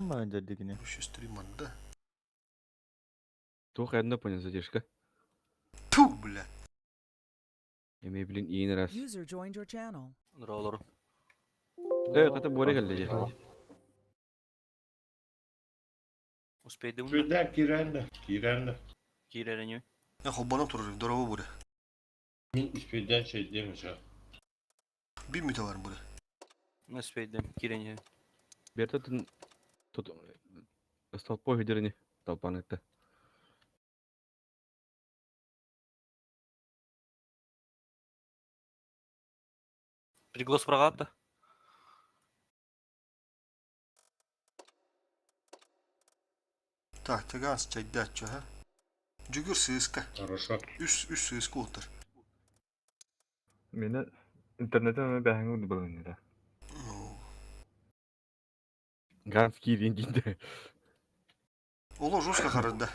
Ким дэрдигини? 303 манда. Туох энно понял задержка. Ту, бля. Эми блин иин раз. User joined your channel. Роллор. Э, хата буора кэллэ дьэ. Успейдым. Сүрдээх киирэн киирэн Киирэриню. Я холбонон турар, здорово буде. Мин үспүйдээн чэйдиэм үсэ. Bir müte var burada. Успейдым. Киирэню. Бертатын тут столпой хүдерини толпаныкта. Приглас прагатта. Так, тагаас чайдааччу, ha? Жүгүр сыыска. Хорошо. Үс, үс сыыска ултар. Мені интернеттен аны бәһәңе булган Ну, Ганс киирин диинде. Оло жестко харында.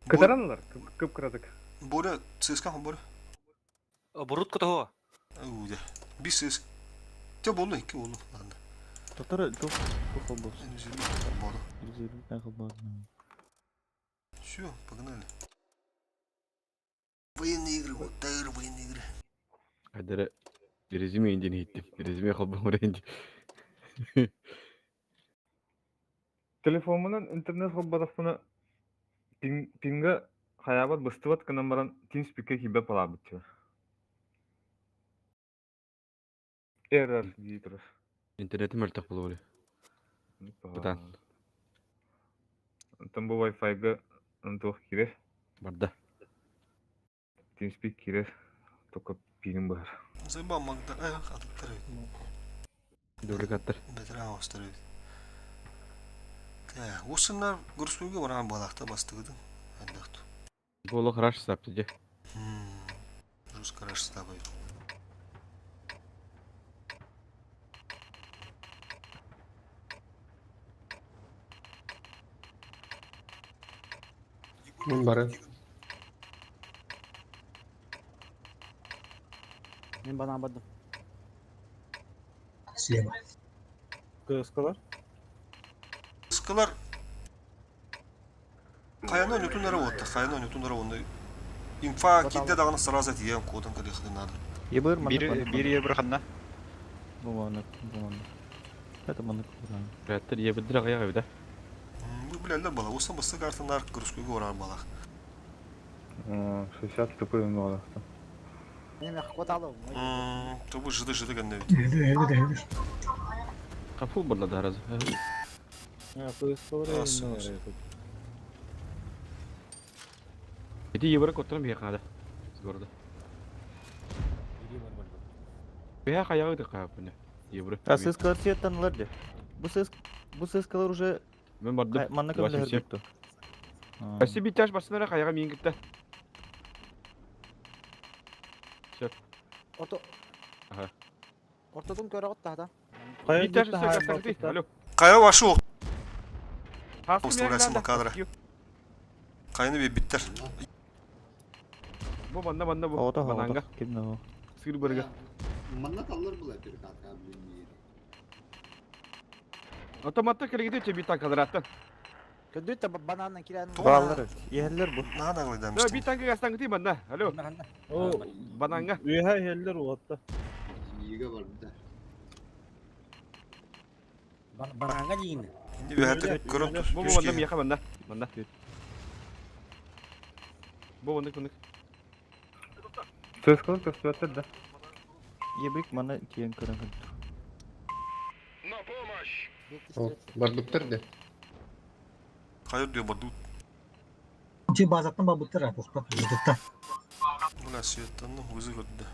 Кытараналар, кып кыратык. Боря, сыыска хон Боря. Бурут кытого. Уде. Bir сыыск. Те болду, iki болду. Ладно. Татар тух тух холбос. 120 болду. 120 холбос. Все, погнали. Военные игры, вот тайр военные игры. Хадара резюме индин хиттим. Резюме холбон инди. Телефонунан интернет холбатахпына пинга хаябат быстыбат гынан баран TeamSpeak'е киирбэт палаабыт Error дии турар. Интернетим мөлтөх болур. Бытаан. Онтон бу Wi-Fi-га туох киирэр, Барда. TeamSpeak киирэр, только пиным баар. Зайба Магда, э, аттар. Дөрүк аттар. Бетеран остар. Так, осыннар горскойга баран балакта бастыгыдын. Андакту. Боло хорошо сапты же. Жестко раш тобой. Мин бары. Мен банан бардым. Слева. Кыскалар. Скалар Каяна нютунара вот, каяна нютунара он. Инфа кидде даганы сразу тием кодын кадыхны надо. Ебыр маннык Бир маннык бир маннык. ебір ханна. Бу маннык, бу маннык. Это маннык буран. Рәттер ебеддер аяга бит. Бу биләләр бала, усан басты картынар горскойга барар бала. 60 тупой много. Мен кот алып. Тобу жыды жыды гәнне. Эһдир, эһдир, эһдир. Капул барла да раз. А, сус. Эти ебер коттан бия када. С города. Бия каягы да капны. Ебер. А сыскалар сеттанлар де. Бу сыс бу сыскалар уже Мен бардым. маннык 87. бүттү. Спасибо, тяж басынара каяга мин китте. Все. Орто. Ага. Ортодон көрө отта да. Битяж все Алло. Кая вашу Хаскы Выставляйся на кадра. Кайны би биттер. Бу манна манна бу. Ото Бананга. ото. Кимне Сыр бөргө. Манна таллар була бир катка билинер. Автоматта келгеде че бит танкалар аттан. Көдүт та бананнан кирен. Баллар. Ехеллер бу. Нада Да глыдамышты. бит танка гастан гити манна. Алло. Бананга. Үһә хеллер отта. Иге барда. Бананга дейін. Инде бәһәтер көрөм тур. Бу бу манна мияха манна. Манна. Бу маннык маннык. Сөз кылып көстүбэттэр да. Ебик мана тиен көрөн көрдү. Барбыттар да. Кайыр диyor барду. Чи базаттан бабыттар, тоқтап, жытытта. Була сүйеттан өзі көрдү.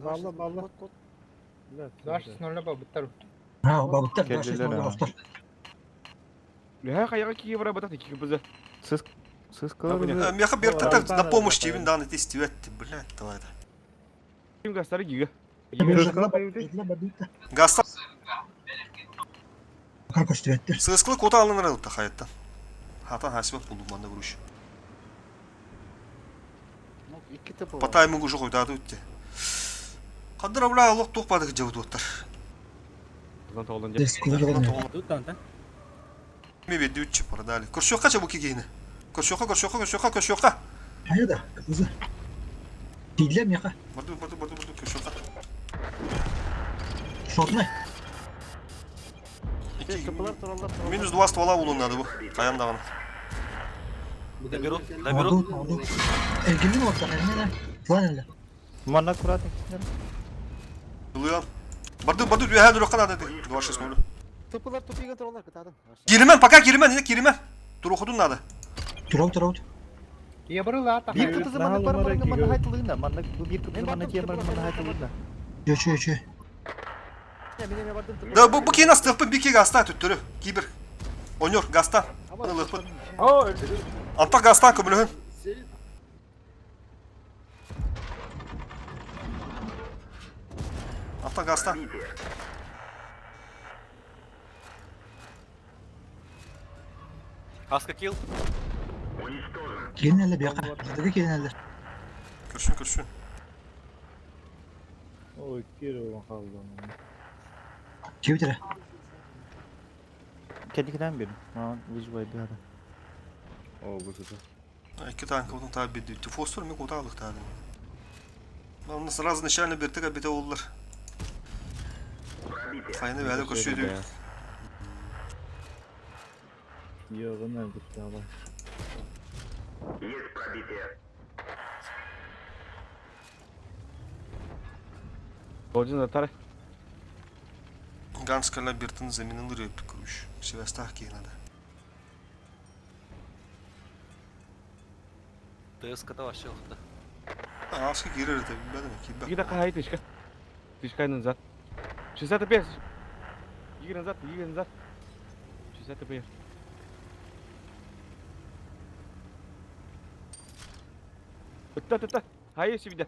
Балла балла. 2.0 бабыттар. Ha, бабыттар, Келдилер, 2.0 а. автор. Леха каяга кие бара батат ики бизэ. Сыс сыскалар Абыня. уже Мияха бертер на помощь тебе даны тестивет, блядь, давай это. Ким гастары гига. Сөз кылып кайбыты? Гаста Как көстүбэттер. сыскылы кота алыныр та хаяттан. Хатан хасибат булду манда груш. Икки ТП По бар. таймингу уже хойутааты үтте. Хаддара бля олох туох баадык дьабыт уоттар. Онон тоҕолон дьэ. Дескулар олорор. Ми бедди үтче продали. Көрсүөххэ чабу кигиини. Көрсүөххэ, көрсүөххэ, көрсүөххэ, көрсүөххэ. Хайа да, кызы. Тииллэ миэхэ. Барды, барды, барды, барды, көрсүөххэ. Шотнай. Икки, ТПлар тураллар тураллар. минус два ствола булун надо бу. Хайан даҕаны. Доберут, доберут. Орду, орду. Эргиллин орда, эргиллин. План эле. Манна аккуратно киснер. Ылыам. Барды, барды, үөһээ дүрөххэ надо ди. 2-6-0. ТПлар тупига тураллар кытаатын. Киримен, пока киримен, не киримен. Турухудун надо. Турау, турау. Биир кытызы маннык бар барыңа манна хайтылыына. Манна бу биир кытызы Мен манна бардым, тиэн барыңа манна хайтылыына. Чө, чө, чө. Мен эме бардым ТП. Да, бу, бу киин астыахпын, бир киги аста төттөрү. Кибер. Оньор, гастан. Ылыахпын. Антах гастан көмөлөһүн. Антах гастан. Аска килл. Киин эле бияка. Жыдыгы киин эле. Көрсүн, көрсүн. Ой, кире olan kaldı onun. Кибитере. Кедикинен бир. Маған выживай бияда. О, bu sefer. Икки танка отун таа бирди. Фосфор ми кута алык таа. Онно сразу начально биртик бите оллар. Хайны бәле көрсөйдү. Yok, ne gitti ama. Golcun атар. Ганскала биртин заменил реп күш. Севастах кейнада. ТСК-та вообще охта. Аска кирер да билбедим Iki кибе. dakika hayır тышка. Тышка назад. 65. Игорь назад, Игорь назад. 65. Ытта, ытта. Hayır şimdi.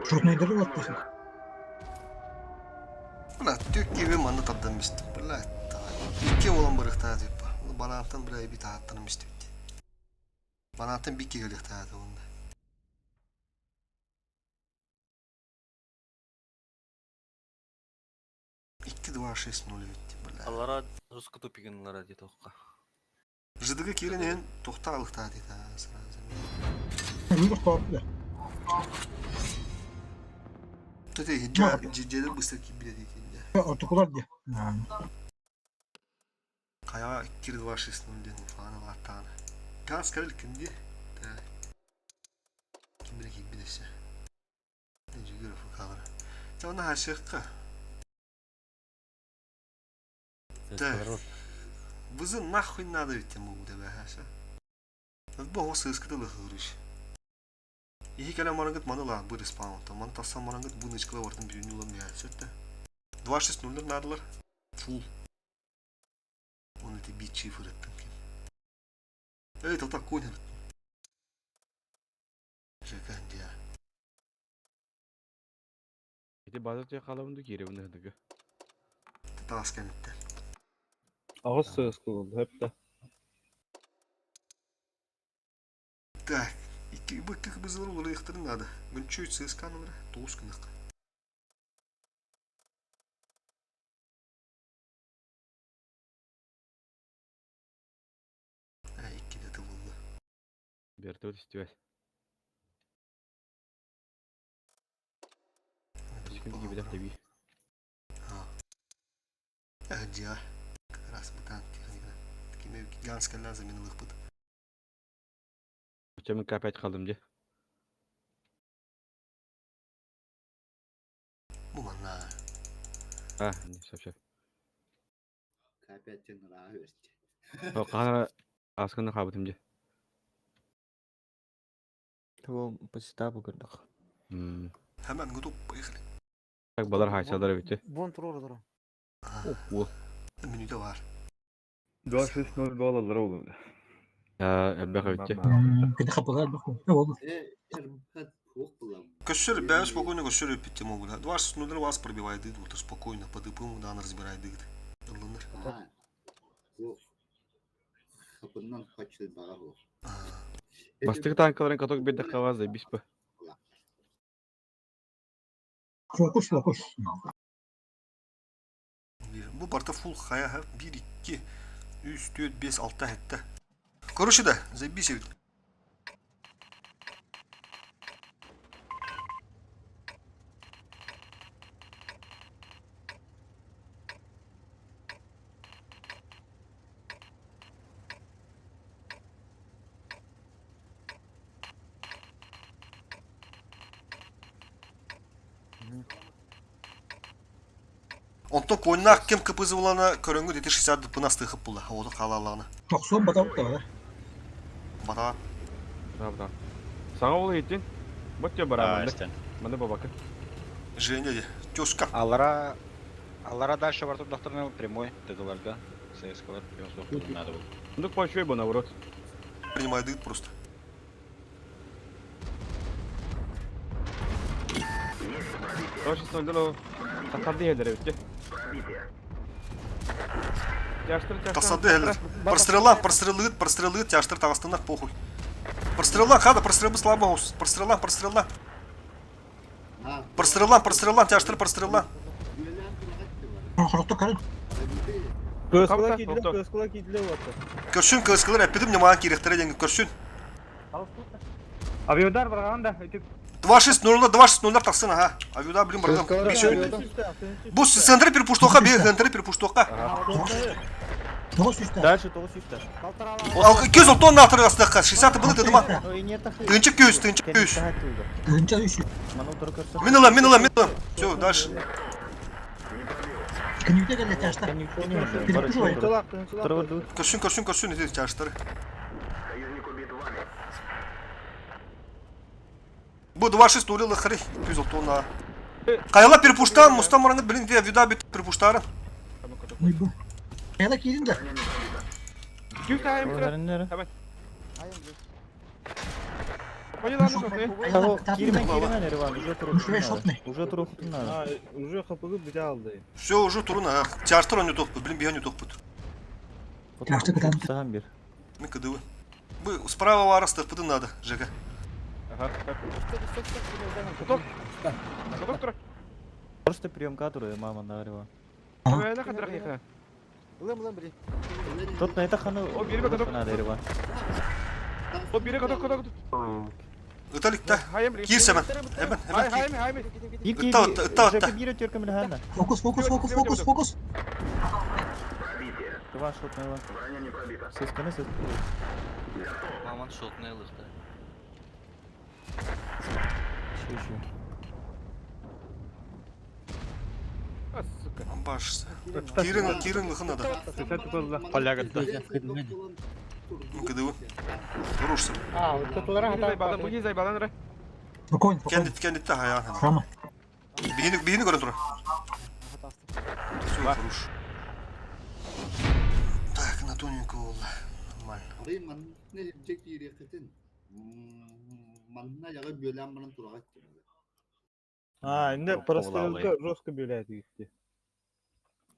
Шотнайдары олаттахын. Бля, түк киби манны табдан мистим. Бля, икки olan барыктаа деп. Банантан бля бит ааттан мистим. Банантан бик кигелихтаа онда. Икки два шесть ноль бит, бля. Алара русска тупигин лара дит оққа. Жыдыгы киринен тохта алыктаа дейт сразу. Выбор тоорду. Тете хиджа жиджеде быстро кибиле дейт. Ортокулар ди. Кая 2 2 6 0 ден фаны латтааны. Газ карел кимди? Ким биле ким билесе. Жүгүрө фукалар. Жана хашыкка. Так. Бызы нахуй надо ведь ему удабе хаша. Бу хос сыскыды хырыш. Ихи кэлэ марангыт маны ла бу респаун. Ман тасан марангыт бу нычкыла вартын бирүнү улам я. Сөттө. 2 6 0 надылар. Фул. Он эти бит чифр еттим ким. Эй, тота конер. Жекандия. Ити база түйе қалабынды кере бұны хыдыгы. Тас кенетте. Ağız söz kullandı hep de. Так, икки бу икки бызылар улары ыктырын надо. Гүнчү цисканылар тоғыз күнөк. А, икки де тыбылды. Берті өт істебес. Ешкім кибедек деби. Дия. Как раз бутан техника. Такими гигантская заменил их пыт. Чөмүн К5 қалдым де. Бу манна. А, не, сөп сөп. К5 ырааһы берчи. Қана аскыны қабытым де. Того посетабы көрдөх. Hemen готов, поехали. Так балар хайсалар битти. Вон турор турар. Опу. Менюде бар. 2-6-0 балалар oğlum. Элбэх битти. Кеди хапалар баху. Oldu. Эрбат хуох булам. Кошер, бля, спокойно кошер пить могу, да. 2-6-0 вас пробивает, дыд, вот спокойно, по ДПМу, да, она разбирает дыд. Лунар. Аа. Хуох. Хапыннан хачыл бага хуох. Бастык танкаларын каток бирде хаваз да бис ба. Фокус, фокус. Бу барта фул хая 1, 2, 3, 4, 5, 6 хетте. Короче да, заебись ведь. Онтон коннах кем КПЗ булана көрөнгө дети 60 дпна стыхып була. Оду калаланы. 90 батап да. Бата. Да, да. Саңа ол хеттин. Вот те бара мында. Мында бабака. Женя де. Тёска. Алара Алара дальше бар турдахтарны прямой ТД-ларга. ССК-лар надо было. Ну пошёй бы наоборот. Принимай дыт просто. Точно сонда Татарды хелер битти. Жаштыр, жаштыр. Тасады хелер. Прострела, прострелыт, прострелыт, тяштыр тагыстынах похуй. Прострела, хада, прострелы слабо, прострела, прострела. Прострела, прострела, тяштыр, прострела. Хоротто карын. Капта, тоқта. Көршүн кылыскылар әппедім не маған керектері денге көршүн. Авиодар барган да. 2-6-0, 2-6-0 тақсын, ага. Авиуда, блин, барган. Бу центре перепуштоқа, бе, центре перепуштоқа. 900. Дальше 900. Ал 200 тонна атыр астыққа, 60 было дедім. Тынчы көз, тынчы көз. Тынча 300. Мен алам, мен алам, мен алам. Все, дальше. Кенюте келе ташта. Көршүн, көршүн, көршүн, ете чаштыр. Бу 2-6 улила хры, 200 тонна. Кайла перепуштан, мустан мараңыт блин, вида бит перепуштарын. Кайла кирин да. Күйс айым тыра. Hemen. Поняла, ну что, Кирмен, кирмен, Ереван, уже туруп Уже туруп надо. Уже хапыгы бите алды. Все, уже турун, а. Чаштыр он тохпут, блин, биян тохпут. Чаштыр кытан. Саган бир. Мен кдв. Бу справа арасты пыды надо, ЖК. Ага. Каток. Каток тура. Просто прием кадры, мама нарива. Ана кадрах яха. Лым лым бри. Тот на это хану. О, бери каток. Надо, Ереван. О, бери каток, каток. Ыталикта. Кирсемен. Hemen, hemen. Хай, хай, хай. Ытта, ытта, ытта. Фокус, фокус, фокус, фокус, фокус. Два шот на Сысканы, сысканы. Маман шотный лыхта. Еще, еще. Сука. Амбаш. Кирин, Кирин лыхы надо. Полягатта. КДВ. Рушься. А, вот это Зайбалан, буги зайбалан ра. Спокойно, спокойно. Кендит, кендит та хая. Храма. Бихини, бихини көрін тура. Все, хорош. Так, на тоненького болды. Нормально. Арый манна жек киирехтин. Манна яга бөлән баран турага А, инде прострелка жестко бөләт гитте.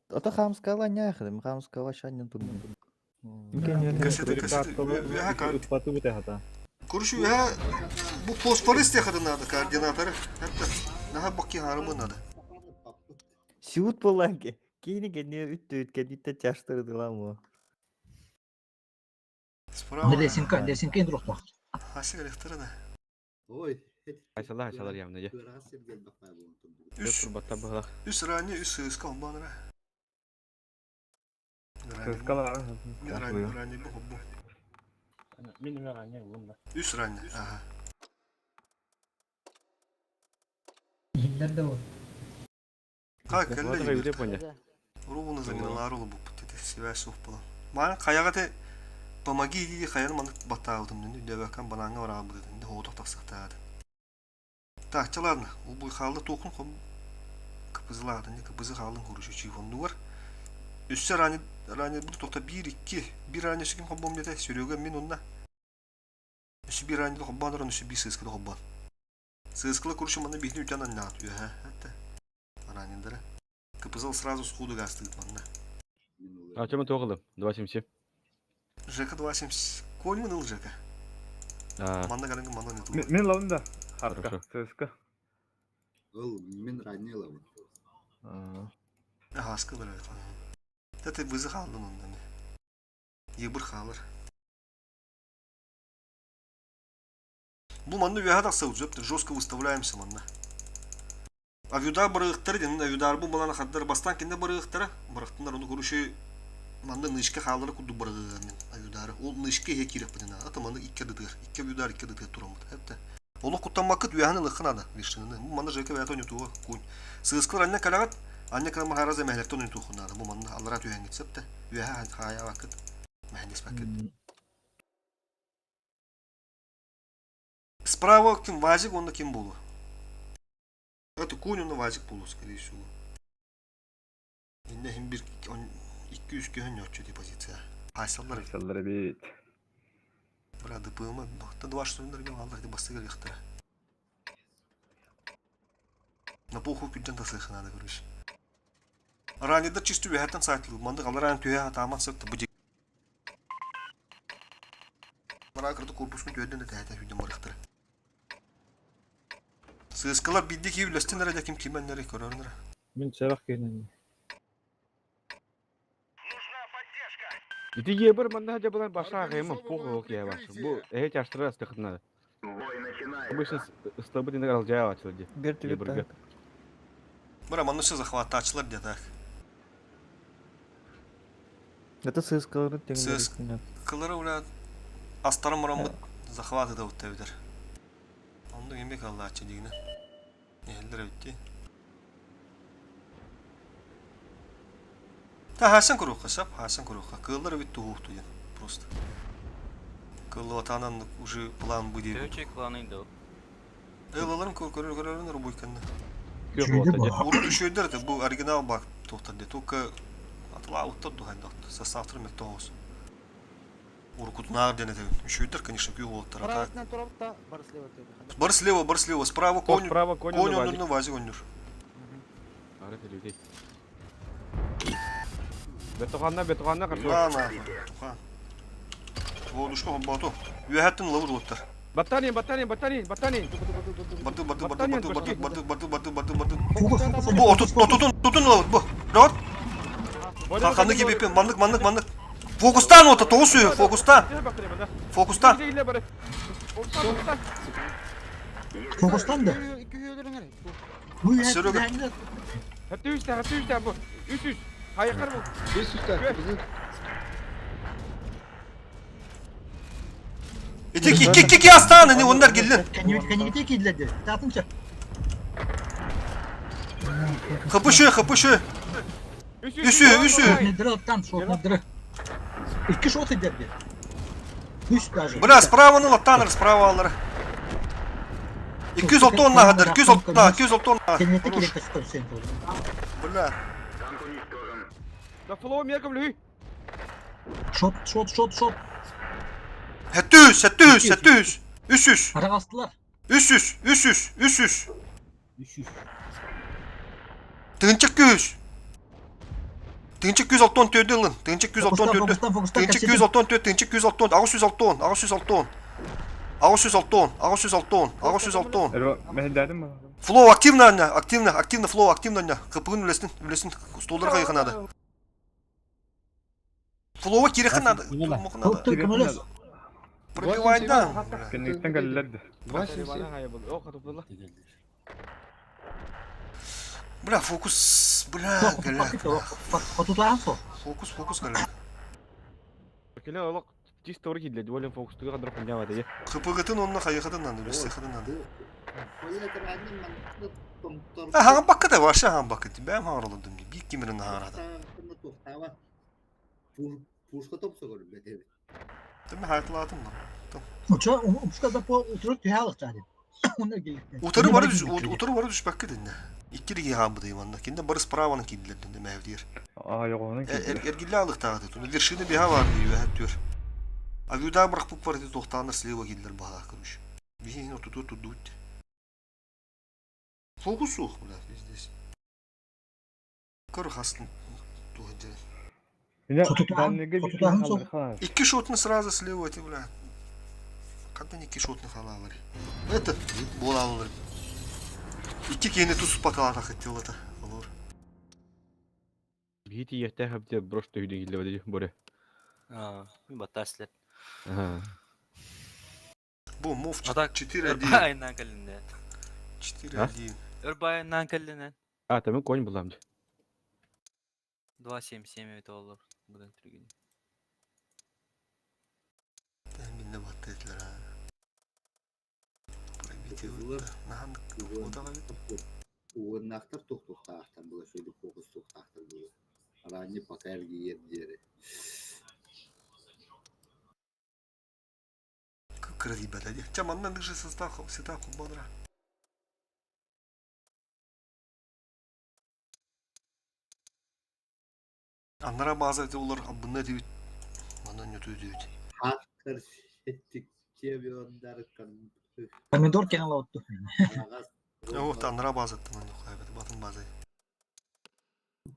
Ата хамскала няхадым, хамскала шанин турмун. Кассеты, кассеты. Утпаты бите хата. Короче, я бу фосфорис техады надо, координаторы. Это на баки харымы надо. Сиут боланке. Кейни кене үттү үткенитте чаштырдыла мо. Справа. Лесинка, лесинка индрохта. Хасы электро да. Ой. Айсалар, айсалар явно же. Үс. Үс рани, үс ыска онбанра. Сыскалар. Рани, рани, бу бу. Мин ранее ыллым да. Үс ранее, ага. Иһиллэр да ол. Как кэллэ Үйде поня. Ровно заминалар ол бу путете связь суох буолан. Маан хайаҕа те помоги дии хайаны маннык баттаабытым дүн үдөбөккөн банааҥҥа бараабытын хоотох тахсыахтаатын. Так, чэ ладно, бу хаалла туохун хом кыпызылаатын, кыпызы хаалын хуручу чифоннугар. Өссө ранее ранее бу тоқта биир икки биир ранее сүгүн хоббом дете Серега мин онна. Өссө биир ранее хоббоон орон өссө биир сыыскыда хоббоон. Сыыскыла куручу манна биһини үтэн аннаат үөһэ этте. Ранендара. Кыпызыл сразу сходу гастыыт манна. А чем это оҕолым? 2.77. Жека 2.77. Конь ыл Жека. Манна гаранга манна не тулар. Мин лавын да. Харка, ЦСК. Ыл, мин ранее лавын. Ага, скылар evet. Тәте вызы хаалдын ондан. Ебір хаалар. Бу манна үөһэ тахсабыт, сөп, жестко выставляемся манна. Авюдар барыахтара диэн, авюдар бу балана хаддар бастаан кинне барыахтара, барахтынар ону короче манна нышка хаалара курдук барыгыга мин авюдары. Ол нышка иһэ киирэхпитинэ, ата манна икки дытыар, икки авюдар икки дытыар тураммыт. Эптэ. Олох куттаммаккыт үөһэн ылыххын ада, вершинаны. Бу манна ЖК бэйэтэ ойнотуга куун. Сыыскылар анна кэлэҕит, анна кэлэн махараза мэһэлэртэн ойнотуоххун наада. Бу манна аллараа түһэҥҥит сөптө. Үөһэ хаайаабаккыт, мэһэндиспэккит. Справа ким Вазик, онно ким буолуо? Это конь онно Вазик буолуо, скорее всего. Инне иһин бир икки-үс көһөн ньоччу ди позиция. Хайсаллар Хайсаллар эбит. Бра ДПМ бахта два штурмдар мен аллар ди бастыгар яхтара. На похуй күнтен тасыхы надо, короче. Ранедар чисто үөһэттэн саайтылы. Мандык алар түһэ атааман сөп бу Мара кырды корпуспун түөрдэн да тэһэтэ сүүрдэн барыахтара. Сыыскалар биирдэ киһи үллэстэн эрэ ким кимэннэри көрөрүнэр. Мин сэрэх киһинэн. Ити ебір манна дьабылар баша ағайым похуй ок я баш. Бу эһэ чаштыра астыхын надо. Обычно столбы дин алжая ачылы ди. Бер Ебірге. Бара манны все захватачылар де так. Это сыскалары Сыс- Кылары уля астарым мураммыт захваты да уттабитер. Онду эмек аллаачы дигине. Эхеллер эбитти. Та хасан куруха сап, хасан куруха. Кыллар эбит туһуохту диэн просто. Кыллатанан уже план будет. Төһөчө кланы да. Ылаларым көрөр көрөрүн рубуйканна. Күөх Үчүгэйдик болта буолла. Урут үчүгэйдэр это бу оригинал баг туохтар де только атыла уттар духайдах составтар мектоос. Урукутунаар диэн этэбин. Үчүгэйдэр, конечно, күү уолаттар. А так Правотынан турабыт да, бар слева төбө. Бар слева, бар слева, справа Конь, конь. справа конь, Конь онно оннур, вазик оннур. Ары телевидей. Бетуханна, бетуханна қарсы. На, на, тухан. Водушка хомбату. Үөһэттэн лавыр уоттар. Батарин, батарин, батарин, батарин. Барды, барды, барды, барды, барды, барды, барды, барды, барды, барды. Фокус, фокус, Бу отут, отутун, тутун лавыр, бу. Рот. Ханны кебеппен, маннык, маннык, маннык. Фокустан ота, тоғыз сүйі, фокустан, фокустан. Фокустан да. Bu Серега. ühэ Хәтті үсті, хәтті үсті, бұл. Үс, үс. Хайықар бұл. Ити, икки, икки, икки астан, ини ондар келлин. Кэннибите киирдилэр диэн. Таатынча. Хапышы, хапышы. Үс, Үсü, үсü. Шотнедыры оттан, шотнедыры. Икки шот идер диэн. Үс даже. Бля, справа ну латтаныр, справа алар. 206 нахадыр, 206, 206 на. Кэннибите киирэн көстөр сен буолла. Бля. Да флоу мерком лүй. Шот, шот, шот, шот. Хэттүүс, хэттүүс, хэттүүс. Үс үс, Араҕастылар. үс үс, үс үс, үс үс. Тыынчык күүс. Тыынчык 206 төрдü ылын. Тыынчык 206 Фокустан, төрдü. фокустан, фокустан. Тыынчык кэпсэтин. 206 тыынчык 206, 606, 606. 606, 606, 606. Эрва, мэһэлдээдим ба? Флоу активно, Аня, активно, активно, флоу активно, Аня. Кыпыгын үлесин, үлесин, столдарға якын надо. Флоуа кирехин надо, мохын надо. Топтор көмөлөс. Пробивай да. Кэнниттэн кэллэр да. Бля, фокус, бля, гля. Хотутаахан со. Фокус, фокус, гля. Келе олық. Чисто киирдэ, Волен фокустуга хадыр хуйня бата. ХПГ-тын онно хайыхатын наны, үлэстэхатын наны. Хаҥан баккыта, вообще хаҥан баккыт. Бэйэм хаҥар олордум дии. Биир кимирин хаҥарата. Пушка топсогор бэтэ. Тымы хаятылаатым да. Уча умска да по утары түһэ алыктаады. Онно келикте. Утары бары утары бары түспэккэ дэннэ. Икки лиги хаамбыты манна. Кинде бары справаны киирдилер дэннэ мэвдир. Аа, йоҕоһунан киирдилэр. Эргиллэ алыктааты. Туну вершина биһа бар дии үөһэ түөр. Авиуда бырахпыт бар ити туохтааннар слева киирдилер баһаа короче. Биһиги ортотугар турдубут. Фокус суох, бля, здесь. Көр хастын туох дьэ. Икки шотны сразу слева эти, бля. Хантан икки шотны халаалар. Это буолаалар. Икки киһини тус пакалата хыттылата. Олор. Биһи тиийиэхтээх эбитэ просто үһүдүн киллэбэти боре. Аа, баттаслет. Ага. Бу мув А так 4-1. Ырбайынан кэлиннэ. 4-1. Ырбайынан кэллинэн. А, там конь булам. 2.77 это олор. Будан түргүн. Минне батты этилер ha. Пробитие Нахан Уоннаахтар туохтуохтаахтар була шөйдүк фокус туохтаахтар була. Ранний пока эргийэр диэри. Кырдыйбата дии. Чэ, манна ныгшы состав сетап холбонра. Аннара база эти олар абынна дебит. Манна нөтү дебит. Хаттар сеттикке Помидор кенала отту. О, аннара база тынан хайбат батын база.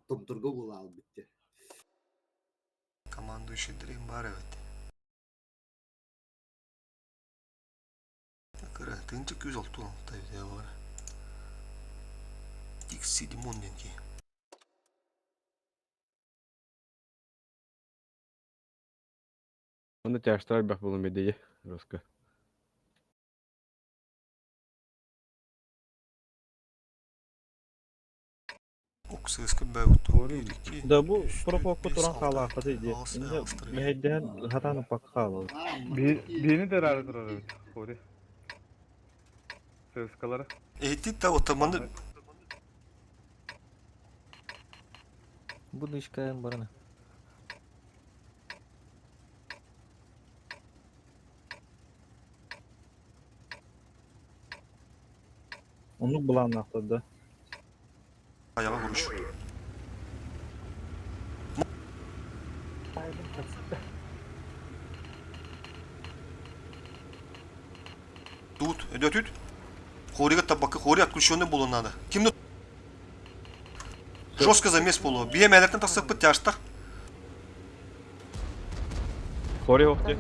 Томторго була албытты. Командующий дрим бар эбит. Кыра, тынчы күз олту бар. Дикси Димон денки. Оны тяжтар бах булун бедеге, Роско. Да бу пропокку туран хаалаахпыт дии. Инде мэһэйдэһэн хатаан уппакка хаалабыт. Биэни терары турар эбит. Хори. Сыскалары. Эти та вот маны Бу дышкаем барана. Оннук былааннаахтар да. аяга vuruş. Тут, идет тут. Хорига табака, хори отключенный было надо. Кимни Жестко замес болу. Бие мәлертен тасып тяштар. Хори охте.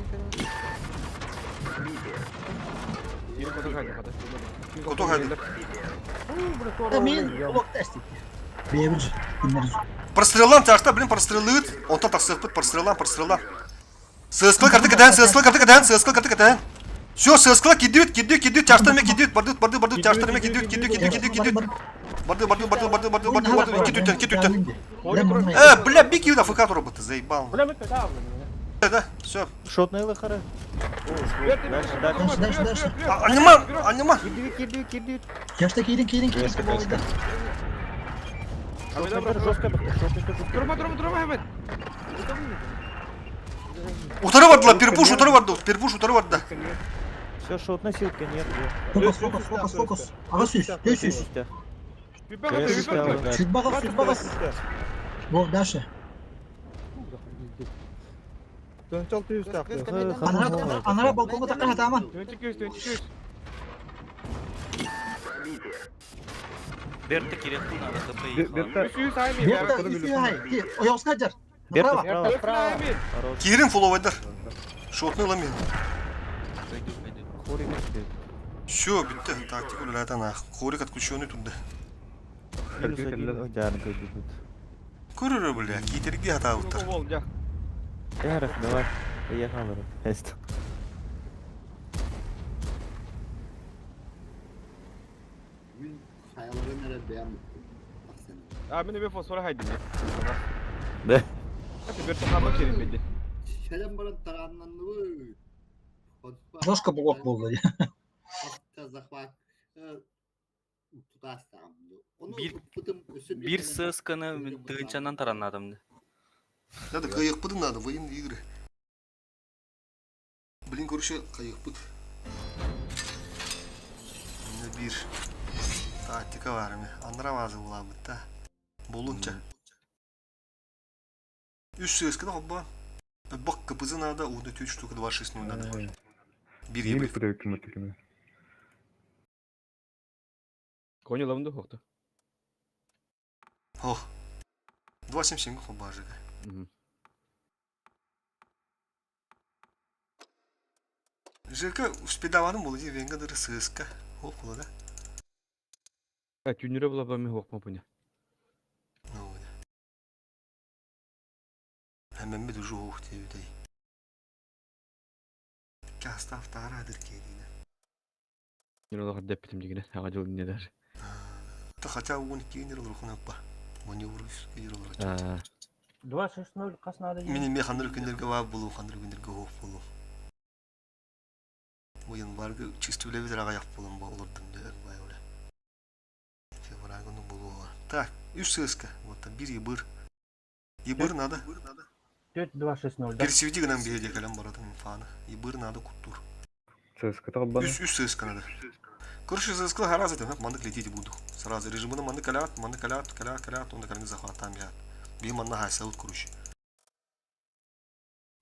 Кото хайды. Мен олох тестик. Бэбир күннер. Простреллан тяшта, блин, простреллыт. Онтан тасып простреллан, простреллан. ССК карты катан, ССК карты катан, ССК карты катан. Все, ССК кидают, кидают, кидают, тяштар ме кидают, барды, барды, барды, тяштар ме кидают, кидают, кидают, кидают, кидают. Барды, барды, барды, барды, барды, барды, барды, кидают, кидают. Бля, бики на ФК роботы, заебал. Бля, мы тогда, Да, все. Шотный лохара. Дальше, дальше. Дальше, дальше. Анима, анима. Кирдивит, кирдивит, кирдивит. Тяжта киирин, киирин, киирин. Жестко, жестко. Труба, труба, труба, Ахмед. Утары бардылар, перпуш утары барды, перпуш утары барды. Все, шотная силка нет. Фокус, фокус, фокус, фокус. Ага сүз, төс сүз. Сүт багас, сүт багас. Бо, дальше. Төнчал түйүстәк. Анара, анара балконга таккан хатама. Берті керек надо ХП. Берта Берта үсүй хай. Ояуска жар. Берта Направо. справа. Хорош. Кирин фуловайдар. Шотный ламин. Пойду, пойду. Хорик Все, битте, тактика үләтә нах. Хорик отключенный туда. Минус один. Ой, да, тут. Көрөрө бля, китерге атабыттар. Эрах, давай. Поехал, брат. Мен хаяларын әрі бәм. А, мен өбе фосфора хайдым. Да. Берте хамак керим беди. Кэлэн баран тарааннанныбыт. Жестко блок буолла дии. Автозахват тутаастаҕым. Ону Биир ыппытым өссө биир биир кэлэн сыасканы көрүҥ тыһыынчанан тараннаатым. Надо кыайыахпытын надо, военные игры. Блин, короче, кыайыахпыт. Инна биир тактика бар эми. Аннара баазы булаабыт да. Болунча. Үс сыасканы холбоон. Бак КПЗ надо, уонна 4 штука 260 надо. Биир Мин ебрик. ыппыта үккүммүт Коня лавынды хоқты. Ох. 277 холбаажыга. Жека успедаваным була ди венга дыры сыска. Хоп була да. А түнүрө була ба мен хоқма пуня. Ну Хэмэммит уже ох диэбитэй. Кастав таараадыр киэриинэ. Мен олохор деппитим дигине ага жыл не даже. Та хотя уон киинер олорхун аппа. Маневр киинер олороччу. 2-6-0 хас надо Мин эмиэ ханныр күннэргэ баа булуу, ханныр күннэргэ хоох булуу. Бу январга чисто үлэбит аҕайах булан бу олордум дэ бай оле. Февральга ну булуоҕа. Так, үс сыска. Вот там бир ебыр. Ебыр надо. 4-2-6-0, да? Персивди гынан биһиги кэлэн баратын инфаны. Ебыр надо куттур. ЦСКА тахалбаны. Үс үс сыска надо. Короче, сыска сразу там маннык лететь буду. Сразу режимына маннык калят, маннык калят, калят, калят, онда калят захватам я. Би манна хайсаут короче.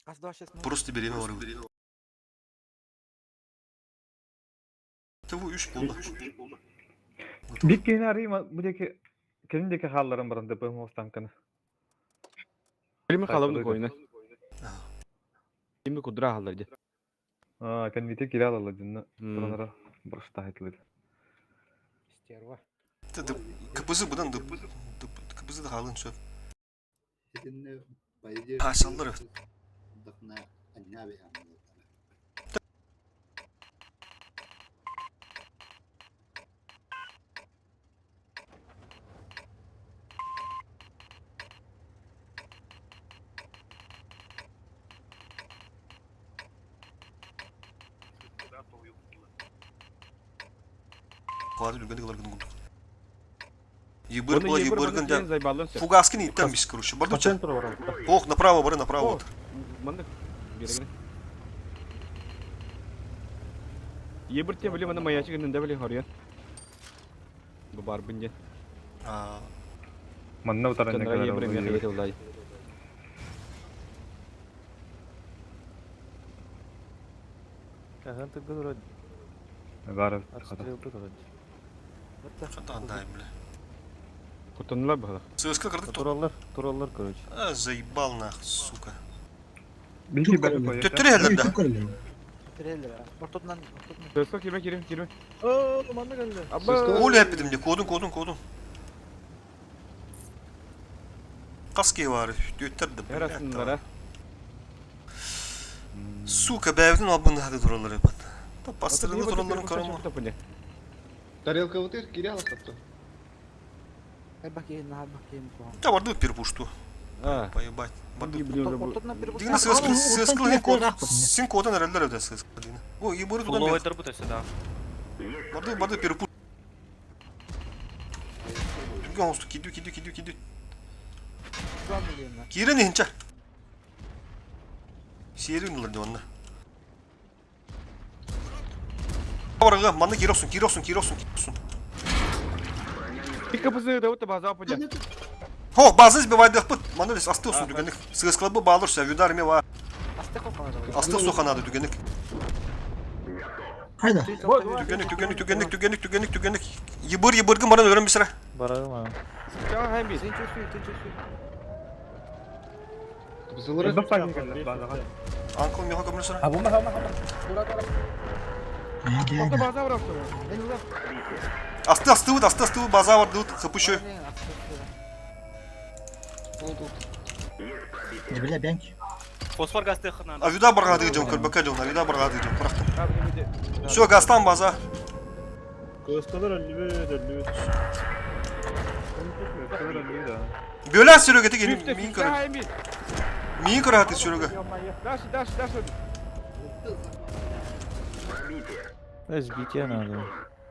Ас 2-6-0. Просто береме барыбыт. Того үс болду. Бик киһини арыйма бу диэки кэлин диэки хаалларан баран ДПМ останканы. Билими халабын койна. Кими кудра халлар ди. Аа, кэннити кире алалла дьонно туранара бұрыстаһытылыр. Стерва. КПЗ будан КПЗ да халын сөп. Итиннэ по идее А, саллары. Дахна аннябе Куады дүгәндә алар гын курдук. Ебыр була ебыр гын да. Фугаскин иттен бис короче. Бардуча. Ох, направо бары, направо вот. Маннык берегин. Ебір те біле мана маячы гынында біле хорьян. Бу бар бинде. А. Манна утаран Чандра ебір мен хейт улай. Кахан тыгын вроде. Бары. Отстрелка вроде. Хатан дай, бля. Кутанла бала. ЦСКА кырдык. Тураллар, тураллар, короче. А, заебал нах, сука. Бики бары қояр. Төттөрө хәлләр да. Трейлер. Ортотунан, ортотунан. ЦСКА кирме кирме кирме. О, манна келди. Абба. Оля әппедим де, кодун, кодун, кодун. Каски бар, төттөр да. Ярасынлар, Сука, бәбитин албын хады туралар эпат. Та пастырны тураларын карама. Тарелка вот их киряла хатта. Элбах киһин, наһаа элбэх киһин куһаҕан. Та барды перпушту. А. Поебать. Барды. Ортотунан перепуск. Дигна сыскы сыскы код. Син кодан эреллер өтө сыскы дигна. О, ебыры тудан Пуловой бер. дырбыт өсө да. Барды барды перепуш. Түргөн хосту кидү кидү кидү кидү. Кирен инча. Сиэрин улар дионна. Барыга манны киросун киросун киросун киросун. КПЗ да вот база пудя. Хо, база избивайдыхпыт. Маны лес асты осун дүгенник. Сыскылбы баалыр вюдар ва. Асты суханады дүгенник. Хайда. Түгенник, түгенник, түгенник, түгенник, түгенник, түгенник. Ебыр ебыргын баран өрөн бисера. Барагым а. Анкл меха көмөлсөрө. А бу ма ма. Асты асты вот, асты асты база бар дут, хапышы. Бля, бянки. Фосфор газ хынан. А вида барга дыгы жон көрбөкө жон, а вида барга дыгы жон, курактым. Все, газтан база. Көстөлөр өлүбүт, өлүбүт. Бөлә сөрөгө тиги мин көрөм. Миин көрөһөтүн Серега. Дальше, дальше, дальше. Сбитие надо.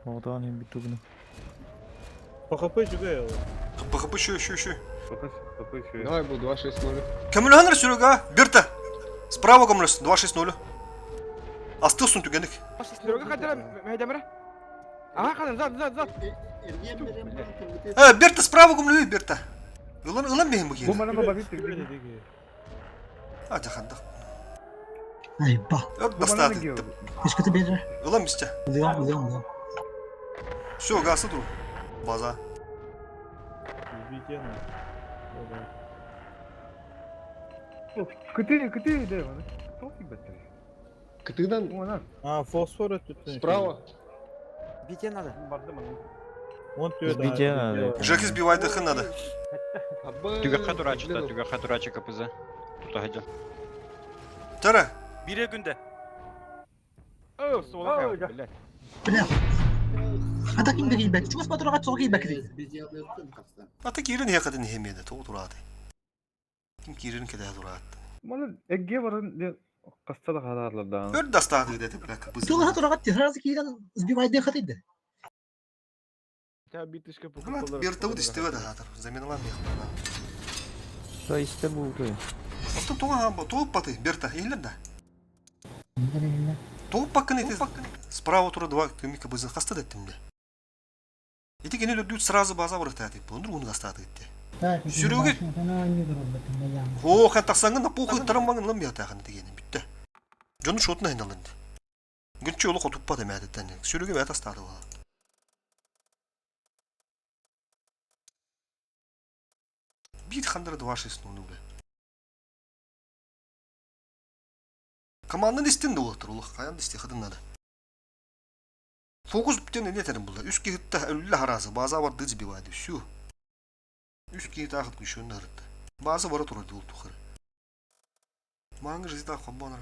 Молотан им битугну. ПХП үчүгэй ол. ПХП еще, еще, еще. Давай был 2-6-0. Көмөлөһөнөр Серега. Берта. Справа көмөлөс. 2-6-0. Астылсын түгенік. Серега хотела, Мehdi Ага, ханым, зад, зад, зад. Эргиэн берен баран кымгыты. Э, Берта справа көмөлөһү, Берта. Ылан, ылан бэһин Бу бу мана бабит А, жахандах. Ай, ба. Өт достаты. Ишкыты бере. Ылан бисте. Ылыам, ылыам, ылыам. Все, гасы туру. База. Сбитие надо. Кыты, кыты, да, мана. Тоқи баттыр. Кытыдан Она. А, фосфор өттүттэн. справа. Бите надо. Он түйеді. Сбитие надо. Жеки сбивай дыхы надо. Түгэххэ турачыта, түгэххэ турачы КПЗ. Тута хадьа. Тара. Бире күндө. О, суола, блядь. Бля. Ата ким деген бәк. Чугас батырга цог бәк ди. Сбитиялыктын тахсан. Ата кирин хекатын хемеде тоғу турады. Ким кирин кеде турады. Мана эгге баран кастала хаарлар да. Өр достаты деди, бля, кыбыз. Туга турга сразу кийгән сбивай дехат иде. Тебя битышка Брат, Берта вот истебе да хатыр. Заменалан бе. То исте булды. Оттон туга хамба, туып баты, Берта, илер да. Туып бакын эти. Справа тура два көмик кыбызын хаста деттим де. Ити кени дүт сразу база барыта деп. Бұндыр уны гастады итте. Сүрүгө Хо, хан тақсаңын да похуй тарамбаңын лам ятағын дегені бітті. Жоны шотына айналынды. Гүнче олы қотуппа да мәдеттен. Сүрүгө бәт астады бала. Бит хандыр 2-6-0 бля. Команданын истин де олықтыр, олық қаян исте хыдын надо. Фокус бүтен не терім бұлда. Үс кихитті өлі харазы, база бар дыз бивайды, всю. Үс кихит ағыт күшін нарытты. База бара тұрады ол тухыр. Маңғы жизда қомбоныр.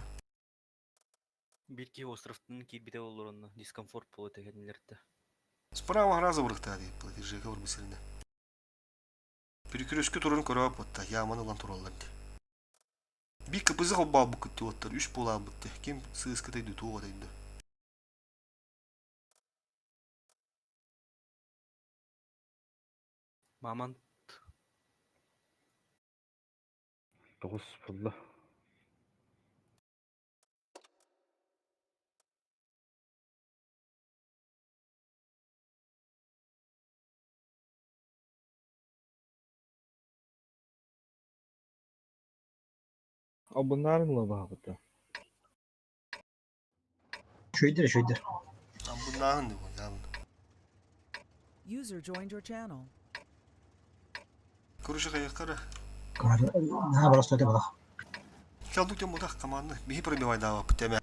Бирки островтун кирбите болор онно дискомфорт болот экенилерде. Справа харазы бұрықта дейіп, бұл жека бір бұсырында. Перекрестке турын көріп отта, яман улан туралар де. Би кыпызы хобба бұкытты оттар, үш бола бұтты. Кем сыскы тайды, туға тайды. Маман Тоғыз пулла. Абынарын лабағыты. Шөйдер, шөйдер. Амбуннағын деп, ямын. User joined your channel. Көріші қаяққара. На просто деп алах. Келдік тем бұдақ команды. Бихи пробивай дава, птеме.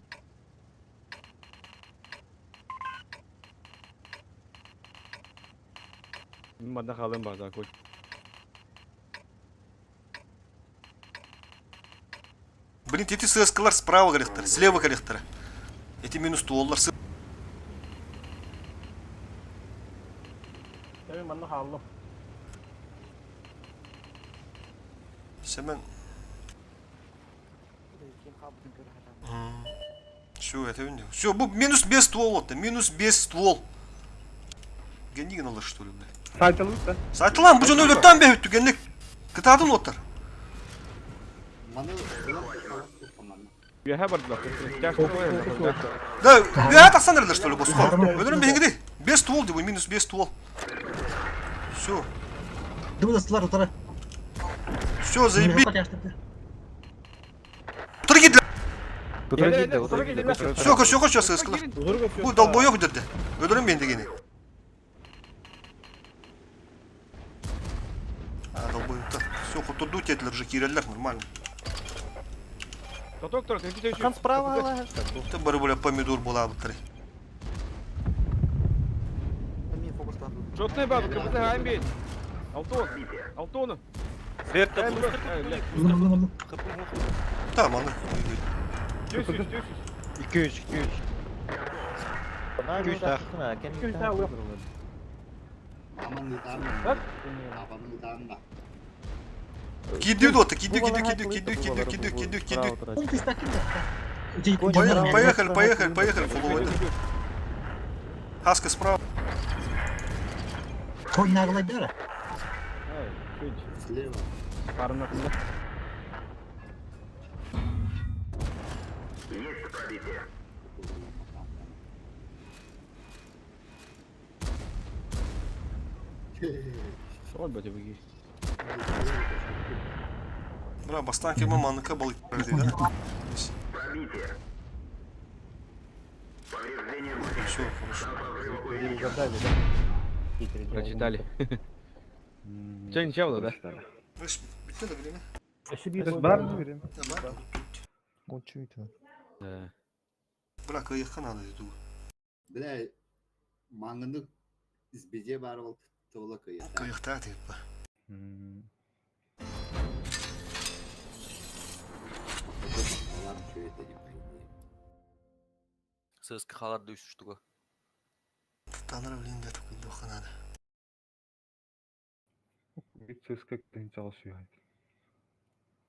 Мадна халым база, кой. Блин, эти ССКлар справа коллектор, слева коллектора. Эти минус туоллар. Мен манна халлым. Семен. Все, это не. Все, бу минус без ствол, это минус без ствол. Геннигин алыр что ли, бля. Сайталып да. Сайтылан бу жону өлөртөн бе түгенник. Кытаатын оттар. Маны ылан халас команда. Üyəhə bardılar. Да, бе тақсан что ли, босқо. Өлөрүн бенгиди. Без ствол деп, минус без ствол. Все, Дыбыстылар утара. все, заеби. Тұрги для. Все, все, все, сыскалар. Бу долбоёб дерде. Өлөрүн мен дегени. А, долбоёб Все, хотурду тетилер уже киреллер нормально. Доктор, ты Хан справа. Ты бары бля помидор була бытыры. Мен фокустан. Жотный бабы, КПЗ Аймбет. Алтон, Алтона. Берта Tamam anladım. 200, 200. 200, 200. 200 Аман ыдaan. Абаны ыдaan да. Киирдүү дуота, киирдүү, киирдүү, киирдүү, киирдүү, киирдүү, киирдүү, киирдүү, киирдүү. Он түспэккин Поехали, поехали, поехали, поехали, фуловый. Хаска справа. Конь наглайдара. Ай, чуть. Слева. Парна кында. Ой, бля, выги. Бра, бастан кема маныка балык да? Все, хорошо. Угадали, да? Прочитали. Че, ничего, да? Знаешь, bitti de bileme. Бар берем. Учуйте. Да. Бра, кыйыкка надо иду. Бля, маңыны избеже бар ол тола кыйы. Кыйыкта типа. Алар чует не пойми. ССК халарды үс штука. Таныр блин да такой духа надо. Бит сөзкө тынчал сүйөйт.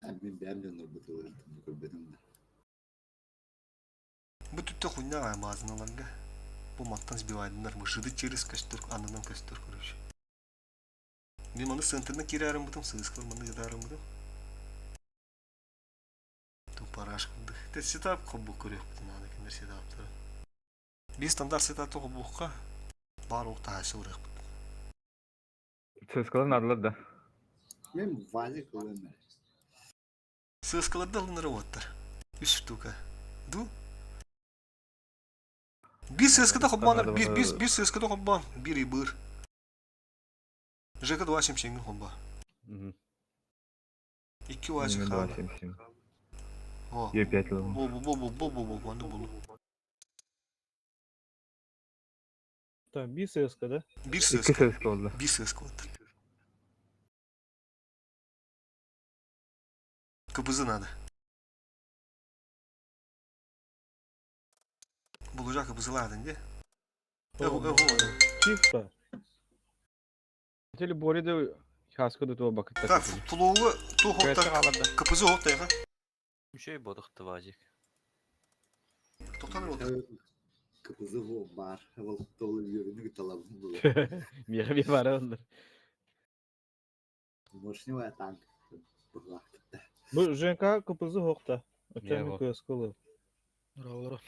Мен бәм нұрбытылыр көрбедім да. Бу түттө хуйня мазыналарга. Бу маттан сбивайдынар. Бу жыды через костер, анынан костер, короче. Мен маны центрына кирәрім бутым, сыскал маны гыдарым бутым. Тупараш кылды. Те сетап хоббу көрөк бутын аны киндер сетаптары. Би стандарт сетап хоббукка бар окта хашы урак. Сөзкөлөр надылар да. Мен вазик ылым. Сыскаларда алыныр оттар. Үч штука. Ду? Bir сыскада хоббанар, bir bir bir сыскада хоббан, bir и быр. ЖК 2 семсеңин хобба. Икки вазик хала. О. Е 5 лым. Бу бу бу бу бу бу бу бу бу. Там bir ССК, да? Bir Икки сыска. сөзкө болду. Bir сыска оттар. КПЗ надо. Булужа КПЗ ладен, де? Эго, эго. Чифта. Хотели Борида хаска до того бакыт. Так, флоуы ту хопта. КПЗ хопта яха. Үшей бодықты вазик. Тоқтан ол. КПЗ бар. Ол толы үйреніп талабым бұл. Меха би бар ондар. Мощный танк. Бұғлақты. Бу ЖНК КПЗ хокта. Мега. Өтөн көскөлөр. Ура,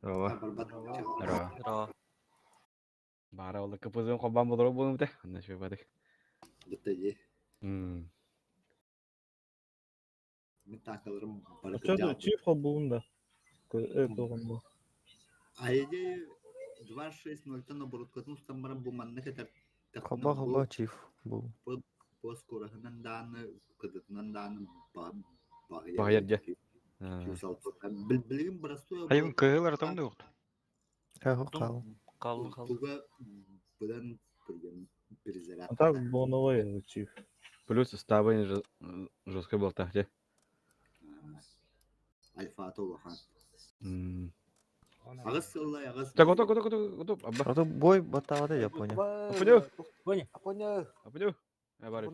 Ооба. Ра. Бара олда КПЗ хоббан болор болум те. Анда шөй бадык. Бітті де. Мен танкаларым бар. Өтөн чиф хоббун да. Э тогунда. Айде 2.6.0-тан обороткатын ұстан баран бу манны кетер. Хоба хоба чиф бу. По скорохынан дааны, кыдытынан дааны Багыярга. Билигин простой. Айым кыһылар там да юк. Хо кал. Қалды қалды. Туга бұдан көрген перезаряд. А так боновой чиф. Плюс стабы жестко был так, где? Альфа толахан. Ағыз сыллай, ағыз. Так, готов, готов, готов, готов. Абба. А то бой батавады я понял. Апыню. Апоня. Апыню. Ай, бар.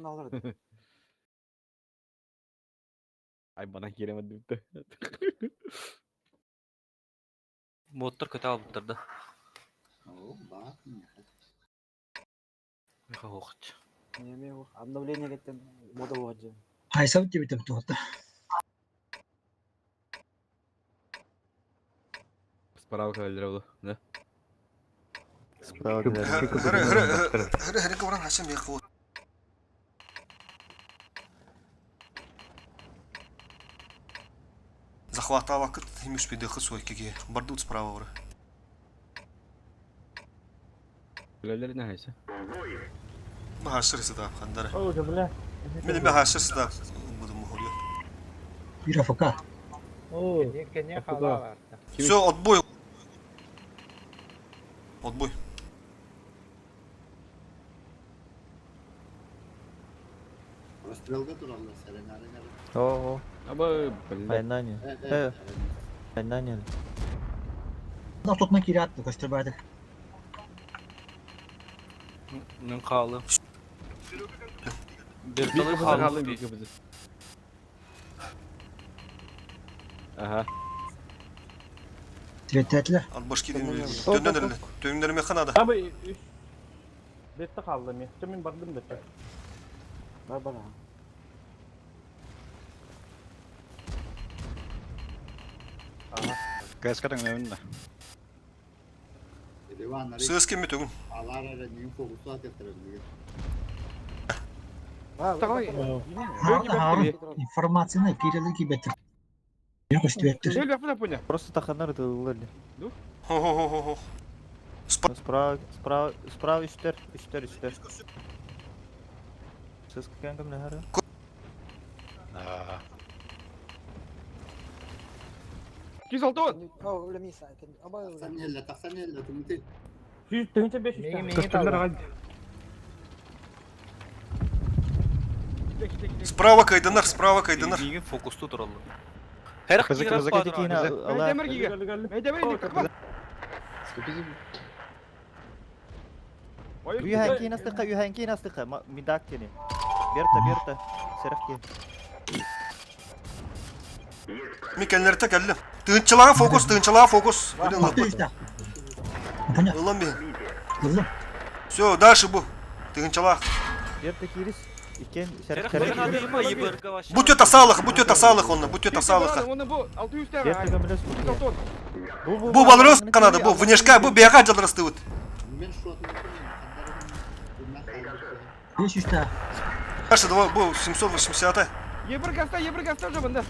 Ай, бана керемет депті. Моттар көте алыптыр да. О, ба. Меха хоқыт. Неме обновление кеттен мода болған. Хайсап деп етем туғыта. Справа калер болды, да? Справа Хыры хыры хыры хыры кабран хашым яхы. Захвата вакыт химиш пиде хысой киге. Бардут справа вры. Калер не хайса. Бахашыр сыда хандара. О, да бля. Мен бахашыр сыда буду мухурю. Bir АФК. О, Все, отбой. Отбой. Расстрелға туралы сәрен. О, Аба, бля. Айнани. Э. Айнани. Тотма кире атты көстөр бардык. Мен қалы. Берталы Биир кыбызы хаалбыт хааллым дии. биир кыбызы. Ага. Тиреттээтилэр. Албашки дин төннөн эрэлэ. Төннөрүмэххэ наада. Абы Бетте хаалла эмиэ. Чэ мин бардым да чэ. Бар бар. КСК тэҥнэбин да. Сыыс кимми түгүн. Алар эрэ ньиин фокустаах диэхтэрэ билигин. Давай. Хаарын, информацияны киирэлэр киирбэттэр. Көстүбэттэр. Просто таханар ытыллар. Хо-хо-хо-хо. Справа, справа, справа үстер, үстер, үстер. Сыз кыган кым нахары? Кис алтон. Тахсан иһэллэ, тахсан иһэллэ, тымты. 1500 Көстөллөр аҕай. Справа кайдынар, справа кайдынар. Миигин фокусту тураллар. Херх Кызы, киирэр кызы, патрон. Мэйдэмэр кигэ. Мэйдэмэр иди каква. Үйән кейін астыққа, үйән кейін астыққа. Мидак кені. Берта, берта. Серах ки. Ми кэллэртэ кэллим. Тыынчылаҕа фокус, тыынчылаҕа фокус. Блин, ылбыт. Ылан би. Все, дальше бу. Тыынчылаах. Берта кирис. Икен серах Бу тета салых, бу тета салых онно, бу тета салых. Оны бу 600 тәңе. Берта көмілес. Бу балрос канады, бу внешка, бу бияга жалрастыбыт. Мен шотын 500 тә. Дальше давай, бу 780. Ебір гаста, ебір гаста уже бында.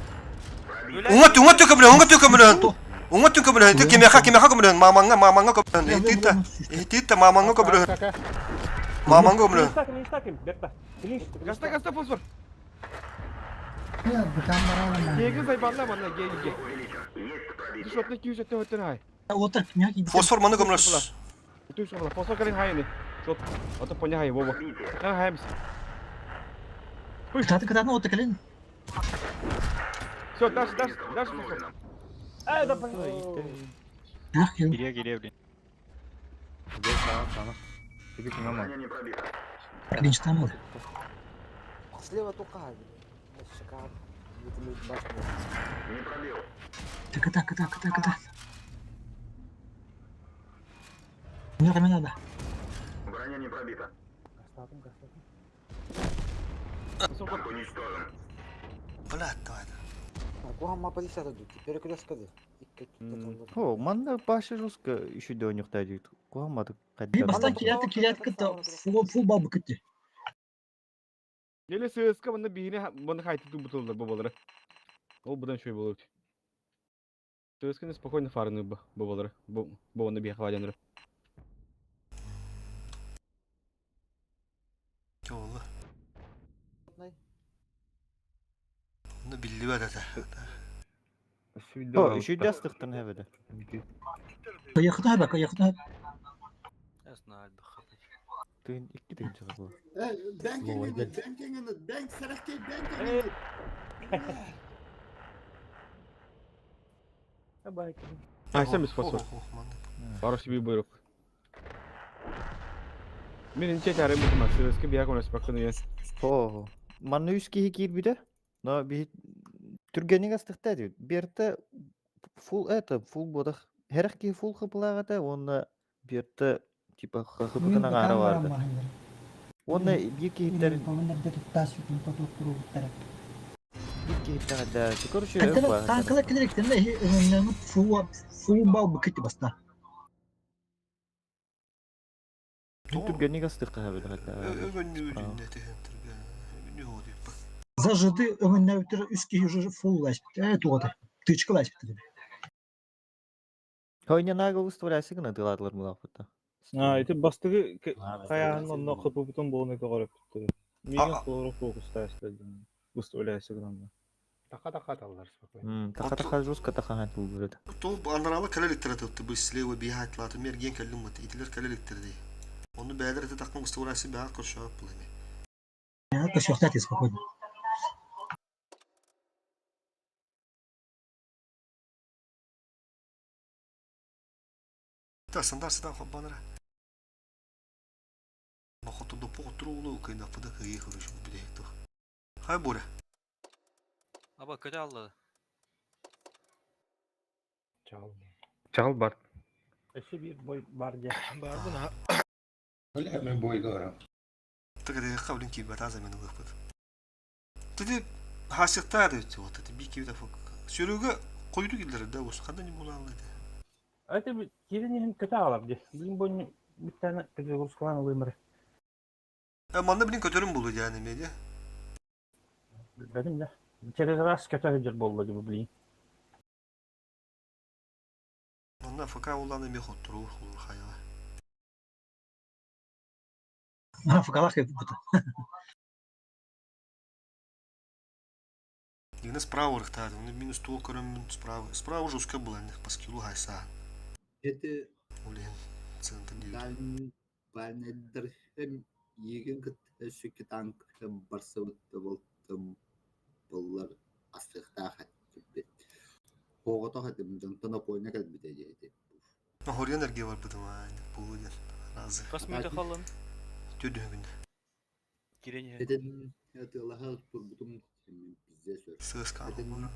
Уңа түңа түкө белән, уңа түкө белән. Уңа түкө белән, ти кемеха кемеха көмөлөн, мамаңа мамаңа көмөлөн. Итита, итита мамаңа көмөлөн. Мамаңа көмөлөн. Берта. Гаста, гаста фосфор. Геги зайбанна манна геги. Шотны 200 өттө өттөн хай. Отыр, Фосфор маны көмөлөс. Өтө шола. Фосфор калин хай не. Шот. Ото поня хай боба. Ха хаймс. Кытаты кытатын отыр кэлин. Все, дальше, дальше, дальше фосфор. Эй, да Кире, кире, блин. Слева тука. Шикарно. Так, так, так, так, так. Мне не надо. Броня не пробита. Блядь, давай. Куһамма позицията дути. Перекресткады. О, манна башы жестко еще до них дадут. Куамады Би бастан килятты килятты кытта фул фул бал быкытты. Неле сыска мында бихине мында хайты ту бутылдар бабалары. Ол будан шөй болот. Сысканы спокойно фарны бабалары. Бабаны бихе хвадянры. Жолы. Оны билли бәдәтә. О, еще дастықтын хәбеде. Каяқта хаба, каяқта хаба. Я знаю, бахаты. Тыын, икки тыын чыгы бу. Бэнк кеңенет, бэнк кеңенет, бэнк сарахкей, бэнк кеңенет. А, сен без фосфор. Баро себе буйрук. Мен инче чарым бутума, сыска бия конас бакын я. О, манна үс киһи киирбитэ. Но би түргэнник астыкта диют. Берте фул это, фул бодах. Херах киһи фул хыпылагата, онна берте типа хыпытына гара барды. Онна бир киһиттер бир киһиттер да. Короче, Танкала танкала килеректен де önlemli фул фул бал быкытты баста. Түргэнник астыкка хәбеде хәтта. Өгөннү үлүннэ тehen түргэн. Өгөннү хоо дип. Зажиды өңнәүтер үс киһи уже фул ласпит. Э тугаты. Тычка ласпит. Хойня нага выставляйся гына дыладылар мулафыта. А, ити бастыгы каяһын онно кыпыбытын болуну көрөп бүттү. Миген кылыры фокустайсты. Выставляйся гына. Така-така таллар спокойно. Таха-таха жестко таха бул берет. Тол андралы кэлэликтер атыпты бу слева бихат латы мерген кэллим бут. Итилер кэлэликтер ди. Оны бәдер эте такын выставляйся баа көршөп булами. Я кошохтати спокойно. Та сандар сыдан хоббанара. Мохоту до Бу хотуру уулу кыйнаппыта кыайыы көрүш бу бүтэһик тыл. Хай Боря. Аба көтө алла. Чал. Чал бар. Өссө биир бой бар дьэ. Баарбын а. Так это хавлин киирбэтэ замен ылыахпыт. Тити хаасыктаа да вот это би киирбит афок. Сөрүгө койду киллэрэр да ус ханна не булаалла это. Это киирэн иһин көтө аҕалар дии. Билин бойну бүттәне перегрузкалаан ылыым эрэ. Манна билин көтөрүм булу диэн эмиэ дии. Билбэтим да. Через раз көтө сылдьар буолла дии бу билин. Манна ФК улаан эмиэ хотторуур холур хайала. Фкалах кэлбит. Дигнэ справа ырыхтаады, оны минус туох көрөммүн справа. Справа уже узкая была, по скиллу хайсаа. Эти Улин центр диэбит. Дальнайдар иигин кытта өссө танк барсыбыт боллар астыахтаах этиппит. Оҕотох этим, дьонтон опойна кэлбитэ диэти. Хоруйан эргиэ барбытым аа, буолу диэн. Разы. Хас мүнөтэ хааллын? Төрдүһүгүндэ. Киирэн иһэн. Этин тыалаһа турбутум пиздец өр. Сыаска Этин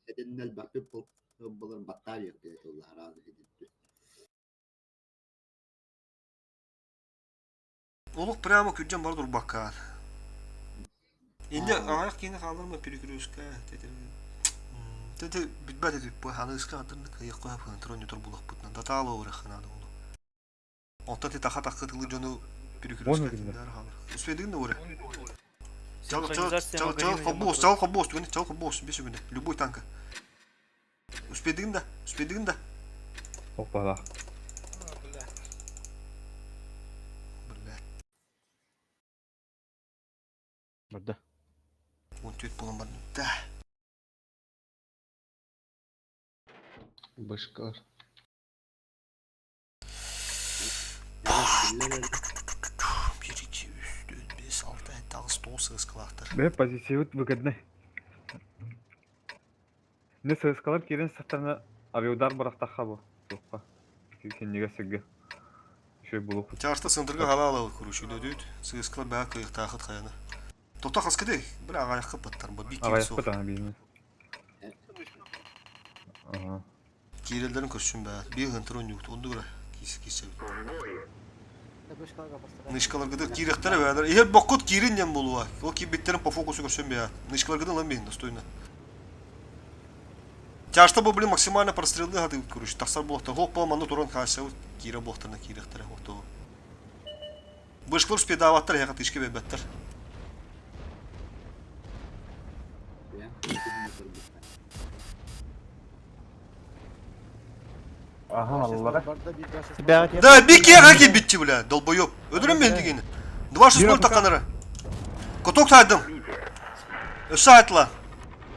этин элбэхпит болар баттаа диэхтээ тыллаһарааны хидиттü. Олох прямо күрдьэн бара турбакка. Инде аҕыйах киһини хаалларма перекрестка Тete бүтбэт этит бу ханыыска антырны кыйах коһа фынтыр нютор булахпытынан татаала орахынааны ону. Онтон ти таха тахы тылы дьону перекрестка киндер хаалар. Успедыгын да оре. Чал чал чал чал хоббос, чал хоббос, түгэн чал хоббос, бес үгүнэ, любой танка. Успедыгын да, успедыгын да. Оппала. Бля. Барда. 14 буолан бардым. Да. Башкар. 1, 2, 3, 4, 5, 6, 7, 8, 9 сыскалаахтар. Бе позициябыт выгодный. Не сыскалар киирэн саттарына авиаудар бырахтахха бу. Суохха. Киннигэ сиргэ. Үчүгэй булуохпут. Чаарта сындырга халаалабыт куручу дөдүт. Сыскалар баа кыйыктаахыт хайаны. Тота хаскыды. Бля аҕайахха баттар. Бу бик киһи суох. Аҕайахпыт ана биирин. Ага. Киирэллэрин көрсүн баа. Биир хантыр онньугут. Онду бара. Киис киирсэбит. Нышкаларгыды киирэхтэрэ бээлэр. Иһэр боккут киирин диэн буолуо. Ол киирбиттэрин по фокусу көрсөн бээ. Нышкаларгыды ылан биһин достойно. Тяжто бу блин максимально прострелы хатыгыт короче. Тахсар буолуохтар. Хоп по манна туран хаасабыт киирэ буолуохтарына киирэхтэрэ. Ото. Бышкалар успедаабаттар эһэхэ тышка биэрбэттэр. Аха аллара. Да, бикеға кирбитчи, бля, долбоёб. Өдөрөн мен дигени. 2-6-0 таққанара. Куток сайдым. Өссө айтла.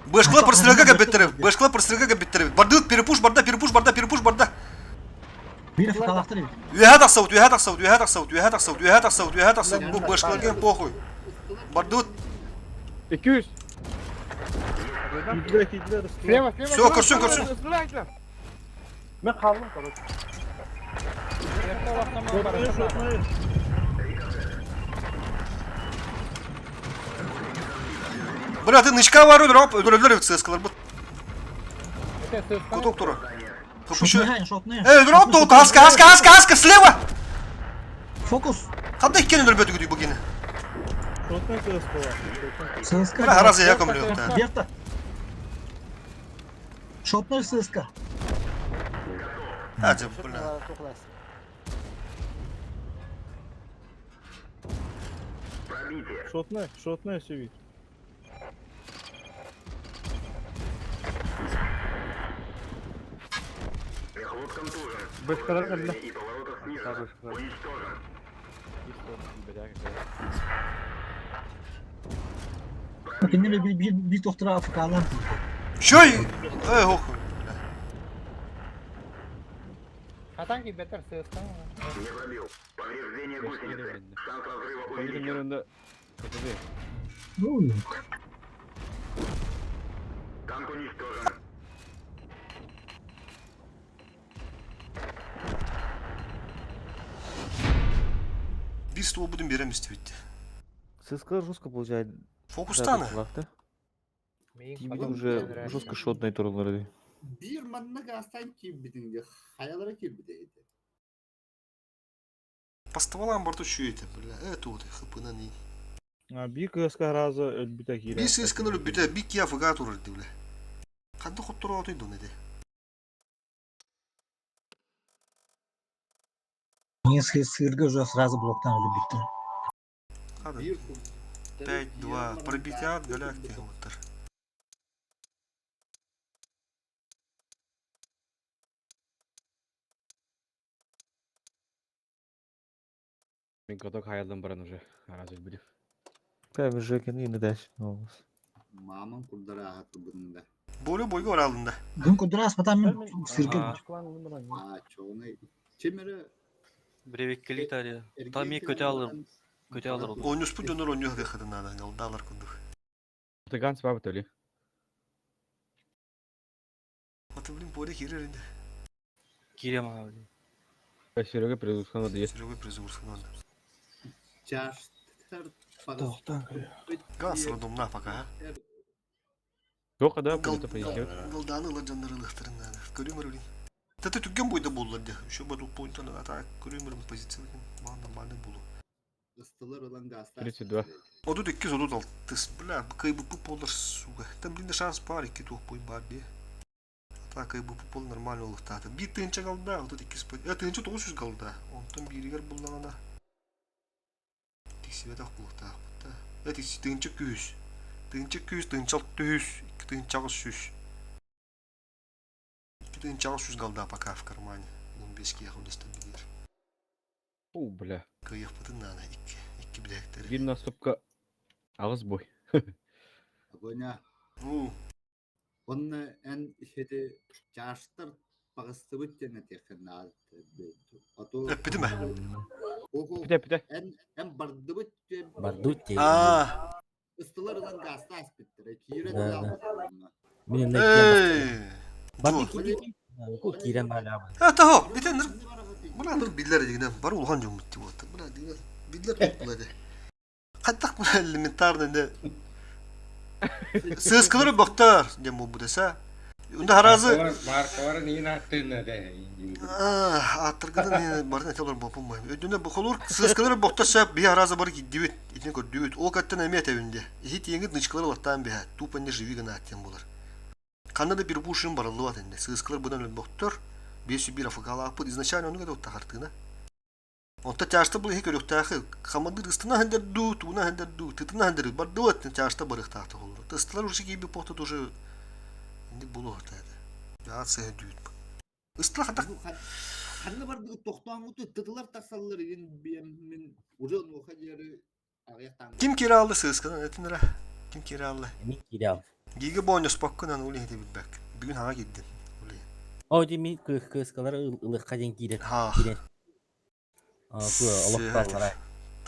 Бышкла прострелга кәбеттереп, бышкла прострелга кәбеттереп. Барды перепуш, барда, перепуш, барда, перепуш, барда. Биир факалаахтар эбит. Үөһэ тахсабыт, үөһэ тахсабыт, үөһэ тахсабыт, үөһэ тахсабыт, үөһэ тахсабыт, үөһэ тахсабыт. Бу бышкаларга похуй. Бардыбыт. 200. Киирдилэр, киирдилэр, Слева, слева. Все, көрсүн, көрсүн. Мен хааллым, короче. Шотнай, шотнай. Бля, ты нычка бар өлөр, өлөр ЦСКалар бут. Куток тура. Хапышы. Шотнай, шотнай. Эй, өлөр тут, аска, аска, аска, аска, слева. Фокус. Қандай иккен өлөр бөтүгү бу гене. Шотнай ЦСКалар. ЦСКА. Бля, харазы я көмлөк та. Берта. Шотнай ЦСКА. Hadi бля. Шотнай, шотнай сүбит. Бышкалар кэллэ. Да, бышкалар. Кинилэр биир биир биир тохтора АФК-лаан. Шой! Эй, хох. Хатан кийбэтэр ЦСКА. Кемнерінде КТБ. Ну, Бир ствол будем берем истебитти. ЦСКА жестко получает. Фокустаны. Тиибит уже жестко шотный туралары. Биир манна гаастаан киирбитиҥ дии, хайалара киирбитэ ити? По стволам борту чуете, бля, это вот хпынан и. А, биир кыаска раза өлбүтэ киирэ. Биир сыысканы өлбүтэ, биир киһи АФК турар дии, бля. Ханна хоттороотуй дун эти? Мне сырга уже сразу блоктан өлбүттэр. Хада. 5-2. Пробитят галяк оттар. Мен каток хаялдан баран уже араас өлбүтүм. Прям Жекин и дальше. Мамам курдара аха турбутун да. Болю бойга оралында. Күн курдара аспатан мен сырга. А, чоғына чемере Бревиккели тари. Там көтө алыр. Көтө алыр. Ойнуспут дьонор ойнуох дыхатын надо, галдалар курдук. Тыган сбабы төли. Аты блин, боре кирер инде. Кирем abi. Серега призурхан да Серега призурхан надо. Чаштар Тоқтан Газ родомна пока, а? Тоқа да, это пояснил. Галданы ылар жаннары ылыхтарын надо. Көрүмөр блин. Таты түгген бойда болдулар де. Еще бы тут поинтаны ата көрүмөр позиция маған нормальный болу. Ыстылар ылан гаста. 32. Отут икки отут алтыс. Бля, кайбы полдар сука. Там блин шанс бар икки туох бой бар бе. Ата кайбы пол нормально олуктаты. Бир тыынча қалда, отут икки спа. Э, тыынча 900 қалда. Онтон биригер булланана. Тиксибет ак булуктаак бутта. Э, тикси тыынча күүс. Тыынча күүс, тыынча алты жүз, икки тыынча агыс жүз. Икки тыынча агыс жүз қалда пока в кармане. 15 кияхым билер. О, бля. Кыйык бытын нана икки. Икки билектери. Бир наступка агыс бой. Агоня. У. Онна эн хети чаштар пагыстыбыт тене техен Ато. Эппити ме? Ого. Пите, пите. Эн эн бардыбыт те. Бардыбыт те. А. Ыстылар ылан гаста аспиттер. Кире Да, да. Мен Эй. Барды кирен балабы. А того, битен Мына бир биллер дегенен бар улхан жомут деп отыр. Мына деген биллер топтулады. Каттак мына элементарный не. Сыскалары бактар дем бу десе. Унда харазы Маркалар не наттына да. Аттыргыдан барын этелер бопун Өдүнө бу холур сыскалары бактар сап би харазы бар киддибит. Итин көрдүбүт. О каттан эме тебинде. Ихит еңит нычкалар латтан бе. Тупо не живи гана аттен булар. Канда да бир бушын барылы энде. Сыскалар будан бактар. Бес бир афыкалааппыт изначально ону када тахартына. Онта чашта бул хи көрөктахы хамадыр ыстына хендер ду, туна хендер ду, тытына хендер бардыбат чашта барыктахты холур. Тыстылар уже киби похта тоже инди булу хатады. Да сэ дүйт. Ыстыла хата Ханна бардыгы тохтоон тытылар тасаллар ин мен уже нуха жери агыяктан. Ким киралды сыскадан этинere? Ким киралды? Мен кирал. Гиге бойнос баккынан ули хеде билбек. Бүгүн хага киддин. Ули. О, ди мен кыскалар ылыкка ден кирер. Ха. Кирер. А, ку олох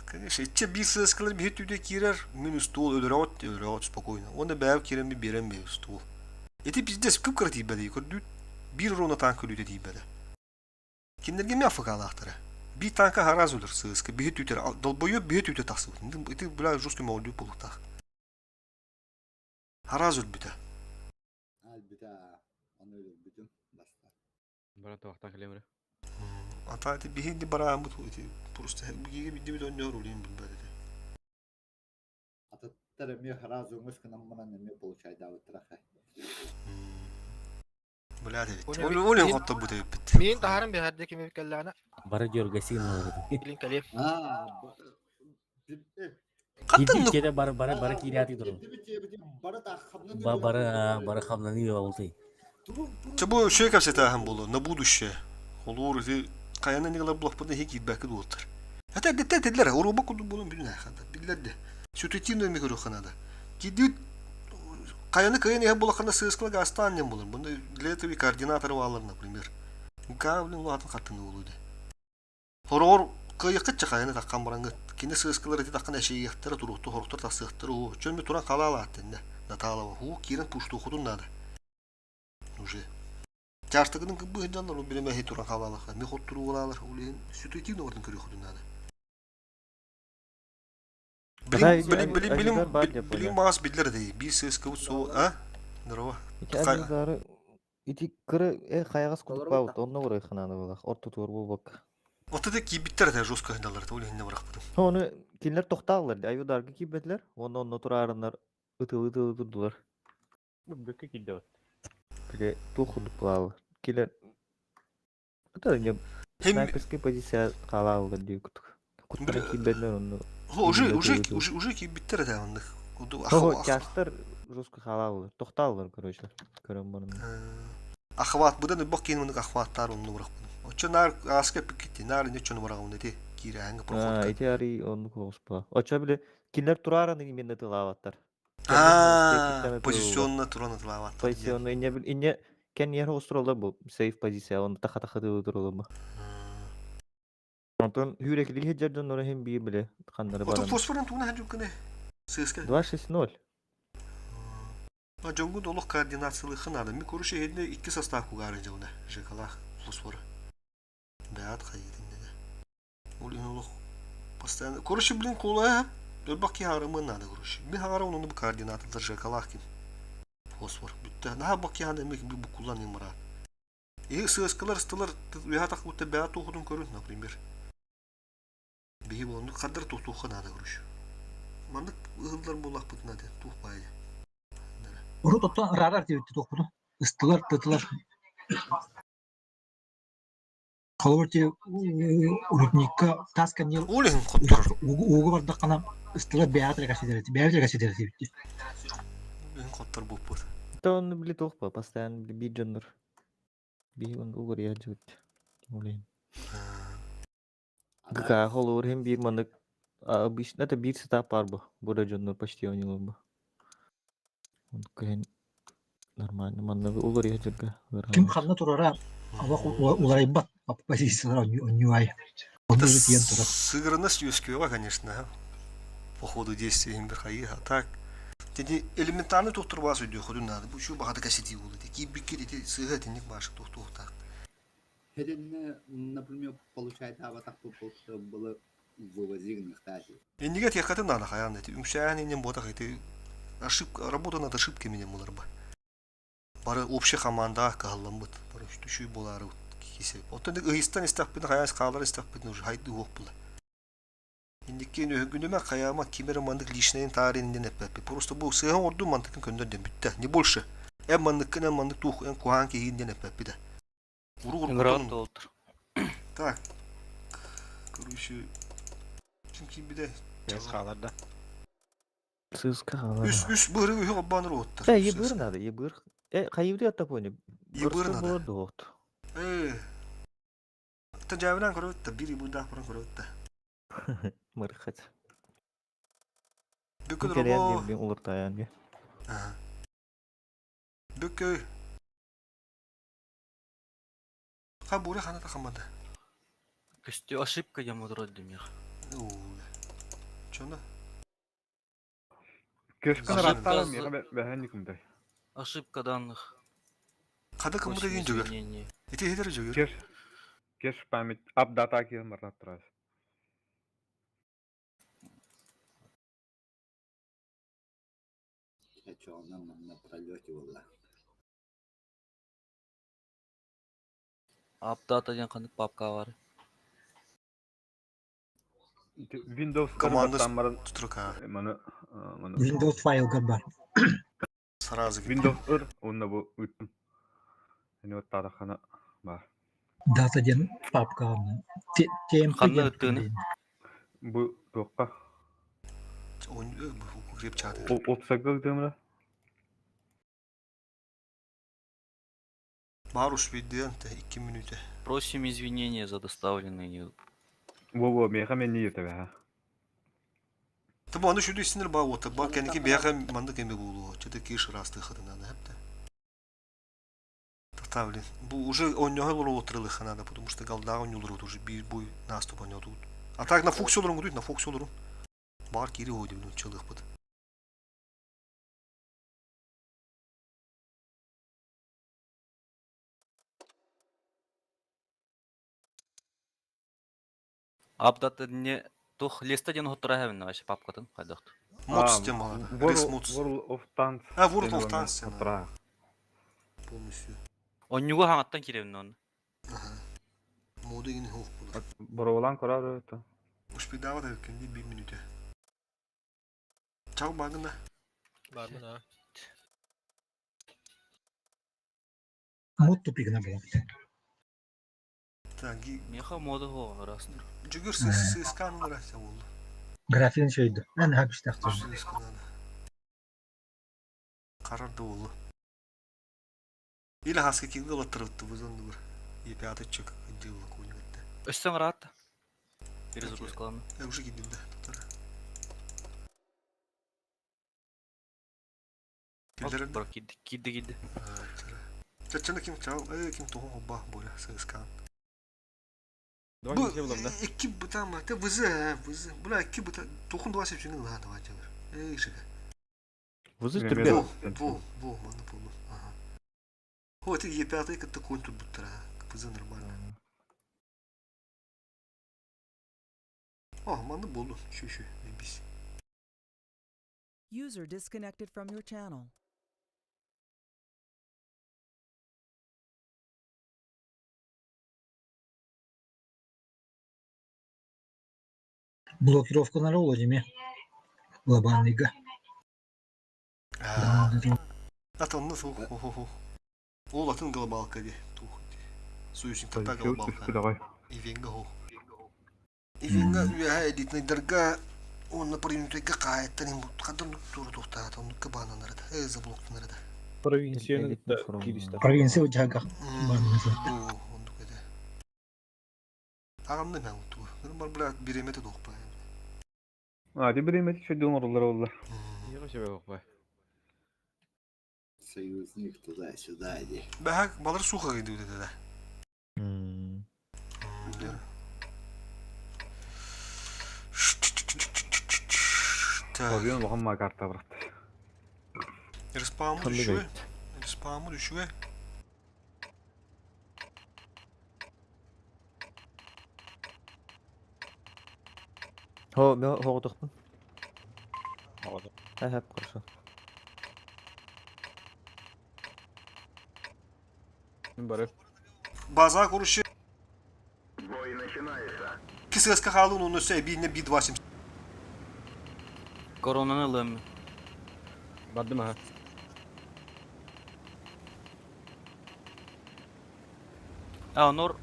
Конечно, итче бир сыскалар бир түйдө кирер, минус стол өлөрөт, өлөрөт спокойно. Оны бәп кирен би берен би стол. Эти пиздец кып кыра тийбеди, көрдү. Бир рона танк өлүтө тийбеди. Киндерге ме афыкалаахтара. Би танка хараз өлөр сыска, бир түйтер, долбоёб бир түйтө тахсыбыт. Ити бля жесткий молдю болуктах. Хараз өлбүтэ. Албита аны өлбүтүм баста. Брат, вахтан хлемре. Ата эти бихинди бараамыт эти просто биге бидди бит оннор улин билбеди. Ататтар эме хараз өңөс кынан манан эме получайда траха. Бля дебит. Олин хотто бу дебит. Мин тахарым бихарде кими келлана. Бары дөргөсин. Билин калем. А. Каттын кеде бары бары бары киряти туру. Ба бары бары хамнаны болты. Чы бу шөй капсета болу на будущее. Холур эти каяна нигала булак буда хи кидбәки дуоттар. Хата дете тедлер уруба куду болун билин хата. Биллерде. Ситуативно ми көрө ханада. Кидит каяны каяны я булаканда сыскалага астаннен болur. Бунда для этого и координатор алыр, например. Ка блин улатын хаттыны болуду. Хорор кыйыккытча каяны таккан бараңгыт. Кине сыскалар эти таккан эшейяктара турукту хоруктар тасыктыр. О, чөнмө туран калала аттенде. Наталова. Ху кирен пушту худун надо. Уже. Чаштыгының кыбы жандар ол билеме хей туран калалаха. Ми хоттуру булалар. Улин ситуативно ордын көрө худун надо. Билим, билим, билим, билим, билим маас биллэр дии. Биир сыыскабыт суо, а? Здорово. Ити авиудары ити кыра э хайаҕас курдук баабыт онно барай ханааны булах ортотугар буолбакка. Вот это киирбиттэр этэ жестко хындалар ол иһинне бырахпытым. Ону кинилэр тохтааллар ди авиударга киирбэтилэр уонна онно тураарыннар ытылы-ытылы турдулар. Бүккэ киирдэ вот. Бile туох курдук булаалар. Килер Это не снайперская позиция хаалааллар дии курдук. Куттара киирбэтилэр онно. Уже уже уже уже киирбиттэр этэ оннук. Ого, тяжтар жестко хаалааллар. Тохтааллар, короче. Көрөн баран. Ахват быдан ыбак киин мынык ахваттар онну бырахпын. Оччо наар ааска эппиккитти, наар инне чону быраҕын ити киирээһиҥҥэ проходка. Ити арый оннук оҕуспа. Оччо били кинилэр турааран именно тылаабаттар. Аа, позиционно туран ытылаабаттар. Позиционно инне инне кэнниэр оҕустураллар бу сейф позиция онно таха таха тураллар бу. Онтон хүүрэкилиги сылдьар дьонноро иһин биир били ханнары Отон баран. фосфорын тугуна хадьукканы сыыска. 2-6-0. А дьоҥҥун олох координациялыахха наада. Мин короче иһиннэ икки состав кугаарын дьылына ЖКлаах фосфора. Бэт хайытын дэнэ. Ол иһин олох постоянно короче блин кулаа өлбөх киһи аарымыан наада короче. Мин хаҥара онуну бу координаталар ЖКлаах ким фосфор бүттэ. Наһаа бок киһи эмиэ буккуллан иммараат. Иһи сыаскалар ыстылар үөһэ тахбытта бэҕэ туохутун көрүн, например. Биһи буолуннук хардыр туохтуохха наада короче. Маннык ыһыллар буоллахпытына да туох баайа. Урут оттон араарар диэбитти туохпутун. Ыстылар, тытылар. Холобур ти рудникка таас кэнниэл Ол иһин хотторор. ууга бардаххына ыстылар бэйэҕэ тэлэкэситэр бэйэбит тэлэкэситэр диэбитти. Ол иһин хоттор буолбут. Да он били туох ба постоянно били биир дьоннор биһи он угуруйа дьыбыт. Ол иһин. ГК холуур иһин биир маннык обычно это биир сетап баар бу. Бу да дьоннор почти оонньуулар бу. Оннук иһин нормально манныгы уларыйа дьырга Ким ханна турара олох уларыйбат позициялар онньуай. Онно тиийэн турар. Сыгранность үөскүөҕэ, конечно, по ходу действия иһин бир хайыыха. Так, Тини элементарный туохтур баас өйдүөххүтүн наада. Бу үчүгэй баҕата кэситии буолуо. Киирбиккит ити сыыһа итинник баашык туохтуохтаах. Хединне, например, получает аватар было вывози гнехтати. Иннигэ тиэххэтин наада хайаан ити үҥсээн иннин буотах ити ошибка работа над ошибками диэн буларба. Бары общий командаҕа кыһалламмыт, бары үчүгэй буолаары кисе. Оттон ыйыстан истэхпинэ хайаас хаалар истэхпинэ уже хайды уох була. Инникки өһүгүнүмэ хайаама ким эрэ маннык личнайын таарыйын диэн эппэппит. Просто бу сыыһа оҥордум мантыкын көннөр диэн бүттэ. Не больше. Эн манныккын эн маннык туох эн куһаҕан киһигин диэн эппэппит ээ. Ыҥыраҕын толтур. Так. Короче, ким киирбитэ? Без хаалар да. Сыыска хаалар. Үс үс быыры үһү холбоон уруоттар. Э, ебыр надо, ебыр. Э, хайыбыты атта понял. Ебыр надо. Болор дуохт. Э. Та жабынан көрөт да бир ебырдаах баран көрөт да. Мырхат. Бүкүл Кэлээн робо. диэн бин улуртаайан ге. Бүкүл. Ха буре хана тахаммада. Көстүү ошибка диэн модурар димиэх. Чоно? Кешкан Ошибка раттаан миэхэ бэһэн никумдай. Ошибка данных. Хада кыммыта Просим диэн дьөгөр. извинения. Ити иһитэр дьөгөр. Кеш кеш память апдата киһи марнаттарас. Чоҕунан манна пролете буолла. Апдата диэн ханнык папка бар? Windows Команда баран строка. маны маны Windows файлга бар. Сразу Windows ыр уонна бу ыттым. Эни оттаатаххана баар. Дата диэн папка онно. TMP Ханна диэн ыттыыны? Бу туохха? Укреп чаты. Опсага ыытыамра? Бар успейден 2 минуты. Просим извинения за доставленные Во-во, миэхэ мен не ертебэ Табы аны шүді истинер ба ота ба кәнеки бияға мандык эме болу. Чөтө киш расты хатына хепте. Та блин. Бу уже онньоһо олору отырылыха надо, потому что голда онньолору уже бир буй наступ онньо тут. А так на фокс олорун гудуйт, на фокс олорун. Бар кири ходи блин чылыхпыт. Апдата не Тух леста диэн уһуттара хэвинна вообще папкатын хайдахт. Моц тема. Рес Моц. World of Tanks. А, World of Tanks тема. Полностью. Онньугу хаҥаттан кииребин онно. Моду игин хух буолар. Боруолаан көрөр это. Успейдаабат эбиккин дии биир мүнүүтэ. Чал баагына. Барбын а. Мод тупигына буолар. Так, Меха мода хуоҕа ырастыр. Жүгүр сыскаан ылара буолла. Графин шөйдө. Эн хабистахтыр. Сыскаан. Карар да буолла. Или хаска килге олаттырытты бу зондугур. Епятый чек дилла кунингетте. Өссө ыраатта. Перезагрузкаланна. Я уже кидим да. Тутара. Киллерин. Бро кидди кидди кидди. Чаччана ким чал, э ким туһун хобба буря сыскаан. Давай Бу не булам да. икки быта ма, те вызы, вызы. Бля, икки быта тухун два сепчини ла давай делар. Эй, шика. Вызы Мен- түрген. Бу, бу, бу, манна болду. Ага. О, ты Е5 кытта конь тут буттара. КПЗ нормально. О, манна болду. Şu şu, бис. User disconnected from your channel. Блокировкалар ол деме. Глобальныйга. Атын ну хо хо хо. Ол атын глобалка ди. Тух. Союзник тата глобалка. Давай. Ивенга хо. Ивенга үһә элитный дарга он например кайттан им кадан тур тухтаат он кабананар да. Э заблоктанар да. Провинцияны кытта киристер. Провинция учага. Бу ондук эде. Агамны мен уту. Нормал бля биремете дохпа. А, ти биремете чөйдөн орулар олла. Еға шебе бай. Союзник туда-сюда иди. Бәһәк балар суха гиди үтә да. Лобион улахан карта бырахты. Респауму düşüyor. Респауму düşüyor. Хо, мен хоғытықпын. Хә, хәп, хорошо. Мин бары. База kuruşu. Кисыска халун оны сө бийне би 2 Коронаны ылым. Бардым аха. А, онор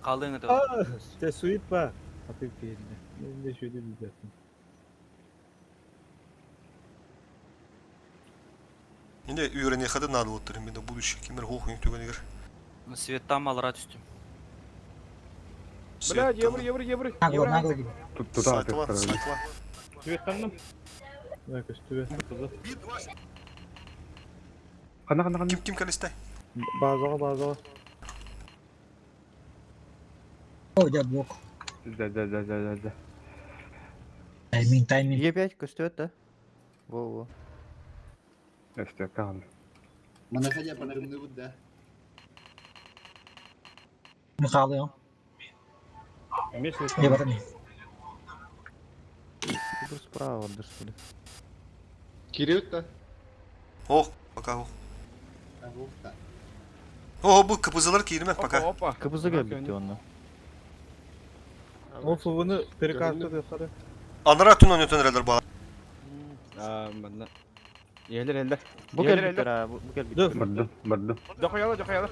қалың это. Те суит ба. Атып келді. Мен де шөйде билбеппин. Инде үйрене хады надо вот мен будущий кимер хохун түгенегер. Светтан малыра түстүм. Бля, евро, евро, евро. Нагло, нагло. Тут туда Сайтла, сайтла. Светтанным. Так, үстүбе. Кана кана кана. Ким ким калистай? Базаға, базаға. О, дя блок. Да, да, да, да, да, да. Тайминг, тайминг. Е5 көстөт да. Во, во. Өстө каан. Манаходя панарымны да. Михаил. Я барам. Бір справа что ли. Кирилл да? Ох, пока ох. О, бу кпзлар кийирме пока. Опа, КПЗ келбитти онна. Ол фугуну перекарта дехары. Анара түн ойнотон эрелер бала. А, манна. Елер элдер. Бу келбиттер, а, бу келбиттер. Бардым, бардым. Дохаяла, дохаяла.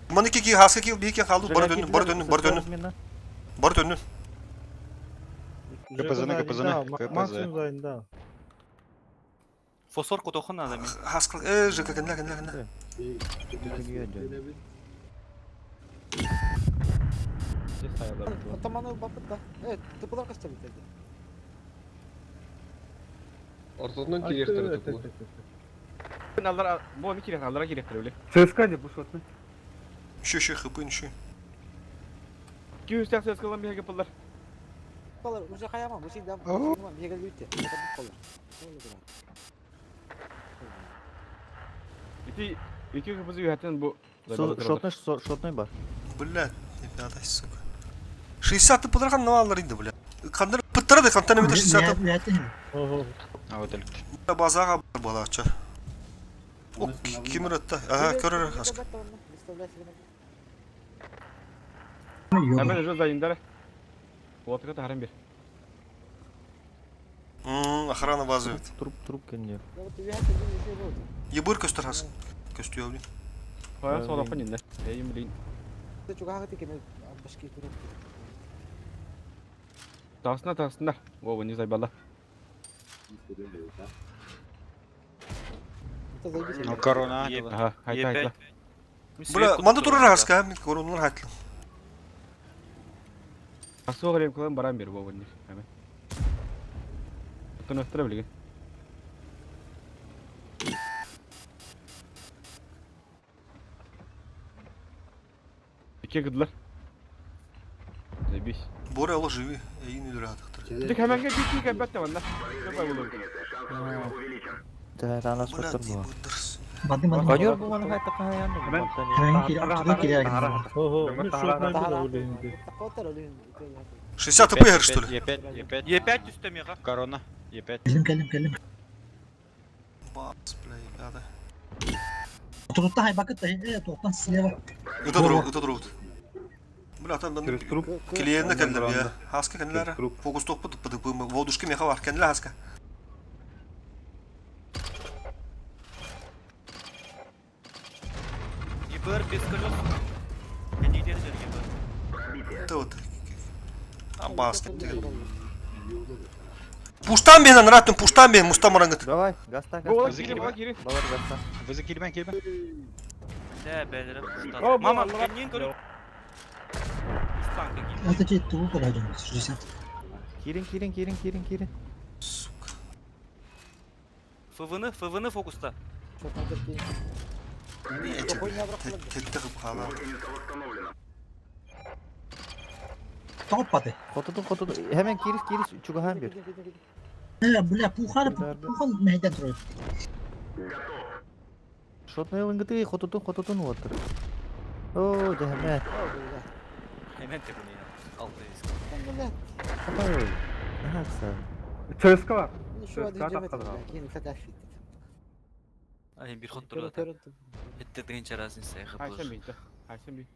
Маны ки хаска ки бики халду бар dönün, бар dönün, бар dönün. Бар dönün. КПЗ-ны, КПЗ-ны, КПЗ. Максимум зайында. Фосфор кутохон надо мен. Хаска э жка кенна кенна кенна. Атаманы бапыт да. Э, тыпылар кашта бит. Ортодон киректер тупу. Аллара, бу не кирек, аллара киректер биле. ЦСКА деп бу шотны. Şu şu хыпын şu. 200 тәк ЦСКА-лан беге пыллар. Балар, уже хаямам, уже дам. Мега битте. Ити ики кызы юхаттан бу. Шотный, шотный бар. Блядь, ребята, сука. 60 ты пыдырхан навалар инде, бля. Кандыр ПТ. Ыттара да хантан эмит 60 Үһәтин. А вот өлүктэр. Базаға балача. О, ким ырытта? Ага, көрөр хаска. Hemen уже зайындары. Уотыга таһаран бер. Охрана базы. Труп, труп кеннер. Ебыр көстөр хас. Көстүө блин. Хая солақпын енді. Эйим блин. Тағысына тағысына. Вова не зайбала. Ну, корона. Ага, хайта хайта. Бля, манда турар хаска, мен коронлар хайтлы. Асуға рем баран бер Вова не. Hemen. Оттон өстірі білген. Икки кыдылар. Заебись. Боря ола живи, эйин үлөр атыктыр. Дик hemen gel bir iki elbette bende. Yapay bulur. Тәһәрәнә Бля, соттыр бу. ебырдырс. Бады мады. Конер бу маны хайта каян. Hemen kiri, ortadan kiri. Ого, ну шотный было улейнди. 60 ТП что ли? Е5, Е5. Е5 үстемеға. Корона. Е5. Келим, келим, келим. Бас, бля, ребята. Tututta hay bakıt da, э, тоқтан слева. Это друг, это друг. Бля, там Через труп. Клиентна кэллэр я. Хаска кэннилэр. Труп. Фокус тохпут ПДП водушка меха бар кэннилэр хаска. ЕБР без колес. Кәнейлер жер ЕБР. Это вот. Абас деген. Пуштан бен раттын пуштан бен мустан марангыт. Давай, гаста, Бола гаста. кири, бола кири. Балар гаста. Вызы кирмен кирмен. Дә, бәлерә О, пуштан. бу Мама, алла. кәннен көріп. Станка кири. Это те тугу кадайдың, 60. Кирин, кирин, кирин, кирин, кирин. Сука. ФВ-ны, ФВ-ны фокуста. Тетте кып кала. Топ бады. Хотудун, хотудун. Hemen кирис, кирис, чугахан бир. Э, бля, пухар, пухан мейден тұрып. Шотный ылынгыты, хотудун, хотудун отыр. О, дәһәмә. Hemen те бұны я. Алты риск. Ой. Ага, кса. ЦСКА бар. ЦСКА таққадыға. Ай, bir ход тұрады. Этте дегенче разница. Хайсен бей, хайсен бей.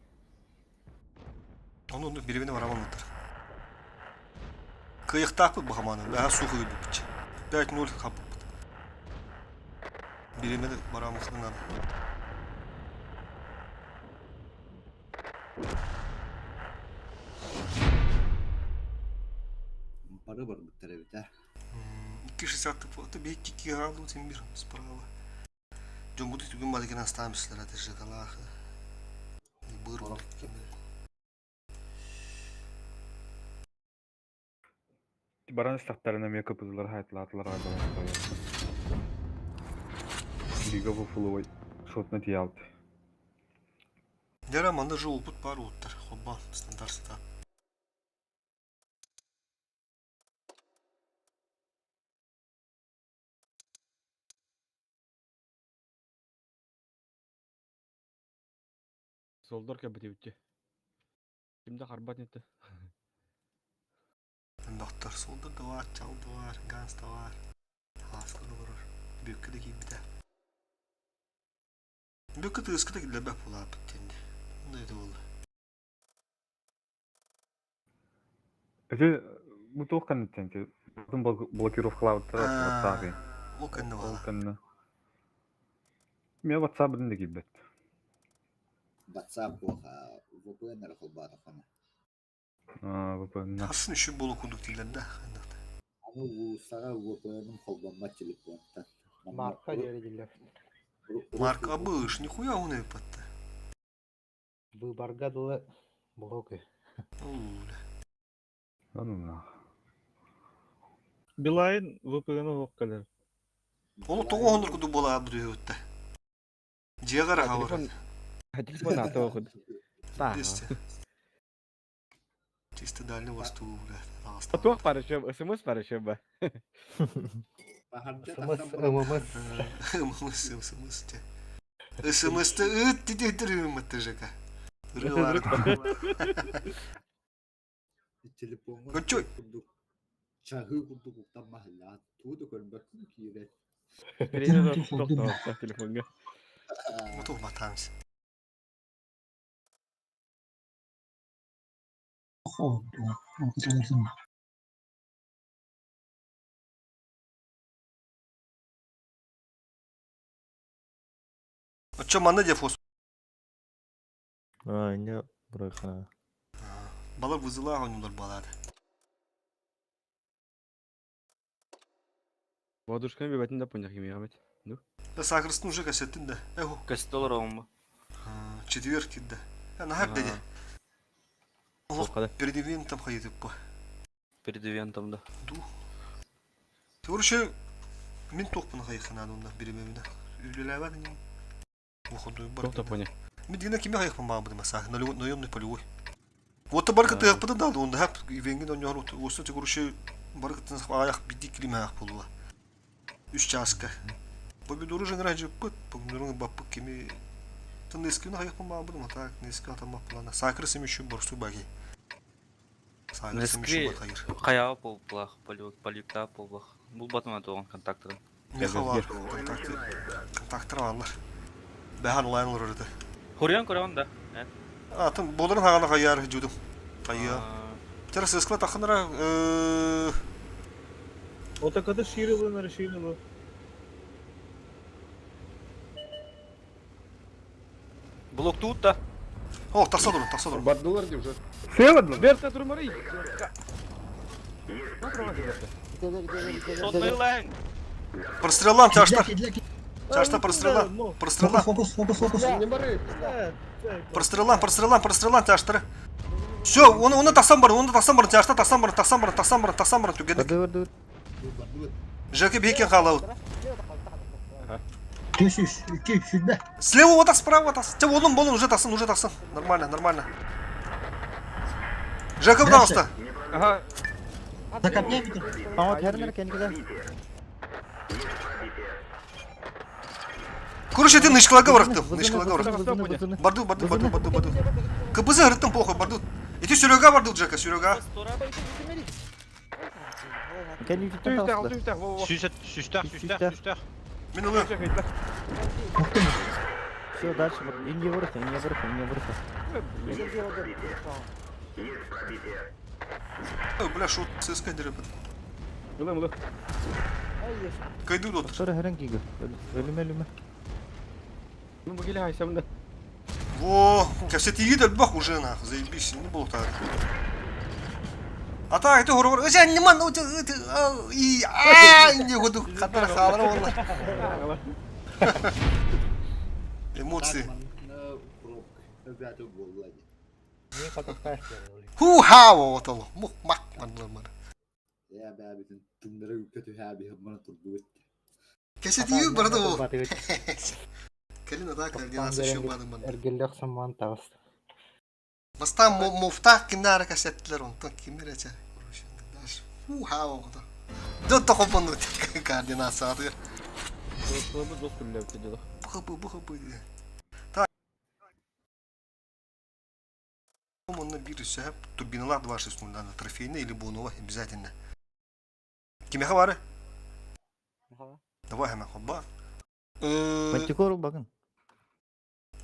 Onu onu birbirine var aman Кыйыктаакпыт бахаманы, бәһә сухы бит. 5-0 капыппыт. Бириме барамыкынан. Бары бар биттер бит, а. 2.60 тп, это 2 галу тимбир справа. Жон буду түгүн бадыкен астамыслар атышы калахы. Быр. Баран истақтарына мен кыпызылар хайтылатылар айбалар. Лига бу фуловой шотна тиялды. Дера манда же опыт бар уттар. Хобба стандарт ста. Солдор кәбіте бітті. Кимде харбат нетті. Доктор солда да бар, чал да бар, ганс да бар. Хаска да бар. Бүккө да кийбите. Бүккө тыскы да килбе була биттенди. Мындай да болду. Эти бу туох каныттен те. Потом блокировкалабыттар WhatsApp. Ол кэннэ Ол бала. кэннэ. Мен WhatsApp дын да килбет. WhatsApp буха, VPN эр холбата хана. Аа, VPN. Хасын үшін болу кундук дийлер да. Аны улусага VPN-ым холбамма телефонтан. Марка дери дилер. Марк абыш, нихуя он патта. Выборга дылы блоки. Уля. Ану на. Билайн VPN оккалер. Оны тоғы оныр куду бола абды өтті. Жеғара хавар. Телефон аты оқыды. Десте. Чисто дальний восток, бля. Туох бар еще, СМС бар еще ба. СМС, ММС. ММС, СМС. СМС-ты ыт дедетір үмітті ЖК. Рылар. Телефоҥҥа Кочой. курдук. Чаһыы курдук уктан маһыллаат, тугу да көрбөккүн киирэн. Телефоҥҥа. Утулбатаамс. Оччо манна диэ фос. А, не браха. Балар вызылаах оонньуулар буолаады. Бодушканы бибэтин да понях имеямет. Ну? Да сакрыстын уже кассеттин да. Эху. Кэстэ олороҕун бу. Четверг кирдэ. Нахар деди. Олох перед ивентом хайытыппа. Перед ивентом да. Ду. Короче, мин туохпун хайыхханаан онно биримэбинэ. Үлэлээбэт иним. Туох да поня. Мин дигинэ кими хайыхпын баабытым асаа. Наемный полевой. Вот бар кытыахпытын да онда хап ивенгин онньоһор уоста короче бары кытын аҕайах бидди килимээх буолуо. Үс чааска. Помидору жеңер жыппыт, помидорун баппыт кими Тынныскины хайыхпын баабытым, а так нескин атаммаппылана. Сакры семищу борсу баги. Сакры семищу батайыр. Хайаҕа буолбулаах, поликтаах буолбах. Булбатым туоҕун контактарын. Меха бар, контакты, контактар бааллар. Бэһэн улайан олорор этэ. Хуруйан көрөҕүн да? Атын буоларын хаҕана хайаар жудум. Хайыа. Тера сыскла тахынара Отакаты ширилы решилы. Блоктуут да. О, тахса турун, тахса турун. Бардылар дии уже. Берта турмарый. Сотнылаң. Простреллан тяжта. Тяжта простреллан. Простреллан. Фокус, фокус, фокус. Не бары. Простреллан, простреллан, простреллан тяжтары. Все, оны оны тахсан бар, оны тахсан бар, тяжта тахсан бар, тахсан бар, тахсан бар, тахсан бар түгенник. Барды барды. Жеке бейкен халау. Түс, үс, 2, сүрбэ. Слева вот так, справа вот так. Те болун, болун, уже тахсан, уже тахсан. Нормально, нормально. Жека пожалуйста. Ага. За камнями там. Ама термер кенкиде. Короче, ты нышкалага барахтым, нышкалага барахтым. Барду, барду, барду, барду, барду. КПЗ ырыттым плохо, барду. Ити Серега барду, Джека, Серега. Кенни Түстэх, тахса. түстэх, во во. Сүстэх, сүстэх, сүстэх, сүстэх. Мен ылы. Все, дальше. Инге вырха, инге вырха, инге вырха. Бля, шо ЦСКА дерепет. Ылым, ылым. Кайду дот. Sonra herhangi gibi. Ölüme ölüme. Ну, бу келе хайсамда. Во, кассети бах уже нах, заебись, не было так. А так, это хорор. Эсэ не ман, и а не году катар халар والله. Эмоции. Пробка. буолла дии. Ху ха вот ол. Мух мак ман ман. Я бэбитин тыннары көтүһээби мана турдубут. Кассети барды ол. Кэлин ата координация еще бады ман. Эргеллэх самман тағыс. Бастан муфтах кимнәре кассеттилер онтон кимнер эче. Короче, дальше. Ху ха вот. Дот тохопону координация атыр. Бухы бухы Так. Онно бир үсәп турбиналар 2.6 надо трофейный или бонова обязательно. Кимеха бары? Давай хәмә хобба. Мантикор bakın.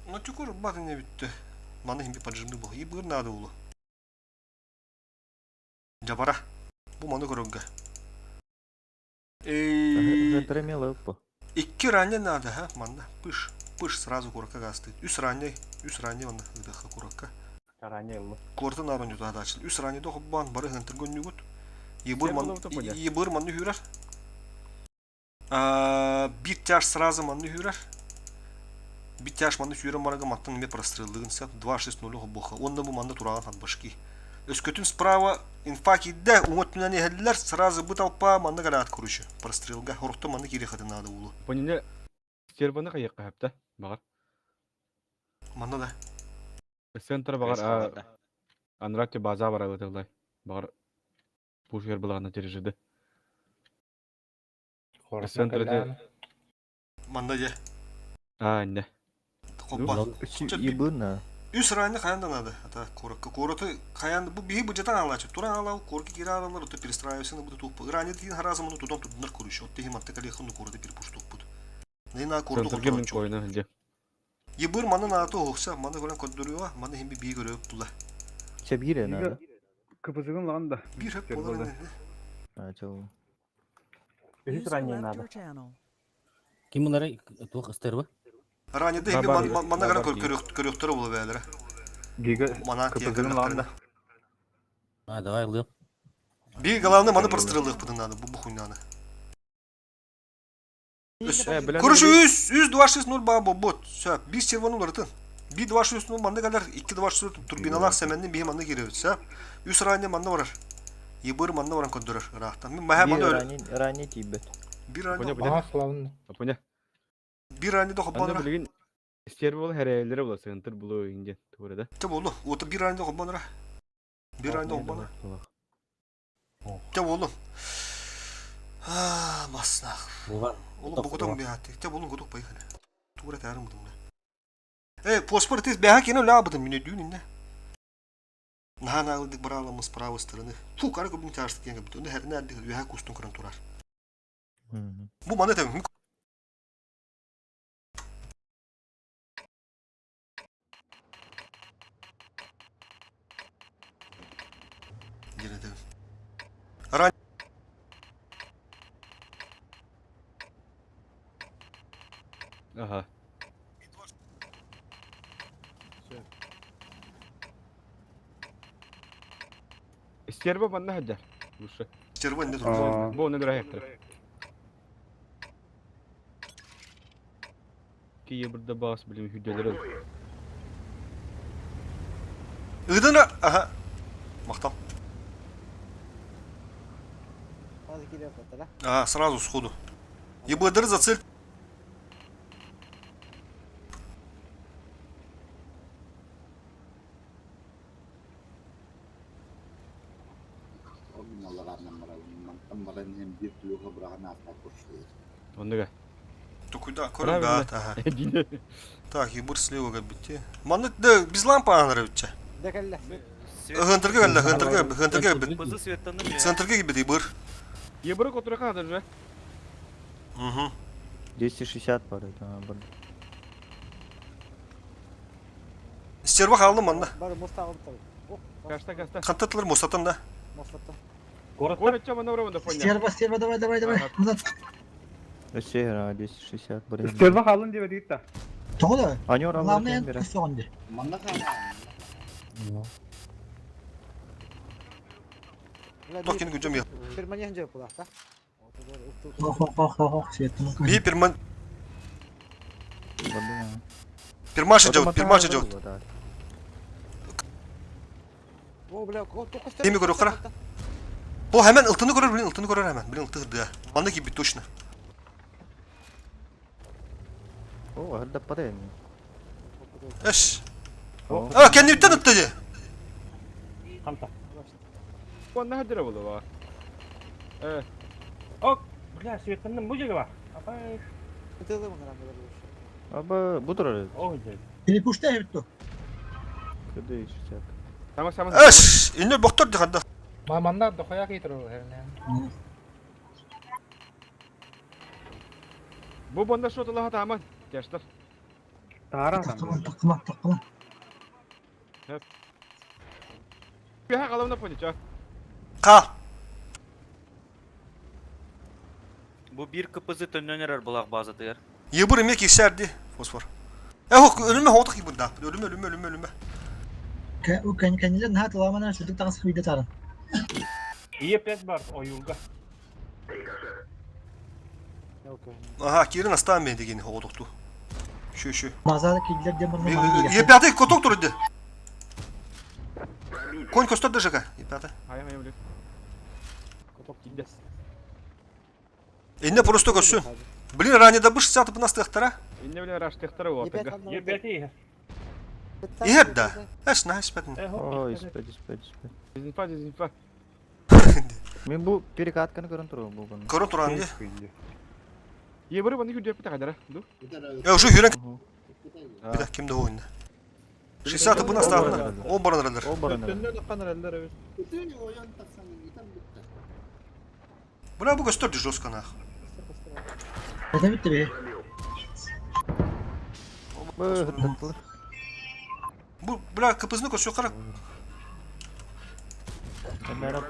Мантикор баты не битте. Маны химби поджимды бу. И быр надо улу. Жабара. Бу маны көрөнгө. Тремело по. Икки ранее надо, ха, манна. Пыш, пыш сразу куракка гасты. Үс ранее, үс ранее онна ыдыха куракка. Ранее ыллы. Куорта нарон юта дачыл. Үс ранее доху бан бары хантыр гөннүгүт. Ебыр ман, ебыр манны хүрер. Бир тяж сразу манны хүрер. Бир тяж манны хүрер марага маттан ме прострелдыгын сәп 2-6-0 боха. Онда бу манны тураган хат башки. Өскөтүн справа инфак идде, уңот менен эхеллер сразу бу толпа манны галаат короче. Прострелга хорохто манны кире хаты надо улу. Понине серваны кайыкка хапта. Багар. Манна да. Центр багар анракте база бар алытылай. Багар пушер булагана тережиде. Центрде Манна же. А, не. Хоппа. Ебына. Үс ранньы хайан да надо. Ата куоракка куораты хайан бу биһи быдьатан аалаачы туран аалау куоракка киирэ аалалар ото перестраивайсыны бу тууппу. Ранньы тиин хараза муну тутан тутунар көрүш. От тиһи манта калихан куораты перепуштукпут. Нина куораты Центрге мин хотторочу. койна хылдьа. Ебыр маны нааты оһукса, маны көрөн көрдөрүөҕэ, маны химби бии көрөп тула. Чэ биир надо. Кыпызыгын лаҕан да. Биир хөп болар ини. А, чэ. Үһүс User ранее left надо. your channel. Ким булары туох ыстырба? Ранньыда химби Бабар манна бабар көрөн көрүөхтөрө була бээлere. Гига Манан тиэ кыпызыгын лаҕан да. А, давай ылыам. Бии главное маны простреллыахпытын надо, бу бухуйнаны. Короче, 3, 3, 2, 6, 0 баа бобот. Сөп. 5 червону уларытын. 1, 2, 6, 0 манна кэлэр. 2, 2, 6 турбиналаах сэмэнни биһи манна киирэбит. Сөп. 3 ранее манна барар. Ебыр манна баран көрдөрөр ыраахтан. Мин маһа манна Ранее ранее тиийбэт. Bir ранее. Ага, славно. Апоня. Bir ранее да Анда хоббанра. билигин стерва бол хэрээлери була сыгынтыр булу инде тура да. Те болду. Ота bir ранее да хоббанра. Bir ранее хоббанра. Те болду. А, маснах. Буга. Oğlum bu kadar bir hatta. Te bolun goduk поехали. Тура тәрім бұдым. Эй, поспор тез бәһә кино ля бұдым мине дүүн инде. Наһаа наалыдык барааламмы с правой стороны. Фу, кара көбүн чаарстык диэн кэбит. Онно хэрнэ эрдик үөһэ кустун көрөн турар. Бу маны тэбим. Диэн этэбин. Ран Ага. Стерва манна хаджар. Лучше. Стерва не турар. Бу оны дөрә хектер. Кие бирде бас билим хүдделер. Ыдына, ага. Мактал. А, сразу сходу. ЕБДР за цель. Онныга. Тукуда, көрүн ага. Так, ебыр слева габитте. Маны да без лампа анырыбытча. Хынтырга кэллэ, хынтырга, хынтырга габит. Бызы светтаныр. Центрга гибит ебыр. Ебыр котурака даже. Угу. 260 бар это бар. Стерва халды манна. Бар моста алып тор. Кашта, кашта. Хантатлар мостатан да. Мостатта. Город чама на уровне понял. Стерва, стерва, давай, давай, давай. Назад. Өссө 260 бар. Стерва халын деп дейт да. Тоҕо да? Они оралар Главное, бере. көстөҕүн Манна Токин күжөм я. Перманент жеп була, да? Хо хо хо хо светтен. Би перман Пермаша жабыт, пермаша жабыт. О, бля, токус. Эми көрө кара. Бу hemen ылтыны көрөр, блин, ылтыны көрөр hemen. Блин, ылты да. Манна кибит точно. О, хырда падай. Эш. А, кенниптен ытты ди. Хамта. Онна хадыра болу ба. Э. Ок, бля, светтанным бу жерге бар. Апай. Аба, бу турар. О, жер. Перепуштай битто. Кыды 60. Сама сама. Эш, инне боктор ди ханда. Манна дохуя кейтер ол херне. Бу бонда шотала хата аман. Тяштар. Тара Таққыман, таққыман, таққыман. Беха каламна понял, ча. Кал. Бу бир КПЗ төннөнөр булак базатыгар. Ебыр эме кесерди фосфор. Э, хок, ölüme hoduk gibi da. Ölüme, ölüme, ölüme, ölüme. Кэннилер наһаа тыламанан сүрдүк таҕыс хүйдэ тарын. Е5 бар, оюлга. Aha, кирин астан мен деген hoduktu. Şu şu. Базада киллер диэн барна Е5 коток турду. Конь костор дежека. Е5. Хай хай блин. Киде. Инне просто көссүн. Блин, ранее да быш сатып настыктара. Инне биле раштыктара отыга. Е5 иһэр. Иһэр да. Эш, на испетин. О, испет, испет, испет. Дезинфа, дезинфа. Мен бу перекатканы көрөн турам бу. Көрөн туран ди. Ебыр бонда хүддер бит хадыра. Ду. Э, уже хүрен. Бida кимде ойында. 60 бына астаатына. Ол баран эрэллэр. Ол баран эрэллэр. Төннөн аккан эрэллэр эбит. Ытыын ойон тахсан ытан бүттэ. Бля, бу көстөр жестко нах. Это бит тебе. Бы, Бу, бля, КПЗны көсүө қара.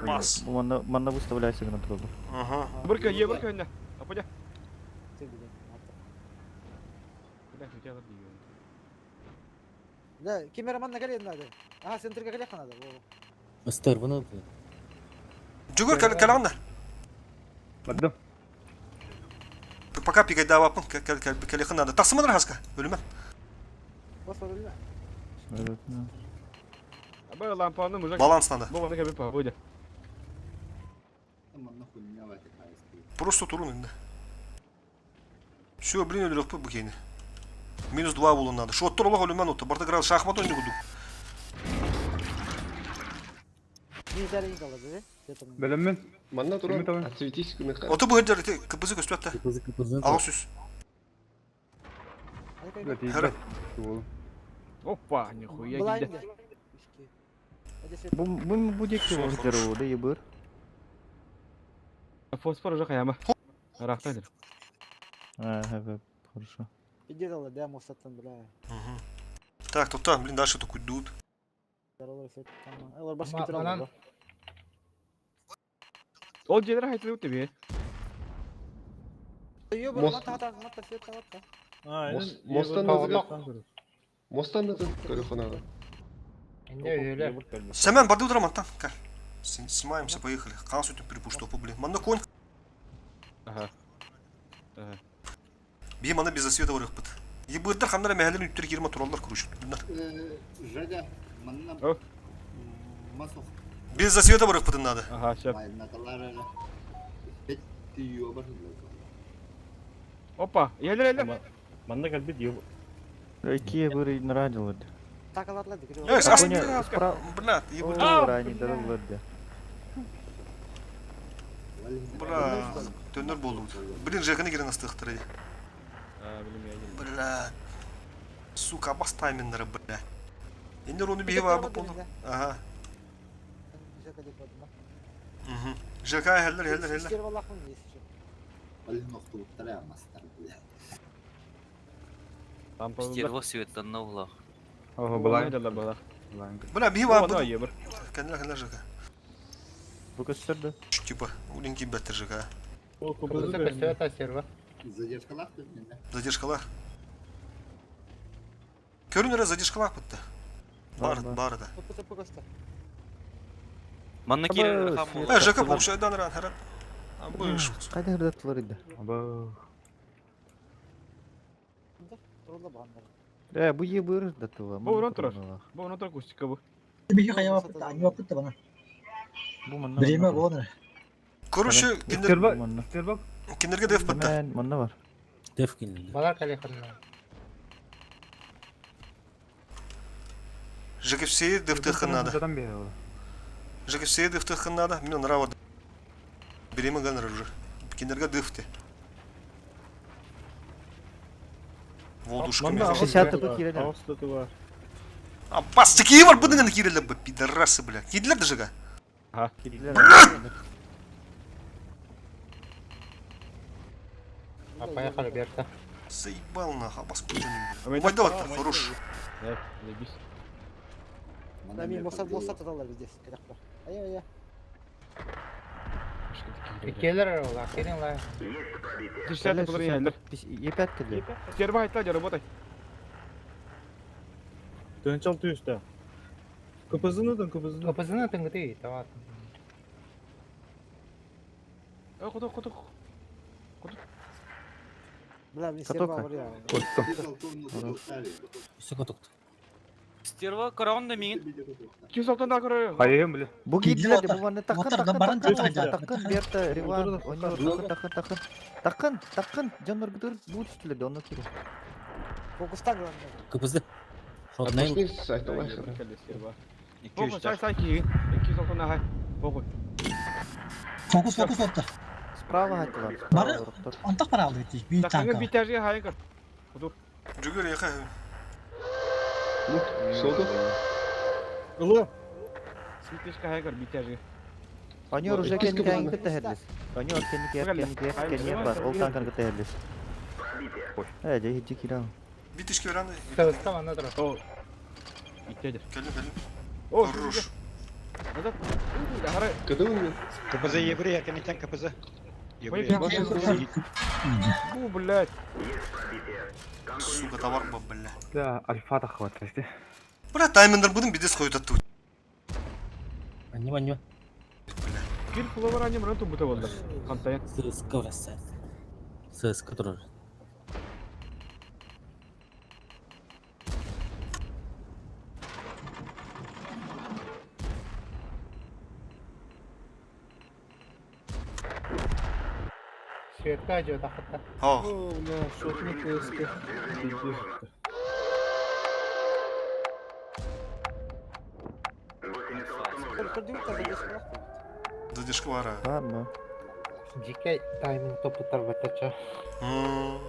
Бас. Манна манна выставляйся гына тураллар. Ага. Бырка, е бырка önde. Ападя. Бля, хотела бы ее. Да, кемераман на кэлиэн надо. Ага, центрга кэлиэххэ надо. Ыстарбын Жүгір кәләғында. Бардым. Пока пигайдаабаппын кэлиэххин надо. Тахсыман хаска. Өлүмэн. Бас өлүмэ. Аба лампаны мужик. Баланс надо. Бу маны кәбеп выйдя. Манна хуйня ватя хайский. Просто турун инде. Все, блин, өлөрөхпүт бу киһини. Минус 2 булун надо. Шоттор олох өлүмэн отто. Барда град шахмат ойну кудук. Бөлөммүн. Манна Кими туран табын? отсветись күнү Ото бу хердер КПЗ көстүөттэ. Кыпызы кыпызы. Ағыс үс. Бля, Хара. тиийбэт. Суол. Опа, нихуя килде. Бу бу бу диэки Всё, здорово, да ебыр. Фосфор уже хаяма. Рахтадыр. Ага, хорошо. Иди дала, да, мостаттан, бля. Мгм. Так, тоқта, блин, дальше только идут. Олар башка кетер алды. Ол жерлер айтылып тебе. Мост- Мост- Мосттан да Мосттан да көрөхөнага. Семен, барды утром, Антон. Кал. Снимаемся, поехали. Қан сүтін перепуштопу, блин. Манна конь. Ага. Ага. Би мана без засвета барыхпыт. Ебырдар ханнара мәһәлен үттер кирма тураллар короче. Блин. Жага, манна О. масох Без засвета барыхпытын надо. Ага, сейчас. майнаталар Тиyo бар. Опа, елер елер. Манна кэлбит еб. Ики ебыр нарадилар. Эй, сас. Коня справа. Бля, ебырдар. О, ранее дарылар да. Бля, төннөр болду. Блин, Жеканы кирен астықтыр. А, блин, я еле. Бля. Сука, бас тайминнері, бля. Енді оны бейіп абы болды. Ага. Мгм. ЖК хеллер, хеллер, хеллер. Алин охтуттара мастар бля. Лампа. Стерва светланна углах. Ого, былай. Была. Былай. Бля, бейіп Бу абы. ана ебір. Кәнілер, кәнілер ЖК. Бу көстөр да. Типа, уленький бәттір ЖК. Ол кыпызы көрүнү. Задержкалар да. Задержкалар. Көрінері задержкалар бітті. Бар, бар да. Манна кирер хам Э, ЖК получайдан ран, харат. Абыш. Кайда хырдаттылар иди? Аба. Э, бу ебыр да тула. Бу уран турар. Бу уран турар кустика бу. Биһи хайа баппыт, аньы баппыт да бана. Бу манна. Время болар. Короче, киндер Стерба, Манна. стерба. киндерге деф бітті. Мен манна бар. Деф килди. ЖКФС деф надо. Задан бери ол. ЖКФС деф надо. Мне нравится. Береме ганнер уже. Киндерге дефте. Волдушка Манна мен. 60 бу кирелер. Ағыс тұты бар. А бас такие бар бұдың кирелер бі, пидорасы, бля. Киделер де ЖК. Ага. Кирелер. Поехали, Берта. Заебал нахуй, абас куджанин. Майда вот хорош. Э, заебись. Да, мен мостат мостат аталар бізде. Ая, ая. Десятый был елер. Е5 килди. Стерва айтла, работай. Төнчал түйүстэ. Кыпызыны тын кыпызыны. Э, куда, куда? Бля, мен Катока. серва бар я. Үсө котукту. Стерва караон да миңин. Ким солтан да көрөр. Хайым, бля. Бу Кирдилер кирдилер бу манна такын Оттар, такын баран такын такын такын Берта Риван онор такын такын такын такын такын жонор гдыр бу түстүлөр да онно кире. Фокустан главное. Кыпызы. Шотнай. Отпускник айталай. Стерва. 2 Похуй, сай сай ки. Ким солтан хай. Похуй. Фокус, фокус отта. Справа хаттылар. Бары антах бара алды бит. Би Такыңы танка. битәрге хайын көр. Жүгір яқа. Ну, что Ылы. Светлишка хайгар битяжи. Они уже Иккис кэнникээн кыбылына. кытта херлис. Они кэнникээр Кэллэ. кэнникээр Хайм, кэнниэр бар. Ол танкан кытта херлис. Э, дьэ хиджи кирам. Битишки вераны. Сыска манна турар. О. Итәдер. Кэллим, кэллим. О, Хорош. Назад. Ахара. Кыдың КПЗ еврей, кенитен КПЗ. Еврей. Бу, блядь. Сука, товар ба, бля. Да, альфа хватает. Бля, таймендер будем бидес хойут оттуда. Аньма, аньма. Кир фловар анем ранту бута болдар. Хантая. Сыска врасат. Сыска турар. Светка жөө тахатта. О, О, бля, шотный КСК. задержка бара. Ладно. Дикэй тайминг топутар батача. М.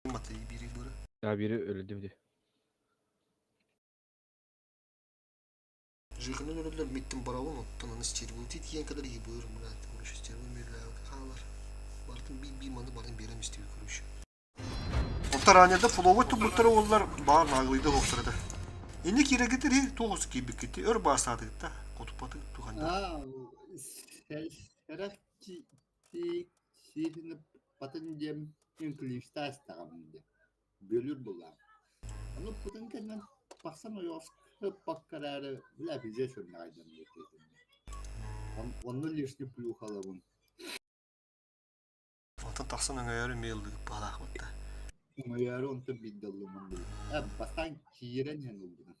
Маты бири бұры. Ya biri öyle dedi. Жиғының өлілер меттің барауын оттан аны стерву тит ең қадар ебір, блядь, короче, стерву мерлі қалар. Бартын би би маны барын берем істеу, короче. Оттар анеда фловой тубуттары олар бар наглыйды хоқтырды. Енді керегітір, тоғыз кейбіккетте өр басадық та, қотупаты туғанда. А, сэрэх ти сиһини патын диэм инклиштаас тагам де. Бөлүр була. Аны путын кэннен пахсан ойоска паккарары бля визе шөрнагайдан Онну лишний плюхалабын. Отан тақсан өңөйөрі мейлді балақ батта. Оҥоёру онтон биддаллымын бил. Э, бастан киирен ен улбuna.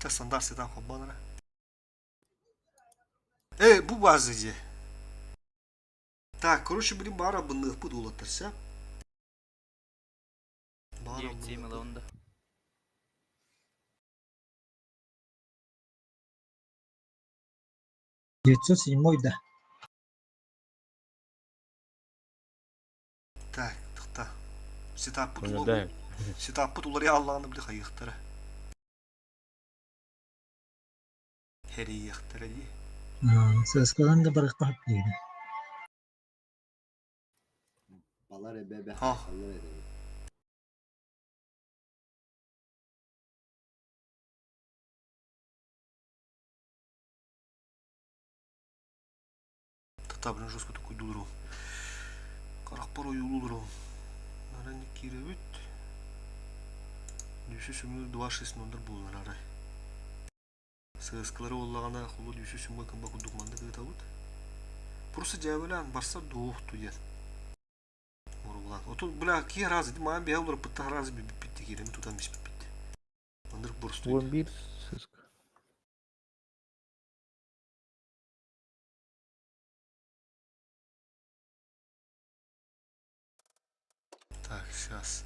Та стандарт седан хоббанара. Э, бу базы же. Так, короче, блин, бара бынных буд улаттырса. Бара 9-7 ылында. 907 да. Так, тықта. Сетап бут Понял, да. Сетап бут улары Аллахны били хайыктары. Херияктары ди. ССКдан да барыққа дейді. Балар эбе А. халлар эбе. Тықта, блин, жестко такой дулуру. Каракпар уюлуру. Наран киребит. Дүсү сүмүр 2-6 номер булар арай. Сыскалары оллагана хулу дүсү сүмүр кымба кудукманды кытабыт. Просто жабылан барса дух туден. Мурулан. Отун бля ки разы ди ман бе олар пытта разы би битти киреми тутан бис битти. Андыр бурсту. 11 сыска. Так, сейчас.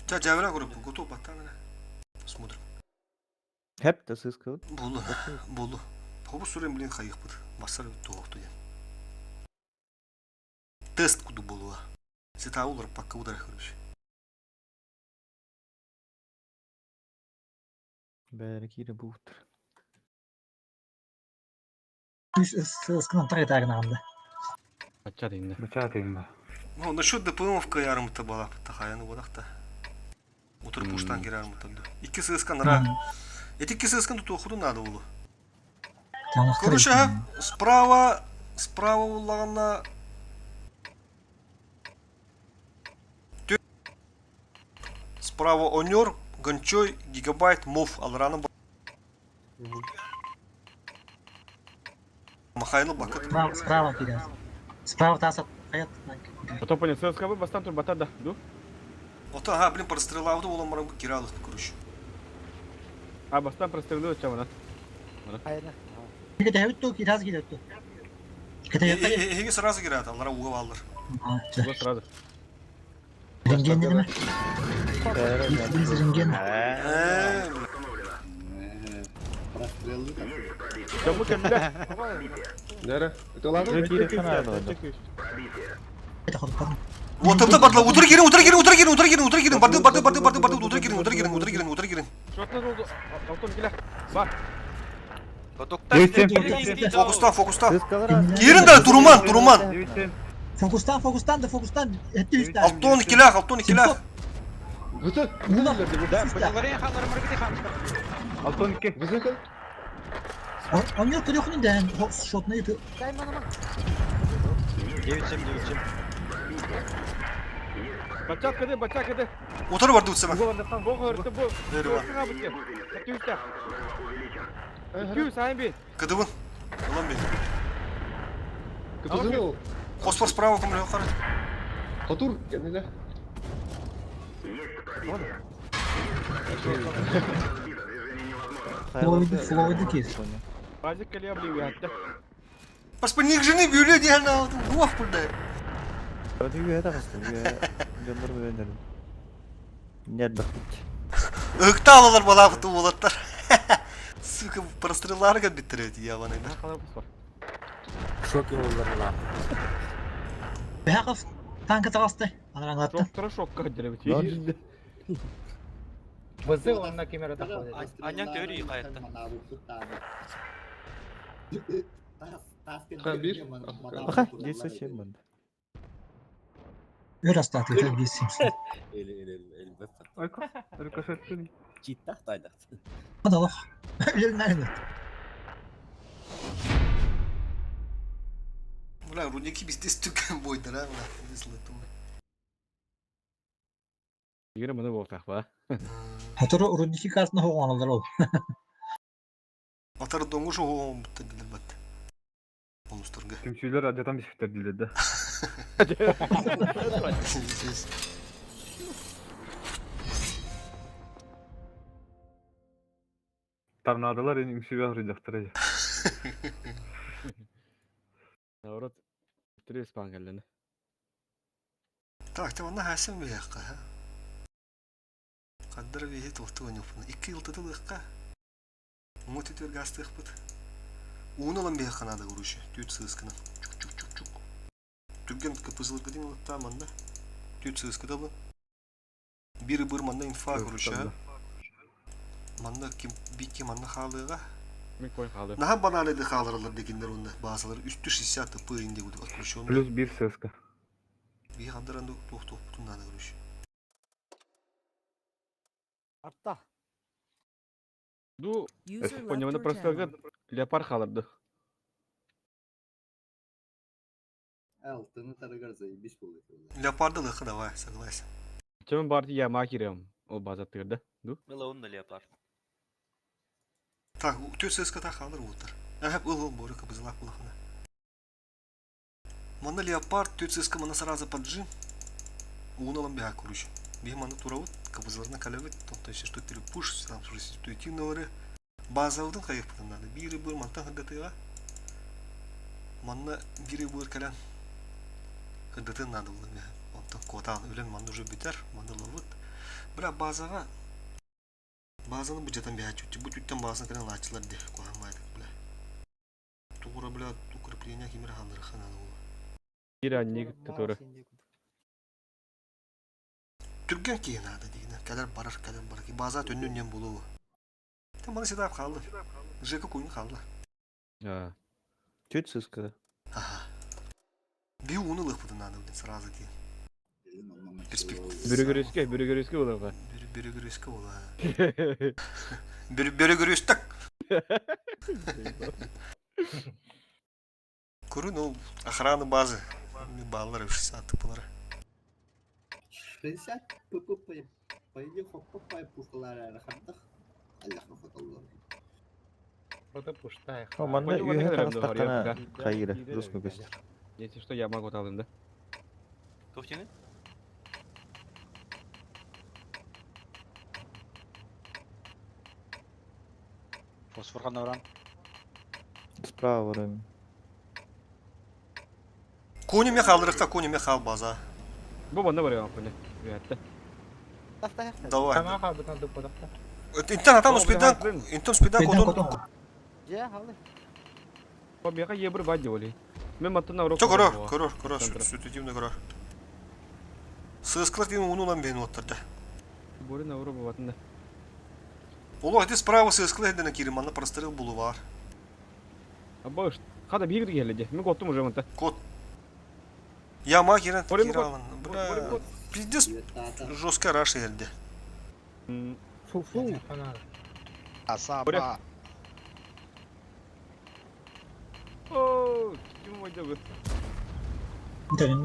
Ча жабыра группа готов баттан Смотрим. Хеп да сыска. Болду. Болду. Хобу сүрен блин хайык бут. Басар тоқту ден. Тест куду болуа. Сета улар пакка удар короче. Бәрі кире буутыр. Үш ССКдан тағын Ача дейін. Бача дейін ба. Ну, насчет ДПМовка ярымыта бала тахаяны бодақта. Утыр пуштан кер ярымыта. Икки сыскан ра. Эти икки сыскан тут уходу надо было. Короче, справа, справа уллаганна Справа онер, гончой, гигабайт, мов, алраны Махайлы бакыт. Справа, справа киден. Справа таса хаят. Потом понял, ССК бастан тур батада, ду? Ота, ха, блин, прострелавды олам марам киралык, короче. А бастан прострелил чамана. Айна. Кэтэһэбит ту, киирээс киирэр ту. Кэтэһиэххэ. Эһиги сразу киирээт, аллара ууга бааллар. Уга сразу. Рентген дедиме? Biz рентген. Кому кемде? Нere? Ыталады? Отымда бардылар, утыр кирин, утыр кирин, утыр кирин, утыр кирин, утыр кирин, барды, барды, барды, барды, барды, утыр кирин, утыр кирин, утыр кирин, утыр кирин. Шотна oldu. Алтон келе. Бар. Фокустан, фокустан. Кирин да, Туруман, Туруман. Фокустан, фокустан да, фокустан. Этти үстә. Алтон икилях, алтон икилях. Быты. Алтон 2. Бызы Оньор көрөхүнүн дән шотна итү. 9-7, 9-7. Бачак кеде, бачак кеде. Утыр барды утсама. Бу көртү бу. Көртү бу. Этти үстә. 200 сайын би. Кыдыбын. Улан би. Кыпызыны ол. Хоспор справа кымлы қара. Хотур, кенеле. Флойды, Флойды кир. Базик келе бли уятты. Паспа жены бюле диэн алдым. Уах пулда. Нет бахпыт. Ыкталалар балабыты болаттар. Сука, прострелларга биттирет ябаны да. Шок олар ла. Бехаков танка тагасты. Анан аңлатты. Шок шокка деребит. Бызы онна кемера тахады. Анян теории каятта. Bir. Аха, здесь совсем банд. Өр астаты, бес семьсот. Эл эл эл эл Айка, рикошет. Читта тайда. Адалах. Үлелнәрне. Бля, рудники везде стюкан бойдар, а, бля, здесь летум. Егер мына болтақ ба. Хатору рудники картына хоғаналар ол. Атар доңгуш оғын бітті дилер бат. Онустарга. Түмсүйлөр адатан бишиктер дилер да. Торнадолар эни үмсүбө ахрыжактыр эже. Наоборот, три спан келдени. Так, ты онна хасым бияққа, ха? Қаддар бейхи тоқты ойнопын. Икки йылтыдылыққа. Уңы түтер гастық бұт. Уын алан бияққа нада күріші. Түт сыскына. Чук-чук-чук-чук. Түгген кыпызылық дин лытта манда. Түт сыскыда бұл. Бири бір манда инфа күріші. Манда ким бикки манда халыға. Мен кой қалды. Наха баналеді халыралар дегендер онда. Базалар үсті 60 ТП инде отключен. Плюс бир ССК. Би хандаранды тоқ-тоқ бұтын нада күріші. Артта. Ду, User left понеманы your прострелга channel. леопар қалырды. Алтыны тарыгар заебись болды. Леопарды лыхы давай, согласен. Чемін барды яма кирем. Ол база тырды. Ду. Мыла онна леопард. Так, түс СК та халыр утыр. Әһәп ыл ыл боры кыбызлак булахына. Манда леопард түс СК мана сразу поджи. Уналам бия короче. Би манда туравыт, кыбызларына калевет, то есть что перепуш, там уже ситуативно Базалдын кайык надо. Бири бир мантан хыдатыга. Манна бири бир калан. Хыдатын надо было мя. Онтан котан үлен манда уже битер, манда ловыт. Бра базага Базаны бу жатан бия чүтчү. Бу чүттен базаны калан лачылар де. Куамайдык бля. Тугура бля укрепление кимер ханыр хананы ол. Бир анне который. Түрген кейін надо дейін. Кәлер барар, кәлер барар. База түннен болуы. Там мана седап қалды. Жека куйын қалды. А. Чуть сыска. Ага. Би уны лых надо, блин, сразу дейін. Перспектива. Бүрігіріске, бүрігіріске оларға. Бүрігіріске ола. Бүрігірістік. Көрін ол охрана базы. Баллар 60 тыпылары. 60 ПП по идее хоппа пушкалар хардах. Аллах хоталлар. Проты пуштай. Манна Понял, үйе вот это тагыстаккана да, кайыра, да, жестко да. көстөр. Если что, я могу талым, да? Тоқтеңі? Фосфор қандай уран? Справа вроде. Кони ме хаалырыкка, кони ме хаал база. Бу манна барыам кони. Үөттэ. Давай. Сама хаалбытын дуппатахта. Интен атан успедан, интен успедан котон. Же, халы. Бу меха ебір бадди оли. Мен маттан авро. Чо көрөр, көрөр, көрөр, сүтүтүмдө көрөр. Сыскылар дейм уну улан бейин оттарда. Бурин авро бабатында. Олох ити справа сыскылар хедден кирим, манна прострел булу бар. Абыш, хада бигир келди. Мен коттум уже мында. Кот. Яма кирен, киралан. Бля, пиздец жесткая раша елде. Фу фу. Асаба. О, ким ойда бу?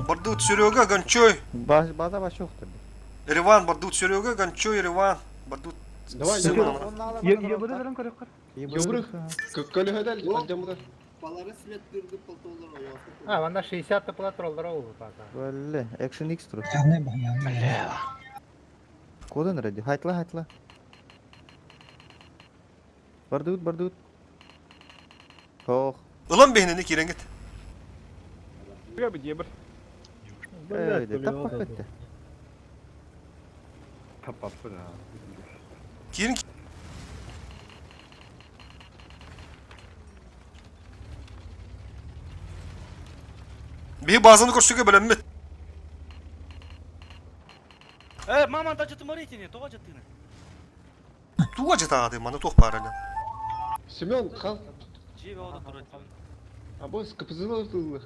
Бардут Серега, Гончой. База вообще ухтыр. Ереван, Бардут Серега, Гончой, Ереван. Бардут. Давай, Ебыры берен көрөк. Ебыры. Көлөһөдөл алдьаммыта. Балары свет түргүп полтолор А, ванда 60 тыпла троллар ол база. Бля, Action X тур. Кодын ради. Хайтла, хайтла. Бардут, бардут. Ох. Ылан бейнini киренгит. Бир ебір. Эйде, таппак бетте. Таппаппы да. Кирин Bir bazını көрсөге білеммет. Э, мама, да ты маритине, това жаттыны. Туға жетағады, мана тоқ бараны. Семен, хал. Жебе ода турат. Абос, КПЗ тылы.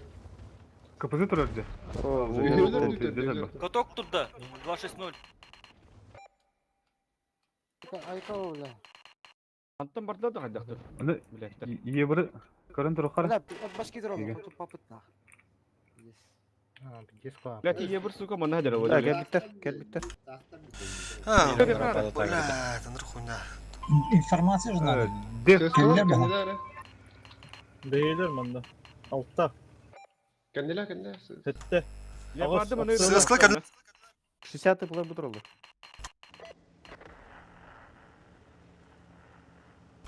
КПЗ турар же. Каток турда, 260. Айка бля. Антон барды да хайдактыр. Аны ебыры көрөн туруккар. Бля, башки дрон, тут попытна. Блядь, ебір сука манна жара Да, келбиттер, келбиттер. А, бля, тандыр хуйня. Информация же надо. Бейлер манда. Алтта. Кәнделә, кәнделә. Хетте. Сыскла кәнделә. 60 тыпла бутролы.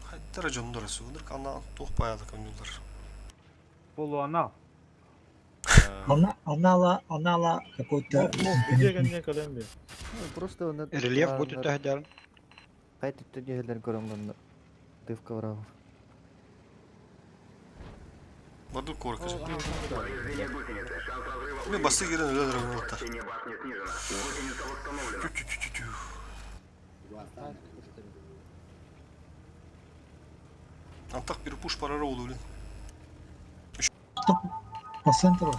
Хайдара жондар сугунdur, ана тоқ баяды көңүлдөр. Полуанал. Она, анала, анала какой-то. Просто он Рельеф будет тәһдәр. Кайтып төдәләр көрөм мында. Дывка врагов. Бардук корка. Мен басы келен өлөр болуптар. Тю-тю-тю-тю. Антак бир пуш парара болду билин. По центру.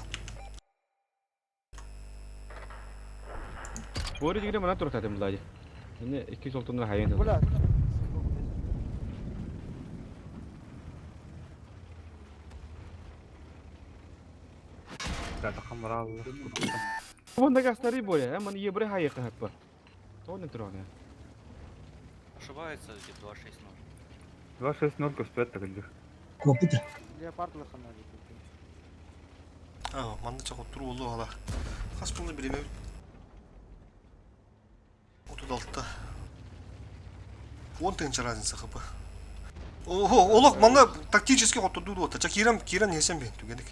Бори дигре мана турат атым булади. Эне 200 хайын. Бля. Онда гастари боре, э, ман ебре хайы кахаппа. Тоны тураны. Ошибается, где 260. 2-6-0 көспөт тагылды. Копыта. Леопард лыхана. А, манна чак отур болду ала. Хас буну билеме. 36. 10 тынча разница хп. Ого, олох манна тактически отурду ота. Чак кирем, кирен несем бен түгенdik.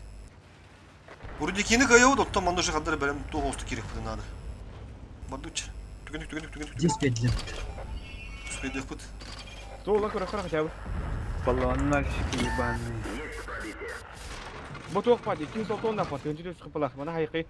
Урдикини кайы отта манна уже кадар берем то хосту керек буде надо. Бардуч. Түгенdik, түгенdik, түгенdik. Здесь 5 лет. Успейдик бут. Тола көрө көрө хотя бы. Полуанальщики ебаные. Бу тоқ пади, 200 тонна пат, өнчү чыгып балах, мана хайкы.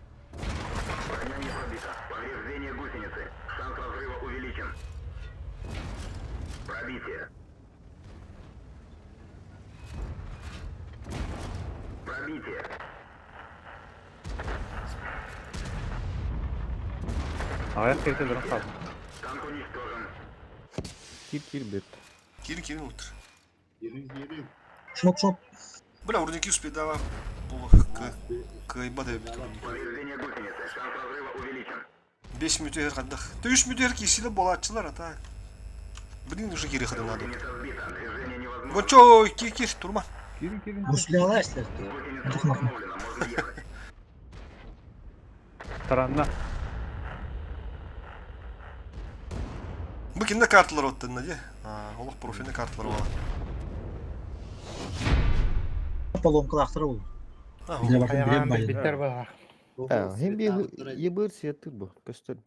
Аяк кете бирок калды. Кир кир бет. Кирин кирин отур. Шоп, шоп. Бля, урдики успейдава. Болох к кайба да бит. 5 мүтер каддах. 3 мүтер кисиле болатчылар ата. Блин, уже кири хады надо. Гончо, кир кир, турма. Кирин кирин. Гусляла, если. Духнахна. Таранна. Бу кинде карталар оттын, наде? А, олох профильный карталар бар. Поломкалаахтара ол. Хайаҕаан билбиттэр баҕа. Хим ебыр сиэттир бу көстөр.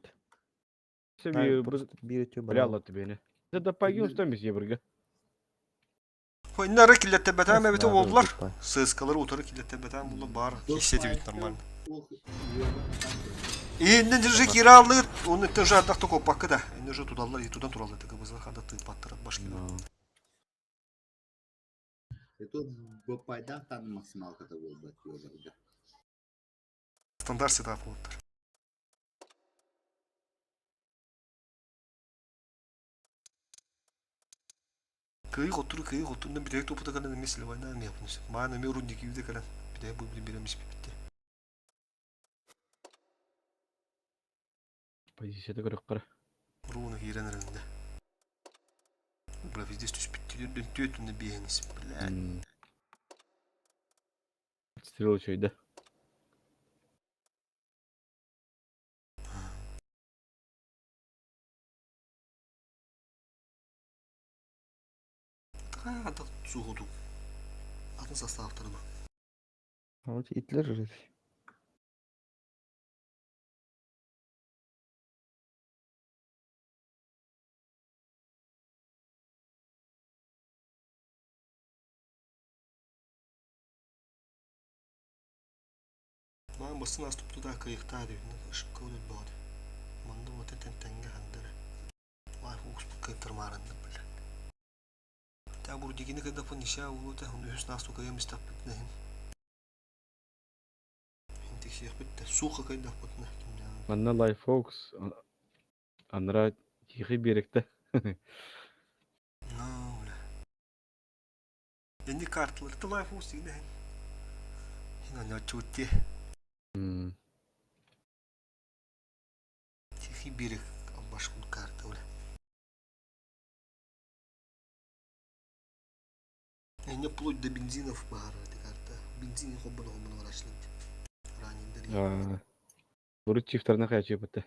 Биир өтө Бля тебе. Это погиб что без ебрга. Иннары киллэртэрбэтээм эбитэ буоллар. Сыскалары утары киллэртэрбэтээм буолла баар киссетибит нормально. Иннин держи кираллыр, он это же ардах только пакка да. Инне же тудаллар, и тудан тураллар, так бызлар хада ты паттырат башкина. Это бапайда там максималката буолбат буоларга. Стандарт сетап буолуттар. Кыайы хоттору, кыайы хоттору, бүтэһик туппута кэлэн эмиэ силовайнаан эмиэ Маан эмиэ рудник киирдэ кэлэн бүтэһик бу биэрэн испиппит. Позицията көрөххө. Руна киирэн эрэннэ. Бля, везде түспүт дүн түөт үнэ биэһин бля. Стрел үчүйдэ. Хайа суһудук. Атын составтары бу. Вот итлер же. Маған басын астып туда кыйыктаа деп ошибка болот болады. Манда вот это тенге хандары. Лайф укс кыйтырмарында бля. Та бур дигини кыда пун иша улута hun үс насту кыйым истап битнехин. Интик шех битте суха кыйда путна кимден. Манна Life Fox анра тихий беректе. Ну, бля. Энди карталар ты лайф укс дигинехин. Хин ана чутте. Тихий берег башкун карта, бля. Не вплоть до бензинов баар эти карта. Бензин хоббун хоббун врачлить. Ранендер. Бурут чифтарына каячы бітті.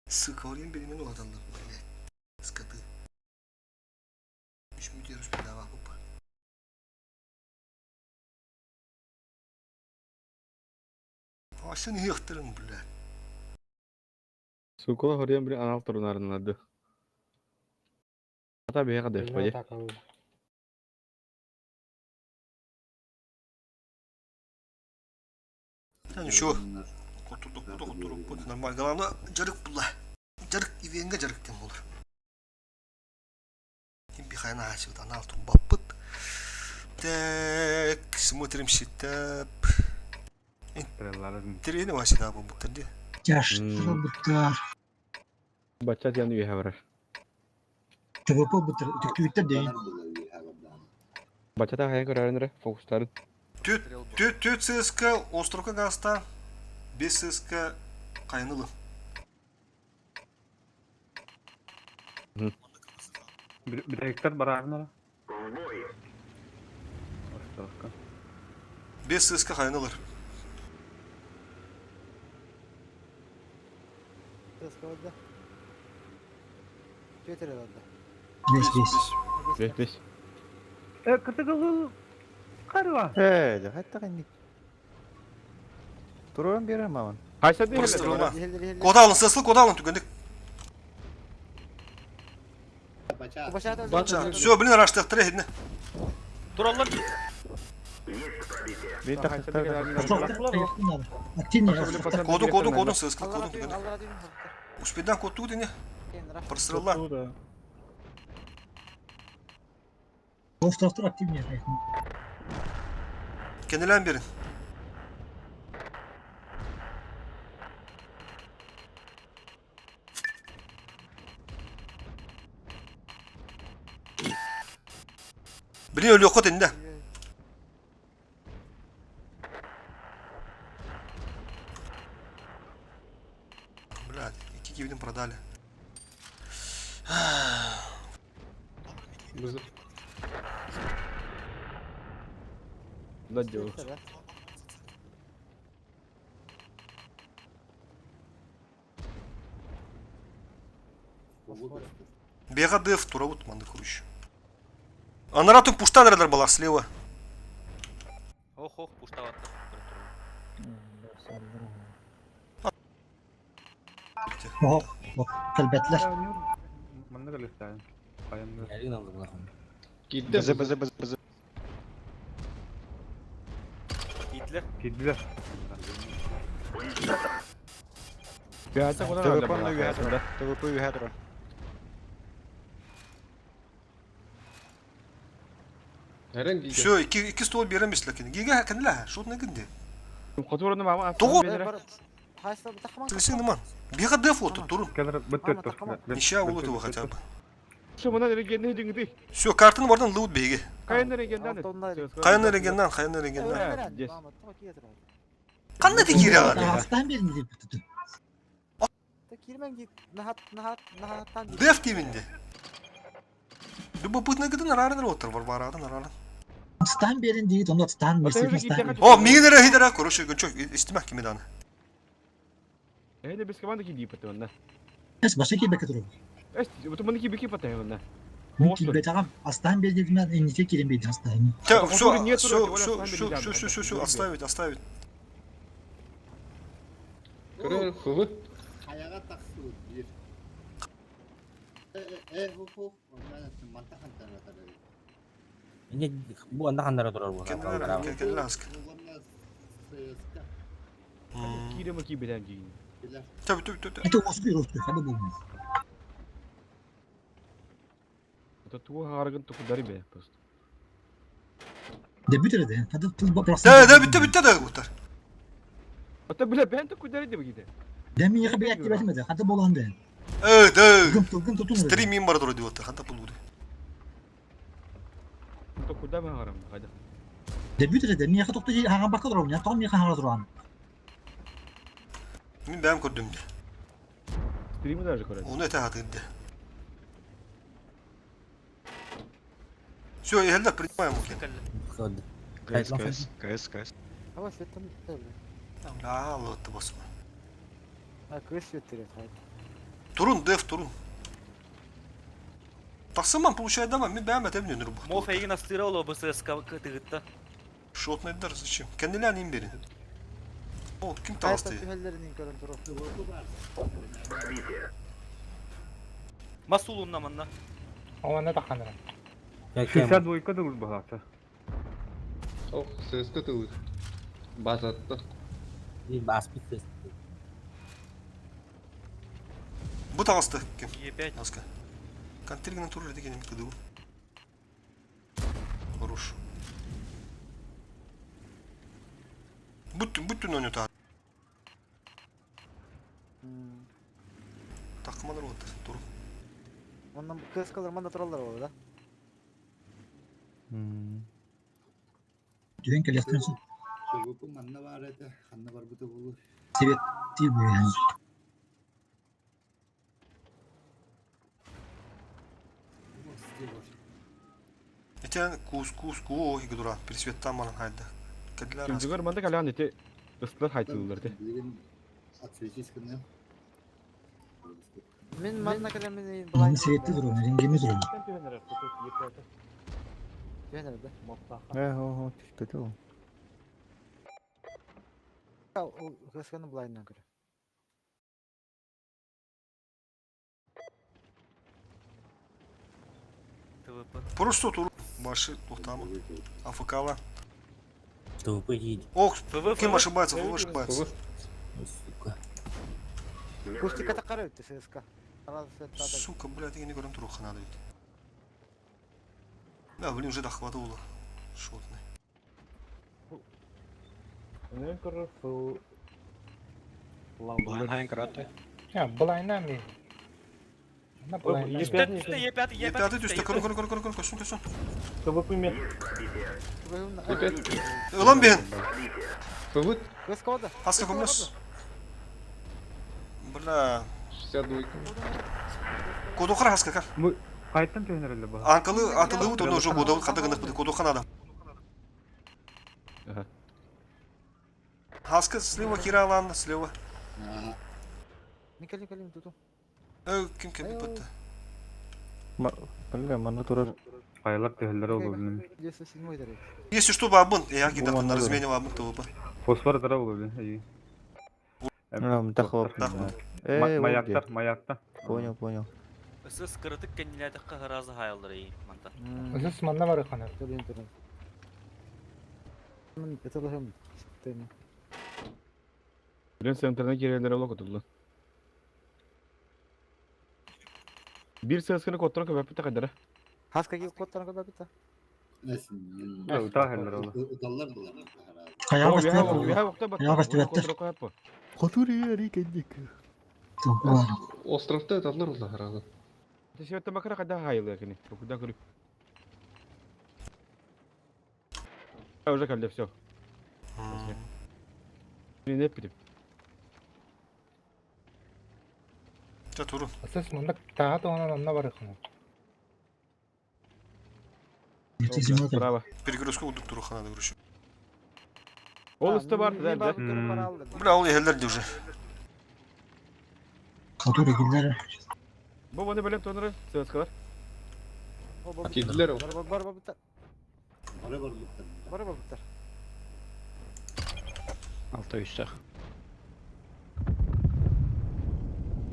Сука, орен беремен уғаталар, блядь. Скоты. Үш мүдер үш пидава папа. Ашын иықтырын, блядь. Сукола хорьян бір анал турунарынларды. Ата бейға деп қойы. Еще Отурдук бу да отуруп бу нормально. Главное жарык була. Жарык ивенге жарык тем болар. Ким бихайна ачып анал баппыт. Так, смотрим сетап. Трени васида бу буттар Тяжтыра буттар. Бачат яны үйе бар. ТВП буттар. Түктүбүттер дейин. Бачата хайын көрәрінірі фокустарын. Түт түт түт ЦСК Островка гаста. 5 ЦСК Кайнылы. Бүтэһиктэр бараарынара. Островка. 5 ЦСК Кайнылыр. ЦСКА Твиттер алды. Бес бес. Бес бес. Э, кытыгыл карыва. Э, хатта кайник. Туран берем аман. Хайса Быстро Кода алын, сысыл кода алын түгендик. Все, блин, раштықтыры хедне. Тураллар. Мен Активнее. Коду, коду, коду, сысыл коду түгендик. Успедан коду дене. Прострела. Островтар активнее. Кенелен берин. Блин, өлі инде. Блядь, iki кивдин продали. Да дело. Бега деф турабут манды куруш. Анараа түн пуштан эрэлэр балар слева. Ох, ох, пуштаваттар. Ох, кэлбэтлэр. Манна кэлиэхтээҕин. Хайаннар. Киирдэ. Бызы бызы бызы бызы. Киирдилэр. Киирдилэр. Пятый куда ТВП надо онно үөһэ было? турар. ТВП үөһэ турар. Эрен гига. Все, икки, икки ствол берем бислакин. Гига кэннилэ, шотный гынди. Хотураны мама Тоҕо? Э, Хайса тахман. Тылсың ныман. Бига деф оту, турун. Кэлэр быттыр тур. Нища улут его хотя бы. Что мына регенне диңди. Все, картаны бардан лут беги. Кайын регеннен. Кайын регеннен, кайын регеннен. Здесь. Кандай текире аны? Астан берин деп бүтүн. Кирмен гит нахат нахат нахаттан. Деф дейминде. Любопытно гыдын арарын отыр бар барадын арарын. Астан берин дейт, онда стан берсек стан. О, мигин эре хидера, короче, гынчо, истимах кимеданы. Эйде без команды ки дип онна. Эс баша кирбекке турар. Эс, вот мына ки бики патay онна. Мен кирбетагам астан бер деп мен эннике кирем бейдин астан. Все, все, все, все, все, все, все, все, все, отставить, отставить. Көрө ФВ. Хаяга тахсыбыт биир. Э, э, ху ху. Оннан манта хантара тарары. Инде бу анда хандара турар бу. Кенделер, кенделер аска. Уонна ССК. Кире ки белән дигән. Билер. Төп, төп, төп. Это оспый оспый, хада болмас. Это туга харгын тукудар бе просто. Де бүтүрде, хада тыл бапрос. Да, да, битте, битте да гутар. Ата биле бен тукудар дип киде. Де мен яка бияк кирбетимеде, хада боланды. Э, да. Гым тылгым тутун. Стрим мин бар дип отыр, ханда пул буду. Тукудар мен харам, хада. Де бүтүрде, мен яка токто хаган бакка турам, я тогом яка хаган турам. Мин бәм көрдүм де. Стримы даже көрөт. Оны эте хатырды. Все, эллер принимаем окей. КС, КС, КС, КС. Ава светтен Да, лотты басма. А кыз светтер хайт. Турун, деф, турун. Тақсыман получает дама, мен бәм әтем нөнір бұл. Мо фейгин астыра оло БССК тыгытта. Шотный дар зачем? Кенделер нем берин? О, ким Хайта тағысты? түһэллерин көрөн туру. Масулунна манна. Ону таханара. 62 да баһаата. Ох, ССК тылыр. Базатта. Бас битте. Бу тағысты ким? Е5. Аска. Контригнен турыр деген кыды. Хорош. Бүттүн, бүттүн ойнот аа. Такыманыр отыр, туруп. Оннан кыскалар манда тураллар болду да. Түген келестен ТВП манна бар этэ, ханна барбыта болу. Себет ти бу. Этен кус кус ку о дура пересветтан манан хайда. Кедлер аска. Кимдигер манда калян ите ыстылар хайтылар те. Билигин отсветись гына. Мен манна кэлэмин былай. Маны себетти турам, ренгеми турам. Түһэнэр да. Э, хо, хо, түспөтү ол. Ол кысканы былайынан көрө. ТВП. Просто тур башы тоқтамы. АФК-ла. ТВП едет. Ох, ФВ, кем ФВ. ошибается, ФВ ошибается. Сука. Кустика такары өттү ССК. Сука, блядь, я не көрем туруха надо ведь. Да, блин, уже дохватывало. Шотный. Мен көрөр фыл Блайн хайын караты. Я, былайна ми. Ана былайна. Е5 түсті, Е5, Е5 Е5 түсті, көрін, көрін, көрін, көрін, көрін, көшін, көшін. ТВП мен Ылан бен! ФВ Кыска ода. Аска көмөс. Бля. 62. Кодохара хаска кар. Кайттан түһэнэрэллэр баһа. Анкалы атылы вот он уже года хата гынах бит кодоха надо. Ага. Хаска слева Кира слева. Мен кэлим кэлим туту. Э, ким ким битти. Бля, мана турар. Хайалар төһөллөрө олобун. Если что, бабын, я кидал на размене бабын, то бы. Фосфор дара олобун. Эй. Тахоп. Э, Маяктар, маякта. Понял, понял. СС кырытык кэннилээтэххэ харазы хаайаллар ей мантан. СС манна бар ханар. Билен центрына кирелер оло котулду. Бир сыасканы котторон көбөппүтэ кайдара. Хас какие коттаран көбөппүтэ? Утаа хеллер оло. Уталлар булар. Хайаҕа көстүбэт. Хайаҕа көстүбэттэр. Хотур ери кендик. Островта эталлар улла харалы. Тесиөттө макара кайда хайылы кини. Куда көрүп. Уже калды все. Не питип. Ча туру. СС манна таа тоонан онна бар ханар. Браво. Перегрузку удук туру ханады грушу. Ол үстө бар да. Бля, ол ехелер де уже. Хотур эгиллер. Бу баны билен тонры сыаскалар. Килдилер ол. Бар бар бар Бары бар буттар. Бар бар буттар. Алта үстэх.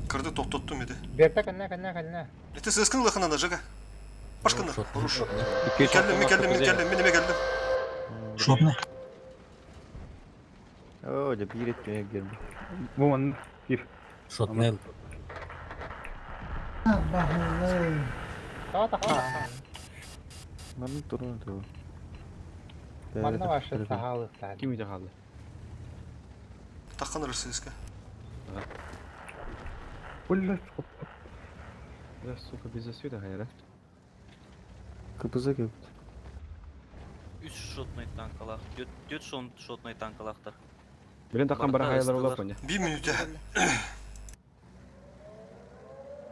Кырды токтоттум edi. Берта канна канна канна. Это сыскын лахана жага. Башканы. Руш. Икки Келдим, мен келдим, мен келдим, мен келдим. Шотны. О, да бир этмeye girdi. Бу ман кир. Шотнел. Таа таха. Манны турун ту. Манна башы сахалыктар. Ким үйде қалды? Таққан сыска. Улла. Да, сука, без засвета хайра. Кыпызы көп. Үс шотный танкалах. Дөт шотный танкалахтар. Билен таққан бара хайалар олап коня. Bir минута.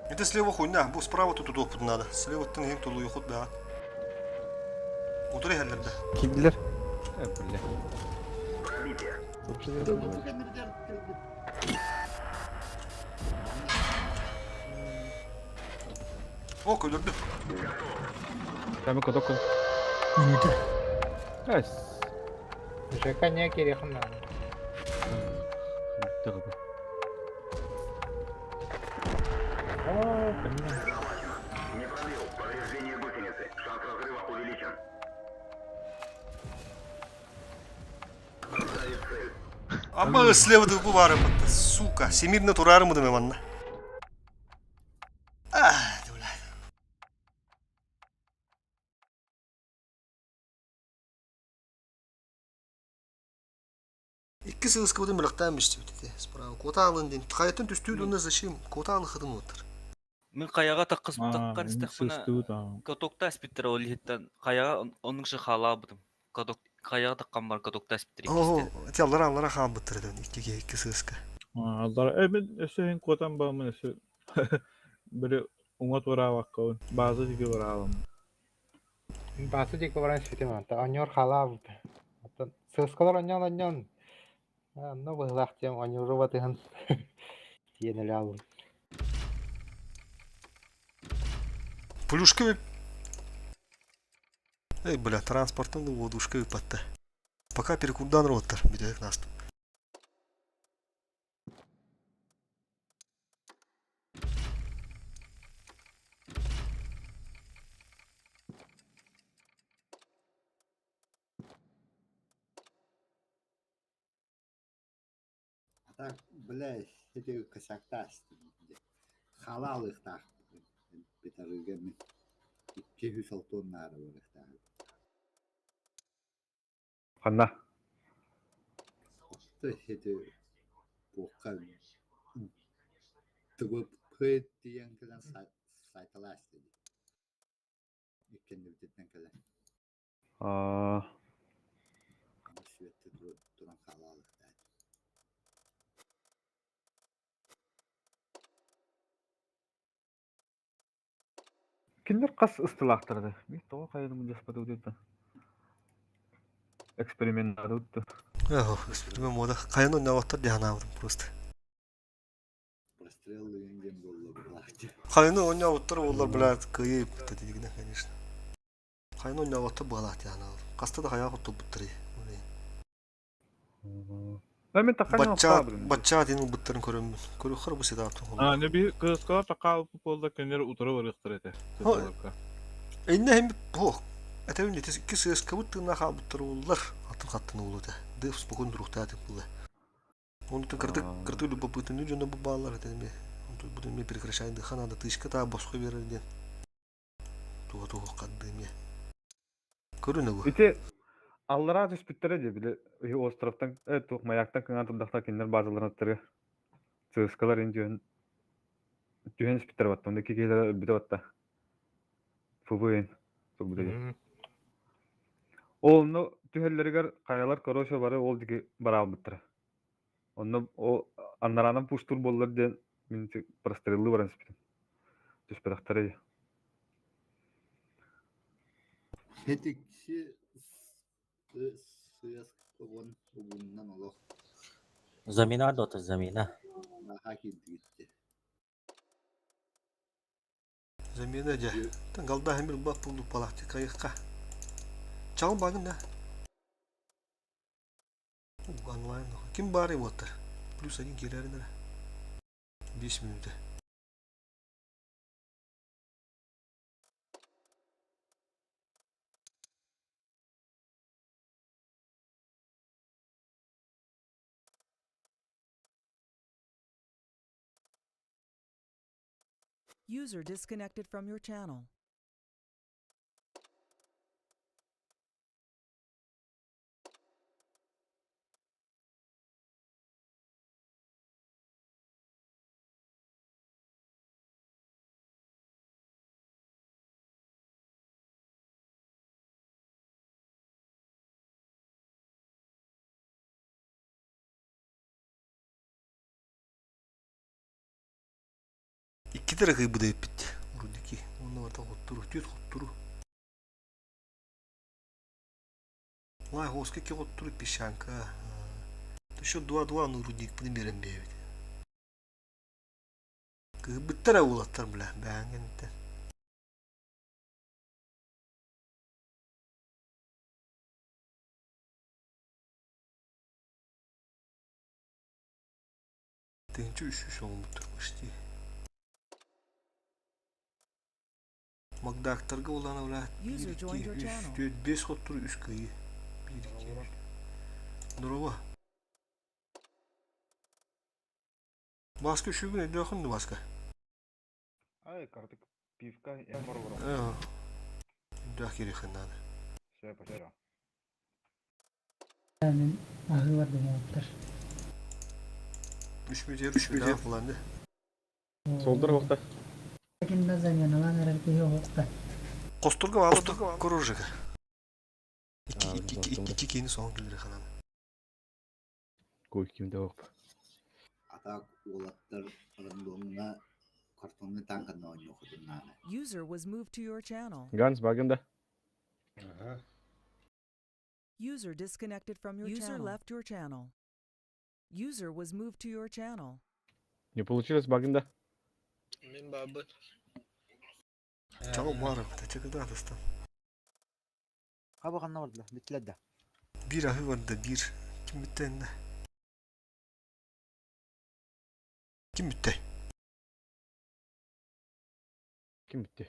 Это слева хуйня, бу справа тут удобно надо. Слева ты не тулу юхут да. Утыры хәлләрдә. Килдилер. Э, бля. О, öldürdü. Там кодок. Минута. Эс. ЖК не керек ханна. Тағы. О, блин. Amma слева да бу бар сука. Семирне турары mı demem anne. Ah, бля. Икки сыска будем мылактан бишти Справа. Кота алын дин. Хаятын түстүү дунна зачем? Кота алы хыдым отыр. Мен каяга таккыс таккан истехпына катокта аспиттер ол хиттен каяга оның шы халабыдым. Каток каяга таккан бар катокта аспиттер О, те аллара аллара хан быттырды. Иккиге икки сыска. Алдар, э мен өсө хин котан баамын өсө. Бири уңат бараабакка базы тиги бараабам. Басы дико баран сүтем анта. Аньор халабыт. Аттан сыскалар аньон аньон. Но быһлах тем аньору батыһын. Тиенеле алым. Плюшка Эй, бля, транспорттан да водушка выпадты. Пока перекурдан роттар, бидек нас. А так, бля, эти косяктас. Халал их так. Битарыгами. Икки алтон нары бар их так. Ханна. То эти бока ТВП диэн кэлэн сайталаас диди. Иккенни битеттен кэлэн. Аа. Светте туран халал их так. Киндер кас ыстылаактарды. Мен тоға кайдым жаспады өтөттө. Эксперимент өттү. Ох, эксперимент мода. Кайын ойнап диханабыдым просто. Прострел деген болду булар. Кайын ойнап олар, блядь, кыйып, дедигине, конечно. Хайаны ойнообото быалаах диэн Хаста да хайаҕа хотторбуттарый. Мин таххан Баччаат, баччаат диэн ылбыттарын көрөммүн. Көрүөххэ бу ситаатын А, не би кыскалар такаалпыт буолла кинилэр утары барыахтар этэ. Сыталарга. Инне хим бу. Этэбин ити икки сыаскабыт тыыннаах хаалбыттар ууллар. Атын хаттын уулу этэ. Дыв спокойно туруктаатык була. Онтон кырдык кырдык любопытный дьоно бу бааллар этэ эми. Онтон бу эми прекращай дыха надо тышка та босхо берер диэн. Туга тугу хаддыым Көрүнүгү. Ити аллараа түспүттэрэ дии били островтан туох маяктан кыҥаан турдахтар кинилэр базаларын аттары ЦСКалар ин түһэн түһэн испиттэр батта онно киһилэрэ өлбүтэ батта ФВН турбута дии ол онно түһэллэригэр хайалар короче бары ол диги бараалбыттара онно ол аннараанан пуштур буоллар диэн мин простреллыы баран испитим түспэтэхтэрэ дии Хетикси сыас уон угуннан олох Замена дота замена. наһаа киирдигиттэ. Замена дьэ. Тан галда хэмир бак пулду палахты кайыкка. Чал багын да. Онлайн. Ким бары буоттар? Плюс один киирэрин эрэ. 5 мүнүүтэ. User disconnected from your channel. Иккитэ эрэ кыйбыда эппит. Урудики. Уонна барыта хоттуру, түөрт хоттуру. Лай хоска икки хоттуру песчанка. Еще два-два ну рудникпын биэрэн биэбит. Кыһырбыттар уолаттар бля, бэһэҥҥэнтэн. Тыһыынча үс сүүс оҥорбуттар почти. Макдактарга улаана бля биир User икки joined your үс channel. түөрт биэс хоттору үс кыайыы. Биир икки үс. Здорово. Баска үшүгүн өйдөөхүн ду Баска? Ай, картык пивка я моргро. Өйдөөх кириэххин наада. Все, потерял. Мин аһыы бардым уолаттар. Үш мүтер, үш мүтер буланды. Солдор уохта. Кимна заменалаан эрэр киһи оһохта. Косторга баалы корожега. Икки икки икки киһини соһон киллэри ханан. Кой кимде оп. Атак уолаттар рандомҥа картонный танканна оонньуохутуннааны. User was moved to your channel. Ганс багында. User disconnected from your User channel. left your channel. User was moved to your channel. Не получилось багында. Мин бабыт. Чаҕыл баар эбит, чакыда атастан. Хаба ханна бардылар, бүттүлэр да. Биир аһыы барда, биир. Ким бүттэ иннэ? Ким бүттэ? Ким бүтті?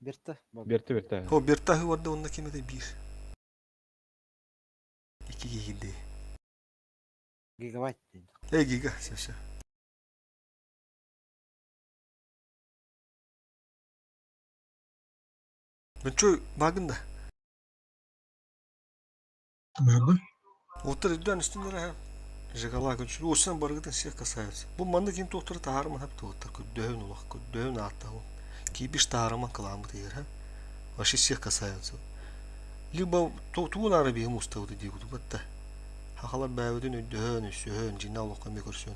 Берті. Берті берті. О, Берта аһыы барда, онно ким этэй биир. Икки киһи Гигабайт. Эй, гига, все, все. Ну чё, багында? Бабы. Оттар үрдүн үстүннэрэ Жигалаа күнчүлүү усан барыгытын всех касается. Бу маннык ким туохтары таһаарыман хап туоттар көрдөһүн улах көрдөһүн ааттаһын. Киибиш таһаарыман кылааммыт иһэр ха. Вообще всех касается. Либо тугун аара биһим устабыты дии кутубат да. Хахалар бэйэбитин өйдөһөн, өссөһөн, дьиҥнээх олоххо эмиэ көрсөн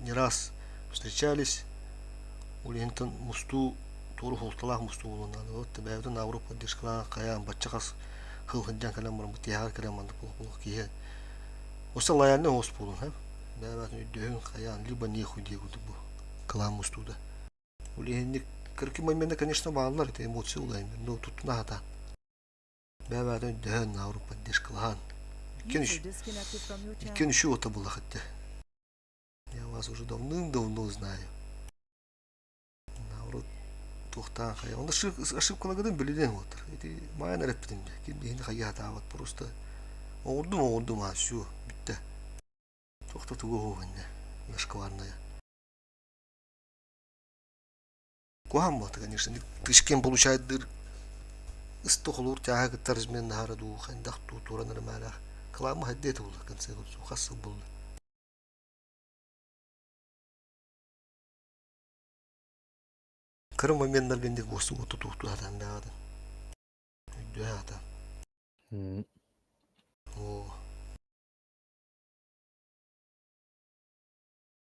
не раз встречались. Ол иһинтэн мустуу туору суолталаах мустуу буолуон наада. Вот бэйэбитин наоборот поддержкалаан хайаан бачча хас хыл сылдьан кэлэн баран бу тиһэҕэр кэлэн маннык буолуох киһи Оса лояльный оҕус буолун һэ бэйэбээтин өйдөһүҥ хайаан либо нехуй диэ курдук бу кылаан мустууда ол иһинник кыракый момента конечно бааллар это эмоция улайын но туттуна сатаан. Бэбээтин өйдөһөн, науру поддержкалаһан. Иккин User disconnected from your иккин channel. үчү ота буллах этте. Я вас уже давным-давно знаю. Наоборот, туохтаан хайа. Онно ошибкалагыдын билинэн уотар. Ити маайан эрэппитим дэ. Ким биһини хайа хатаабат просто оҥордум оҥордум а все бүттэ. Туохта тугу оһуоханна зашкварная. Куһаан буолта, конечно, тышкин получает дыр ысты холуур тяга кытта размен наһара дуу хайдах дуу туран ырымаалаах кылаама хайдыы этэ буолла конце концов хас сыл буолла Кыра моменнарга инник уостук тутуохтуу сатаан даҕатын. Өйдөө аата. Оо.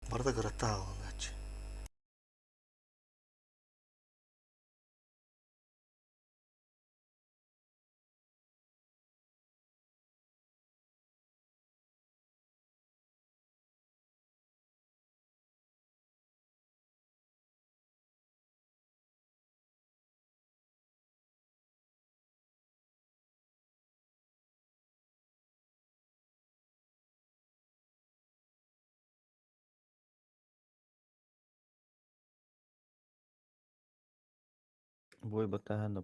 Барыта кыратта аҕаланааччы. Бой баттаһан да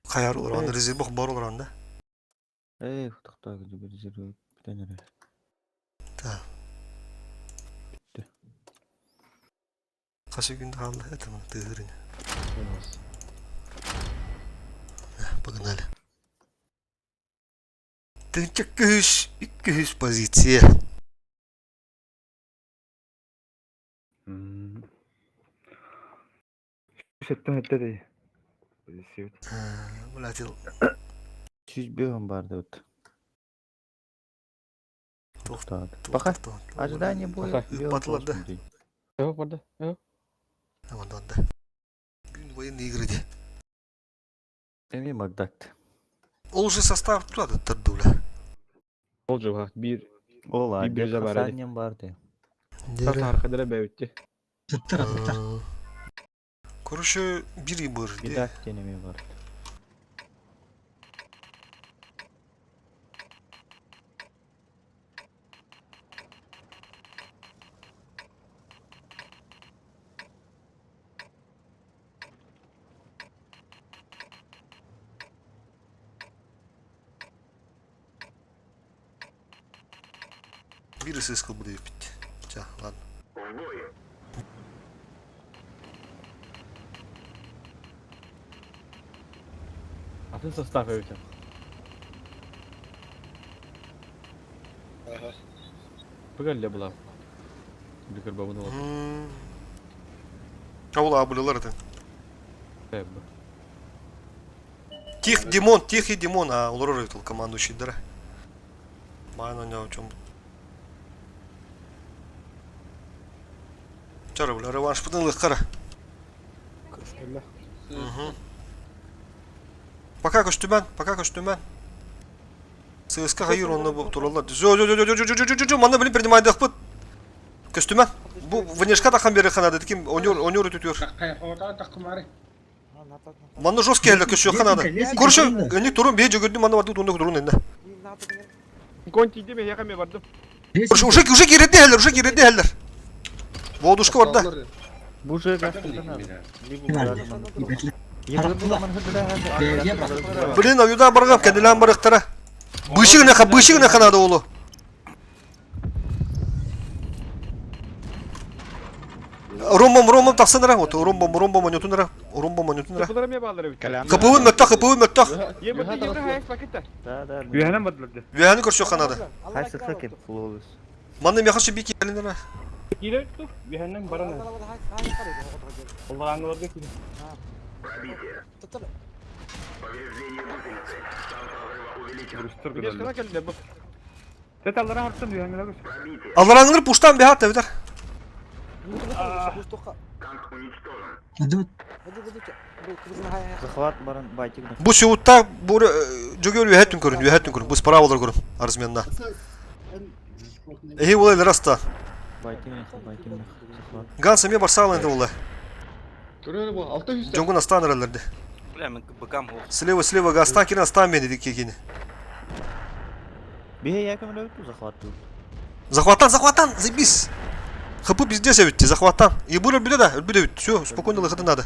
Хайар олорон, резерв бар олорон да. Эй, тохтоо резерв бүтэн эрэр. Да. Бүттэ. Хас күн хаалла это тыһырын. Погнали. Тынча күһүс, 200 позиция. Сэттэн сэттэ дии. Позициябыт. Блядь, 105 бар деп. Пока. Ожидание боя. Ыппатылар да. Эво барда. Эво. Амандонда. Бүгүн военные игры де. Эми Магдакт. Ол уже состав туда тардула. Ол жуга бир Ол бир биржа бар эди. Хасаннен бар де. Тархадыра бэбитти. Тыттар аттар. Короче, бир бар. Видак денеме бар. Бир сыскал буду пить. Ча, ладно. Атын состав эбитен. Ага. Пыгалля була. Бикер бабын ол. Аула абылылар это. Эб. Тих Димон, Тихий Димон, а олорор этил командующий дара. Майн у него чем. Чара, бля, реванш пытын қара. Пока көстүмән, пока көстүмән. ЦСКА хайыр онны тураллар. Жо, жо, жо, жо, жо, жо, жо, жо, манна билин принимайдықпыт. Көстүмән. Бу внешка тахан бери ханады, ким онер, онер өтүтүр. Манна жесткий әлі көшө ханады. Көршө, өне турун бе жөгөрдү манна барды тунда турун энде. Конти деме яка бардым. Көршө уже уже киреди әлер, уже киреди әлер. Бодушка бар да. Бу же Блин, аюда баргам, кәнелән барыктара. Бышыгына ха, бышыгына ханады олу. Ромбом, ромбом тақсыныра, вот, ромбом, ромбом, онютунара, ромбом, онютунара. Кыпылар ме балар эбит. Кыпыбын мөттах, кыпыбын мөттах. Е бу тигер хайс пакетта. Да, да. Үһэнэн бардылар дии. Вяны көрсө ханады. Хайсы хакеп флолус. Манны меха шибики кәлинера. Кире тук, бихеннен баран. Олар кире. Бүрүстөр Бир гыналлар. кана келди бу. Тет аллара хартан үһэҥҥэ көс. Алараңныр пуштан бихат битер. Захват баран байтик. Бу сеутта бу жөгөр үһәттүн көрүн, үһәттүн көрүн. Бу справалар көрүн арзменна. Эхи улай раста. Байтик, байтик. Захват. Ганса ме барсал энди улай. Көрөр бу 600 Жонгун астаныраларды. Бля, мен быкам ох. Слева, слева, гастан кирен, астан бени дикки кини. Биһи я көмөлөбүт захваттыбыт. Захваттан, захваттан, заебись. ХП пиздец эбитти, захваттан. Ебур өлбүтэ да, өлбүт эбит. Все, спокойно лыхыты надо.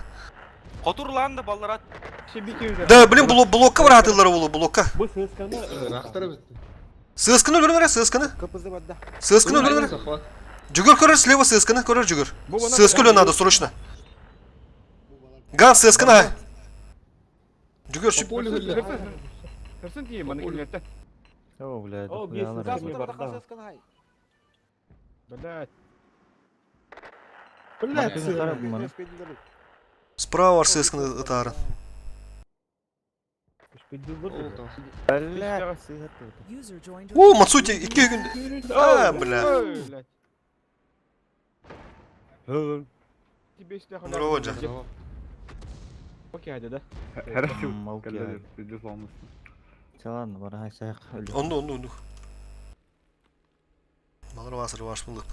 Хотурлаан да балларат. Да, блин, блок, блокка бараатылар болу, блокка. Бу сысканы Рахтар бит. Сысканы өлөрүн эрэ, сысканы. КПЗ барда. Сысканы өлөрүн эрэ. Захват. Жүгөр көрөр слева сысканы, көрөр жүгөр. Сыска өлө надо срочно. Ган сысканы ай. Жүгөр По сүп. полю өллө. Көрсін тиейін, маны кілерті. О, блядь, О, дохуя бес алар. сысканы барда. Блядь. Блядь, Маны харап маны. Справа бар сысканы ытаарын. Блядь, сыгат. User joined your О, channel. Мацути, икки күн. А, бля. Тебе сюда Здорово, Джа. Окей, hadi да. Her М, окей. Кэллэ пиздец olmuşsun. Чалан бар хай саяк. Онду, онду, онду. Балар васыр ваш булдык.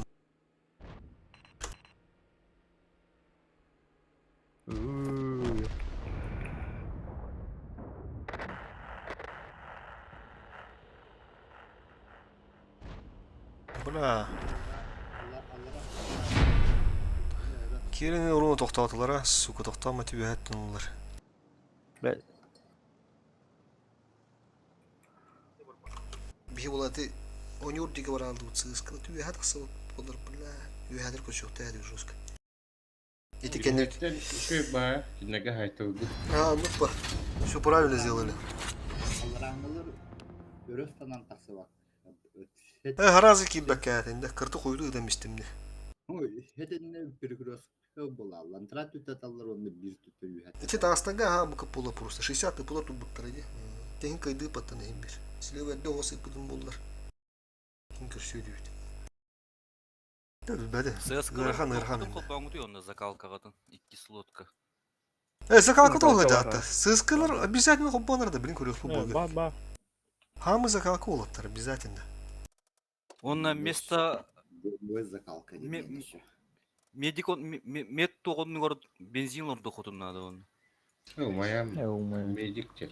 Бля. Кирин уруну тоқтатылар, а, сука, тоқтама тебе әттін олар. Блядь. Бихи булаты онюр диге бар алды сыскы түбе хат кысы болар, бля. Үһәдер көчөктө әдик жестко. Эти кеннер. Еще ба, кинеге хайтылды. А, ну па. Все правильно сделали. Аллараңылар өрөс танан тахсыбак. Э, харазы кийбэккэ инде кырты хуйду ыдамистимни. Ой, хетенне перекрёст була. Лантра түтәталлар онны бир түтә үһәт. Эти таастанга ха бука пола просто 60 пола тубуттар иди. Тehen кайды паттан бир. Слева дого сыпыдым боллар. Кин көрсөдү бит. Бәде. ЦСКА Ырхан, ырхан. Холбаңгы онда закалкагатын. Икки слотка. Э, закалка долго да. Сыскалар обязательно хоббанар да, блин, көрөк Ба, бу. ба. Хамы закалка олаттар обязательно. Он на место Бой закалка Ме- медик он мед тоғын город бензин лорду хотун надо он. Ну, моя Я умаю. медик те.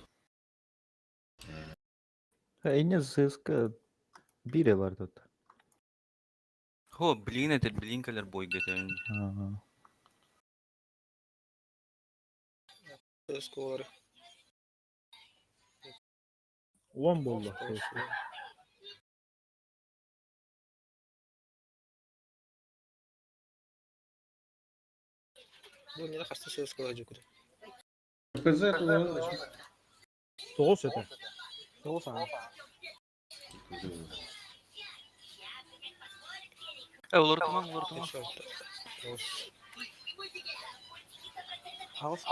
Эйне сыска бире бар тут. Хо, блин, это блин калер бой гетер. Ага. Улан болду. ПЗ это Тоғыз это. Э, олар туман, олар туман. Хаос.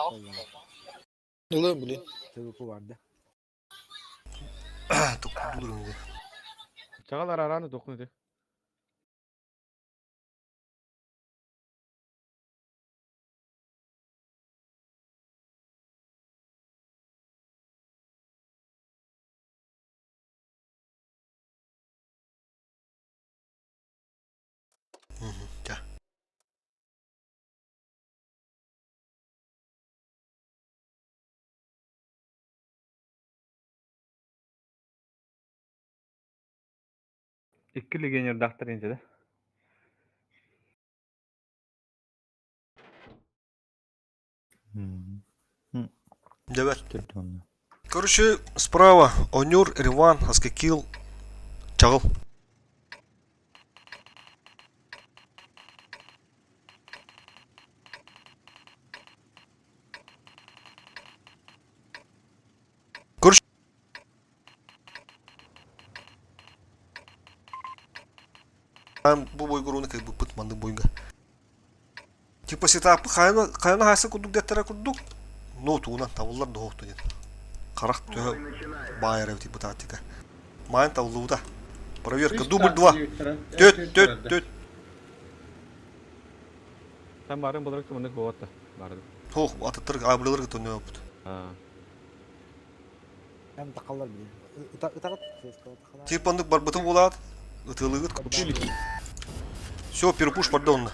Улан, блин. ТВП барда. Токкудулар инде. Чагалар араны докун эти. Тя. Икки легионер дактар инде да. Давай. Түрдөн. Короче, справа Онюр, Риван, Аскакил, Чагыл. Короче, бу бойга руны как бы пыт манды бойга. Типа сетапы хайна хайна хайса курдук деттера курдук. Но туунан табыллар дохту ден. Карак төһө байыр типа тактика. Майн табылууда. Проверка дубль 2. Төт төт төт. Там барын боларак мындык болот да. Барды. Хох, ататтыр абылыр гытын опыт. А. Hem takallar bile. Ытагат ЦСКА Типа андык барбытын булат. Ытылыгыт. Все, перепуш пардон.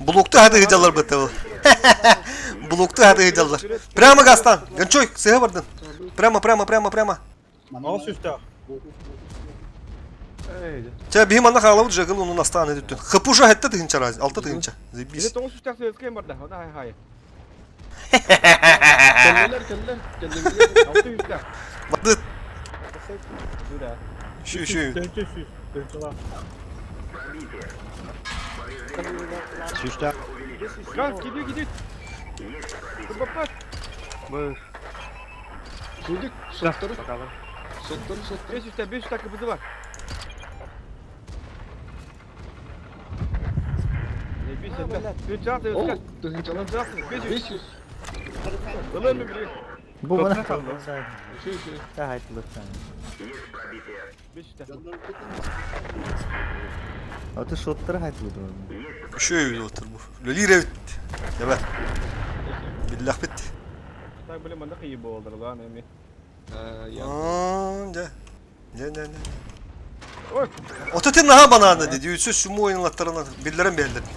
Блокта хады гыжалар бытты. Блокты хатыйдаллар. Прямо газтан. Гончой, сыһа бардын. Прямо, прямо, прямо, прямо. Ал сүстәк. Чэ, биһи манна хаалабыт жагыл онун астаан өтүттүн. Хыпуша хетте тыһынча раз, алта тыһынча. Или Заебись. тоҕус сүстәк сыскайым барда. Она хай хай. Кэллилэр, кэллэр, кэллилэр. Алты үстәк. Барды. Дура. Şu şu. Төнчө сүз. Төнчө Сүүстәк. Газ gidiyor gidiyor. Баппат. Быс. Судик, соттары. Соттары, соттары. 5 үстәк, 5 үстәк кыбызы бар. Не 5 үстәк. 3 altı Ол, үстәк. тыһынчалар. 500. 500. Ылыр mı biri? Бу мана Тотна қалды. Үші, үші. Та айтылыр саны. 5 үстәк. Аты шоттар айтылыр. Şu evde otur bu. Lölire bitti. Geber. Billah bitti. Так, блин, манда кыйы болдыр лан эми. Aa, de. Ne ne ne. Ой. Ototun наha bana dedi. Ütsüz sumo oyunlatlarına birilerin belirledim.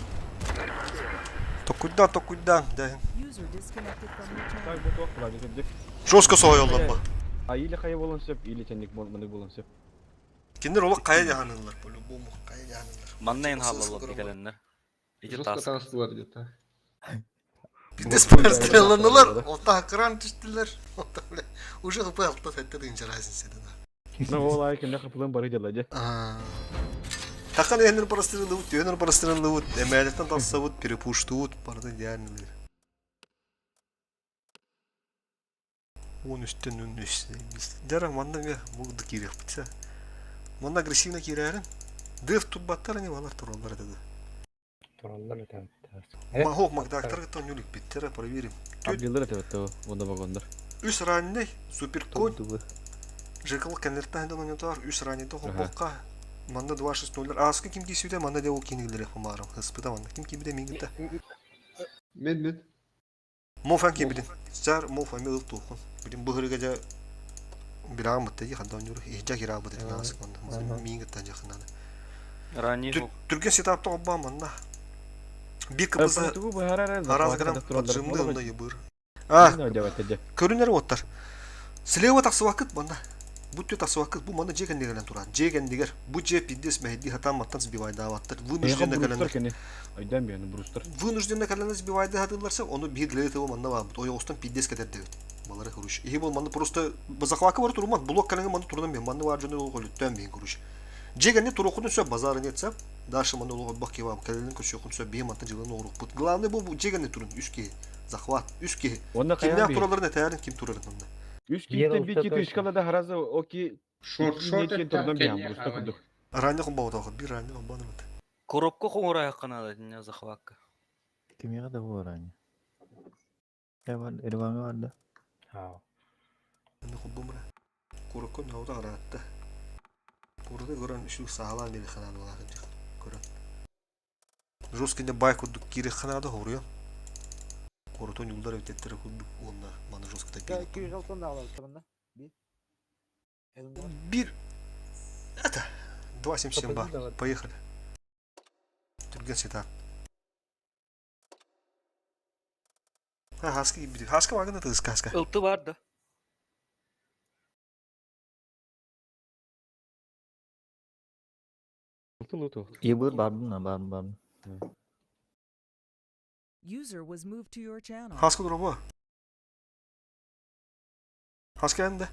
Tokuydan tokuydan. De. User disconnected from your channel. Так, бу тоқ була десек. Жестко soğuyorlar bu. А или кайы болон сөп, или ченник мындык болон сөп. Киндер олақ қая jahanırlar. По-любому қая jahanırlar. Манна халалла дигәннәр. Иди Жестко тас. таныстылар где-то. Bir de sperstrelandılar. Ota kıran düştüler. Ota bile. Уже хп altta fette deyince razın senin. Ну, ол ай кенде кыпылын бары дела же. Takan enir parasını tüyenir parasını emeletten tatsavut, перепуштут, барды идеально bilir. Он үстен өн үстен. Дара манна ме мугды кирек битсе. Манна агрессивно кирәрин. Дев туббаттар не балар тураллар dedi. Тураллар это. Махок магдактар гытан юлик биттер проверим. Абдилер это онда вагондар. Үс ранний супер конь. Жекал конверттан да монитор, үс ранний то хопокка. Манна 2.6.0. Аска ким кисүдә, манна де ул кинилер хомарым. Хыспыда манна ким кибидә миңгитә. Мен, мен. Мофан кибидин. Сар мофан мил тухун. Билин быһырыга жа бирам битте хандан юр. Ихҗа кира бит насык манна. Миңгитә жакыннан. Рани Түрген сетапта обба манна. Бир кыбызы Араз грамм поджимды онда ебыр. А, көрүнөр оттар. Слева тахсыбакыт манна. Бу тү тахсыбакыт бу манна жеген дегенен турат. Жеген дегер. Бу же пиздец мехди хатан маттан сбивайда аттар. Вынужденно календар. Айдан бияны брустар. Вынужденно календар сбивайда хатыларса, оны бир для этого манна бар. Ой, остан пиздец кетер дебит. Балары хуруш. И бол манна просто захвакы бар турмат. Блок каленга манна турдан бен. Манна бар жөнө ол голөттөн бен хуруш. Жегенде турокунун сөп базары нетсе, дальше манна ол бак кебаб каленин көчөкүн сөп бир маттан жылын орук. Главное бу жегенде турун үске захват үске. Онда Кимден каян тураларын этәрин ким турарын онда. Үс киттен бир кит ишкала да харазы оки Шорт, шорт турдан биян бруста кудук. Ранне хомба отох, бир ранне хомба нымат. Коробка хоңора яккана да захватка. Кимеге да бар ани. Эван, Эрванга бар да. Ау. Ранне хомба мра. Курокко науда аратта. Курды көрөн үшу саалан бери ханады балагын көрөн. Жесткий бай курдук кири ханады хоруя. Коротон юлдар өтеттер курдук онна маны жестко Ya тапи. 206 da alalım tamam Bir. Elimde var. Бир это 2.77 ба. Поехали. Түрген сетап. А, хаски бир. Хаска вагын это хаска. Ылты бар да. Ебыр бардым на бардым бардым. User was moved to your channel. Хаска дроба. Хаска энде.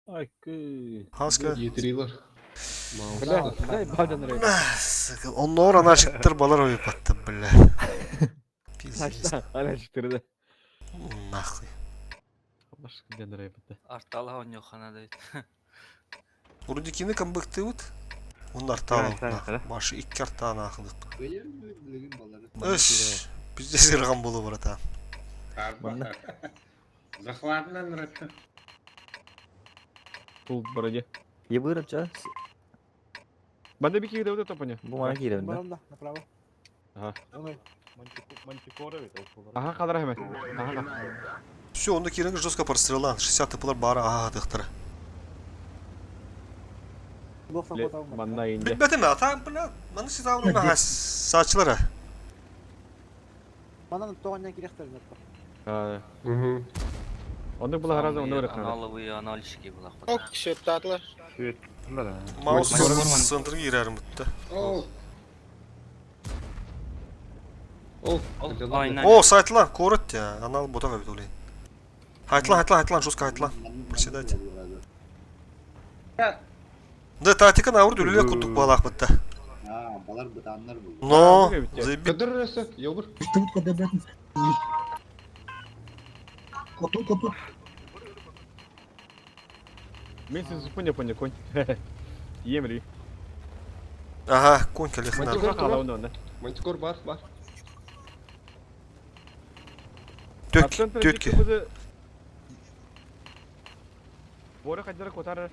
Айкы. Хаска. Yedireyler. Бля, дай бадан рей. Онноор анашыктыр балар ойып атты, бля. Пиздец. Ана чыктырды. Нахуй. Башка ден рей битте. Артала оньохана да. Урдикини камбыктыбыт. Оннар таалык. Башы икки артаан ахылык. Билигин балары. Өш. Пиздец ырган болу барата. Захватынан рытты. Тул барыде. Ебыр апча. Банда бики киде өтө топоня. Бу мана кирем да. Барам да направо. Ага. Мантикора бит. Ага кадыр хәмәт. Ага. Все, онда киреңге жестко прострелан. 60 тыпылар бары ага дыктыра. Манна инде. Билбетим ата, бля, маны сиз авруна сачылара. Манан тоҕонньон кириэхтэрин отто. Оннук була хараза онно барыахтара. Аналовые анализчики была. Ок, счеттаатылар. Свет. Маус центрга киирэрим бутта. Ол. Ол. О, сайтлан, корот я. Анал ботага бит олей. Хайтлан, хайтлан, хайтлан, жестко хайтлан. Приседайте. Да, тактика на урду үлеле курдук балаах бытта. А, балар бытаннар бу. Но, заебись. Көдөр өсө, йобур. Тут когда Коту, коту. Мен сен зупыня поня конь. Емри. Ага, конь колехна. Мантикор Халауна турар. онда. Мантикор бар, бар. Төк, төтке. Бора кадыр котар.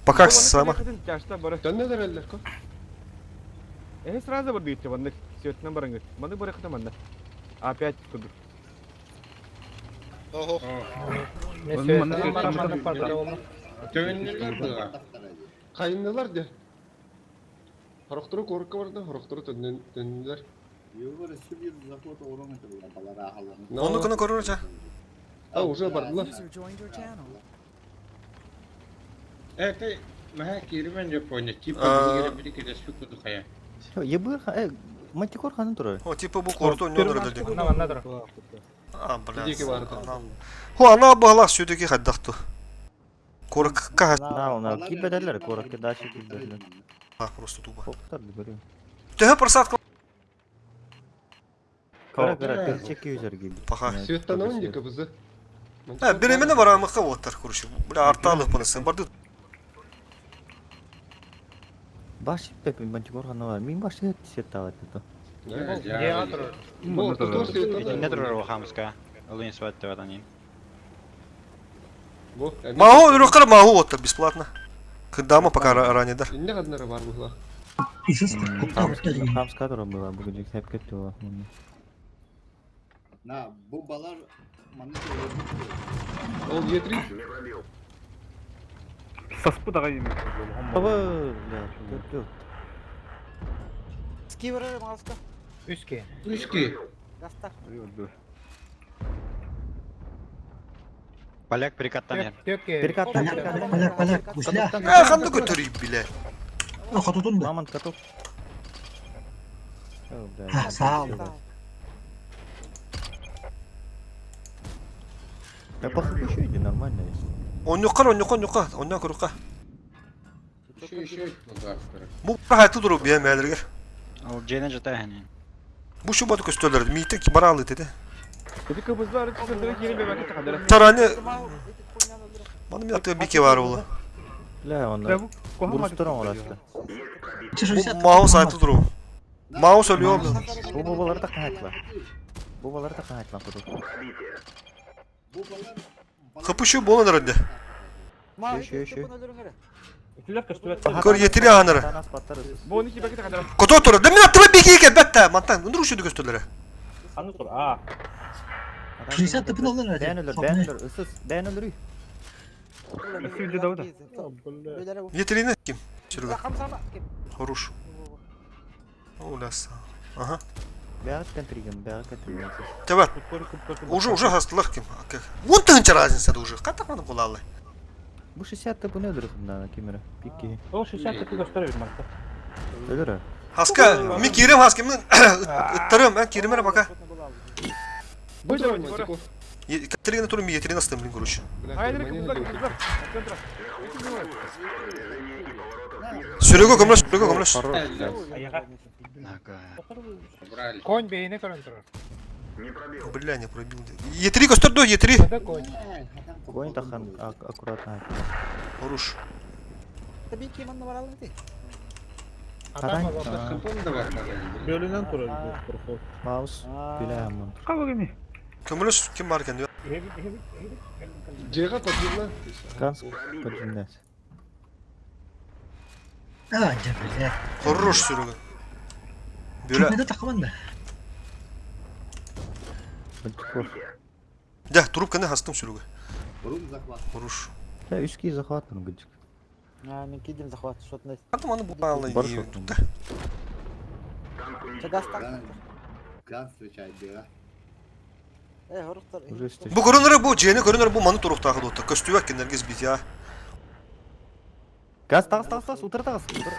Пока сама. Тяжта бара. Төннөлөр эллер ко. Э сразу бар бийте ваннык. Светнен барыңгы. Маны бара кыта манна. Опять куду. Ого. Төвеннелер быға. Кайыннылар де. Хорохтору корукка барды, хорохтору төннөлөр. Йобур сибир захват орон это было балар ахалланы. Оны күні көрөр жа. А, уже бардылар. User joined your channel. Это маха киримен Япония, типа А. бигере бири кедеспи куду хая. Ебыр, э, мантикор ханын турар. О, типа бу короту не өнөр деді. А, бля. Дике барды. Хо, ана балах сүдеки хаддахту. Корокка На, на, кибедерлер, коротко дальше кибедерлер. А, просто тупо. Хоптар, көрүм. Төһө просадка. Кара, кара, перчеки юзер гиб. Паха. Светтанын дике бызы. Ә, беремені барамыққа оттар, короче. Бля, арталық бұнысы. Барды Баш пепе мантикор ханы бар. Мин баш свет алат это. Бу, тотор светтанын. Не турар хамска. Олын сват таватанин. Бу. Маху, үрөккер маху оттар бесплатно. Кыдама пока ранее, да. Инне каднары бар була. Хамска турар была бүгүн хеп кетти ола. На, бу балар маны Ол Е3. Саспы даға еме. Баба, бля, төрт Скивер маска. Үске. Үски. Гаста. Поляк перекаттан. Төкке. Перекаттан. Поляк, поляк, гусля. Ә, қанды көтөрүп биле. Хотутун да. Мамонт котов. А, сау. Да похуй еще иди, нормально. Онньоққар, онньоққа, онньоққа, онньоқ көрүққа. Еще еще завтра. Бу хайты дуру бия мәлергер. Ол жена жата хани. Бу шу баты көстөлөр. Мийтен ки бара алды деди. Эти кыбызлар центрге кирип бебек кадыр. Тараны Маны мен аты бике бар ола. Бля, он бурустар оңрасты. Бу маус айты дуру. Маус өлüyor. Бу бабалар да кайтла. Бу бабалар да кайтла куду. Хыпышы болын өрөндө. Еще, еще. Көр етире аныры. Бу 12 бекет кадыр. Кото тура. Да мен аты бике ке бетте. Мантан үндүр ушуду көстөлөр. Аны тур. А. 60 тыпын алар. Бән өлөр, бән өлөр, ысыз, бән өлөр. Етерини ким? Сүргө. Хорош. Оляса. Ага. Бәгат кәнтриген, бәгат кәнтриген. Тебет. Уже уже хастылык ким. Вон тыгынча разница да уже. Ката маны булалы. Бу 60 тыпын өлөр хында кемера. Пикки. О, 60 тыпы gösterir марта. Өлөр. Хаска, ми кирем хаска мен ыттарым, мен киремер бака. Бу турар мантикор. Катерина туру ми етерин астым, блин, короче. Айдыр кыбызлар кыбызлар. Центра. Сүрөгө көмлөш, сүрөгө көмлөш. Брали. Конь бейіне көрін тұрар. Бля, не пробил. Е3 көстөрдү, Е3. Када конь. Конь тахан аккуратно. Хорош. Tabii ki manna var aldı. Kadan. Хыпын да бар. Бөлүнөн турар бу. Маус. Бля, мон. Кабы Көмлөш ким бар экен? Жега подъемна. Ганс поджимнес. А, бля. Хорош сүрөгө. Бөлө. Чүпмеде такаман да. Мантикор. Да, трубканы хастым сүрөгө. Рум захват. Хорош. Да, үски захват гыдык. А, мен кидим захват, что-то Кантым аны булалы. Бар шот. Газ встречайдыга. Бу көрүнэрэ бу дьиэни көрүнэрэ бу маны туруктаах дуота. Көстүбэт кинилэргэ сбития. Газ тағыс тағыс тағыс утары тағыс. Утары.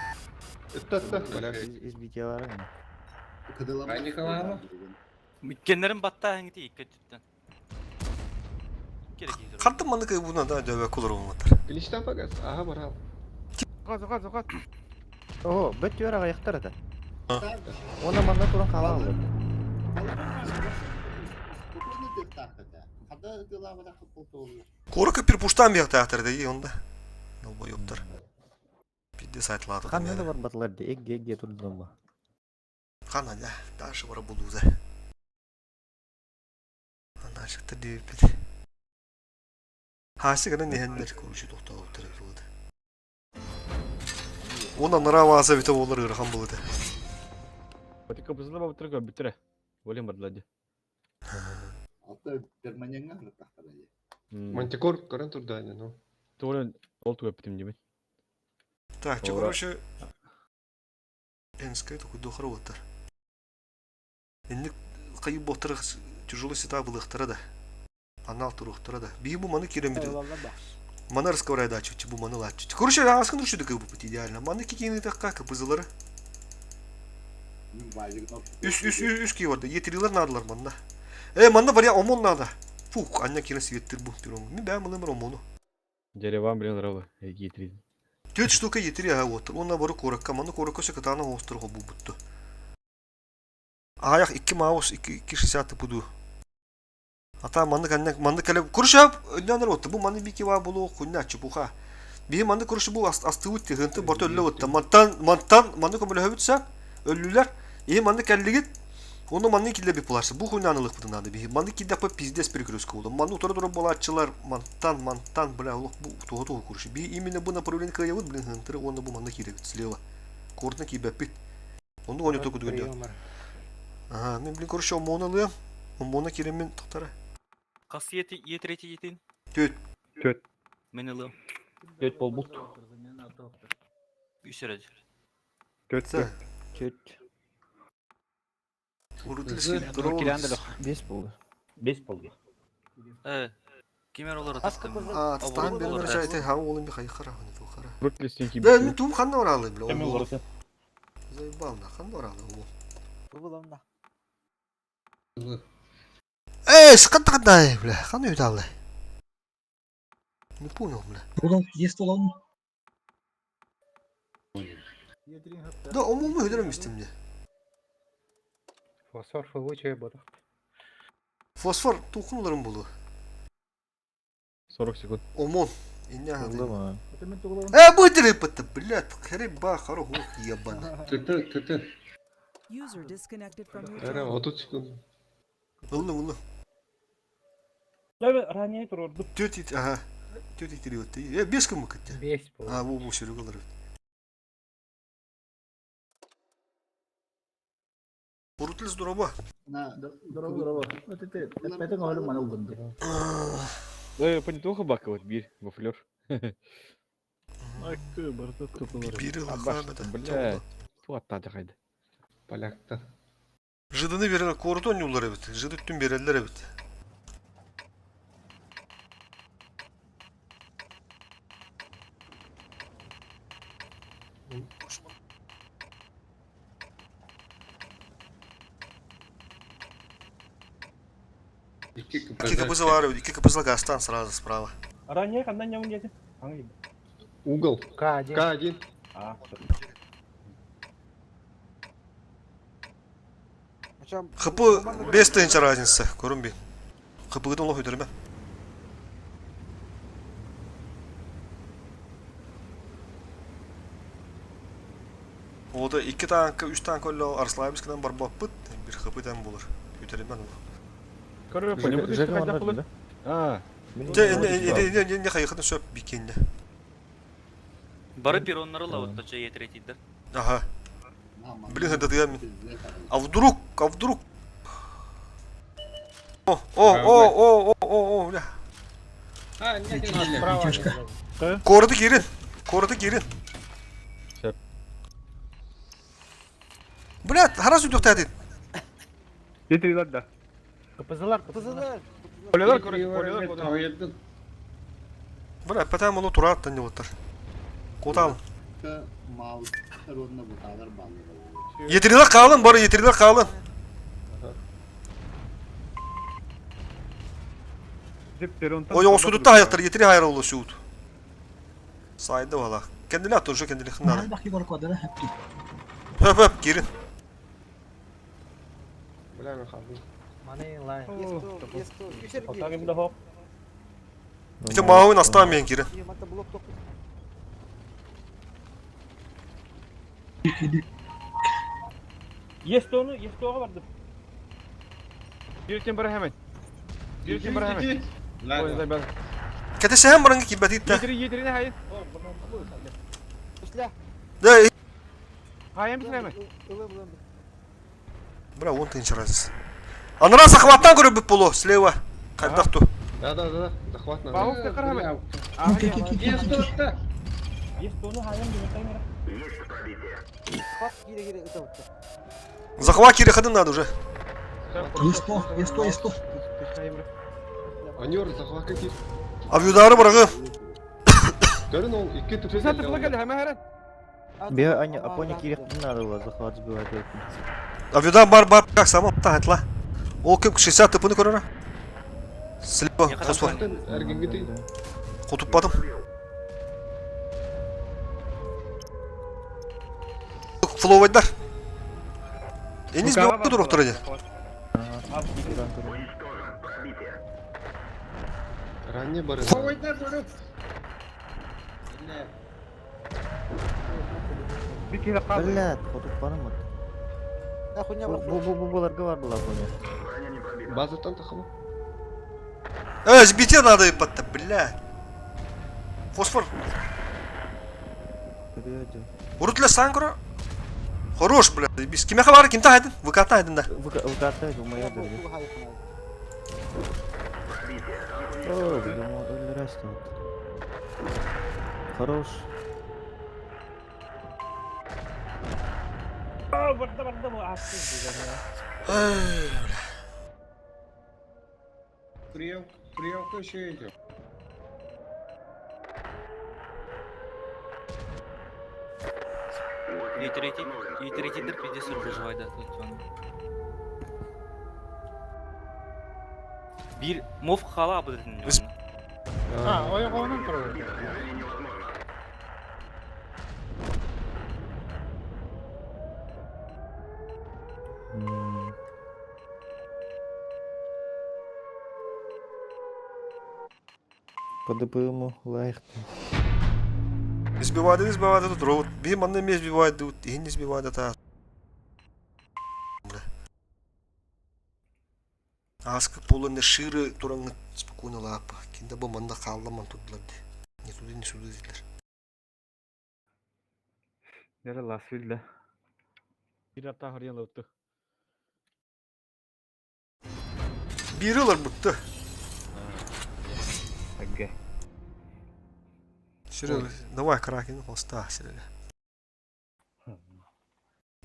Ытта ытта. Избитиялары. Николаева? Иккеннерин баттаа хәңити икки өттүттэн. Керек Хантан маны кый буна да дөбө кулар болматтар. Кличтан пагас. Ага барал. Газ, газ, газ. О, бөт түөр аҕыйахтар этэ. Уонна манна туран хаалан ылла. Куоракка пирпуштан биэхтээхтэр да и онда. Долбоёбтар. Пидде сайтлааты. Ханна да барбатылар ди, эгге эгге турдулар. Хана да, дальше бара булууза. Анашыктар диэбиппит. Хаасы гынан иһэннэр короче тохтообуттар эбит буолута. Уонна анараа вааса бүтэ буолар ыарахан буолута. Бати кыбызыла бабыттара көрбүттэрэ. Олен бардылар ди. Алта перманентҥа ырыттахтара дии. Мантикор көрөн турда ну. Тоҕо ол тугаппытым дибин. Так, че короче Энскай токуйдуохара уоттар. Инник хайы буоттара тяжелый сета былыахтара да. Анал туруохтара да. Биһи бу маны киирэн бүтүн. Маны раскварайдааччы бу маны лааччы. Короче, аскын үчүдүк ылбыппыт идеально. Маны кикиини такка кыпызылары. Үс үс үс үс кии барда. Етрилер наадалар манна. Э, манна баря омон наада. Фух, анна кирен светтир бу пирон. Ми бәм ылымыр омону. Дереван блин ролы. Е3. Түт штука етири аха уоттар. Уонна бары куоракка. Манна куоракка өссө кытаанах оҥостор холбуубутту. Аҕыйах икки маус, икки икки шестьдесят пуду. Ата маннык аннак маннык кэлэ куршап өннөнөр отта бу манны бики ва булу кунна чепуха. Биһи манны куршу бу астыбыт тыһынты борто өллө отта. Мантан мантан манны көмөлөһөбүт сап өллүлэр. Иһи манны кэллигит Ону манны киллэ бит буларсы. Бу хуйнаны ылыхпытын надо биһи. Манны киллэхпэ пиздец перекрестка буолла. Манны утары турар буолааччылар мантан мантан бля олох бу туһа туһу куршу. Биһи именно бу направление кыайабыт блин хынтыры уонна бу манна киирэбит слева. Куорутна киирбэппит. Онну оонньуу кудугун дьон. Аха, мен блин короче омуона ылыам. Омуона киирэммин тохтара. Хас ети етрети етин? Түт. Түт. Мен ылыам. Түт болбут. Үс эрэ. Түт. Түт. Бес болды. Бес болды. Э, кимер олар А, тастан берер чайты ха олын би хайхара ханы тухара. Рук листинки. Да, мен тум ханна оралы, бля. Эми олар Заебал на ханна оралы ол. Бу Эй, скатта кандай, бля, ханна үталы. Не понял, бля. Улан, есть улан. Да, омуму өдөрөм истимде. Фосфор фылучай бодох. Фосфор тухун булу. 40 секунд. Омон. Инне Улы ма. Э, быдыры пыты, блядь, хреба, хоро, ебана. ТТ, ТТ. User disconnected from your Эрэ channel. 30 секунд. Ылны, ылны. Дәбе ранее турорду. Төт ит, ага. Төт итери өтті. Э, бес күн мүкітті. Бес болды. А, бу, бу, сөрүк алар. Урутл здорово. Здорово, здорово. Вот это, это говорю, маныл бунды. Да, понятуха бака вот бир, во флер. Акы барда тутулар. Бири лахана да. Бля, туатта жахайды. Поляктар. Жыдыны берер кордон юллар эбит. Жыды түн берелер эбит. Икки Икки КПЗ. КПЗ бар эбит. Икки КПЗ гастан сразу справа. Ранее хандан ямын дети. Аңы. Угол. К1. К1. А, ХП 5 тысяч разница, көрүнбей. ХП-гыдан олох өтөрмө. Ода 2 танка, 3 танка өллө Арслайбискынан барбаппыт, бир ХП-дан болор. Өтөрмөн ол. Короче, понял, Жека манна да? А, Те не не не хайхын сөп бикенде. Бары перроннары ла вот точа етретидер. Ага. Блин, это я. А вдруг, а вдруг? О, о, о, о, о, о, о, бля. А, нет, нет, нет. Короты кирин. Короты кирин. Сөп. Блядь, харас үтүөхтээтин. Жетилер да. Кыпызылар, Кыпызылар. Полялар көрө, полялар көрө. Бля, потом ону турааттан не оттар. Кутал. Маалыктар уонна бутаалар бааллар. Етрилер хаалын, бары етрилер хаалын. Ой, оскудутта хайактар, етри хайыр олу сууд. Сайды бала. Кендиле аттыр, уже кендиле хыннары. Хөп, хөп, кирин. Бля, мен қалдым. Маны лай. Отагым да хоп. Ити мауын астан мен кирин. Есть оны, есть оға барды. Биртен бара hemen. Биртен бара hemen. Ой, ben. Кәтесәһәм барыңга кибәт итте. Етiri етiri hayır. Да, Hayır mısın hemen? Бля, он тынч раз. Анра захваттан көрөбүт болу, слева. Кайдак ту. Да, да, да, захват надо. Баух тақыр hemen. Есть оны хайым деп Захват кире хадын надо уже. Есто, есто, есто. Аньор, захват какие? Авюдары барагы. Көрін ол, икки түпе Sen tıkla geldi hemen her. Бе аня апоня кирехтин надо было захват сбивать. Авюдан бар бар как сама тахатла. Ол ким 60 тыпыны көрөрө. Слева, фосфор. Әргенгідей. Кутуппадым. Фловайдар. Эниз бе туруктур эди. Ранне бары. Блядь, хотуп барамат. Бу бу бу буларга бар була апоня. Базаттан тақымы. Э, сбите надо ебать-то, бля. Фосфор. Урутля сан көрө. Хорош, бля. Биз киме хабары ким тахайдын? ВК тахайдын да. ВК ВК моя да. О, думал, өлөрөстө. Хорош. Барды барды бу астыз деген. Приемка еще идет. Етеретидер пиздец выживает, Бир мов хала быдын. А, ой, оның тұру. По ДПМу лайк. Избивады, избивады тут робот. Би манны ме избивайды, тут и не избивайды та. Аскы полы ширы тураңы спокойно лапа. Кинде бу манна қалламан тудлар. Не туды, не суды dediler. Nere Lasville. Bir hatta hariyan lıttı. Biri alır bıktı. Ага. Серега, давай Кракен, хоста, Серега.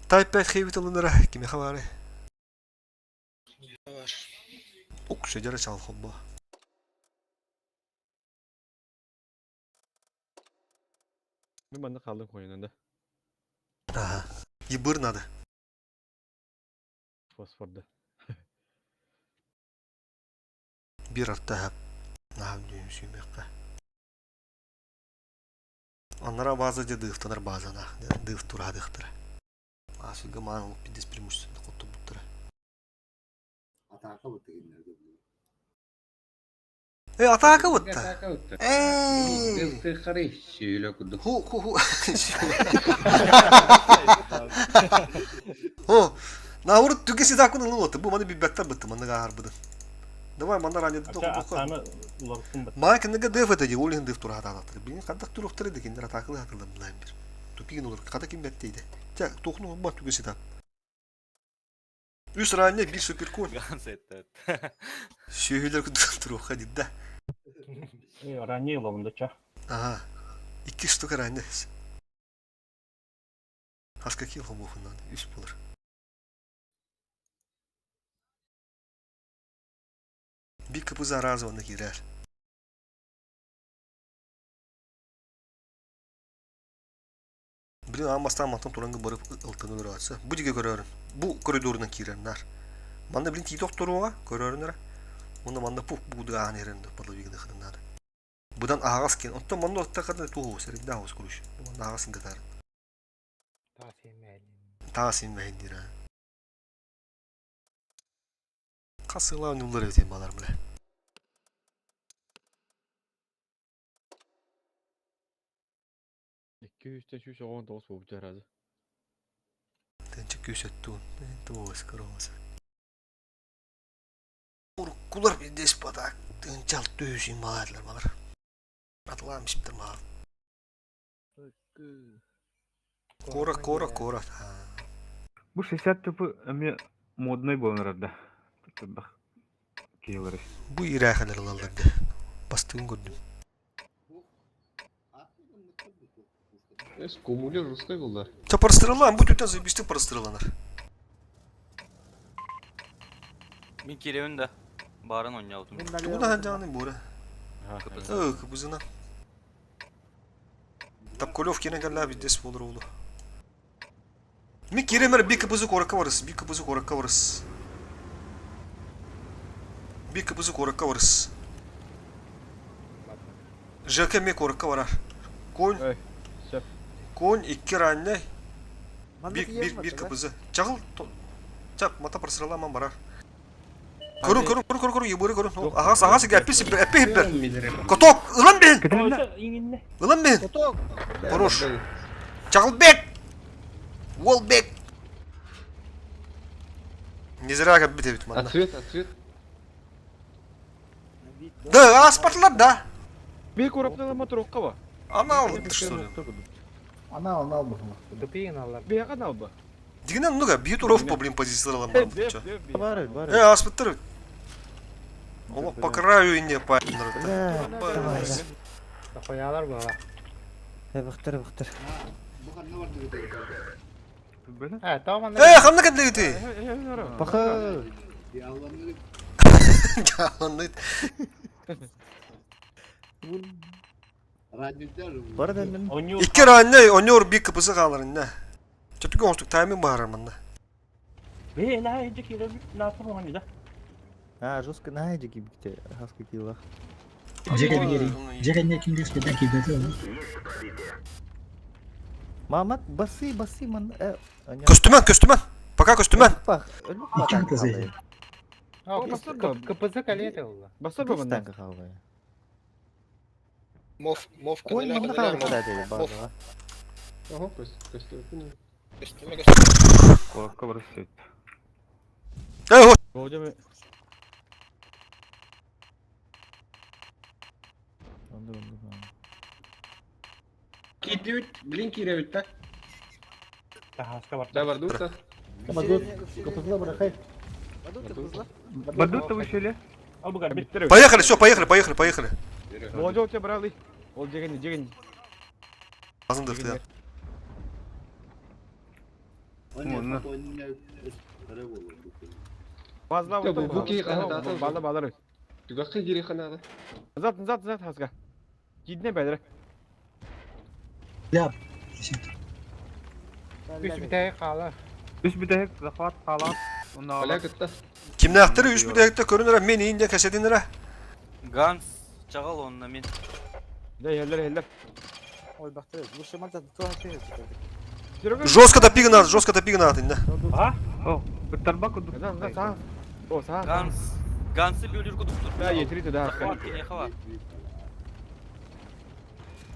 Type 5 geeft alınır, kime хабары. Ок, шедер чал хобба. Bir ben de kaldım koyununda. Ага. Ебыр надо. Fosforda. Bir artta hep. Нахам дүйім сүймекке. Аннара база де дыхтанар база нах. Дых тура дыхтара. Асыга ман олуп пиндес преимущественно котту буттара. Атака вот дегенлерде. Э, атака вот та. Атака вот. Эй! Ты хары, сүйілі күдік. Ху ху ху. О, наоборот, түгесі закон ылы Бу маны бибәктер бітті, маны ғар бұды. Давай, маны ранеді Ача астаны уларыттым бит. Маа кинеге деф эте олин деф тура хаталаттыр. Бин кадак туруктыр иди киндер атакылы хатылды булайм бир. Тупигин olur. Када ким беттейди. Тя тохну ба түгесі тап. Үс ранне бир суперконь. Ганс это. Сүйүлөр турук хадид да. Э, ранее лавында ча. Ага. Икки штука ранне. Хаска кил хомохунан. Үс болur. Бик кыпыза разованна киирэр. Блин, аан бастаан мантан туран барып ылтыны көрөөччү. Бу дигэ көрөөрүн. Бу коридорунан киирэр нар. Манна блин тиит охторуоҕа, көрөөрүн эрэ. Уонна манна пух бууду ааһан иһэрин подловигын ыхытыннаары. Быдан аһаҕас киэн. Оттон манна оттаката туох уус, эрийдээх уус короче. Манна аһаҕас ингатаар. Таас иммэһин диир аа. Хас сыла оонньууллар эбит балар бля. 2 399 буолбут разы. Тынча күүс өттуун. Туос кыроос. Уруккулар биирдэс батак тыынча алты үсүн балаатылар балар. Атылаам испиттер маа. Кора, кора, кора. Бу 60 типы эмиэ модный буолан эрэр да. Элбэх киһилэри. Бу ирээхэлэр ылаллар да. Бастыгын көрдүм. Эс, кумулер русской буллар. Ча простреллаан, бу түтэн заебистик прострелланар. Мин киирэбин да. Баарын оонньообутум. Тугу да хаджааны буора. Ыы, кыбызына. Тапкулев киирэн кэллээ биддес буолар уолу. Ми киирэмэр би кыбызы куоракка барыс, би кыбызы куоракка барыс. Би кыбызы куоракка барыс. ЖК ми куоракка барар. Конь, конь икки раннай. Бир, бир, бир кыбызы. Чаҕыл, чап, мата просрыламан барар. Көрүн, көрүн, көрүн, көрүн, көрүн, ебыры көрүн. Аҕас, аҕас, эппи сиппер, эппи сиппер. Коток, ылан бин! Ылан бин! Коток! Хорош. Чаҕылбек! Уолбек! Не зря кэлбит эбит манна. Ответ, ответ. Да, ааспатылар да. Бир кураптан моторукка ба. Анал, что ли? Анал, анал быһылах. Тупиин аллар. Бияга налба. Дигинен ну-ка, бьют уров по, блин, позицияларым бар. Бар, бар. Э, ааспыттар. Олох по краю и не по. Давай, Хоялар буола. Эбэхтэр, эбэхтэр. Э, тоҕо манна Э, ханна кэллигити? Паха. Дьааланныт. Бар дэнним. Икки раннай, оньор бик кыпысы хаалар инне. Чөтүгө оҥостук тайминг баарар манна. Бе, на, иди киирэ, на, помогни, да. А, жестко на, иди кибикте, хаска килах. Дьэ кэннэ ким диэспитэн киирбэтэ ону. Мамат, басы, басы, ман... Э, Көстүмэн, көстүмэн. Пока көстүмэн. Пах, Икки кызы. КПЗ калете улла. Басар ба манна. Мов, мов, Конь манна хаалбыта Мов. баазаҕа. Ого, көстүбүт. Куоракка барыс сөйт. Э, Болжа Онда, онда, онда. Киирдибит, блин киирэбит да. Таһааска бар. Да, бардута. Бардут вышели. Поехали, все, поехали, поехали, поехали. Болжа у тебя брали. Ол жеген, жеген. Азындыр ты. Базла Да, бу- бу кии хана Базла балар. Түгәккә кире ханада. Назад, назад, назад хаска. Кидне бәдер. Ляп. Үс бүтэһик хаалар. Үс бүтэһик захват хаалаат. Поля кытта. Кимнээхтери үс бүтэһикте көрүнэрэ мен иин диэн кэсэтинэрэ. Ганс, чаҕыл онно мин. Да, хеллер, хеллер. Ой, бахтыр. Лучше манта туох Жестко топи надо, жестко топи надо, да. А? О, ыттарба курдук. Назад, назад, саа. О, саа. Ганс, Гансы бүлүр кудуктур. Да, етирити да. Захват кинехава.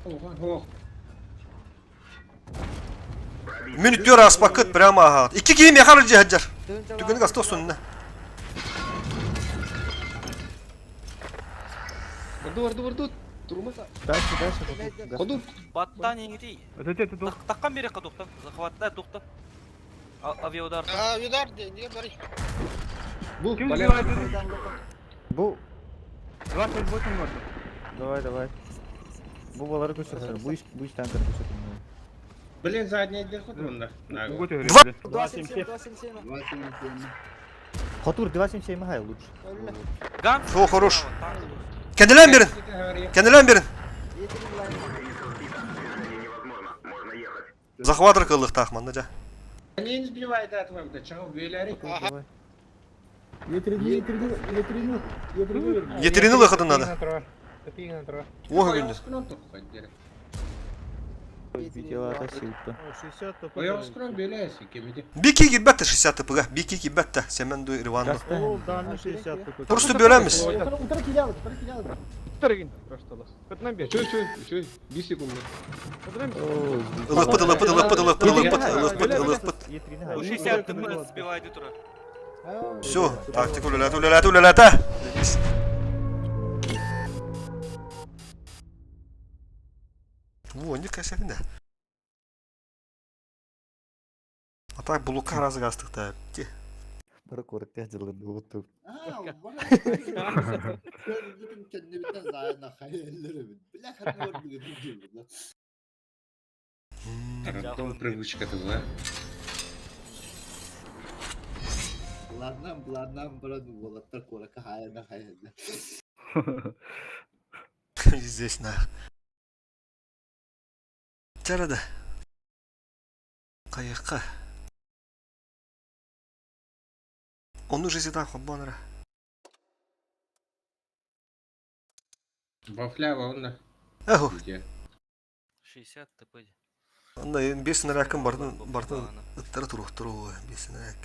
Ого, Мен үттөр аспакыт прямо ага. Икки киим яхар жаджар. Түгөнүк асты осунна. Барду, барду, барду. Турма. Дальше, дальше. Ходу. Баттан иңити. Таккан бери кадуктан. Захватта тухта. Авиаудар. Авиаудар, не бери. Бу, поля. Бу. 28 барду. Давай, давай. Бу балары көрсөтөр. Бу иш, бу иш танкер көрсөтөр. Блин, задний доход онда. 2.77. Хотур 2.77 хай лучше. О, хорош. Кэннилээн берин. Кэннилээн берин. Захватыр кыллыктаах манна дьэ. Не сбивает этого, да чего, веляри. Етерини лыхатын надо. Ох, күндү. Бики кирбәтте 60 тпга. Бики кирбәтте. Семен ду Иван. Просто бөләміз. Үчүй, үчүй, үчүй. 1 секунда. Ылыппыт, ылыппыт, ылыппыт, ылыппыт, ылыппыт, ылыппыт, ылыппыт. 60 тп сбивает утро. Все, тактика үлэлээтэ, үлэлээтэ, үлэлээтэ. Во, не кэсэтинэ. А так булука разгастыкта. Те. Бары куоракка дьылларда уоттур. Рандом привычка была. Ладно, ладно, брат, уолаттар куоракка хаайана хайана. Здесь на. Чарада. Кайыкка. Ону жизидан хоббонара. Вафля волна. Аху. Где? 60 тп. Анда бес наракын бардын бардын ыттара туруктуру бес нарак.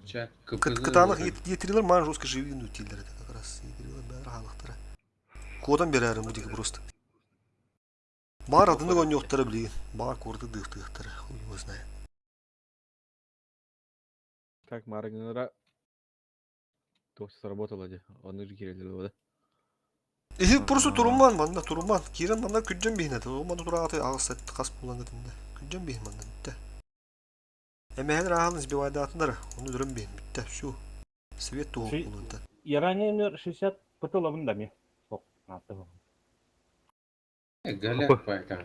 Ча, Кытаанах етрилер ман жестко живи тилер это как раз етрилер бәрі халықтары. Кодан берәрі мудик просто. Бар адыны гоньоқтары блин. Бар корды дыхтыхтары. Хуй его знает. Так, Маргнера. То все сработало, де. Оны же кирелер да. Ихи просто туруман манна туруман. Кирен манна күджен бихнет. О манна турагаты агыс кас булан динде. Күджен бихин манна битте. Эмэһен раһалын сбивайдаатындар. Оны дүрен бихин битте. Всю. Свет туһу булунта. Я ранее 60 пытылабын да ми. Сок, аты. Галяк поэтому.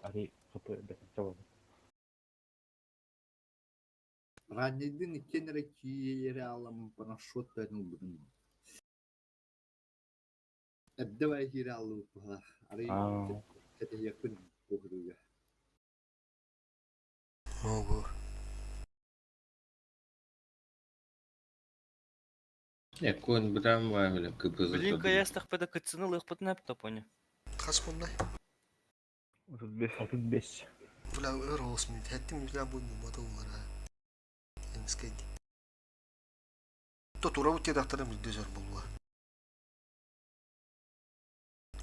Ари хп бетен Раннейдин иккенere киере алам парашют бәрін бұдым. Әбді бай кире алу бұла. Ары кәте якын бұғыруға. Ого. Не, конь брам вавля, КПЗ. Блин, каяс тахпеда кытсыны лыхпытын әп топоня. Хас бундай. 35. 35. Бля, өр олсын. Хәттим бля бу мата улара. Эмискәй. То тура бу тедактарым дөзөр булуа.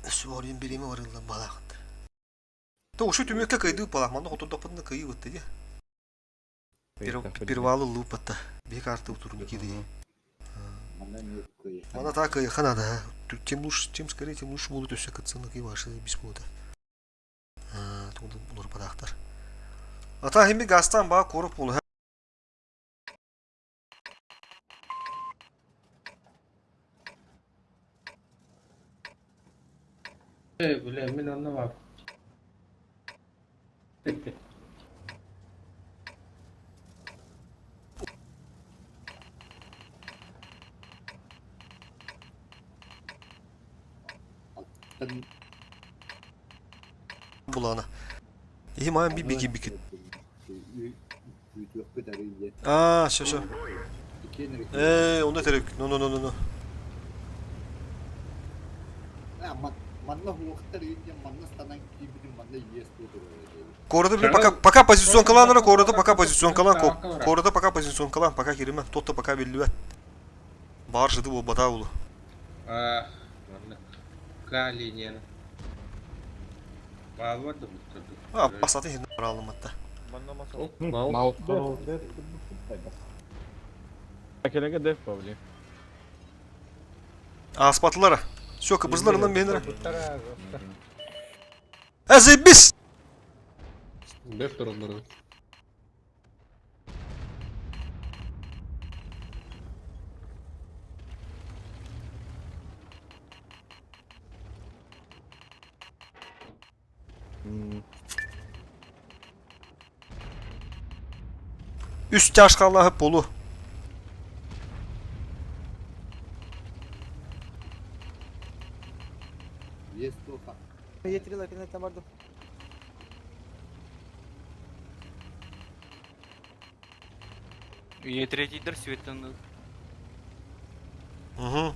Суорин бириме барылла балахыт. То ушу түмөккө кыйды балах, манда хотурдаппытны кыйы бытты де. Первалы лупатта. Бек арты утурун киди. Мана так и хана да. Тем лучше, чем скорее, тем лучше будут все катцыны и ваши без повода. Туда булыр падахтар. Ата хими гастан ба коруп болу. Эй, бля, мен онна бар. Булана. И мам би бики бики. А, все, все. Э, онда терек. Ну, ну, ну, ну, ну. Манна хуактар инде манна станан кибидин манна ес Коротко, пока, пока позиционкалан, коротко, пока позиционкалан, коротко, пока позиционкалан, пока кириме, тот-то пока беллибет. Бар жыды бу бата улу. А, ладно. Калинин. Балвар да А, басаты хинде баралым атта. Мал. Акелеге деф павли. А, спатылара. Все, кыбызларынан бенere. Заебись! Деф тороннары. Үс тяжкалахы полу. Стрела кенеттен бардым. Е третийдер светтен Угу.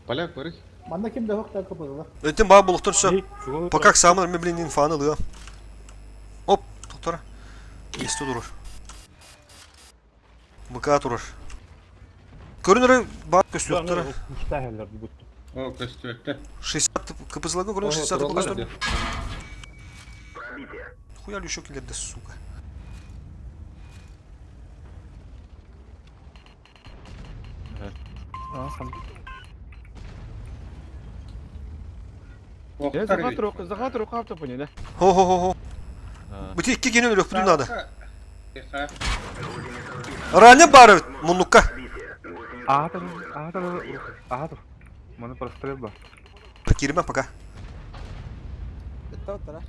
Поляк барый. Манна ким да хохтар капызылар. Этим баа булуктар все. Пока к самым блин инфаны лыга. Оп, доктора. Есть турur. ВК турur. Көрүнөрө баа көстүөхтөрө. Мустахеллер бутtu. О, көстүөттэ. 60 КПЗлага көрүнөр 60 КПЗ. Хуя еще килерде, сука. Я захват захват рука авто понял, да? Хо-хо-хо-хо. Бути икки кенен өлөкпүтүн надо. Раны бары муннукка. Аата аата аата. Маны прострел бар. Кирме пока. Ытта оттара.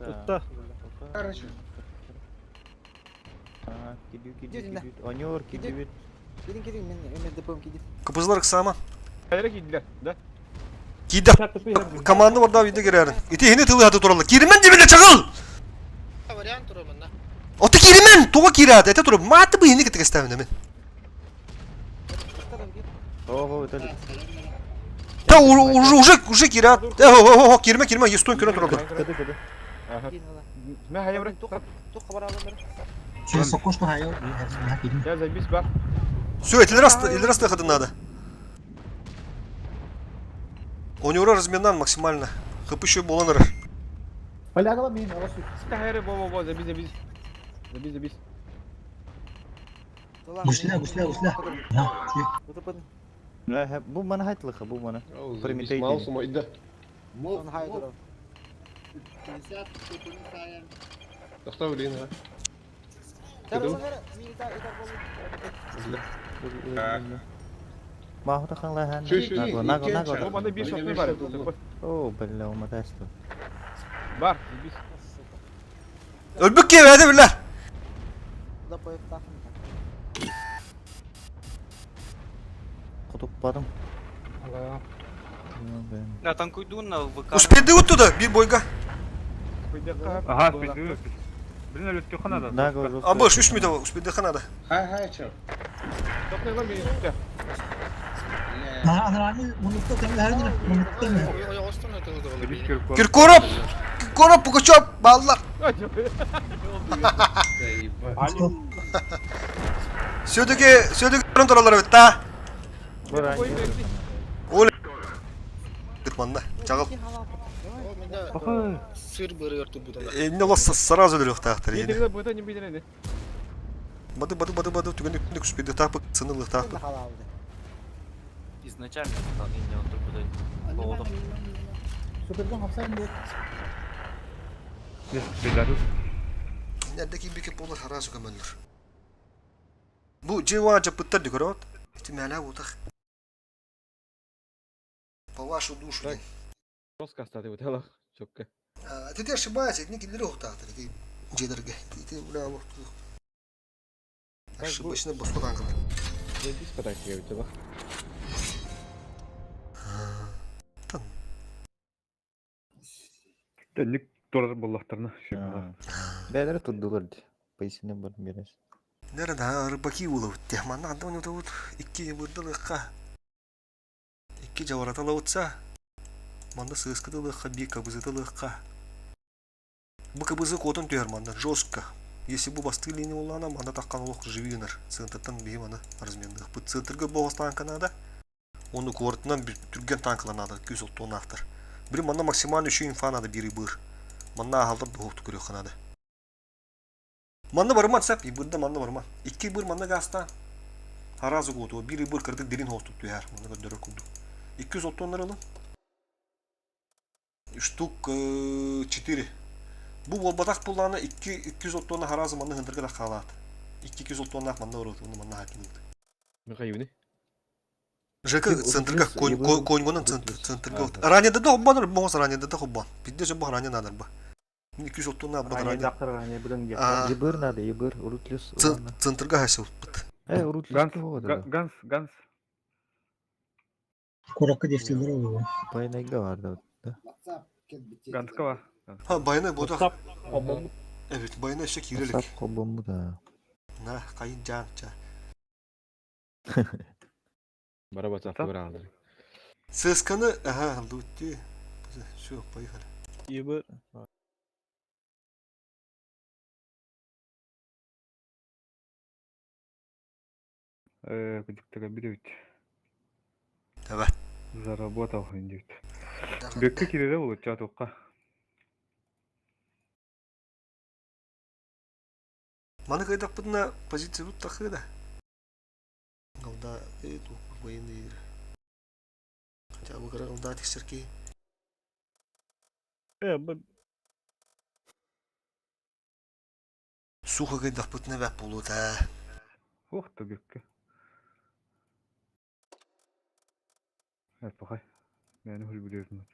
Ытта. Короче. Кидүү кидүү кидүү. Оньор кидүүбүт. Кирин кирин мен мен ДПм кидин. КПЗлар сама. Кайра кийдилер, да? Киде. Команда барда виде кирерин. Ити хини тылы хаты туралы. Кирмен дебиле чагыл. Вариант турамын да. Оты кирмен, туга кират. Это туруп. Маты бы хини кетек мен. Ого, это Та уже уже уже кират. О, кирме кирме, естон кирен туралы. Кыды кыды. Ага. Мә хайа бер. Через окошко хайа. Я забись бар. Все, это раз, или раз выхода надо. У него разменан максимально. ХП еще боланыр. Полягала мен, аласу. Хайра бо бо бо забись забись. Забись забись. Гусля, гусля, гусля. Бу мана хайтлыха, бу мана. Прометей. Маусу майда. Он хай турар. 50 көпүнү сайын. Тохта блин, а. Махута ханлахан. Наго, наго, наго. Бу мана бир шотны бар. О, бля, уматасты. Бар, забись. Өлбүк кебеди билер. Да поехал. Кутуп бадым. Да, танкуйдун на ВК. Успеди вот туда, бир бойга. Ага, спиди. Блин, өлөттү надо. Наго, А больше 3 минут успеди надо. Хай хай чё. Тохта мен. Анраны мунукта кемлерин мунукта мен. Киркоров! Киркоров, Пугачев, баллар. Все-таки, все-таки туралар бит, та. Оля. Манна, чагыл. Сыр бырыгар турбутана. Эмне лос сразу өлөх таактыр Не ени. дегенде бу не билер Бады бады бады бады түгөн күндүк успеди таапы сынылык таапы. Изначально там не он только Суперден хапсайын бу. Нердеки бики болар харазы көмөлөр. Бу жева жапыттар дикорот. Эти мяля утах. По вашу душу. Жестко остаты вот алах. Чокка. А, ты ошибаешься, не кидери ухтаатыр, ты жедерге. Ты бля вот. Ошибочно босподан кылар. Забись потак я у тебя. Тэнник турар боллахтарына. Бәлер турдулар ди. Поясне бар бирес. Нерде рыбаки улов те манна анда вот икки бырдылыкка. Икки жабараталавытса. Манна сыскытылыкка, бир кабызытылыкка. Бу кабызы котун түйер манна жестко. Если бу басты линия улана, манда таккан олох живинер. Центртан бии мана разменных. Бу центрге богос танка надо. Оны квартынан бир түрген танкала надо, 200 тонна автор. Бир манна максимально еще инфа надо бири быр. Манна ахалдар духовту көрөх надо. Манна барман сап, и бырда манна барман. Икки быр манна гаста. Аразы готу, бири быр кырдык дерин хостук түйер. Манна көдөрөр кулду. 200 тонна рылы. Штук 4. Бу болбатак пулланы 2 200 тонна харазы манна хындырга да калат. 2 тонна манна урут, уну манна хакилыт. Михаил, ЖК центрга коньгонун центрга. Ранее да хоббан, боңос ранее да хоббан. Бидде же бу ранее надыр ба. 200 тонна бу Ранее ранее. дактар, ранее будан Ебыр надо, ебыр, урутлюс. Центрга хасил. Э, урутлюс. Ганс, Ганс, Ганс. Куракка дефтилер oldu. Пайнайга бар да. WhatsApp. Ганского. Ха, байына ботах. Сап холбоммут. Эбит, байына өссө киирэ Сап илик. холбоммут аа. На, хайын жаан, ча. Бара батсаапка быраҕаллар. Сысканы, ага, лутти. Все, поехали. Ибы. Э, күдүктөкө бит. Давай. Заработал индивид. Бөккө кирире болучча туққа. Маны кайдақпытына позиция тут тахыда. Голда, эту, военные игры. Хотя бы голда тексерки. Э, б Сухо кайдақпытына бәп болута. Ух ты, бөккө. Эт бахай. Мени хул билердим.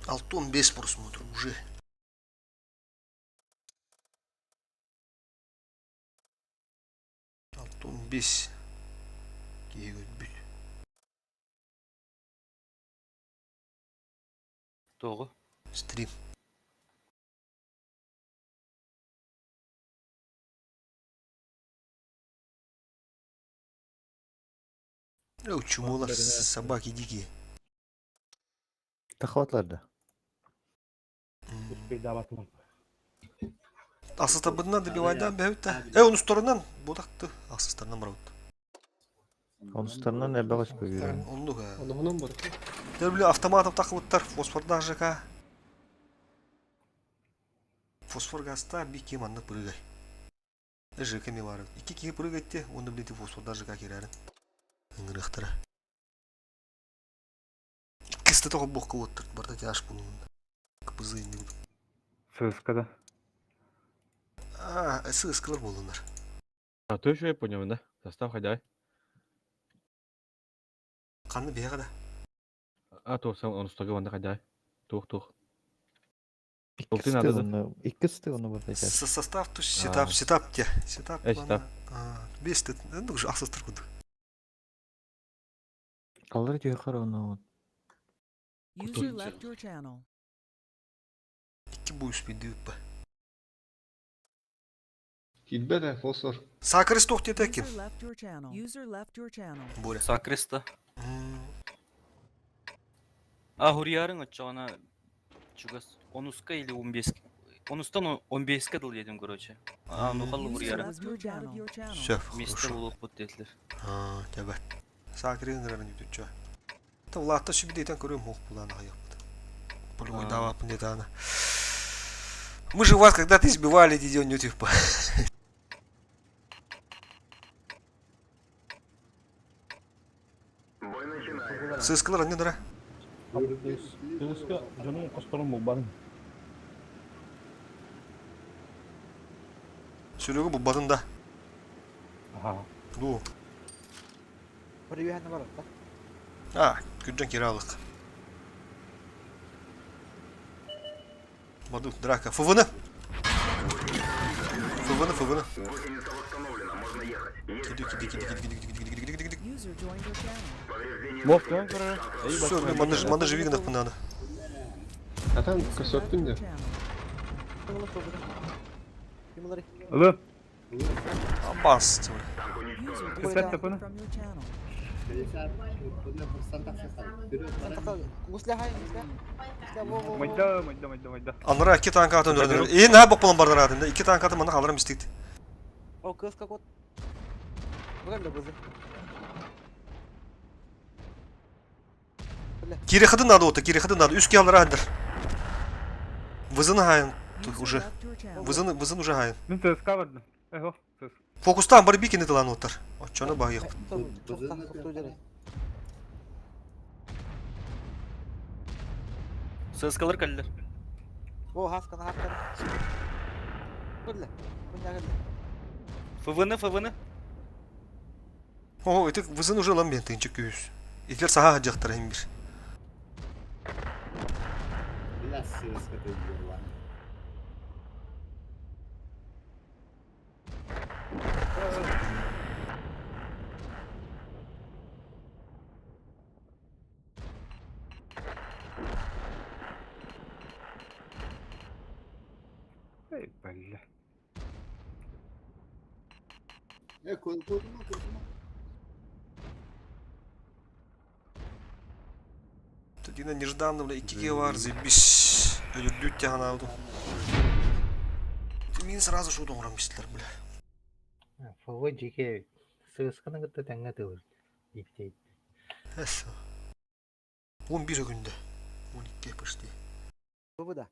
Алтон без просмотр уже. Алтон бес. Киһи бүт. Тоҕу. Стрим. О, чумолар, собаки дикие. Тахватлар да. Успейдабатым. Асыстабытынан добивайдан бәүтті. Э, onun сторонан бодакты. Асыстарынан барабыт. Онустарынан эбэҕэс көбүрэн. Оннук. Онуһунан бар. Дөрбүле автоматов тақыбыттар, фосфорда ЖК. Фосфор газта би кем анны прыгай. ЖК ми бар. Ики киһи прыгайтте, онда билети фосфорда ЖК кирәрин. Ыңырыктыра. Иккисте тоғы боқ кылыттыр. Барда тяж булун. Кыбызы инде. Сыскада. А, сыскалар болунар. А то еще я понял, да? Состав хадяй. Канны бега да. А то сам он стога ванда хадяй. Тух тух. Толты Иккисте надо да. оны, иккисте оны бар дечер. Состав то сетап, сетап те. Сетап. Э, сетап. Бес тет. Ну, уже асыстыр куды. Алар түйөхөр оны. User left your channel. Икки бу үспейді үппі. Килбет э, фосфор. Сакрыс тоқ ким? User left your channel. User left your channel. Боря. Сакриста. А хуриярың отчоҕуна чугас онуска или 15 Онустан 15-ке дыл дедим, короче. А, ну халлы User хуриярың. was moved out of your channel. Все, Месте хорошо. булук бут дедлер. А, тебе. Сакрын рарын үтүчө. Та Влатта сүбидейтен көрөм хук буланы хаяппыт. Полевой давапын деді ана. Мы же вас когда-то избивали, диден типа. Сыскалар анне дара. Сыска дьонун косторун булбадым. Сүрөгү бу да. Аха. Ду. Бір үйәні бар да. А, күрден киралык. Баду, драка. ФВН. ФВН, ФВН. Киди, киди, киди, киди, киди, киди, киди, киди, киди. User joined your channel. Мост кön көрөр. Все, маны же, маны же вигнах надо. Атан User left көсөппүн your де. channel. Ылы. Абас, тем. User Кесет disconnected тапыны. from your channel. Гусля хай, гусля. Гусля, во, во, во. Майда, майда, майда, майда. Анара iki танк атын өрдүр. Э, на бок болон бардыр атын да. Iki танк атын маны халарым истейт. О, кыз как вот. Бүгін бізі. Кири хыды надо ота, кири хыды надо. Үске алар адыр. Вызын хайын User уже. left your channel. Вызын, вызын уже хайын. Мин ЦСК бардым. Эхо, ЦСК. Фокустан бар бикини тылан оттар. Очону багык. Сыскалар каллер. О, хаскана, хаскана. Күрлі. Күнә күрлі. ФВН, ФВН. О, это вызын уже лам бен тынчык күйүс. Итлер саха жактар хим бир. Бля, сыаска тыллар. Эй, бля. Э, кодума, кодума. Дина нежданно, бля, иккиге бар, заебись. Өлүрдүүт тяганаабытым. Мин сразу шуду оҥорон бистилэр, бля. ФВ дьике сыысканы кытта тэҥҥэ тылыр диэбитэ. Эс. 11 күндө. 12 почти. Бу да.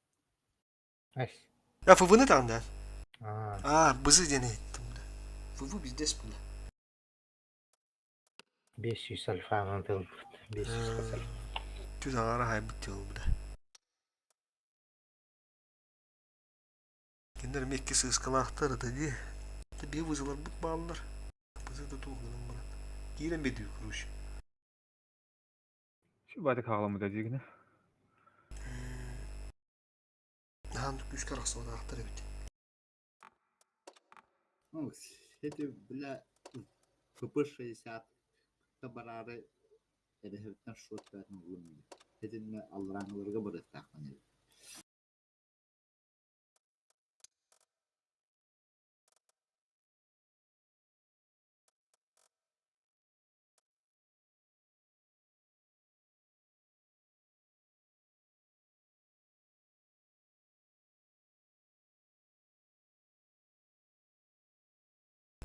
Ась. Я ФВ-ны таанда. Аа. А, бызы диэн иһиттим, бля. ФВ биздес, бля. 500 альфанан тылбыт. 500 хас альфа. Түз аҥара хайбыт тыл, бля. Кинилэр эмиэ икки сыыскалаахтар это дии. Это бие вызыларбыт бааллар. Бызы да туох гынан баран. Киирэн биэрдибит, короче. Şu бати хаҕаламмыта диигинэ. Наһаан күүскэ арахсыбатаахтар эбит. Ну, эти, бля, ПП-60 бараары эрэһэбиттэн шот бээтин ылым. Этиннэ алларааҥыларга барыахтаахпын эбит.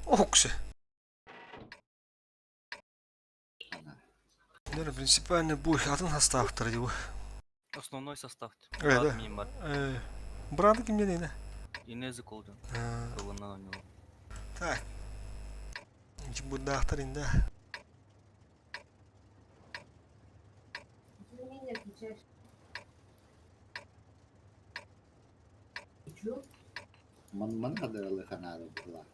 Ох, Наверное, принципиально будет атын составтар дии. Основной состав. Э, Брат да. мин бар. Э, браты кимнен эне? Инезы колдун. Кылынан оонньуу. Так. Бурдаахтар инде. Ман ман хадаралы ханаары була.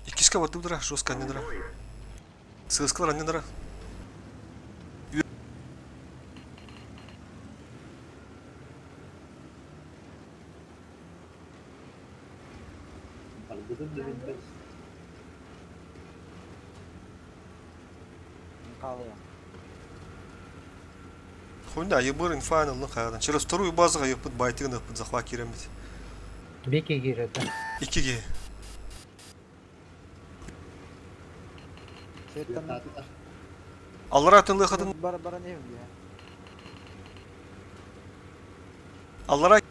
Иккискэ бардыбыдыра, жестко аннедара. Сыыскалар аннедара. Барбытын да билбэт. Хаалыа. Хуйня, ебыр инфайн ылын хайадан. Через вторую базаға еппит байтыгын ыппыт захват кирембит. Беки киирэтэ. Иккиге. Светтан Аллара тынлыхатын бар баран эм я. Аллара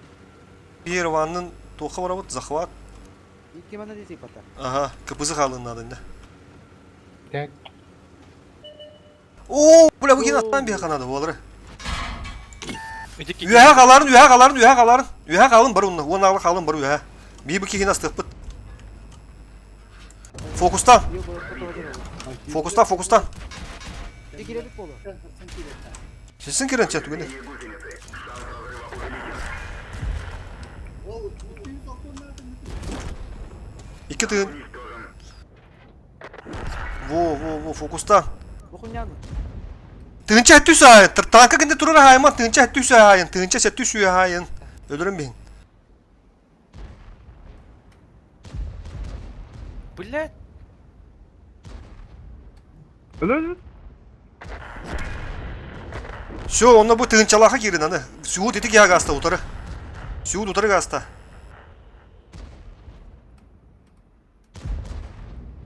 Ереваннын тоха барабыт захват. Икки мана дии пата. Ага, КПЗ халын да. Так. О, бля, бу аттан бия канады болары. Үһә қаларын, үһә қаларын, үһә қаларын. Үһә қалын бар онна, он алы қалын бар үһә. Би бу кихин астықпыт. Фокустан. Фокустан, фокустан. Киребит болу. Сесин кирен чат түгені. Икки тыгын. Во, во, во, фокустан. Бу хуняны. Тыгынча түс айын. Танка кенде турар хайман, тыгынча түс айын, тыгынча түс айын. Өлөрөм бин. Блять. Өлөр. Все, онно бу тыгынчалаха кирин аны. Сюут ити киһа гаста утары. Сюут утары гаста.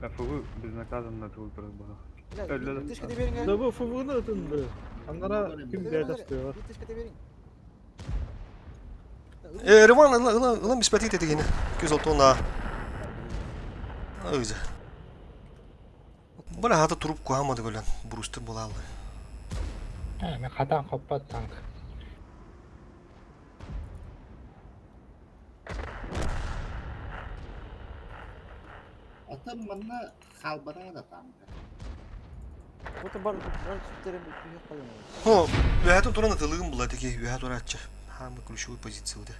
ФВ безнаказанно тылдырып бара. Тышка бериң. Да бу ФВ-ны ытынды. Аннара ким бәйт астыга. Тышка бериң. Э, Риван, ылан, ылан, ылан беспәтит этигини. Көз олтуна. Өзі. Бара хата туруп куамады көлөн. Брустер болалы. А, мен хатан хоппат танк. Атын манна халбара да танка. Бу бар бар сүттерем бит калын. Хо, үһәтен туран ытылыгын була теки үһә туратчы. Хамы ключевой позиция уды.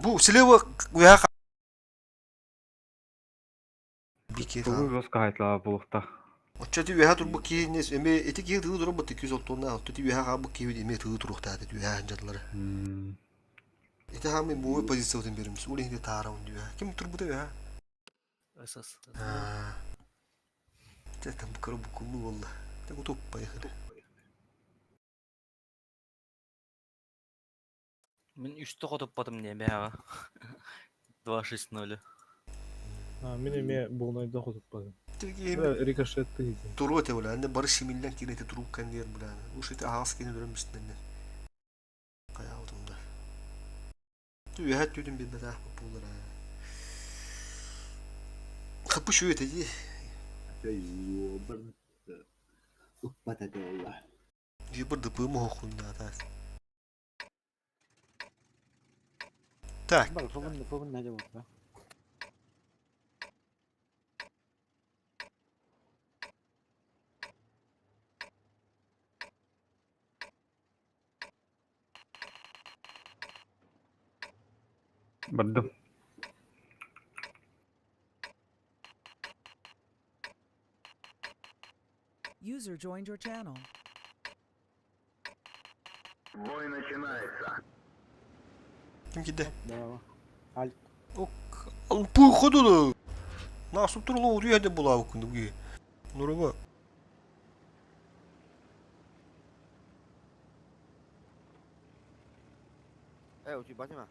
Бу слева үһә Бикет. ФВ жестко хайтлаа булукта. Оччо ити үөһэ турбут киһини эмиэ ити киһи тыы турбут 260 ити үөһэ хаалбыт киһи эмиэ тыы туруохтаах ити үөһэ дьадылары. Ити хаамый муой позициябытын беремс. Ол иһин таара он үөһэ. Ким турбута үөһэ? СС. Те там кыры букуллу болла. Те кутуп поехали. Мин үстэ хотуппатым не бэҕэ. 2-6-0. А, мин эмиэ буолнайда хотуппатым. Рикошет тыйды. Туруо те бля, бары симиллен киирэн турук кэнниэр бля. Уж ити аһаҕас киһини өлөрөн бистэннэ. Хайаабытым да. Үөһэ түүтүн билбэтэх буолара. Хапы шүө этэ дии. Укпат этэ буолла. Дии бір дыпы моһохуннаата. Так. Бар, фовын, фовын нәде болды. Бардым. User joined your channel. Ким киирдэ? Да. Аль. Ок, пуходу. Насып турлу уруя де булау күндүгү. Нуруба. Э, у тебя нема?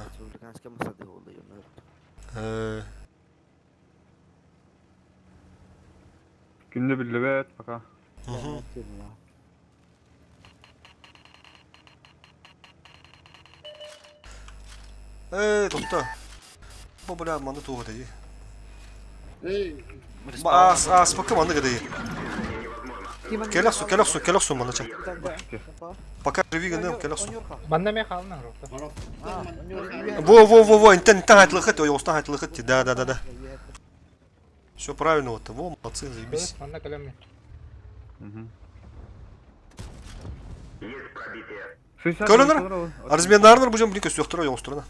Республиканская масады болды, Күндө биллибэт пока. Э, тохто. Бу бля маны туға дии. Эй, Ас, ас, пока маны гыды. Келексу, келексу, келексу маны ча. Пока живи гыным, келексу. Манна ме хаална рота. Во, во, во, во, интен, интен айтлыхыт, ой, остан айтлыхыт, да, да, да, да. Все правильно вот, во, молодцы, заебись. Манна кэлэмми. Көрөнөр, Разменарнар будем блин көстүөхтөрө оҥостурuna.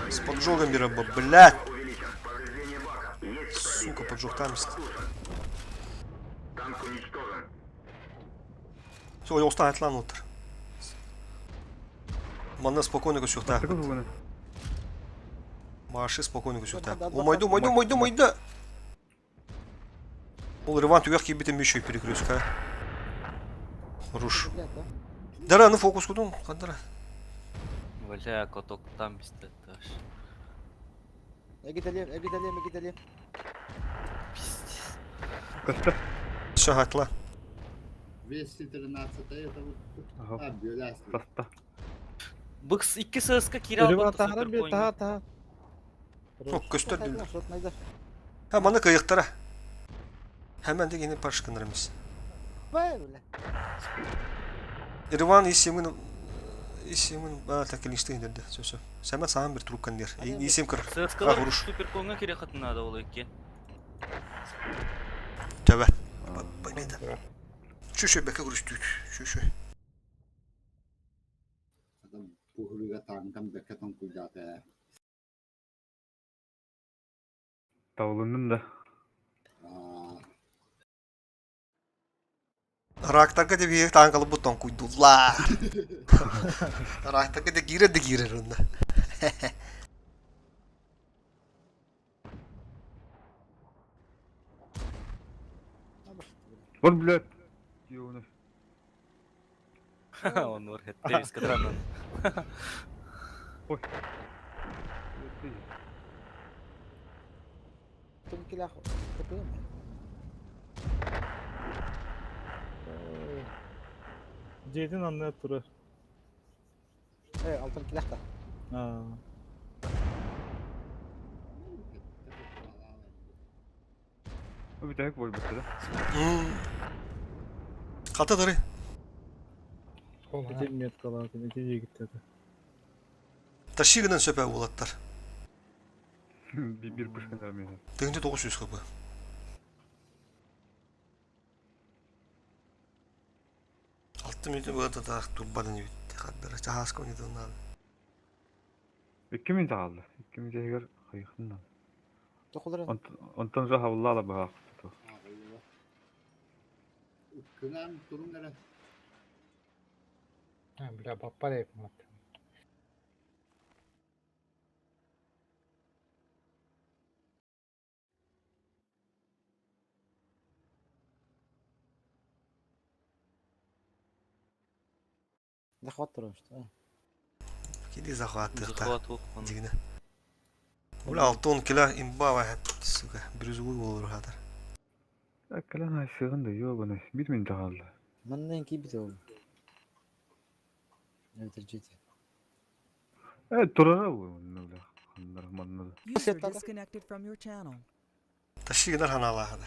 С поджогом бира, блядь. Сука, поджог там есть. Все, оҥостан айтлан отыр. Манна спокойно көстүөхтөөх. Маши спокойно көстүөхтөөх. Умайду, умайду, умайду, умайду. Ол Риван түгэх киирбитин еще перекрестка. Хорош. Дара, ну фокус кудун, кандара. Бля, каток там пиздец. Эгиталем, эгиталем, эгиталем. Пиздец. Көстө. Все, атла. 213 это вот. Ага. А, бөляс. Таста. Быкс 2 ССК кире Риван албытты таһара супер bir таһа таһа. Ну, көстөр. Шот найда. Ha, маны кыйыктара. Hemen de yine parışkınırımız. Бай, бля. Риван исемин исемин ба такилишти инде. Все, все. Сәмәт саған бір трубкан дер. Исем кыр. ССКлар Хорош. супер конга кире хатынады ол екен. Төбә. Победа. Şu şu бәкә күрүштүк. Şu şu. Адам пухлыга таңкам бәкә куйдата. Табылынным да. Рактарга деп екі таң қалып бұттан куйдулар. Рактарга де кирер де кирер онда. Вот, блядь. Ёбаный. Он ор хетте эскадранын. Ой. Тым килах. Тыпым. Дьиэтин анна турар. Э, алтын килах та. Аа. Бүтэһик буолбут да. Қата дыры. Ити меткалаатын, ити диэгиттэтэ. Ташигынан сөпә болаттар. Bir пышканар мен. Тыгынчы 900 хп. Алты минут болады да турбадан битти. Хаддара чахаска не донал. 2 минут хаалла. 2 минут иһигэр хайыахтын наада. Тохуларын. Онтон уже хабыллаала быһаах. Кыҥаан туруҥ эрэ. А, бля, баппар эпмат. Захват турар что. Киди захваттыахта. Захват уох Дигинэ. Бля, алтон кило имба сука, бирюзовый болор хатар. Кэлэн айсыгын да ёбаный. 1 минут хаалла. Манна кийбит ол. Это жити. Э, турара бу, бля. Ханнар манна да. User disconnected from your channel. Тащи гынар ханаалаахада.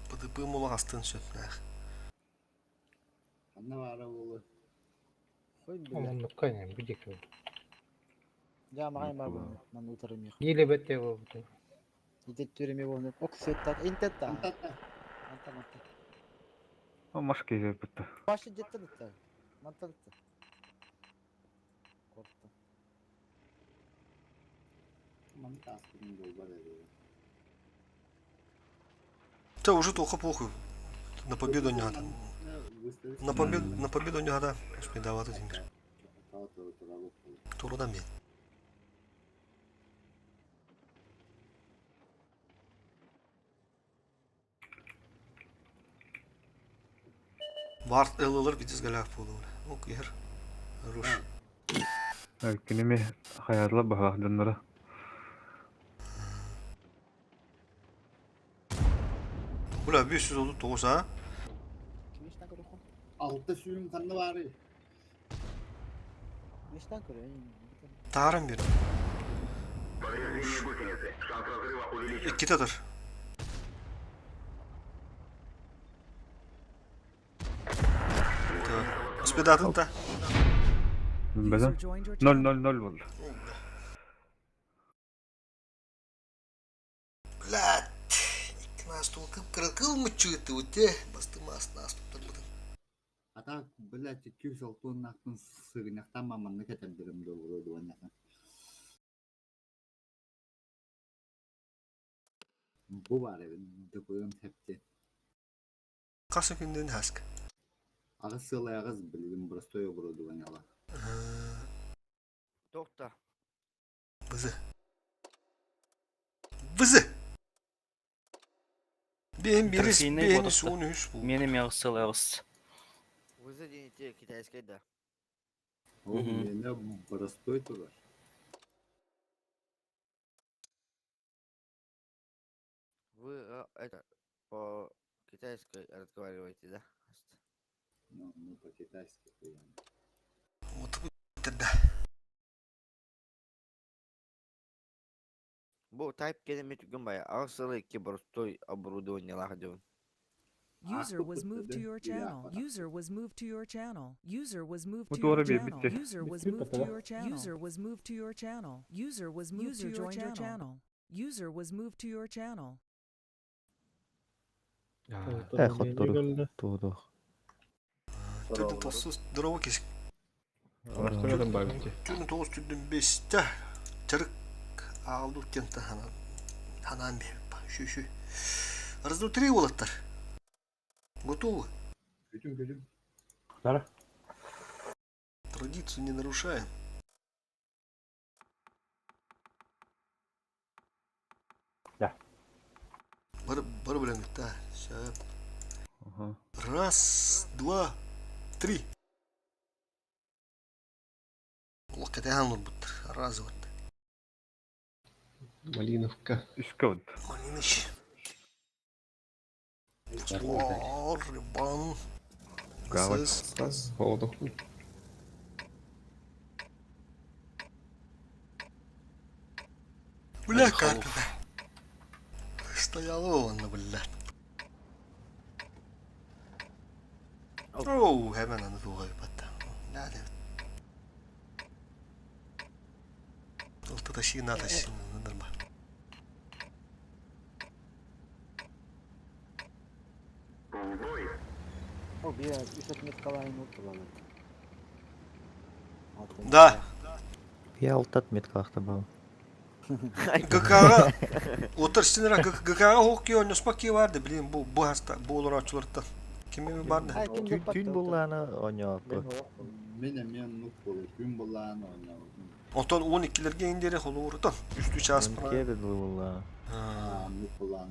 ПТП мула астын сөпнээх. Ханна баара буолуо. Хой бля. Оннукка не будет. Я магай бар бу. Ман утарым их. Или бетте болбут. Итет түреме болну. Ок сеттат. Интетта. Антатта. Анта манта. О, машка иһэр бытта. Башы жеттен итте. Манта итте. Коркtu. Маны тааспытын буолбат эбит. Та уже тоха похуй. На победу не надо. На победу не надо. Успей давать один. Турудан бен. Барт ылылыр бидис галяк болу. Ок, ер. Хорош. Кинеми хаятла баһаах дьонноро. Бля, 539 а? Кимиштен көрөхөн? Алта сүүн ханна баарый? Миштен көрө. Таарым бир. Икките тұр. Успедатын та. Бэдэн. User joined your 0 channel. 0 0 болду. Блядь. Икки стол кып-кырыл мучуйты уте. Басты мас нас тут бұдын. А так, блядь, 206 нахтын сыгынахтан маманны кэтэрдэрим долгуруйдуаннахан. Бу баар эбит, докуйон хэпти. Қасы күнден хаск. Аҕыс сыалай аҕыс билигин простой оборудованиела. Доктор. Бызы. Бызы. Бен бирис, Трофейный бен бодоқты. суын үш бұл. Мені меғыс сылайғыс. Вызы денете китайская, да. Ол Мгм. миэнэ простой турар. Вы это по китайской разговариваете, да? Ну, ну по-китайски хуян. Вот да. Бу тайп келемет гымбай аҕыс икки простой оборудование лахдион. User was moved to your channel. User was moved to your channel. User was moved Бу to your туора channel. биэрбиттэр. User was Бүттү moved to бата. your channel. User was moved to your channel. User was moved to your channel. User was moved to your channel. Э, хоттору. Туодох. Түрдін тоссыз дұрауы кесік. Арастырыдан бар битти. Түрдін тоғыз түрдін бесте. Чырык алды кентті ханан. Ханан бер. Шү шү. Раз, два, три олаттар. Готовы? Күтүм күтүм. Дара. Традицию не нарушаем. Да. Бар, бар білем, да. Сейчас. Ага. Раз, два, три. Локотян бұттыр. Раз вот. Малиновка. Үскэ вот. Малиныч. Ствол, рыбан. Гавань. Сыз. Стас, холодох. Бля, как это? Стояло он, бля. Оу, hemen аны тугай батта. Надо. Ол таши на таши, нормально. О, бия, үс отмет калайын уттулалар. Да. Я алтат меткалахта бал. ГК-ҕа отар синера ГК-ҕа хоккей ойноспак киһи бар да билин бу бу хаста бу олорооччулартан ким эми бар да Түүн буллаана оонньооппу. Мен эмиэ оннук буолар. Күн буллаан оонньообутум. Онтон 12-лерге индире холуурутан үстүү чаас Киэбэ дылы буллаана. Оннук буллаан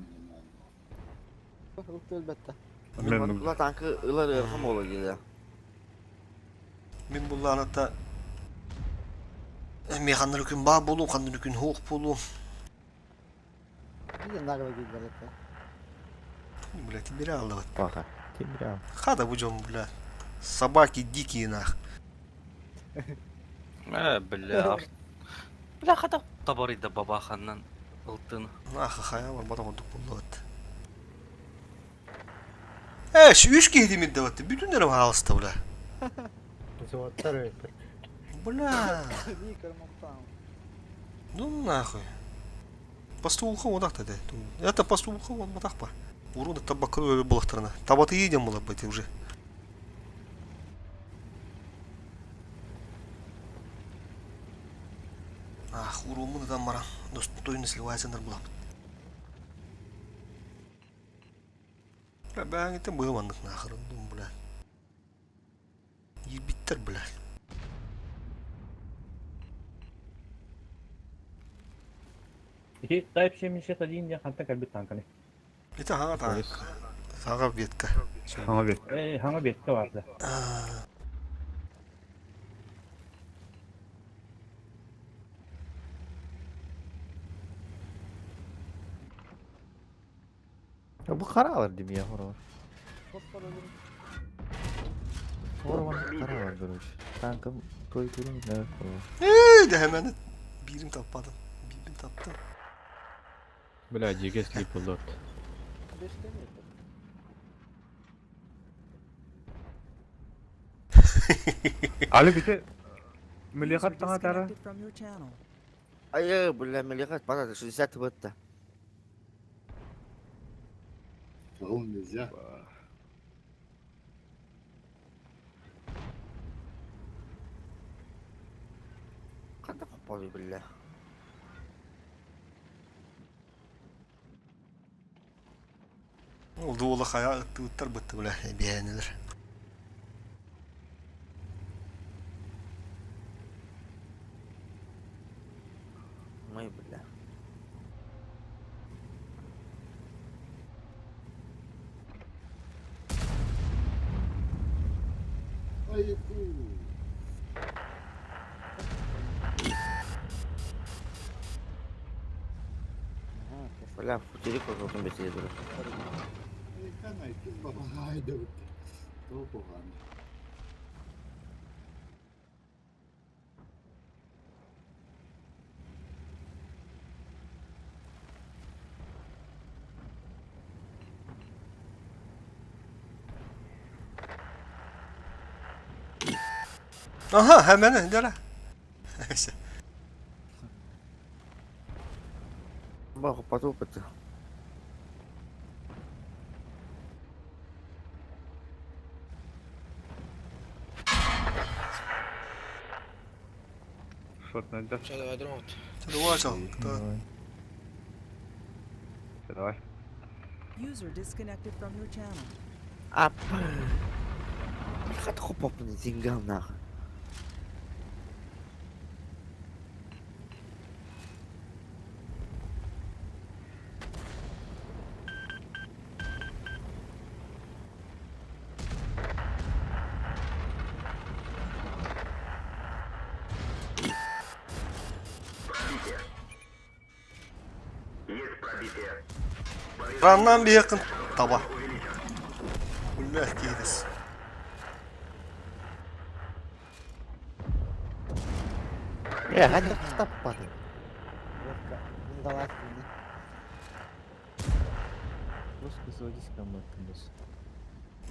Мин танкы ылар ыархан буола диye. Мин буллааната эмиэ ханнар күн баа буолуум, ханнар күн хуох буолуум. Бля, тимире аллабат. Паха. Тимире Хада бу дьон, бля. Собаки дикие нах. Э, бля. Бля, хата табарыйда бабаханнан ылтын. Нах, хая бар бата курдук буллабат. Э, үш киһи тимирде батты. Бүтүннөрө хаалыста, бля. Золоттар өйпер. Бля. Ну нахуй. Постулха вот так-то Это постулха вот так па. Урода табака булахтарына. Табаты едем было быть уже. Ах, урумун там мара. Достойно сливается нар булап. Бля, бәңгитен быһыманнык нахырын дум, бля. Ебиттер, бля. Ити Type 71 диэн хантан кэлбит танканы? Это хаҥа танк. Хаҥа ветка. Хаҥа ветка. Э, хаҥа ветка барды. Бу харалар дим я хорор. Хорор харалар короче. Танкым той турун да. Э, да hemen birim tapmadım. Birim taptım. Бля, дьиэгэ слип болот. Али бите милихат таҥа тара. From your channel. Ай, бля, мелихат бана 60 бытта. Ол нельзя. Канда коппалы бля. Ол дуола хая ыттыбыттар бытты бля биһээнилэр. Мой бля. Ой, ку. Бля, футери козотун бетиде durur. Ой, канай, кіз бабағай да бітті. То погано. Aha hemen dere. Ба коппату бытты. Шот найдет. Давай, чал. Давай. User disconnected from your channel. Ап. Мелихат коппапын зингам нах. Раннан bir yakın taba. Бля, кейдес. Э, ханна таппады.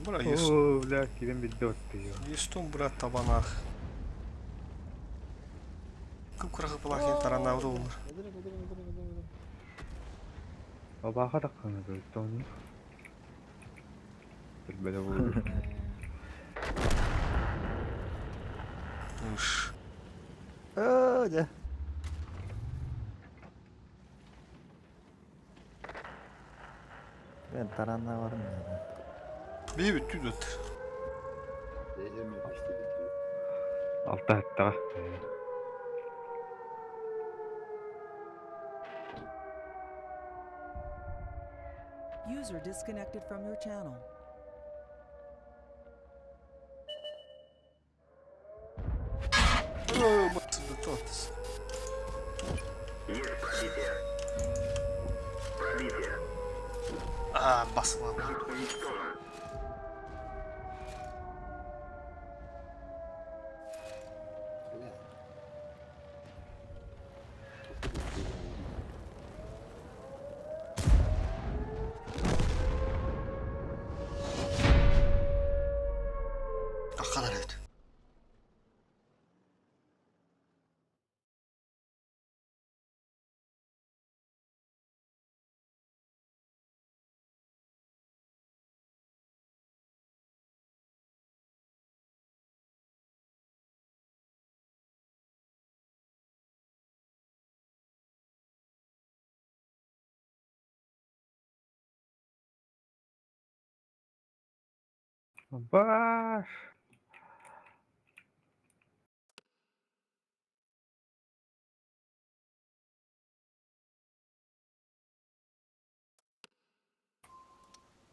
Бля, есть. О, бля, кирен битте отты. Естум, бля, табанах. Кып кырахы плахин тарана олар. Бабаха такканы бөлтө оны. Билбеде болду. Уш. Оо, дьэ. Мен таранна барым. Бии бүттүү дот. Алта аттаҕа. User disconnected from your channel. Аа, басма. Аккалар эбит. Баш.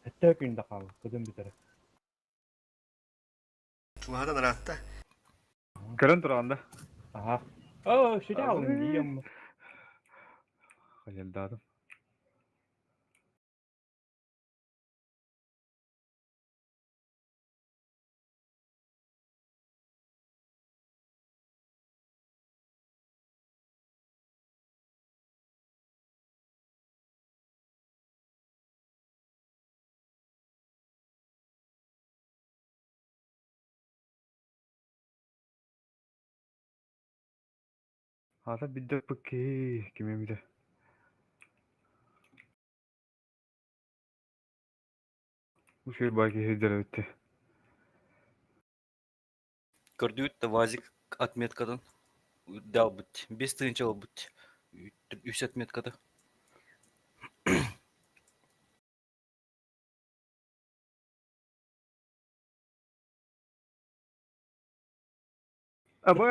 Әттә күндә кал, кызым битәр. Чугаһадан ыраатта. Көрөн тураганда. Аха. О, шүтә алдым дийем. Хайалдаадым. Хата бидде пыкки кимемде. Ушул байки хедер өттү. Көрдүгүт да вазик отметкадан дал бут. Без тыынча бут. Үс отметкада. Аба.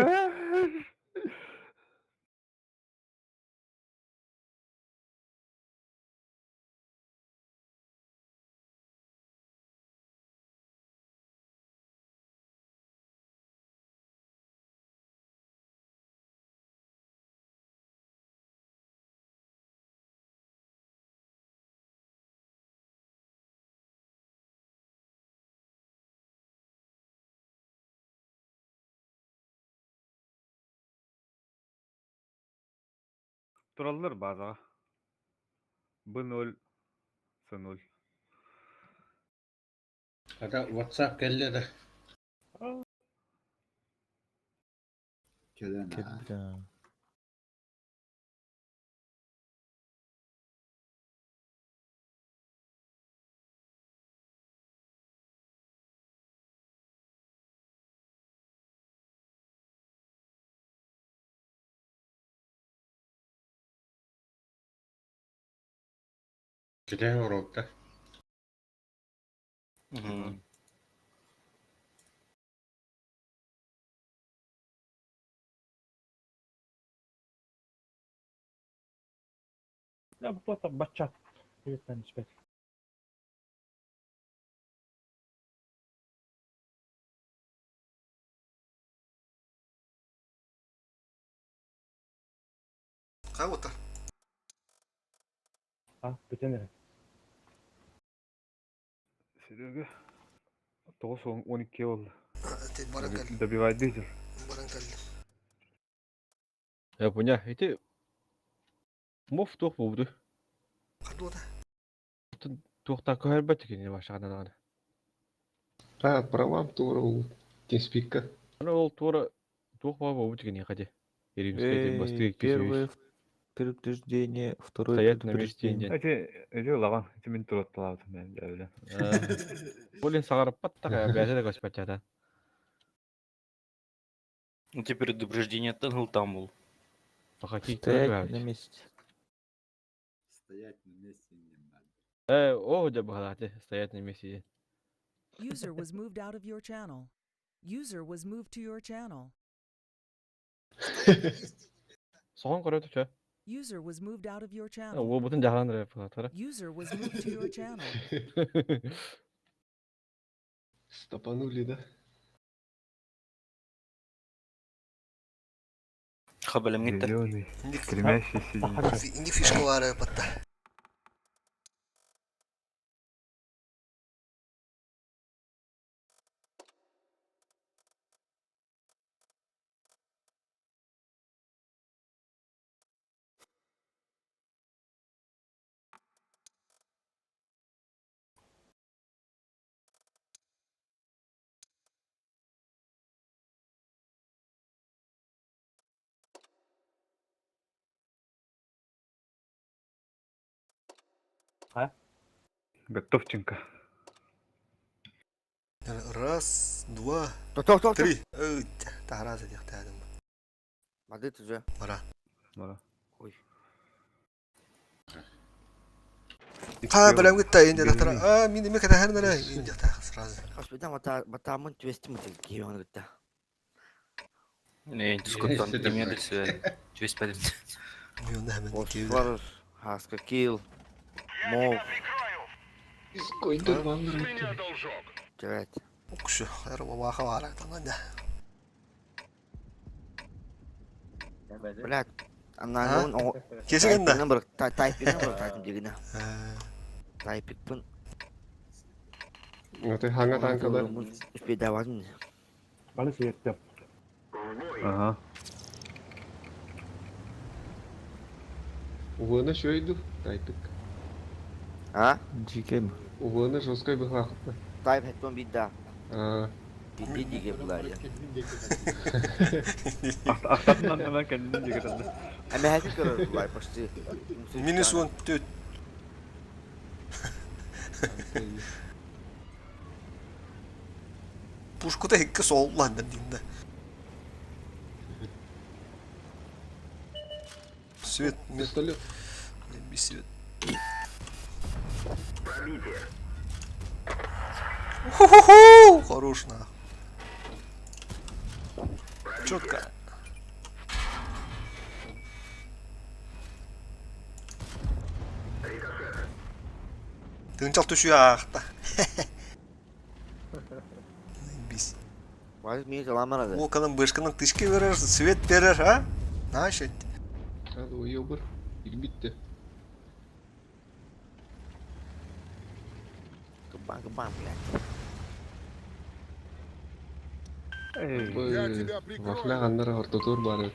Тураллар базаға. Б0, С0. Хата WhatsApp келле да. Кэлэн Кэлбит. Китэ оропта. Я бу бачат. Беттен испет. Кай отар? А, бүтән эрә. Серега. 9-12 oldu. Баран кэлли. Добивай дизель. Баран кэлли. Я понял. Ити мов туох буолбутуй. Хардуота. Туохтаа көһөрбөт кини башаҕына даҕаны. А, правам туора ол теспикка. Аны ол туора туох баа буолбут кини хади. Иримскэй бастыы Эй, икки сүүс. первое предупреждение, второе Стоять на месте предупреждение. диэн. Эти, эти лаган, эти мин туратталаабытым мен дәбилен. Болин саҕараппат да бэйэтэ да көспөт чата. Ну ты предупреждениеттан ылтаан бул. Стоять на месте. Стоять на месте не надо. Э, о, дьэ быһалааты, стоять на месте. User was moved out of your channel. User was moved to your channel. Соҕон көрө түчэ. User was moved out of your channel. Уолбутун дьаһалан эрэ быһалаатара. User was moved to your channel. Стопанули, да? Хабалемҥиттэр. Зеленый, стремящийся. Инди фишкалары батта. Готовченко. Раз, два, Тоқ, три. Таһара сатыахтаадым. Мады түзө. Бара. Бара. Ой. Ха, бэлэмгит та инде тахтара. А, мин эме кэтэһэр нэрэ инде тах сразу. Хас битам бата батамын түестим киһи гытта. Не, дискуттан демедер сүбэ. Түеспедим. Освар, Хаска килл, Мов. Скойдыр ваннер. Девять. Укшу, эр бабаха бара таманда. Блядь, анан он Кесеген да. Бір тайпик бір тайпик дегені. Тайпикпін. Аты хаңа танкалар. Успедавадым. Бары сүйеттем. Ага. Угуна шөйду, тайпик. А? GK Угуна жесткой быхлахытта. Тайп хеттон бидда. А. Бидди диге булар я. Ахтатынан hemen kendini диге Әмә хәтин көрөр булар почти. Минус он төт. Пушкута хикки сооллан динде. Свет, Пистолет. Свет. Ху-ху-ху! Хорош нах. Четко. Тынчал түшү аахта. Бис. Вазик миге жаламарады. О, калан бышканан тышки берер, свет берер, а? Наша. Надо уебыр. Ирбитте. Кабан, кабан, блядь. Вафля аннара ортотур бары.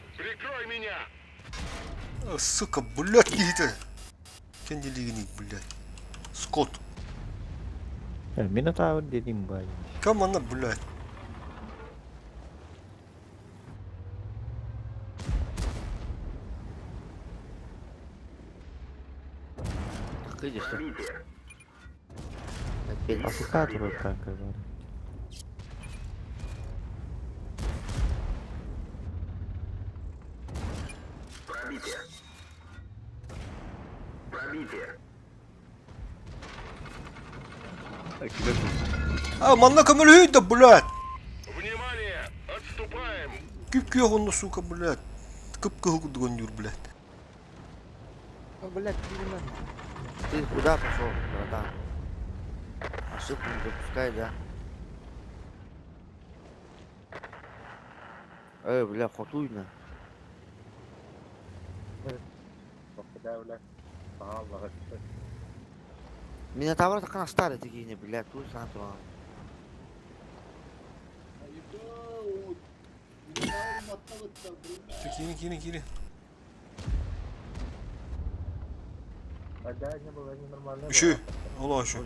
Сука, блядь, кихите. Кенделигини, блядь. Скот. Минотавр дедим бай. Кам она, блядь? Кыдишь. АФК турар танка бар. А, манна көмөлөйдө, блядь. Внимание, отступаем. Күп онну, сука, блядь. Кып кыһыл блядь. Блядь, именно. Ты куда пошел, братан? Ошибку не допускай, да? Эй, бля, хотуйна. Меня товар так старый такие не, блядь, тут сам туран. Кири, кири, кири. Үшү. Ола үшү.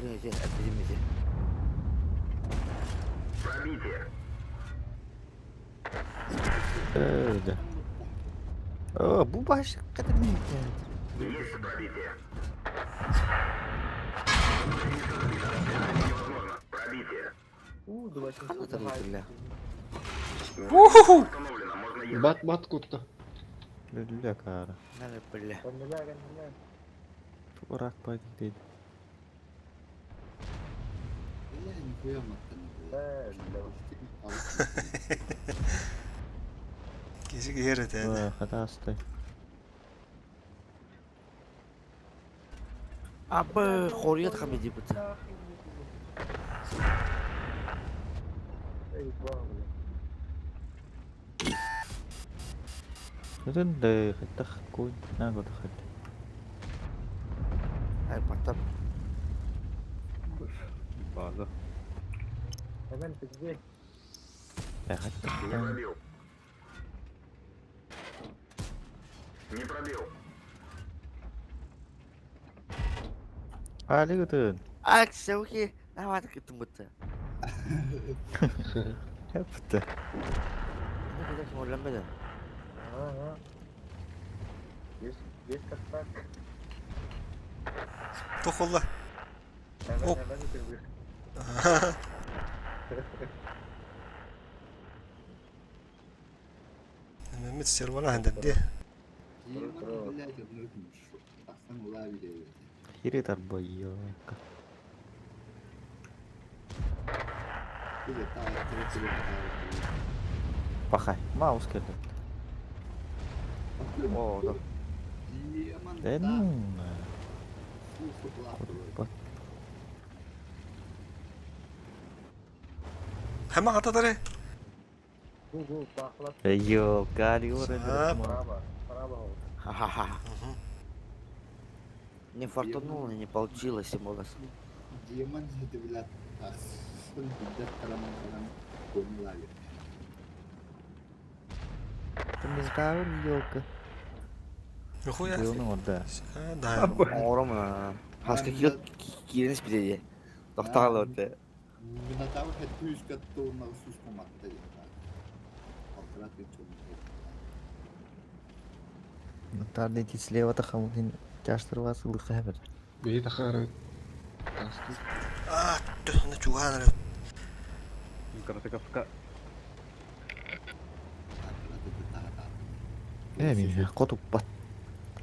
Öyle. Aa, bu başka kadar mı? Хана бля. Уху! Бат-бат кутта. Бля кара. Надо, бля. Турак пойди. Бля, нихуя маттан. Киси киһи эрэ Хатасты. Абы хорият хамиди бут. Нөтөн да хаттах кой на гот хат. Ай потом. База. Хаттах. Али гытын. Аксеухи, давай так это мыты. Хепте. Ну куда смотрим Тохолла. Оп. Мehmet сервана хендерди. Блядь, одну Тахсан улавили. Хири тарбайо. Или та третий Пахай. Маус келди. О, да. Демон. Да ну. Фу, Hemen атадары. Йо, кали ора. Ха-ха-ха. Не фартануло, не получилось ему у нас. Демон, это, блядь, тахсан, блядь, тарам-тарам, улавили. Ты не знал, елка. Нихуя. Ну да. А, да. Ором, хаска киот кирен спидеди. Тохтаалы өтө. Минотавр хэттүүскэ туунна сускуматта. Алтра тычун. Наталья слева тахамын чаштырвасы лыхабер. Бии тахары. А, на чуган. Каратыка Э, мин котуппат.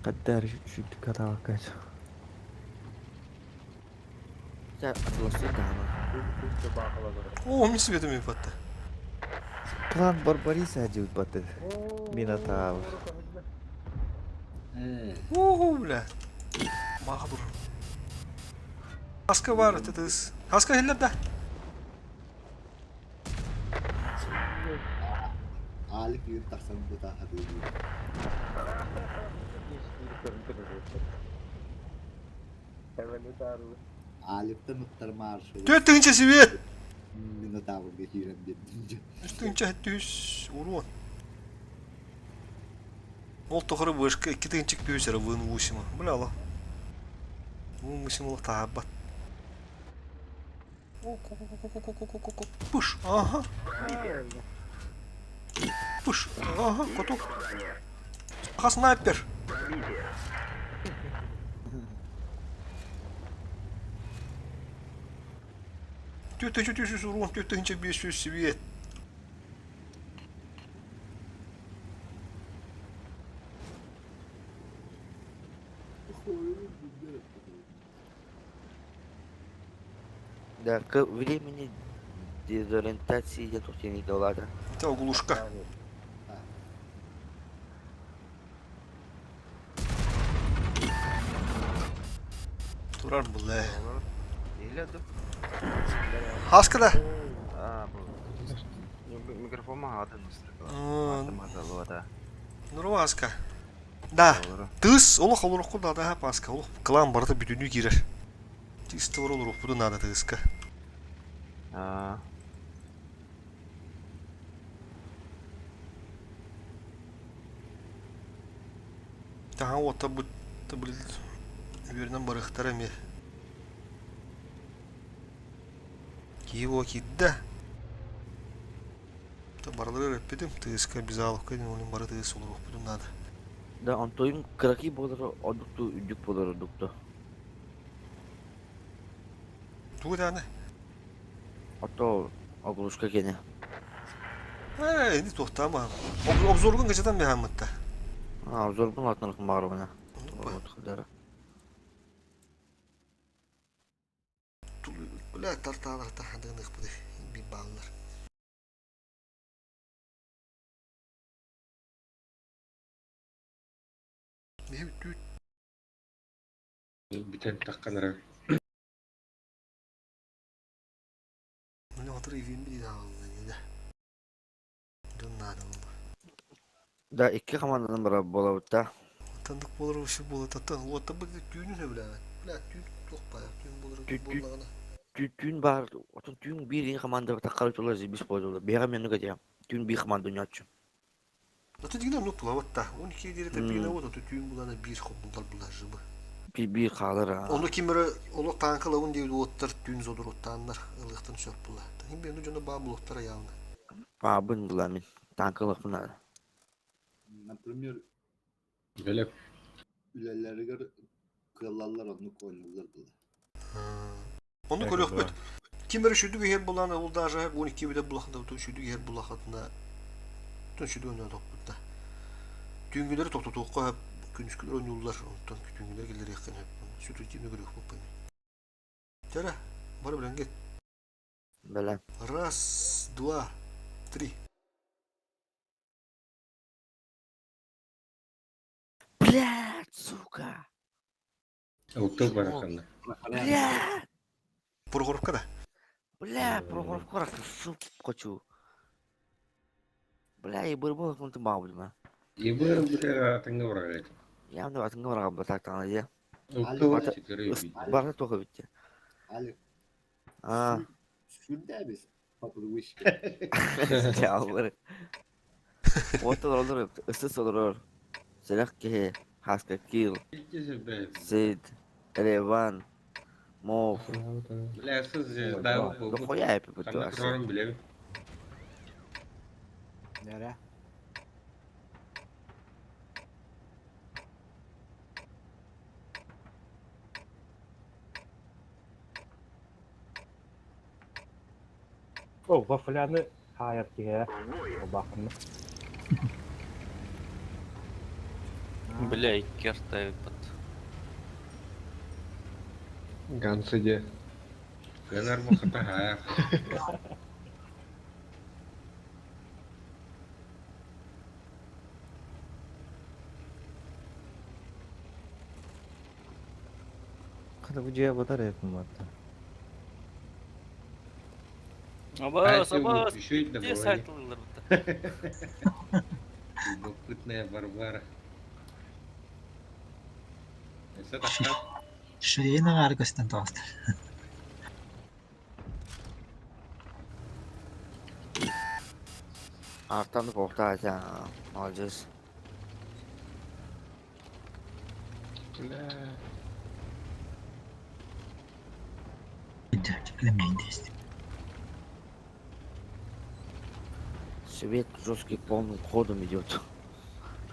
Каддар шүт катаваккач. Атыласы О, мин светом батта. План Барбариса адьют баты. Минотавр. Уху, бля. Махабур. Хаска бар, это тыс. Хаска хиллер да. Алик юр тахсан бута хадуу. Аликтан уттар маршы. Төттүнче свет. Минотаврга киирэн биэрдим. Үстүнче түс урон. Ол тохоры бышка икки тынчик пүүсәрі вын вусима. Бля, ала. Вын вусималы таабат. Пыш, ага. Пыш, ага, коток. Ага, снайпер. Тю тю тю тю урон, тю тынчик бес свет. Да, к времени дезориентации я тут не дала, да. Это оглушка. Турар бля. Хаска да. Микрофон мағады Нуру хаска. Да. Тыс, олох олорохку да да паска. Олох клан барыта бүтүнүү кирер. Тыс тор олорохпу надо тыска. Таха ота бу табыл үөрнен барыхтар эми. Киво кидда. Та баралары өппедим, тыска безаловка дин onun бары тыс олорохпу надо. Да, онтойум кыраки болар, одукту үдүк болар одукту. Тугу дааны. Ото оглушка кене. Ээ, ини туохтаама. Обзоргун кычатан бэһаммытта. А, обзорбун атын баарбына. Бля, тартаалар тахадыгыныхпыты би бааллар. Биһи түүт Бүтэн тахханара. Мин отыр ивим би даалла. Дьон наада буолла. Да, икки команданан бара буолабыт да. Тандык буолар вообще буола таттан уотта бу түүнүн сөбүлээбэт. Бля, түүн туох баайа, түүн буолар буоллаҕына. Түүн баар, отон түүн биир ин команда таххары тула зибис буолла. Биһиэхэ мену кэтиэ. Түүн биир команда ойнооччу. Аты дигинэ оннук булабат да. 12 диэри тэппигинэ вот аты түүн булана биир хомуллар булар жыбы. Биир биир хаалар аа. Ону ким эрэ олох таанкалабын диэбит уоттар түүн зодуруттааннар ылыахтан сөп була. Тахин биэнду дьоно баа булуохтара явно. Баабын була мин. Таанкалыахпын наада. Например, Бэлэп. үлэлэригэр кыаллаллар оннук оонньууллар була. Ону көрүөхпүт. Ким эрэ сүдүг иһэр булаана ол даже 12 бүтэ булахында сүдүг иһэр булахатына тун сүдүг ойноотохпут да. Түүнгүлэри тохтотуохха күнүскүлэр ойнууллар онтон түүнгүлэр киллэриэххин сүдүг кимни көрүөхпүт пойми. Чара, бары билэн кет. Бэлэм. Раз, два, три. Блядь, сука! Оттон бараханна. Бля! Прохоровка да? Бля, Прохоровка суп хочу. Бля, и был кым баабыт Ибы бүтэр атыңга барар Явно атыңга барган бу так дия. Оттон четыре Барда тоха битти. Алик, А, сүрдәбез по привычке. Яллар. Отор олор, ысыс олорор. Селек киһи, Хаска Кил, Сид, Реван, Мов. Бля, звезда Дохуя я пипету. Ханна турарын билебин. Нere? О, вафляны хайар киһэ. Бахын. Бля, икки артайбыт. Гансы де. Гынар бухата хаар. Kada bu cevap atar hepim hatta. Абас, абас. Еще и Где сайт ылылар бутта? Любопытная Варвара. Это так. Шейін ағары көстен тоғысты. Артан бохта айта. Молодец. Бля. Свет жесткий полным ходом идет.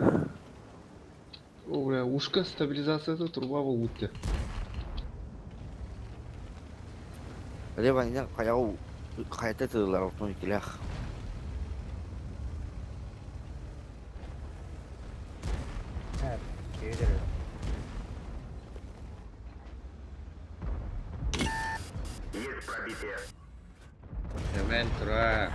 О, бля, ушка стабилизацията труба болуття. Реван инен каяу кайта тылар отон икилях. Hemen тура.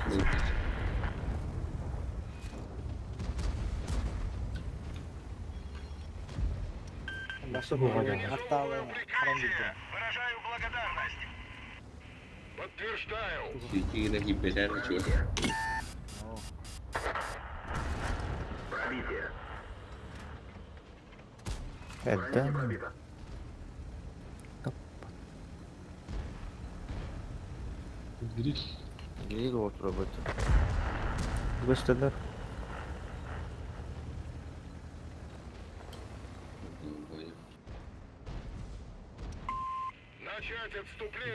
Арталы харам bildirim. Ситигина киппетен чур. Эрден. Гриль. Гриль вот работает. Gösterler.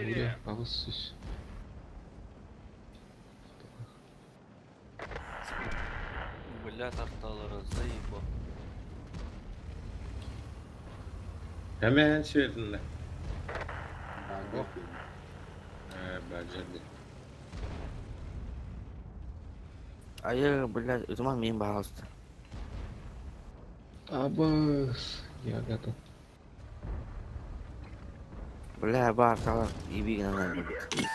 Буря, алыс Бля, тарталары заебал. Hemen söyledin Баджарды. Айы, блядь, ытыма миин баһаалыста. Абыс, я готов. Бля, бар салар, иби гынан өлбүт.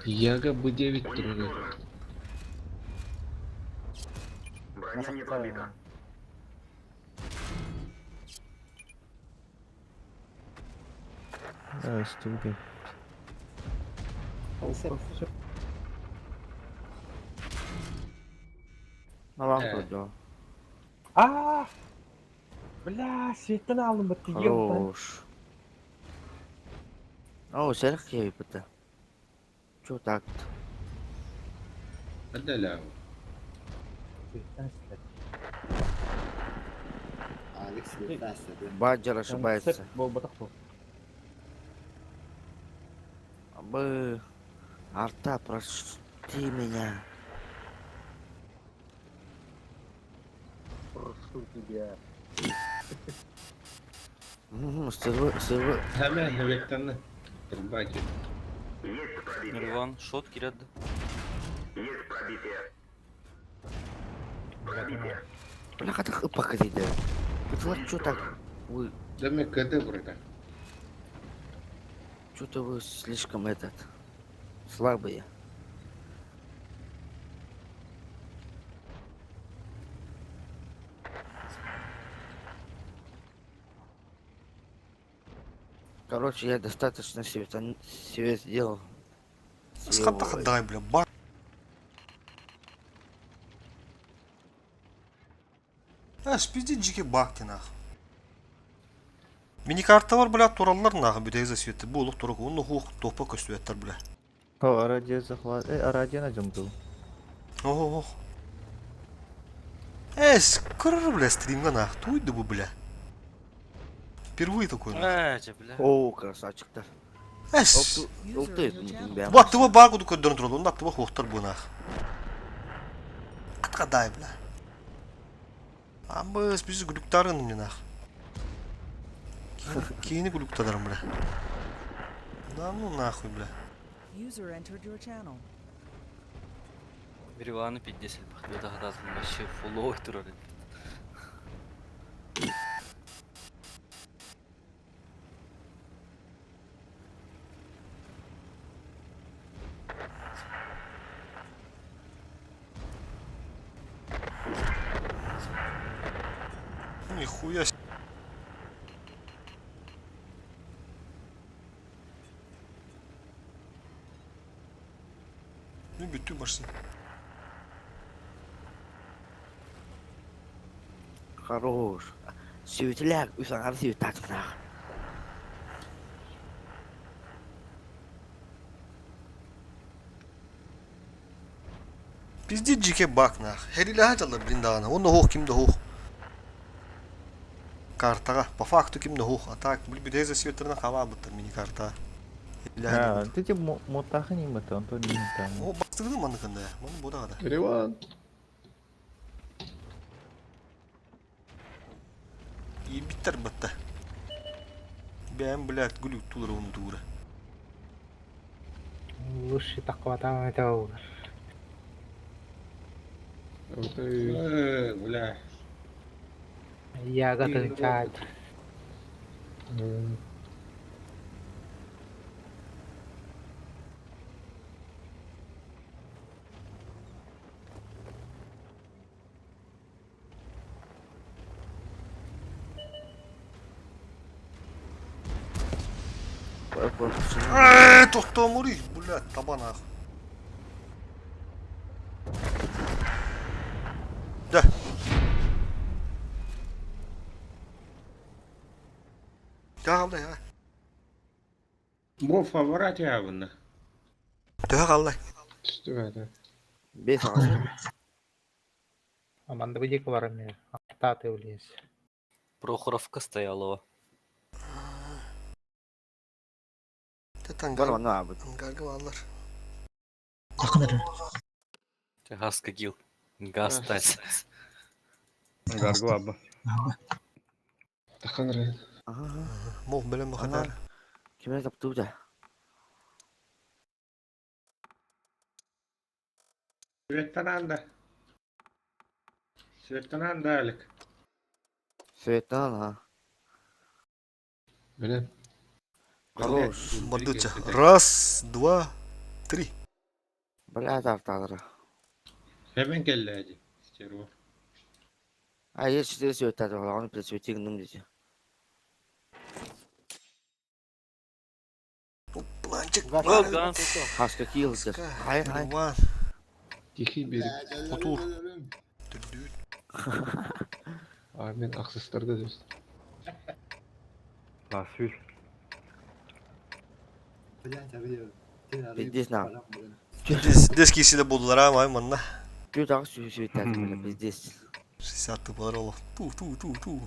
Яга Б9 турар. Стуги. Налам көрдө. А! Бля, светтен алдым бітті. Хорош. О, сэрэх киһи быта. Чё так-то? Адаляв. Алекс Витасов. Баджер ошибается. Болбатах бу. Бы... Арта, прости меня. Прошу тебя. Сыры, сыры. Hemen hevekten Турбаки. Нирван, шот кирәді. Бля, хатах ыппакка дейді. Бытылар чё так? Вы, Деме КД вроде. чё-то вы слишком этот... Слабые. Короче, я достаточно себе, себе сделал. Схатта хаддай, бля, ба. Эс, пизди джики бакти нах. Миникарта бар, бля, тураллар нах, бүтәй засвети. Бу улук турак, оны хух топа көстүәттер, бля. О, Арадия захват. Арадия на был. Ох. Эс, көрөр, бля, стримга нах, туйды бу, бля. Впервые такой, нах. Ә, бля. О, красавчиктар. Эс. Олты, Бу аттыба бар куду көрдөрөн турал, онда аттыба хуохтар бу нах. Атка бля. Амбыс, бизи гүлүктарын мне нах. Кийини гүлүктадарым, бля. Да ну нахуй, бля. User entered your channel. Нирваны 50 бах. Да, да, вообще фуловый турар. Нихуя себе. Ну бүттү барсын. Хорош. Светляк, үсаңар светатынах. Пизди жике бак нах. Хериле жалар блин дагана. Онда хух кимде хух. Картага. По факту кимде хух. А так, били бүтәй засветтерин хава буттар мини карта. А, ты типа мотахы не мата, Антон не там. О, бастырды маныкында. Маны бу да. Риван. И биттер батта. Бәм, блядь, гүлүк тулар оны тура. Лучше такого там это olur. Бля. Я готов чат. Тохтомури, блядь, табанах. Да. Тәғалдай, ha. Бу фаворат явно. Тәғалдай. Түстү Бес ағасы. Аманда бу диэки баран мен. Аттааты улиес. Прохоровка стояла. Бар аны абы. Ангарга алар. Takın Газ кагил. Газ тась. Гаргу абы. Тахан район. Мох белем бахатар. Ким эрэ таптыыбыта? Светлана да. Светлана да, Алик. Светлана, а? Бile. Хорош. Бардуча. Раз, два, три. Бля, тарталара. Hemen geldi hadi. Стерва. А я четыре света, он присветил гным дети. Планчик. Well, Хаска килдер. Хай хай. Иван. Тихий берег. Отур. А мен ақсыстарды дес. Ласвил. Блядь, арыйы. Пиздец нам. Дес киси булдулар а манна. Күт ақ света, бля, пиздец. 60 тыпалар олох. Ту ту ту ту.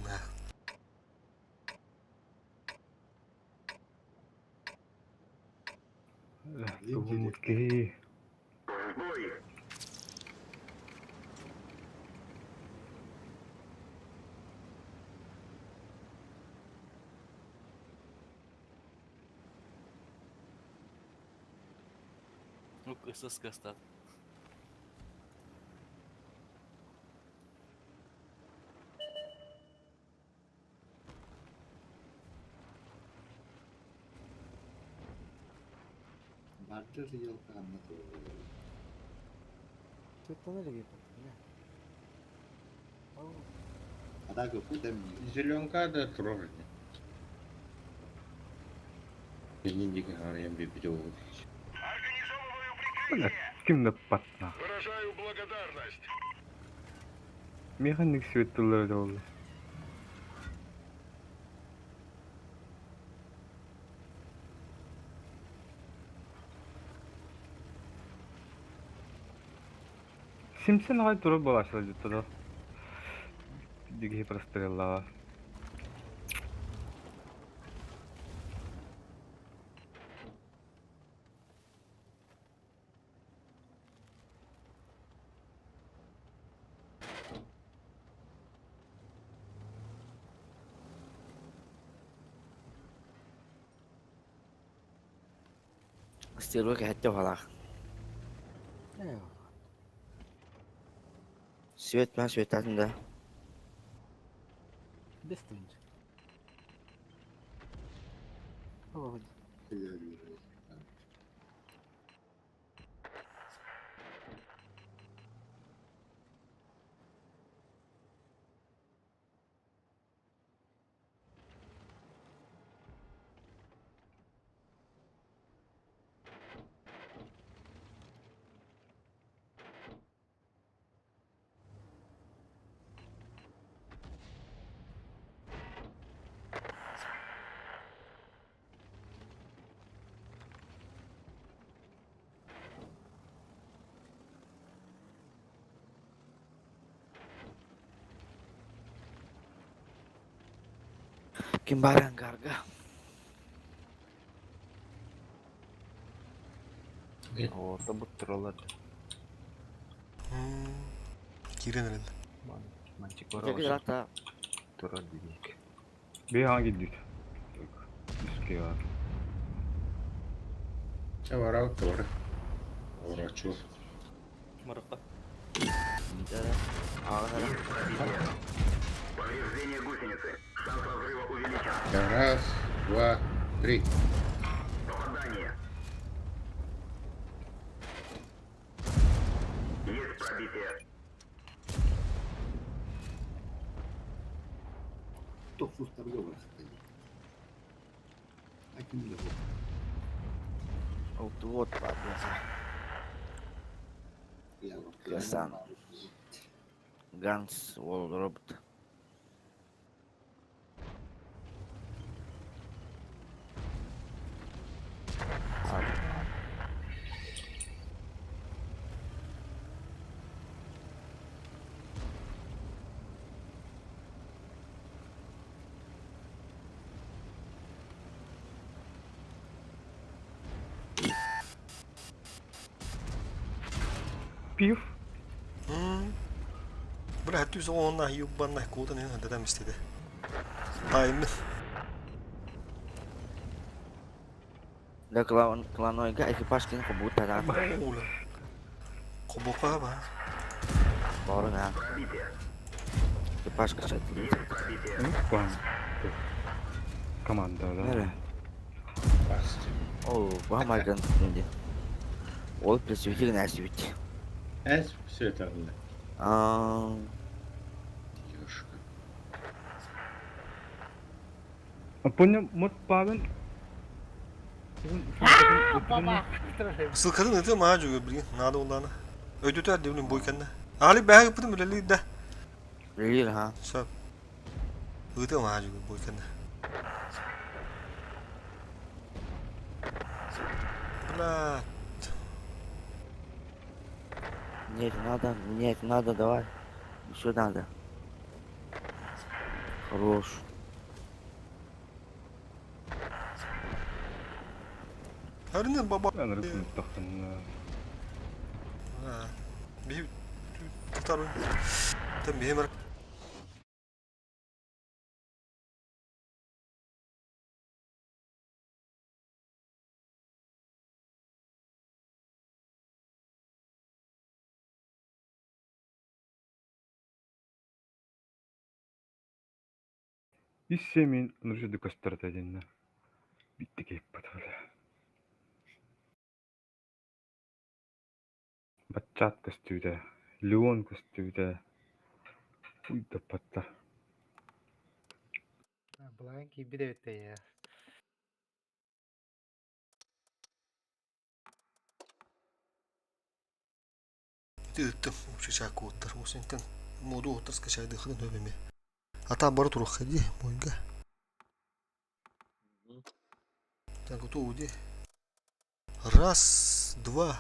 На. Тугумутки. Ну, ССК стат. Бардыр елка анна Светлана или бля. Атака путем. Зеленка да трожит. Кенин деген арыян бебеде oldu. Бля, ким да патна. Выражаю благодарность. Механик светлары да oldu. Симпсон ағай туры балашылы жуттады. Диги простреллава. Стерва кәтте балақ. Свет мен светатын да. Без тынч. Ким баран гарга. Орда буттуралар. Кирен эрен. Мантикора Жеки рата. Турар дедик. Bir hangi düt? Üskü var. Чаварау тора. Орачу. Марыққа. Раз, два, три. Тохсустарга барахтайы. Аким да Вот, ладно. Гасан. Ганс Волд робот. Пив. Бля, түз онна юббанна кудан эн дадам истеде. Тайм. Да кланойга экипаж кини хобуут тараан. Хобука ба. Баҕаран аа. Экипаж качатылыы. Команда да. О, баамайган инди. Ол пресвитик нәсибит. Эс все это. Аа. Ёшка. Понял, мот павен. Сылкатын ытым аа жүгө билген наада улаана. Өйдөтөр дебилин бой кэннэ. Али бэһэ ыппытым үлэлиир да. Үлэлиир ха. Сөп. Ытым аа жүгө бой кэннэ. Бля. Нет, надо, нет, надо, давай. Еще надо. Хорош. Әринен баба. Эн тахтан. Би тутар. Там бихемер. Ис семин нұржыды көстөрді дедин. Битти кейп батыр. Батчат көстүүдэ, Леон көстүүдэ. Уйда патта. Былайын киирбит эбит ээ. Ыыттым чычаак уоттар. Осентен моду уоттар скачайдыхын өбеме. Ата бары туруохха дии мойга. Так, готово ди. Раз, два,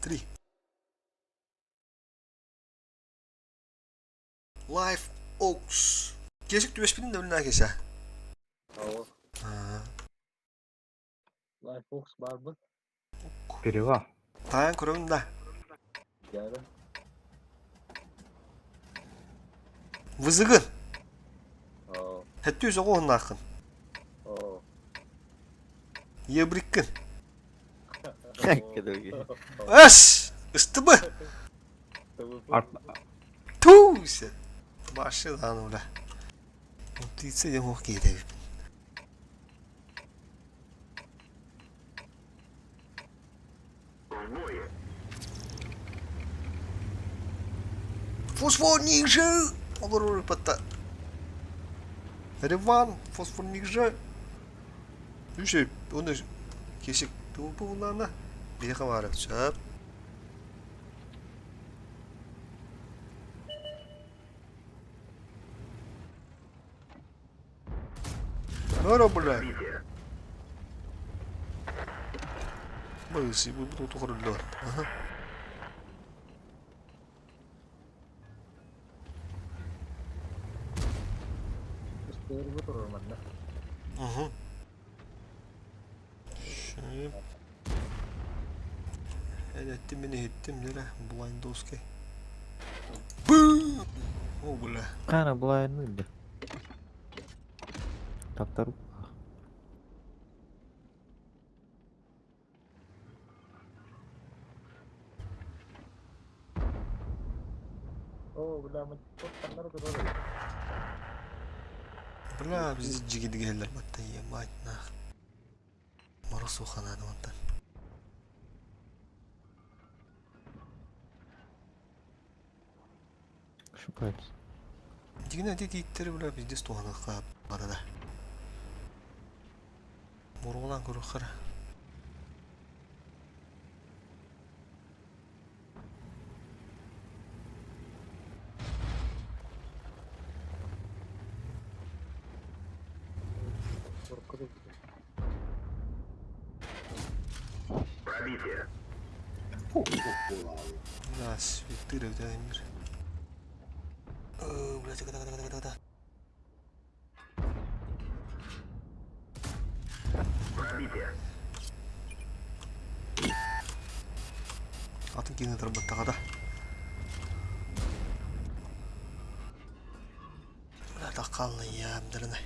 три. Life Oaks. Кесик түбэспитин да билинэ кеса. Life Oaks бар бы. Перева. Таан көрөбүн да. Вызыгын. Хэттүү соҕуһуннааххын. Ебриккин. Эс! Ыстыбы! Туся! Башы даҕаны бля. Птица диэн уох киһитэ эбиппин. Фосфор ниже! Олорор патта. Реван, фосфор ниже. Үше, оны кесек туупулана. Биһиэхэ баара сөп. Нора, бля. Быысы, бу тухарыллар. Аха. Угу. Шөп. Эттим мин иһиттим дьэ блайндовский. О, бля. Кана блайндуйда. Таптар. Бля, биз жигидигелер батта ебать нах. Моросуха надо вон там. Шукать. Дигинэ ити тииттери бля пиздец туһаныахха баҕарара. Буруолаан көрүөххэ эрэ. Бля, светы мир. Бля, тихо, тихо, тихо, тихо, тихо. Атын киинэ тарбаттаҕа да. Бля, таххааллайям, дырынай.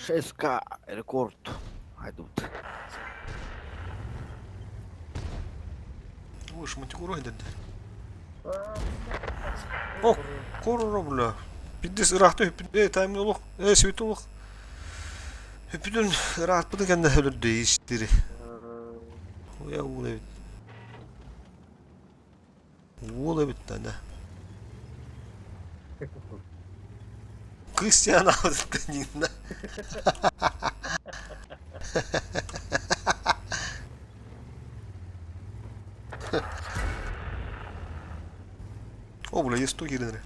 6К рекорд. Айдут. Ой, шматикура деді. О, корро, бля. Пиддес ыраахта үппүт, э, таймын олох, э, свет олох. Үппүтүн ыраатпытын кэннэ өлөрдө истири. Уя уол эбит. Уол эбит да, да. Кристиан Нина. О, бля, есть тугеры.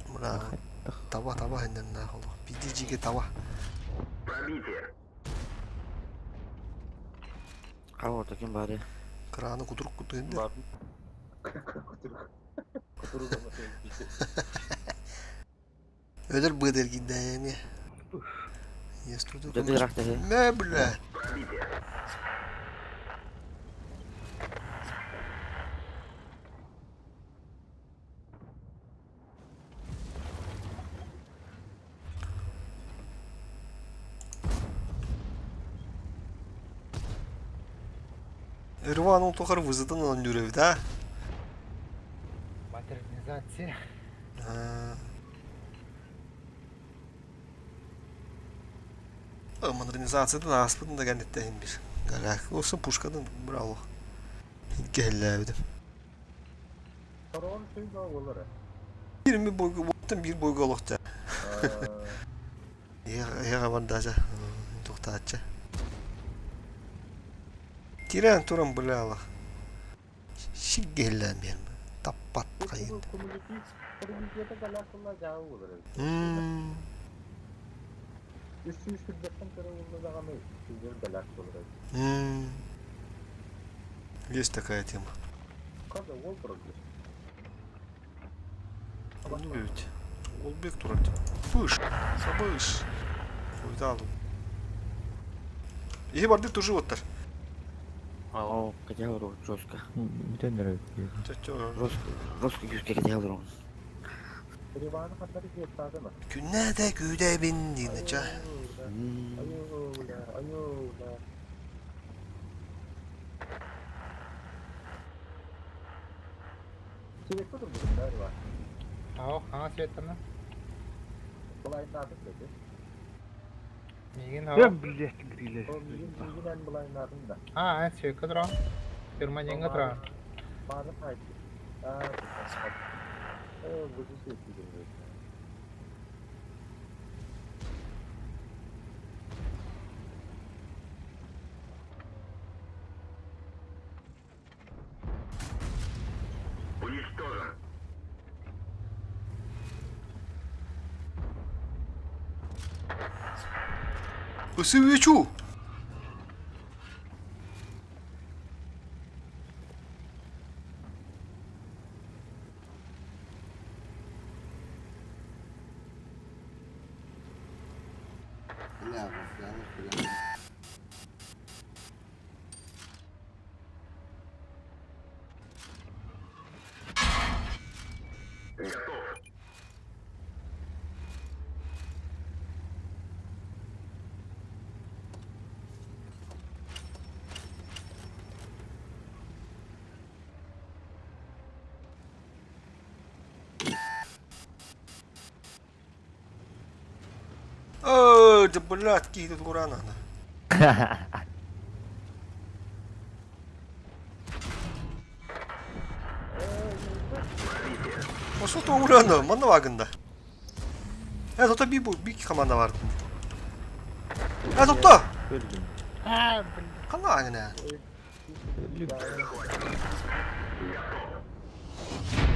Бля, таба, таба, PDG таба. Хава таким бары. Краны кутурук кутуйын Бар. Өлөр быдыр гиддээми. Есть тут. Деді рахта. Мэ, бля. Ирван ол тохар вызытын он нүрөбүт, а? Модернизация. А. Модернизациядан ааспытын да кэнниттэн бир. Галяк. Olsun пушкадан браво. Кэллээбитим. Сорон сүй болар. Бир бойга боттан бир бойга олохта. Эга бандажа. Тухтаачча. Тирен туран бляла. Сиггеллээн биэр. Таппат хайын. Коммунитета галакылла жағы болар. Үс сүүс күрдәктен көрө болла даганы сиздер галак болар. Есть такая тема. Когда ол турады. Ну ведь. Олбек турат. Пыш. Сабыш. Уйдалым. Иһи барды тужи оттар. О, категория жестко. Бүтэн эрэ. Чо-чо. Жестко, жестко күүскэ категория. Риваны хаттары жеттады ма? Күннә дә күүдә бин дигән ча. Айола, айола. Сирек тур бүгүн да Риван. Ау, аңа светтана. Былайнадым dedi. Мигин Я, ау. блядь, гриле. О, мигин мигинен былайнадым да. А, эн свекка тура. Фирма деньги тура. Бары кайтты. А, Э, бу сетти Өсү Бля, бля, бля. О, да блядь, какие тут урана. Ошол урана, манна вагында. Э, зато би би команда бар. Э, топто. А, блин. Кана агына.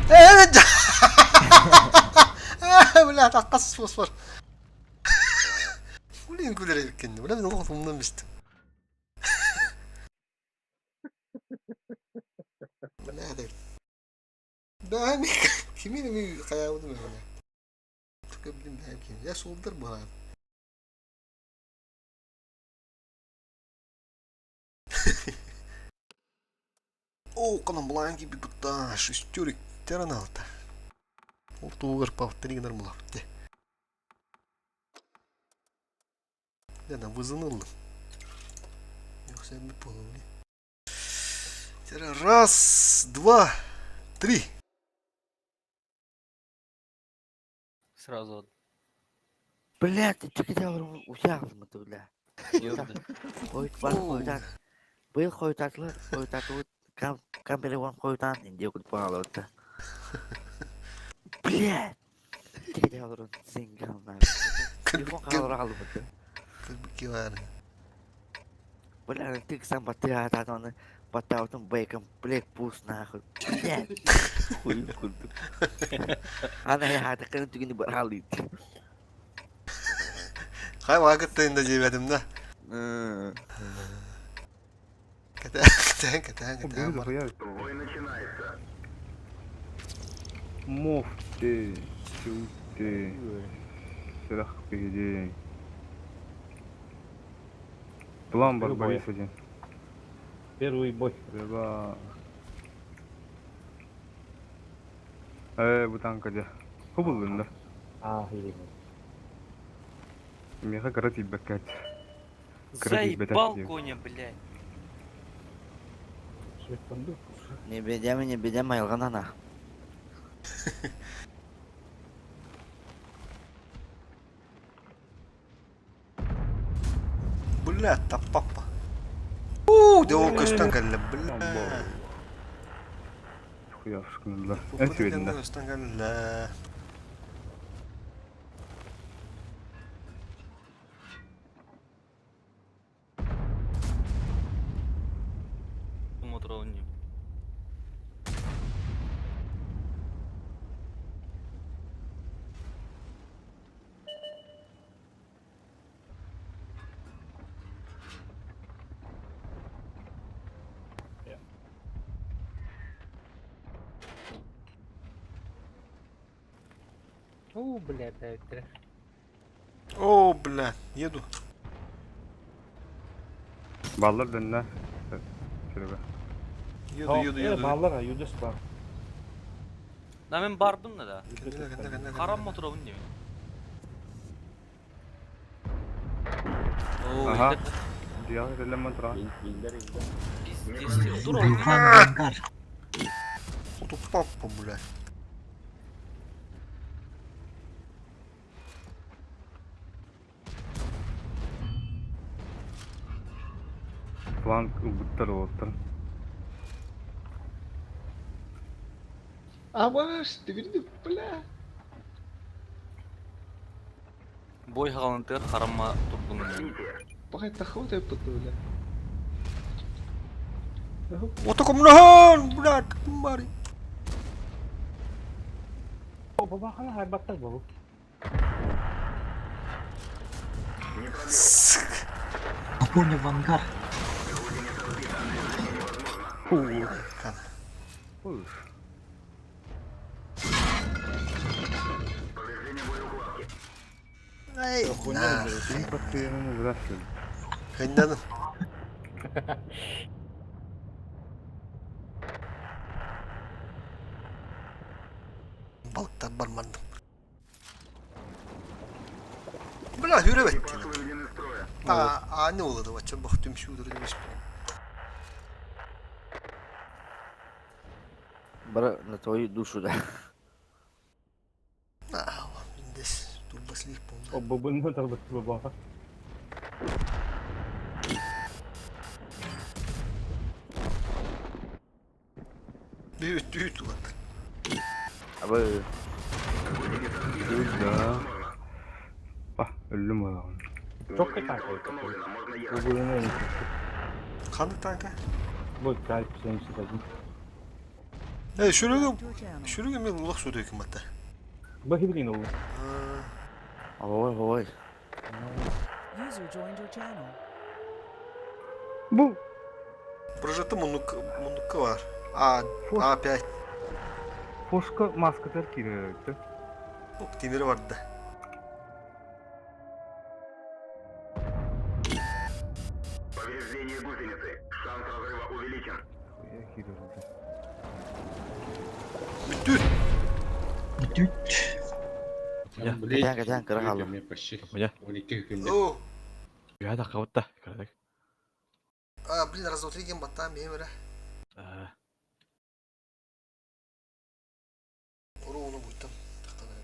Э, э, бля, таккас фосфор. Блин, күлер экен. Бля, мен олох умдан бистим. Бля, да. Да, ми кимин ми каябыдым мен. Түкө билим бәм ким. Я солдыр бу. О, канам бланки бигутта, шестерик тераналта. Ол тугар повторигнер мулапты. Дьэ, вызын ыллым. Yoksa bir половли. Раз, два, три. Сразу. Блядь, ты хотел утягнуть, бля. Хойт бар хойтан. Быйыл хойтатлы, хойтатлы кам камеры вон хойтан инде кут палотта. Блядь. Ты хотел сингал на. Телефон қалыр алып. Килар. Бля, ты сам батыра оны баттаутын бейком, блядь, пус нахуй. Блядь. Хуй курдук. Ана я хата кырын түгүнү баралыйт. Хай вакыттайын да жебедим да. Кэтэ, кэтэ, кэтэ, кэтэ. Муфти, чути, сырах пиди. План Барбарис один. Первый бой. Рыба. Бу танка дьэ. Хубуллунна. А, или. Миэхэ кыра тиийбэккэ Заебал коня, блядь. Не бедями, не бедями, айылган ана. Бля, та папа. Уу, дэ ол көстөн кэллэ, бля. Хуявшкынылар. Эн сүбэтин да. Көстөн кэллэ. Мотор Уу, бля, бля, О, бля, еду. Баллар дэннэ. Серега. Еду, еду, еду. Баллар, юдес бар. Да мен бардым да. Харам мотор не. О, Ага. Диал релеман тра. Пиздец, дура. Ангар. Оту папа, бля. План убыттар оттар. Абаш, ты видишь, бля. Бой хагалантыр харамма турдум. Пахай тахот я бля. Ото комнахан, бля, мари. О, бабахана хайбаттар бабу. Афоня в ангар. Ух. Эй, на. Импортированный здравствуй. Хэннэн. Балыктар бармандым. Бля, хүрэ А, а не олады, вача бах түмшүүдөр демеш. Бара на твою душу, да. А, здесь турбослив полный. О, бабын тарбат бабаха. Büyüt, büyüt ulan. Абы Да. Bah, өллүм олагын. Çok tank Bu bölümü en Kandık tanka. Bu kalp senin dedim. Ey, şuraya şuraya мен улах сөйдөйкүн батта. Bu hibilin oldu. Ой, ой. User joined your channel. Бу. Прожаты мунук мунукка бар. А, А5. Фошка маска тер киректи. Ок, темир барды. Повреждение гусеницы. Шанс разрыва увеличен. Бүтүр. Бүтүр. Блядь, Кэтэн, кэтэн, кыра хаалла. Почти. 12 күндө. О. Үһэ таххабыт да, кыратык. А, блин, раз, два, три, диэн баттаан бэйэм эрэ. Аа. Урууну буйтан таххан эрэ.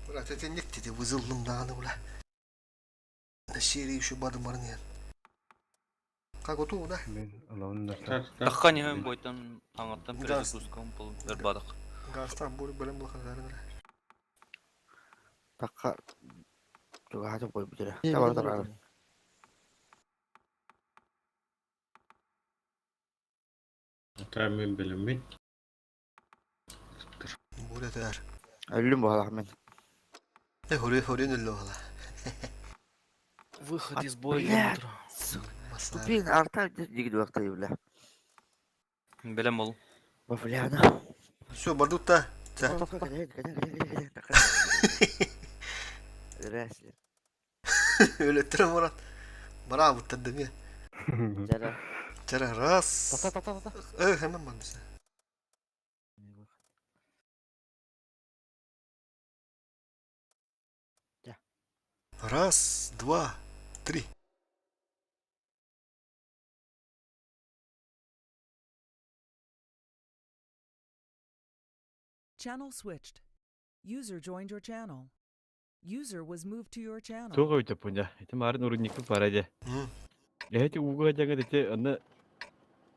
Бля, тетинник dedi, vızıldım dağını бля. На серии еще бады барын Как вот да? Мен алабын да. Таххан иһэн бойтан аңаттан Газ. перезагрузкам был бербадык. Газтан более бөлем булхан Такка тугааты бой бүтүрэ. Не, Табар билем табар. билем. Ата мен билиммин. Более тәр. Өлүм буолах мен. Э, хоре хоре нөллө ала. Выход А, из боя блядь. утро. Тупин арта дигди вакта бля. Белем ол. Бафляна. Все, бардутта. Здрасте. Өлөттөрө Мурат. Бара буттар деме. Жара. Чара раз. Та та та та. Э, hemen бандысы. Раз, два, три. Channel switched. User joined your channel. User was moved to your channel. Туох өйтөп пунья. Ити марын урунникпут бара дьэ. Эһэти ууга дьаҥа ити аны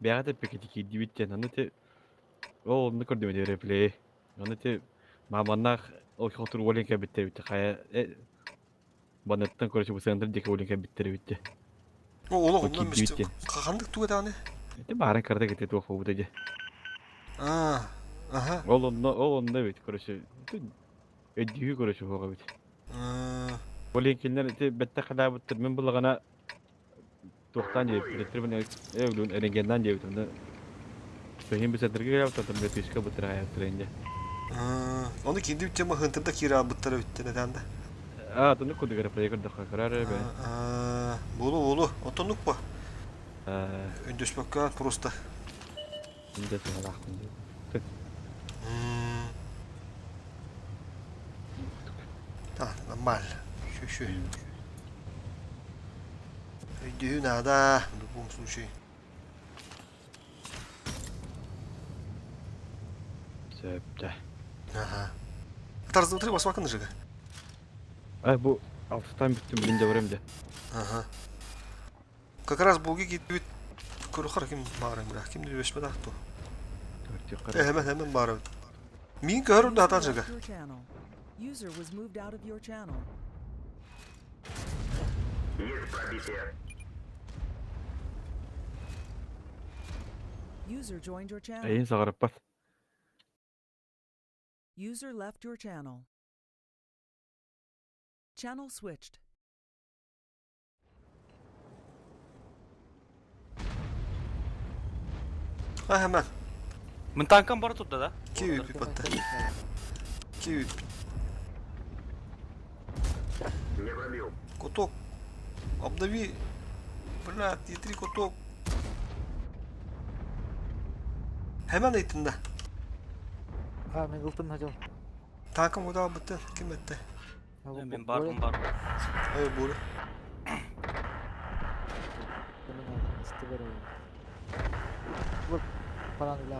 бэйэҕэ тэппикити киирдибит диэн аны ити ол онно көрдүм ити реплей. Аны ити мааманнаах ол хотур уолен кэлбиттэр эбит хайа э банаттан короче бу центр диэки уолен кэлбиттэр эбит дьэ. О, олох Ол оннан киирдибит мисте. диэн. Хандык туга дааны? Ити баарын кырата ити туох буолбута дьэ. А, аха. Ол онно эбит короче өйдүүһү короче суох эбит. Ол иһин кинилэр ити бэттэх халаабыттар мин буллаҕына туохтаан диэбит эбит эрэгеннаан диэбит онно Бэһин бисэтэргэ кэлээбит оттон бэтишка бытыраайаттар инде. Оны кинди үттен махынтырда кира буттара үттен этанда. А, тонну кудугара проект көрдөххө көрөр бе. Болу болу. Отоннук ба. Үндөспөккө просто. Инде сыгалаахпын диэн. А, нормально. Шү шү. Өйдүү надо в любом случае. Сөптө. Ага. Тарзы утри басмакын жига. Ай бу алтыстан бүттүм билин де барам де. Ага. Как раз булги китбит көрөхөр ким баар бра. Ким дүбешме тахту. Э, hemen hemen баар. Мин көрүм да хатан жига. Left your channel. User was moved out of your channel. Есть пробитие. User joined your channel. Эйин саҕараппат. User left your channel. Channel switched. А hemen. Мын танкам бара турда да? Киви пипатта. Киви. Не пробил. Куток. Обнови. Бля, Е3 куток. Hemen eğitimde. А, мен ылтым хажал. Танкым куда бітті? Ким бітті? Мен бардым бардым. Ай, буры. Параны биле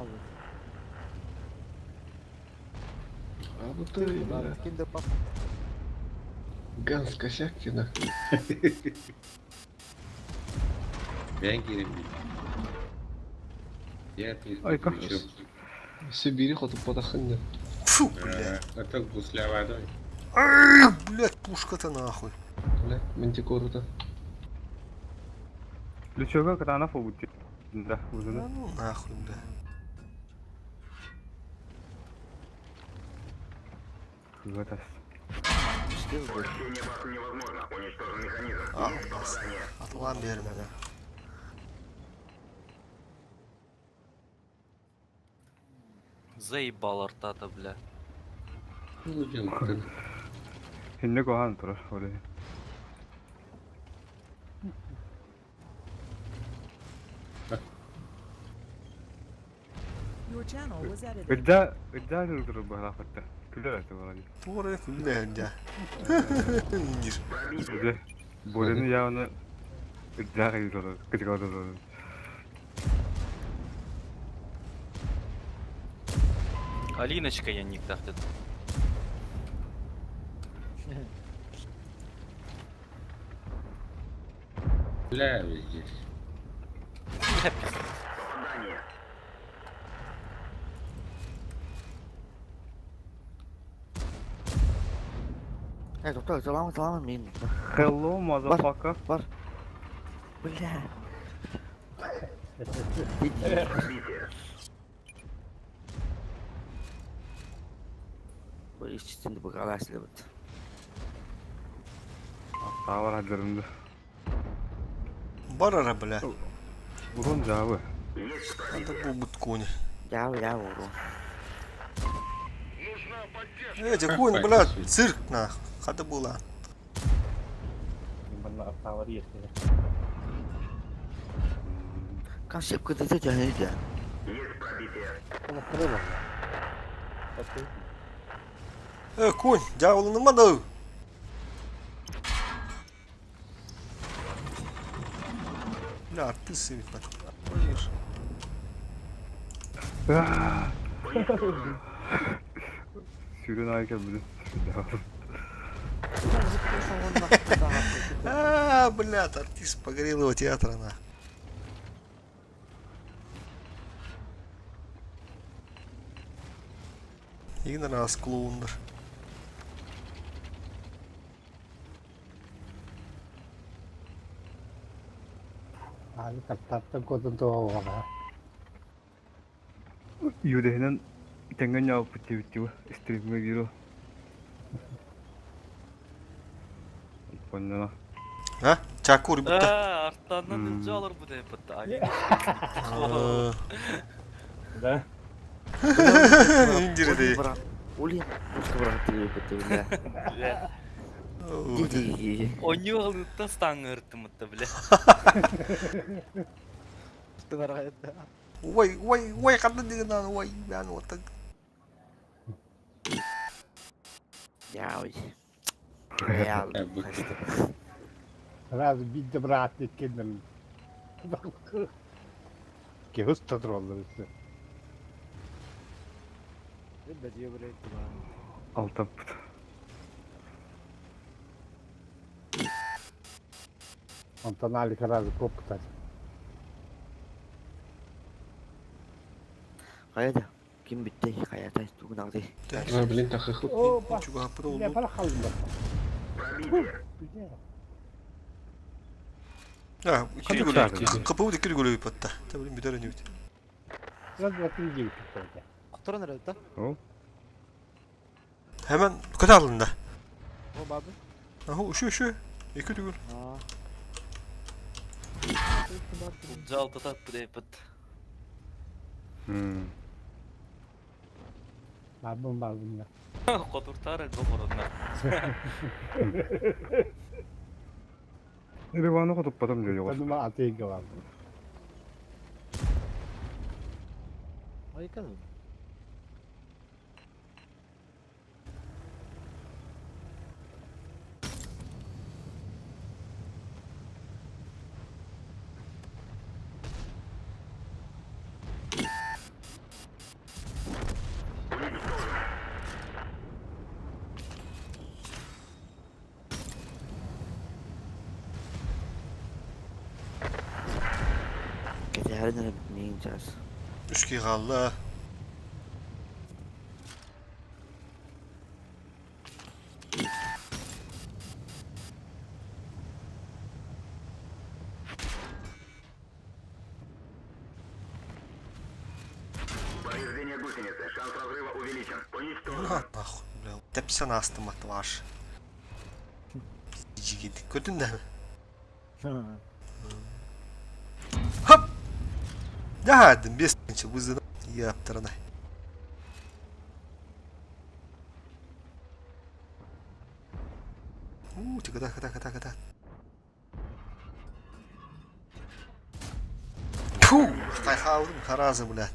А вот ты, бля. Ким деп бак. Ганс косяк тебе нахуй. Мен кирим. Я Ой, как? Сибири хоту подохнет. Фу, блядь. Это гусля водой. Ай, блядь, пушка-то нахуй. Бля, мантикору-то. Лючога катана фобути. Да, узуну. Да ну нахуй, бля. Кыгатас. Посещение базы невозможно. Уничтожен механизм. А, Есть попадание. Атлан берме, да. Заебал артата, бля. Хинне кохан турар оле. Your channel was edited. Ыдда, ыдда турар быһалаахпытта. Күлэр этэ буолар. Туора күллэ дьэ. Диир. Дьэ, Боряны явно ыдда кыйдылар, кытыгалар. Алиночка я никтахтыт. Бля, здесь. Попадание. Э, доктор, салам, салам, мин. Hello, motherfucker. Бар. Бля. Пробитие. Бу иччитин быгаласлыбыт. Тавар хадырымды. Бар ара, бля. Урон жабы. Надо буолбут кони. Жабы, жабы урон. Эти конь, бля, цирк нах. Хата була. Манна аттаавар иэхтэнэ. Касып кытыты жаһыйда. Есть пробитие. Э, конь, дьяволыныма да. Бля, артист ведь Поешь. Сүрүн айка билин. А, блядь, артист погорелого театра, на. Игнор раз клоундар. Аны таптаттан кодун туа Юдэһинэн тэҥҥэ ньаалпыт диэбиттии стримҥэ биир Понняна. А? Чакур бутта. А, артаннан илдьэ олорбут эбит Алина. Да. Индире дей. Улин, пуска бырахтыы бля. Бля. Онньуу алыттан стаңыртымытта, бля. Ой, ой, ой, ханна деген аны, ой, бән отак. Яй. Реал. Раз бидде брат кеткеннен. Кehus tadır üstü. Алтаппыт. Онтон Алик разы көп кытар. Хайда. Ким битте? Хайда тугун алды. А, блин, так их О, ба. Чуга Не, пара халдым. Пробитие. А, Ханна кiri чаары. Капы икки гөлөй патта. Та блин бүтөр өнүбүт. Раз, два, три, девять, пять. Кутуран эрэ да? Hemen kötü alında. О бабы. Aha uşu uşu. İki tügül. Аа. Жалты таппыт эбит. Бабым бабым. Котуртар элбе хородна. Риваны хотуппатым диye yoğurt. Tanıma atayı kalan. Ой кадым. Кетээрин мин час. Үч kaldı. Повреждение гусеницы. Шанс разрыва увеличен. Уничтожен. На, нахуй, бля. Тепсен астым аты var. Жигит. Көтүн да. Хоп. Да, бес вызына. Яптырына. У, ты когда, когда, когда, когда. Фу, хайхаудым харазы, блядь.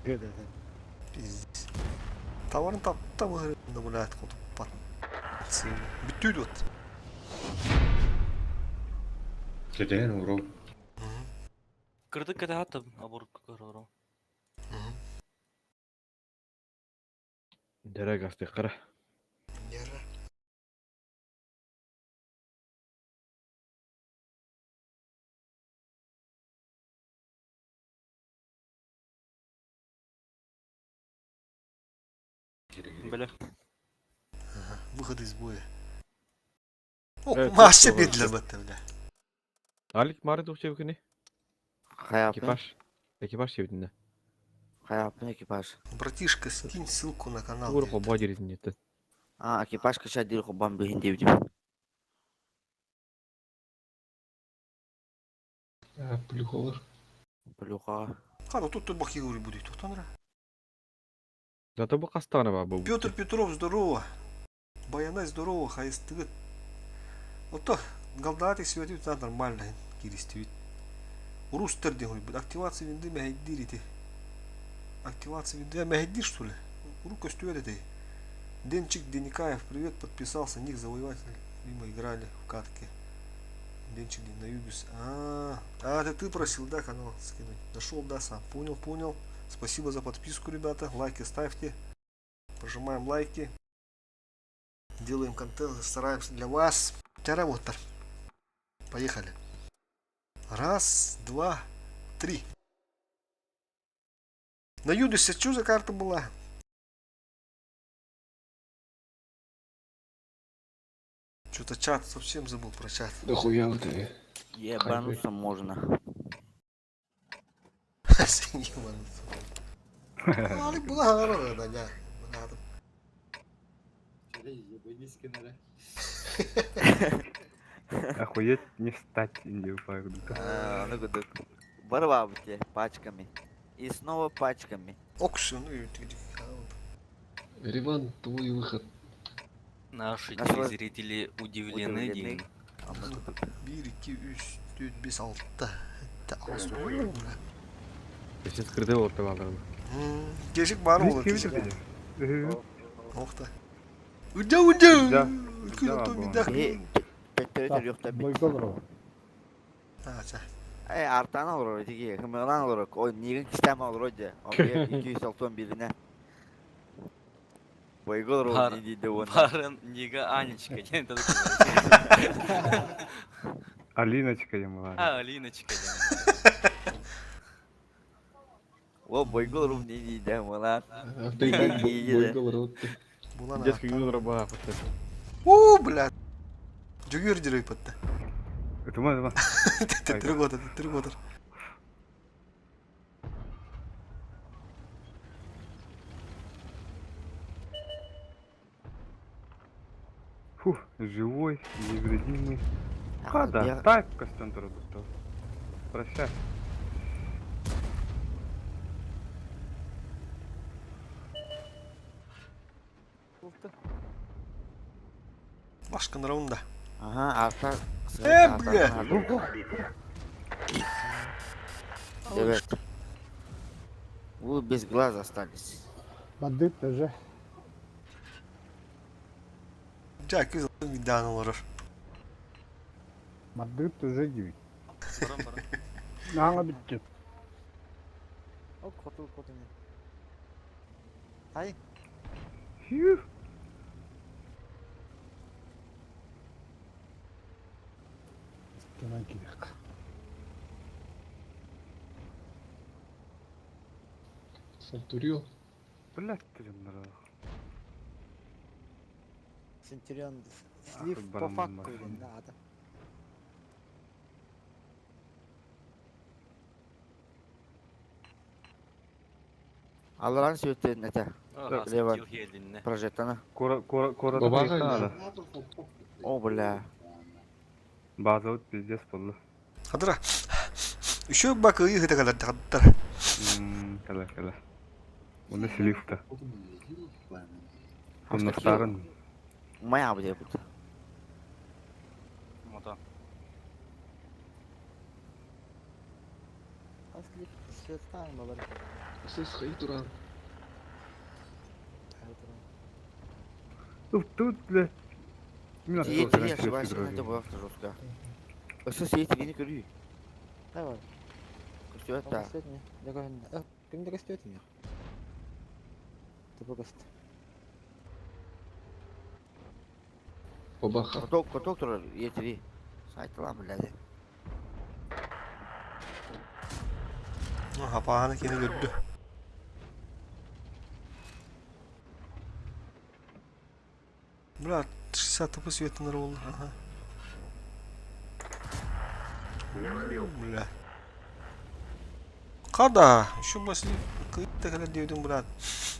Пиздец. Товарын тапта быһырында блядь, хотуппат. Бүттүү дуот. Кэтэһэн уру. Кырдык кэтэһаттым, абурукка көрөрүм. Дэрэ гастыххара. Дэрэ. Бля. Выход из боя. О, мастер бердилер батта, бля. Алик мары тух чебикини? Хайапын. Экипаж. Экипаж чебитинде. Хайапын экипаж. Братишка, скинь ссылку на канал. Тугур хобба диритин А, экипаж кача дир хоббам бихин дебдим. Плюхолар. Плюха. Ха, тут тут бахи будет, тут он Зато бу кастана ба бу. Петр Петров, здорово. Баянай, здорово, хайыстыгыт. Ото, галдааты светит нормально, киристибит. Рустер диэн хуйбут. Активация винды мэһэйдиир ити. Активация винды мэһэйдиир что ли? Урут көстүбэт этэй. Денчик Деникаев, привет, подписался. Ник завоеватель. Мимо играли в катке. Денчик на Юбис. А, а, это ты просил, да, канал скинуть? Нашел, да, сам. Понял, понял. Спасибо за подписку, ребята. Лайки ставьте. Прожимаем лайки. Делаем контент, стараемся для вас. Работа. Поехали. Раз, два, три. На Юдусе что за карта была? Что-то чат, совсем забыл про чат. Да хуя вот ты. Ебануться можно. Ебануться. Али была да, да. Охуеть не встать, не Барвабте пачками. И снова пачками. Оксю, ну и Риван, твой выход. Наши телезрители удивлены, Дин. 1, 2, 3, 4, 5, 6, 7, 8. Сейчас скрыты вот аларым. Кешик бар ол кешик. Охта. Удя, удя. Э, артан олорор тиги, хымылан олорор, ой, нигин кистем олорор же. Омбе 261-ине. Бойгол рол диди он. Барын нига Анечка, ден Алиночка ему А, Алиночка, О, бойгол рол диди де мала. Бойгол рол. Детский гүн раба. У, бля. Жүгір жүрөй патта. Тума, тума. Три года, три года. Фух, живой, невредимый. А, да, так, Костянтор Прощай. Башкан раунда. Ага, арта. Э, бля. Evet. Вы без глаз остались. Бандит тоже. Жа, кыз видан олорор. Бандит тоже дивит. Наңа битти. О, коту коту. Ай. Фью. Кенан кирек. Сантурио. Блядь, ты же Центурион слив по факту надо. Аларан сүйөттен это. Лево. Прожектана. Кора кора кора. О, бля. База вот пиздец болду. Хадра. Еще бак ыйы хыта калар. Кала кала. Оны сливка. Оннохтарын. Моя буде бут. Мота. Аслик светлан балар. Сыс хай туран. Тут, блядь. Мин Тиийэ тиийэ ошибайся, это было жестко. Өссө сиэ тигини көрүү. Давай. Көстүбэт да. Ким да көстүбэт миэх. Тупа көстө. Бабаха. Коток, коток турар, иэтири. Сайталаан блядь. Хапааны кини көрдө. Бля, 60 тп светанар буолла. Ага. Бля. Хада, еще басли кыйта кэлэр диэбитим брат.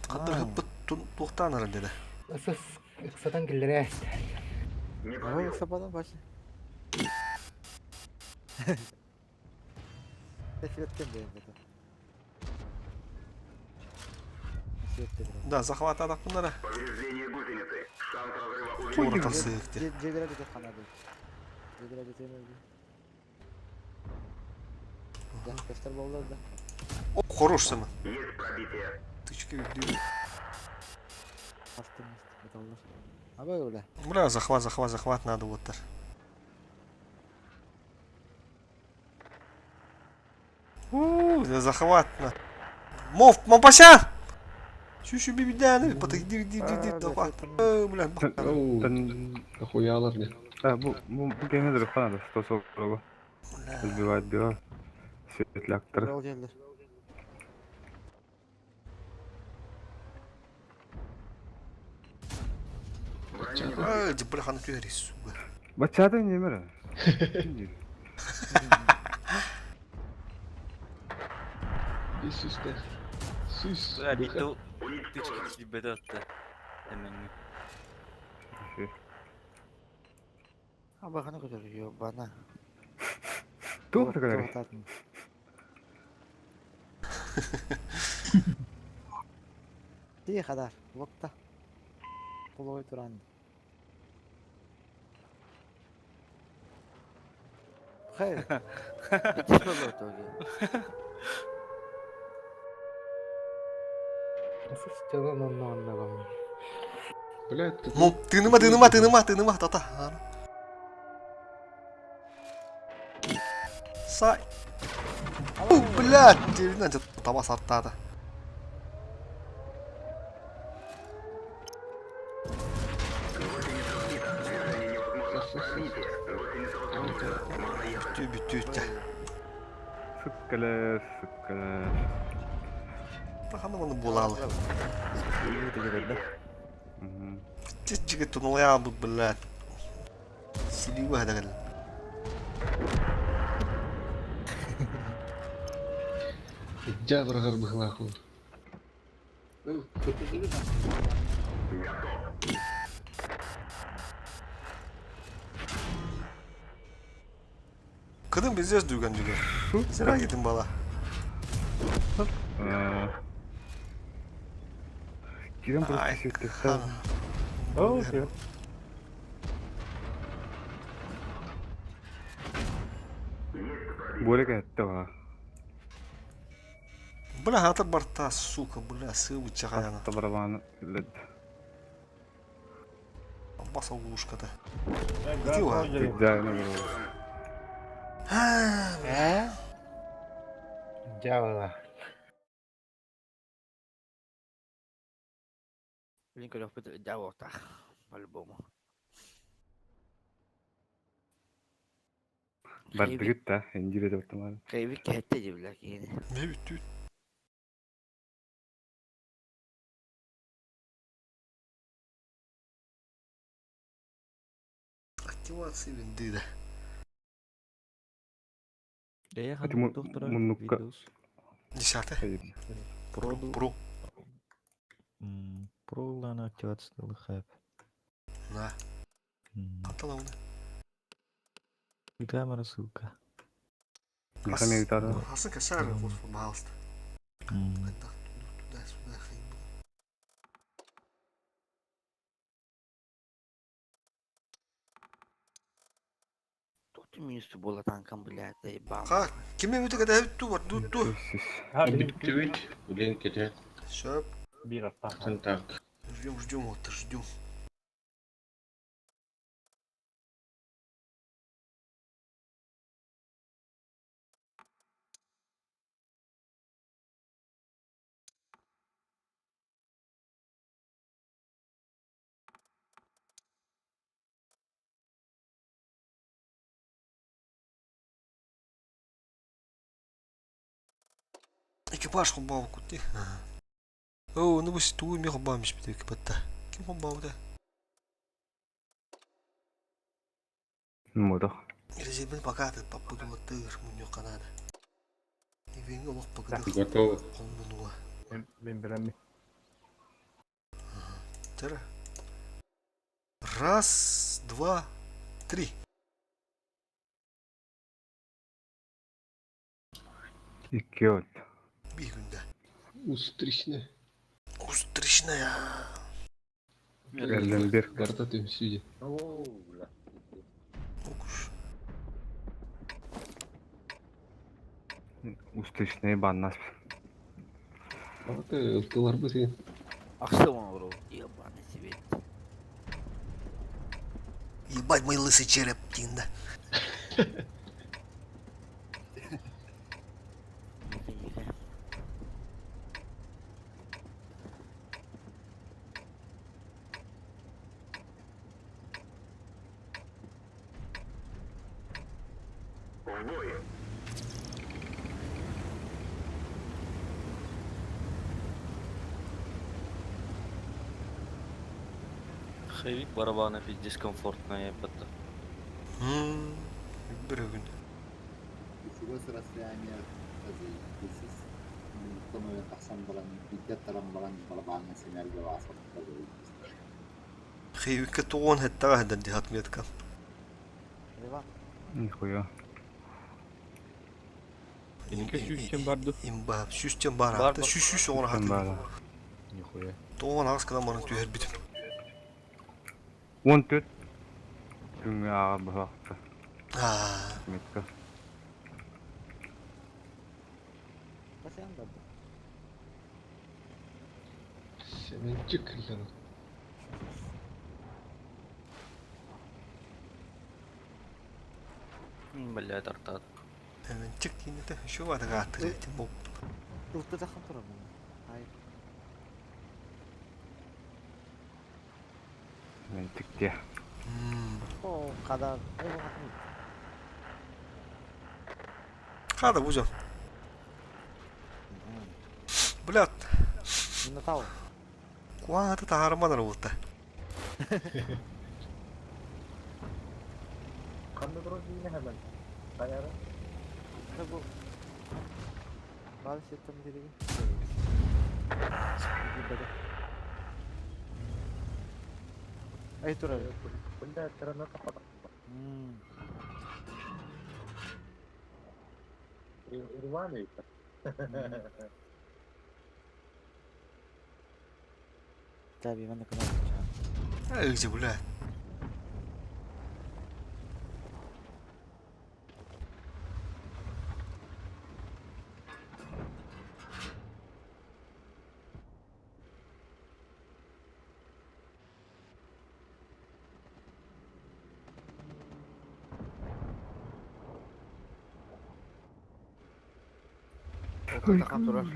Хаддар хыппыт туохтаан аран деді. Ысыс ыксатан киллэрэ. Ой, ыксападан башы. Эфиреттен бэйэм бата. Да, захват атақпыннара. Повреждение гусеницы. Шанс разрыва Туора увеличен. тахсыык Дьиэлэрэ дете ханады. Дьиэлэрэ дете өлдү. Да, көстөр болду да. О, хорош сама. Есть пробитие. Тычка үрдүү. Астын металлар. Абай өле. Бля, захват, захват, захват надо вот так. У, захват на. Мов, мопася! Чүшү бибидәни, патык ди ди ди ди захват. Бля, Охуялар не. А, бу бу бу кемне дөрү ханады, 140 Сбивает била. Светляктор. Ол келдер. Ай, бля, ханы түһәри, сука. Бачата не мера. И сүстэ. Сүс. Бля, биту тычки килбете атты. Эменге. Абаханы көтөр, ёбана. Туох такая? Тии хадар, локта. Кулой туран. Хей. Битис болду итоге. Ысыс дьонун онно онно Блядь, ты... Мов, тыныма, тыныма, тыныма, тыныма, тата. Сай. У, блядь, деревня таба сартады. Бүтүү, бүтүү, ча. Сыккалар, сыккалар. Таханы оны булалы. Чичиге тунулая бу, блядь. Силиуа дагал. Дьябрагар быхлаху. Кыдым биздес дүгөн жүгөр. Сера кетин бала. Кирен просто светляктор. О, свет. Борек этого. Бля, хатыр барта, сука, бля, сыбы чагаяна. Табарабан, блядь. Баса углушка-то. Где Идеально было. Э? Дьявола. Блин, көрөхпүт дьа по-любому. Бардыгыт да, индире деп тамар. Кайбы кәтте дебилер кийини. Не бүтү? Активация винды да. Это муннукка. Десятый. Про. Про. Про лана активация лыхап. На. Аталауны. Камера ссылка. Хасан кашар, господи, пожалуйста. Туда-сюда, хайбу. минус буола танкам, блядь, заебал. Ха, ким эмити кэтэһэбит туу, бардуут туу. Бүттүбүт. Билин кэтэ. Сөп. Биир аттаах. Атын так. Ждем, ждем, вот, ждем. Экипаж холбообуккут дии. Оо, ну бу тугу эмиэ холбоон испит экипатта. Ким холбообута? Мудах. Резервин пока ты попадулаттыр мунньуохха наада. Ивеҥҥэ олох пакыдых Готово. холмунуга. Мен билэммин. Тара. Раз, два, три. Икки от. Биир күндэ. Устричная. Устричная. Эрленберг. Барда түмсүү. Окуш. Устричный баннас. Аты ылтыларбыт иһин. Ахсы оҥору, ебаный себе. Ебать мой лысый череп диэн да. Хэвик барабана пиздец комфортная епата. Бір күн. Чугас расстояние минуттан тахсан баран, биирдэ таран баран барабааҥҥа сэмэргэ баасабыттар Хэвикке тоҕуон хэттэҕэ хэтэн дии отметка. Нихуя. Инке сүүстэн барды. Имба сүүстэн баар Бар, аата бар. сүүс сүүс оҕону Сүүстэн хатыы. баара. Нихуя. Тоҕуон аҕыс гынан баран түһэрбитим. 14 күҥҥэ ааҕар быһаахта. Аа. Метка. Басыан барда. Семенчик кэлэн. Блядь, артат. Эвенчик диинэтэ еще баатыга ааттыр этим бу. Ылты тахан турар Ай. Мен тикте. О, кадар. Эй, бу хатын. Хада бу дьон. Блядь, Минотавр. куаҥата таһаарыман эрэ буолта. Ханна турар диine hemen. Kayara. Ne bu? Bazı şeyler mi dedi? Ай турар. Bunda tırnak kapat. Irvani. Tabii ben de kadar. Эгзи, блядь. Тахан турар.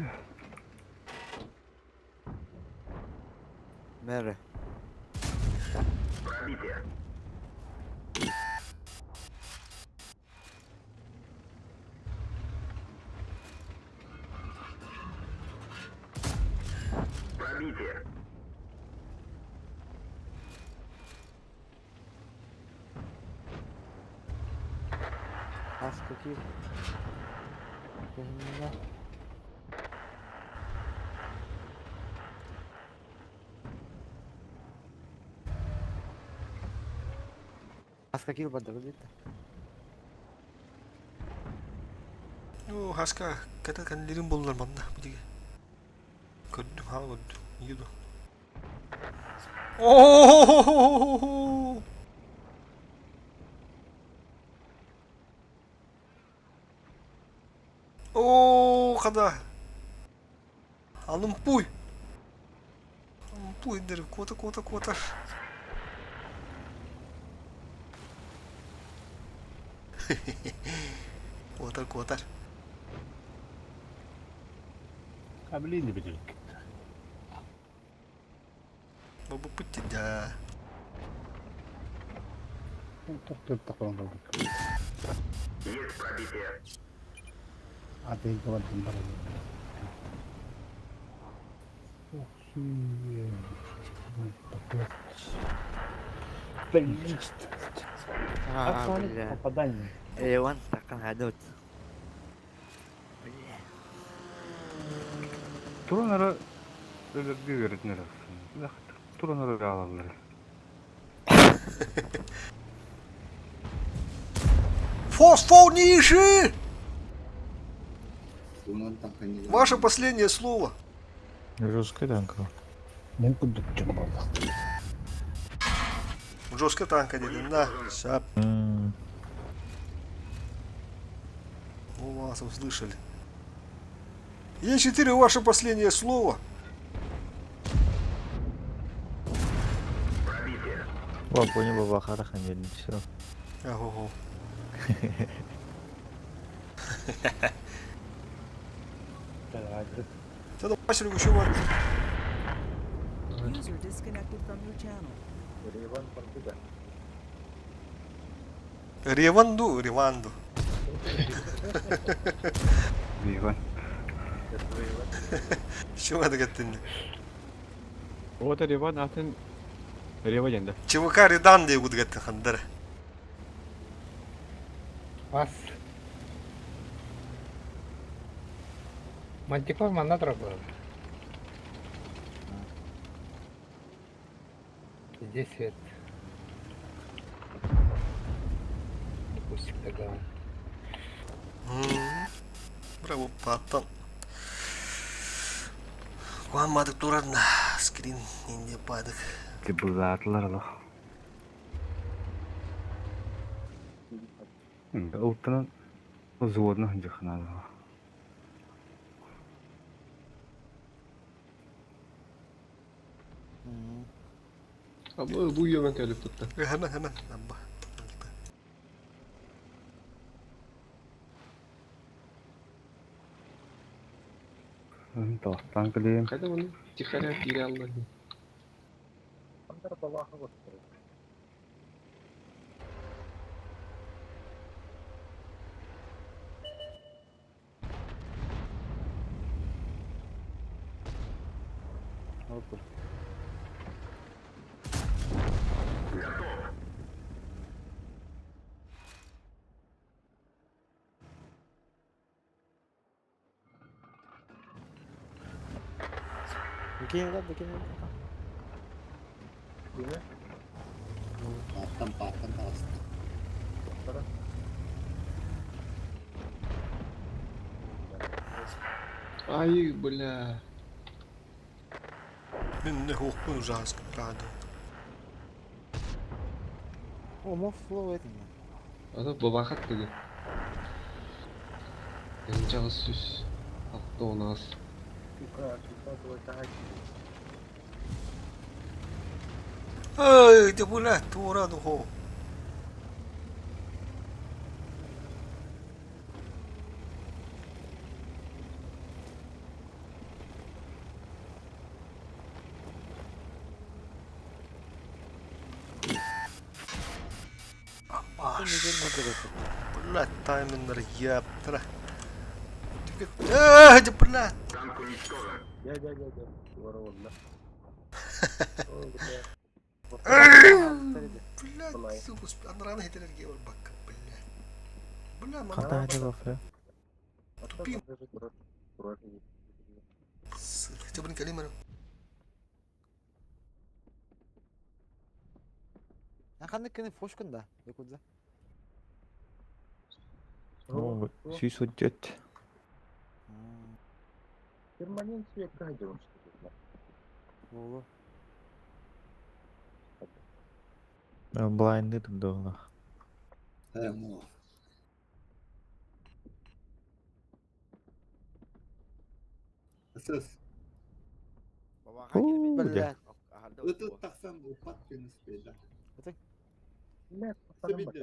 Mere. Пробитие. Пробитие. Аз какие? Көһүннэ. Аз какие барда билет? Оо, хаска ката кэннилэрин буллар манна бу диги. Көрдүм, хаала көрдүм. Еду. О! Оо, хада. Алымпуй. Алымпуй дэр, куота, куота, куота. Куотар, куотар. Каблини билик. Бабыппыт да. Есть пробитие. Атыыга бардым баран. А, бля. Попадание. Реван стакан гадут. Бля. Туран ара өлөргө үөрэтинэр ахсын. Туран ара аалаллар. Фосфорнейший! Ваше последнее слово. Жесткая танка. Мен курдук дьон буолла. Жестко танка дедим, да. Ща. Ну, вас услышали. Е4, ваше последнее слово. О, понял, баба харахан все. Ого. Это Василий еще бар. User disconnected from your channel. Реванду, Реванду. Реван. Чего это гаттын? Вот Реван атын Рева денде. ЧВК Редан деп гаттын хандар. Вас. Мантикор манна турар Здесь свет. Пустик тогда. Браво, паттан. Куаммадык турарна. Скрин инде падык. Депутатлар алах. Ултанан взводна ханжахнада. Абы бу yemen келип tuttu. Hemen hemen. Abba. Тохтан килем. Кайда bunu? Тихаря кире алды. Бикини да, бикини да. Паттан паттан таҕыста. Ай, бля. Мен не хохпун ужасно, правда. О, моф флоу этим. Ата бабахат dedi. Yanчагы сүз. Алты он аз. Ай, да бля, тура духо. Блядь, тайминг ептра. Эй, да блядь. Танк уничтожен. Блядь, сука, анраны хетерерге бар бакка, блядь. Бля, мана. Хата хата Тупи. Хотя бы калимер. Ханнык кene фошкун да, якудза. О, сүйс өтет. Перманент что Болу. Блайнды тут. Э, мо. Сыс. Бля. Ыты тахсан уппат күнүс бэйдэ. Блядь, Сөбүллэ.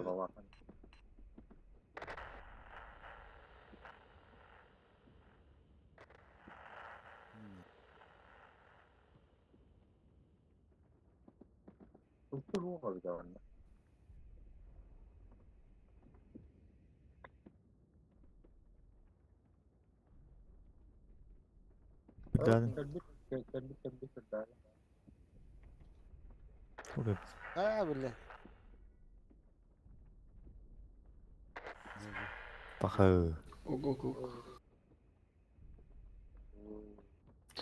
Үрдәдин. А, бля. Пахы. Ого-го.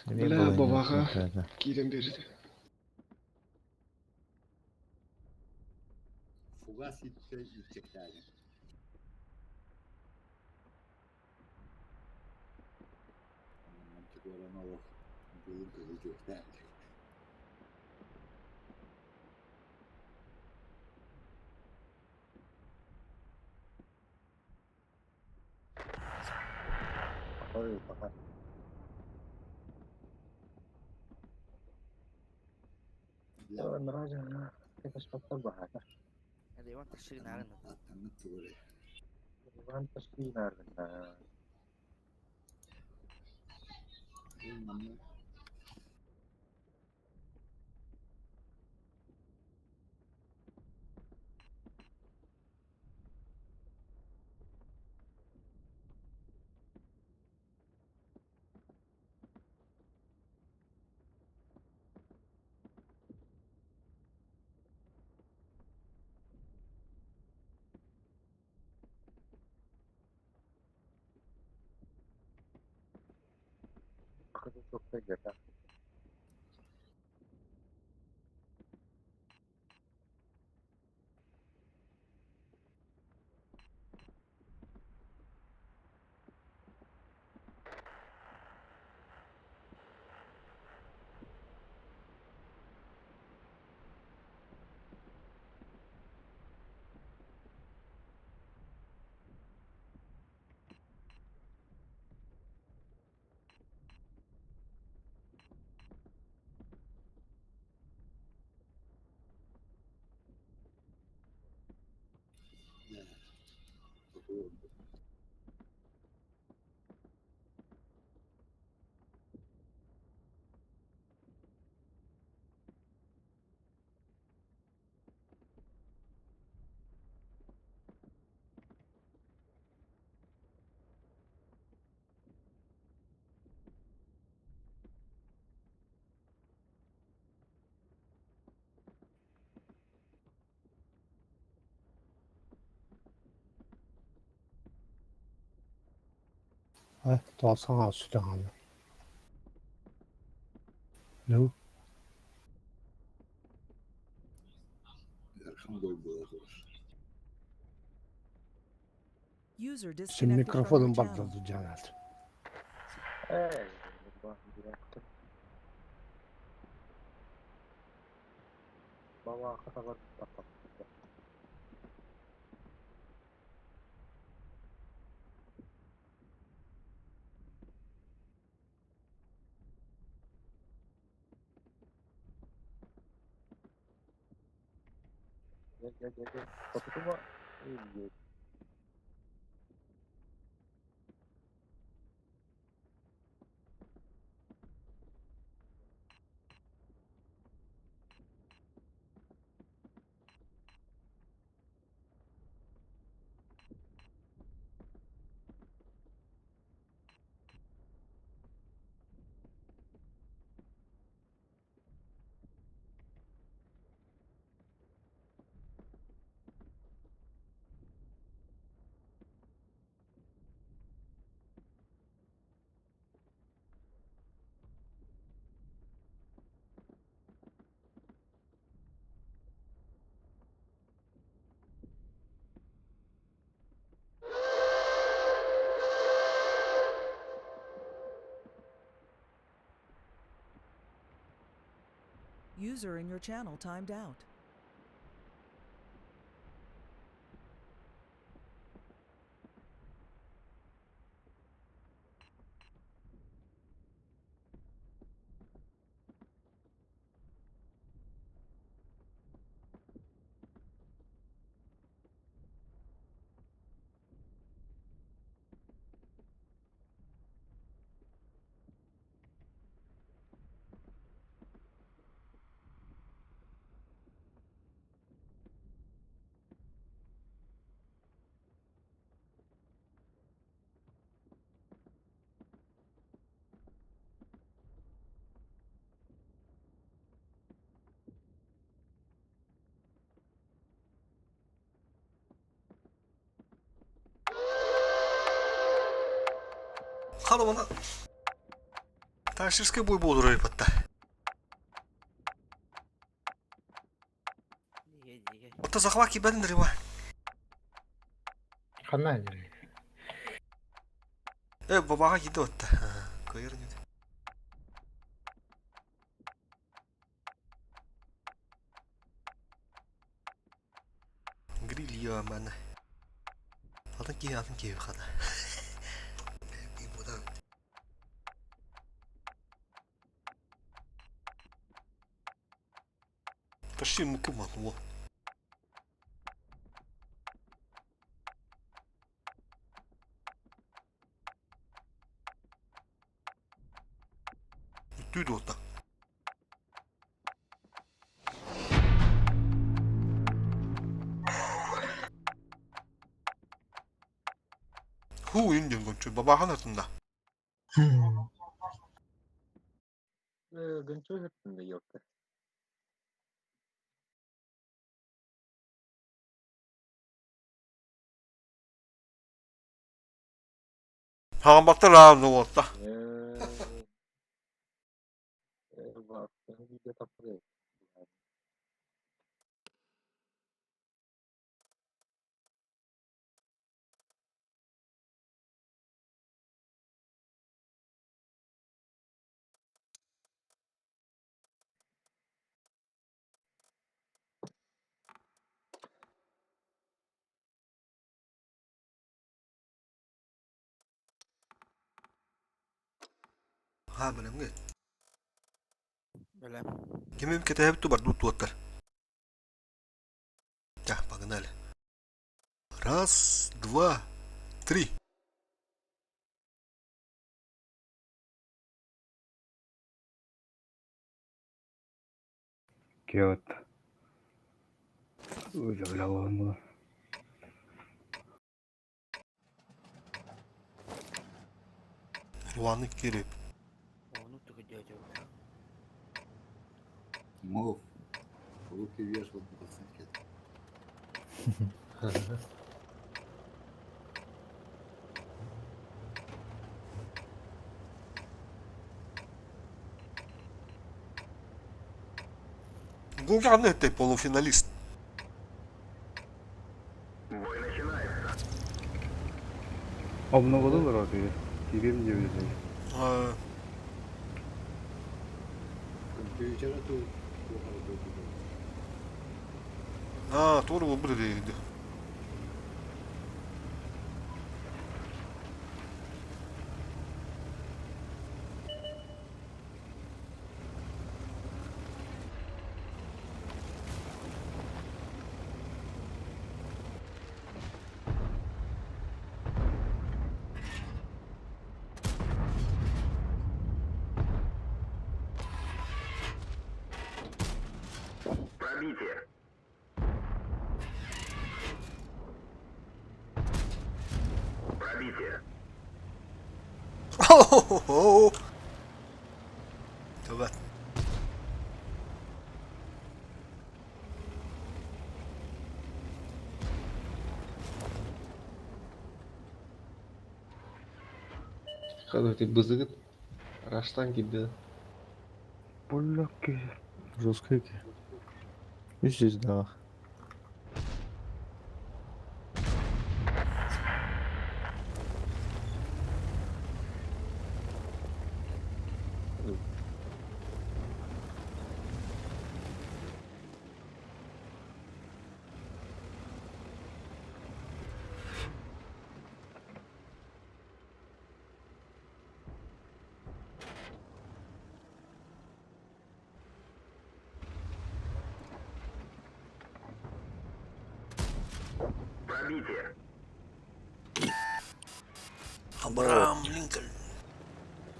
Неме Бля, болайын бабаға өтеді. киирэн биэрдэ. Фугас итте итчектәне. Мантикоран олох быйыл кыһыл. 哎，早上好，吃的好了。No. Ыарахан бой буола турар. User Sen disconnected from your mikrofonun channel. patladı Caner. User in your channel timed out. Халамана. Таширскай бой буолур айпатта. Отто захват кибәдин дрима. Ханна дери. Э, бабаға киді отта. Кайыр не. Грилья мана. Атын киһи атын киһи хана. Почти муку могло. Бүтүү дуота. Хуу энэ гончу бабахан хатында. Гончу хатында ёпта. Хаамбаттар аан уолта. Ха билемге. Билем. Кимим кетеһеп ту барду туоттар. Ча, погнали. Раз, два, три. Киот. Удивляло было. Луаны кирип. Ону тугу дядя. Мов. Руки вверх, вот пацанки. Гуган это полуфиналист. Обноводылар отуйда. Кибем диэбит А, Компьютера тут. а, тур выбрали. Пробитие. Пробитие. Хо-хо-хо. Давай. Хада ты бызыгыт. Раштан киди. Бля, киһи. Жестко эти. Үс да. Пробитие. Абрам Линкольн.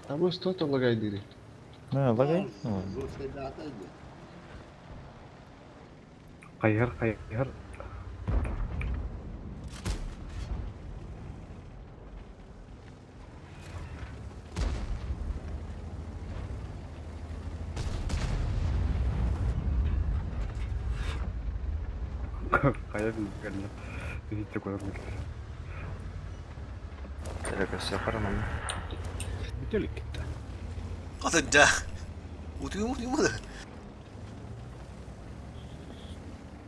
А мы что там лагай дыри? На, лагай. Хайһар, хайһар. Хайа билгәнне. Бит көрмөк. Телегөссө хараман. Бүтэликкитте. Атырдьа. Утуйум утуйум да.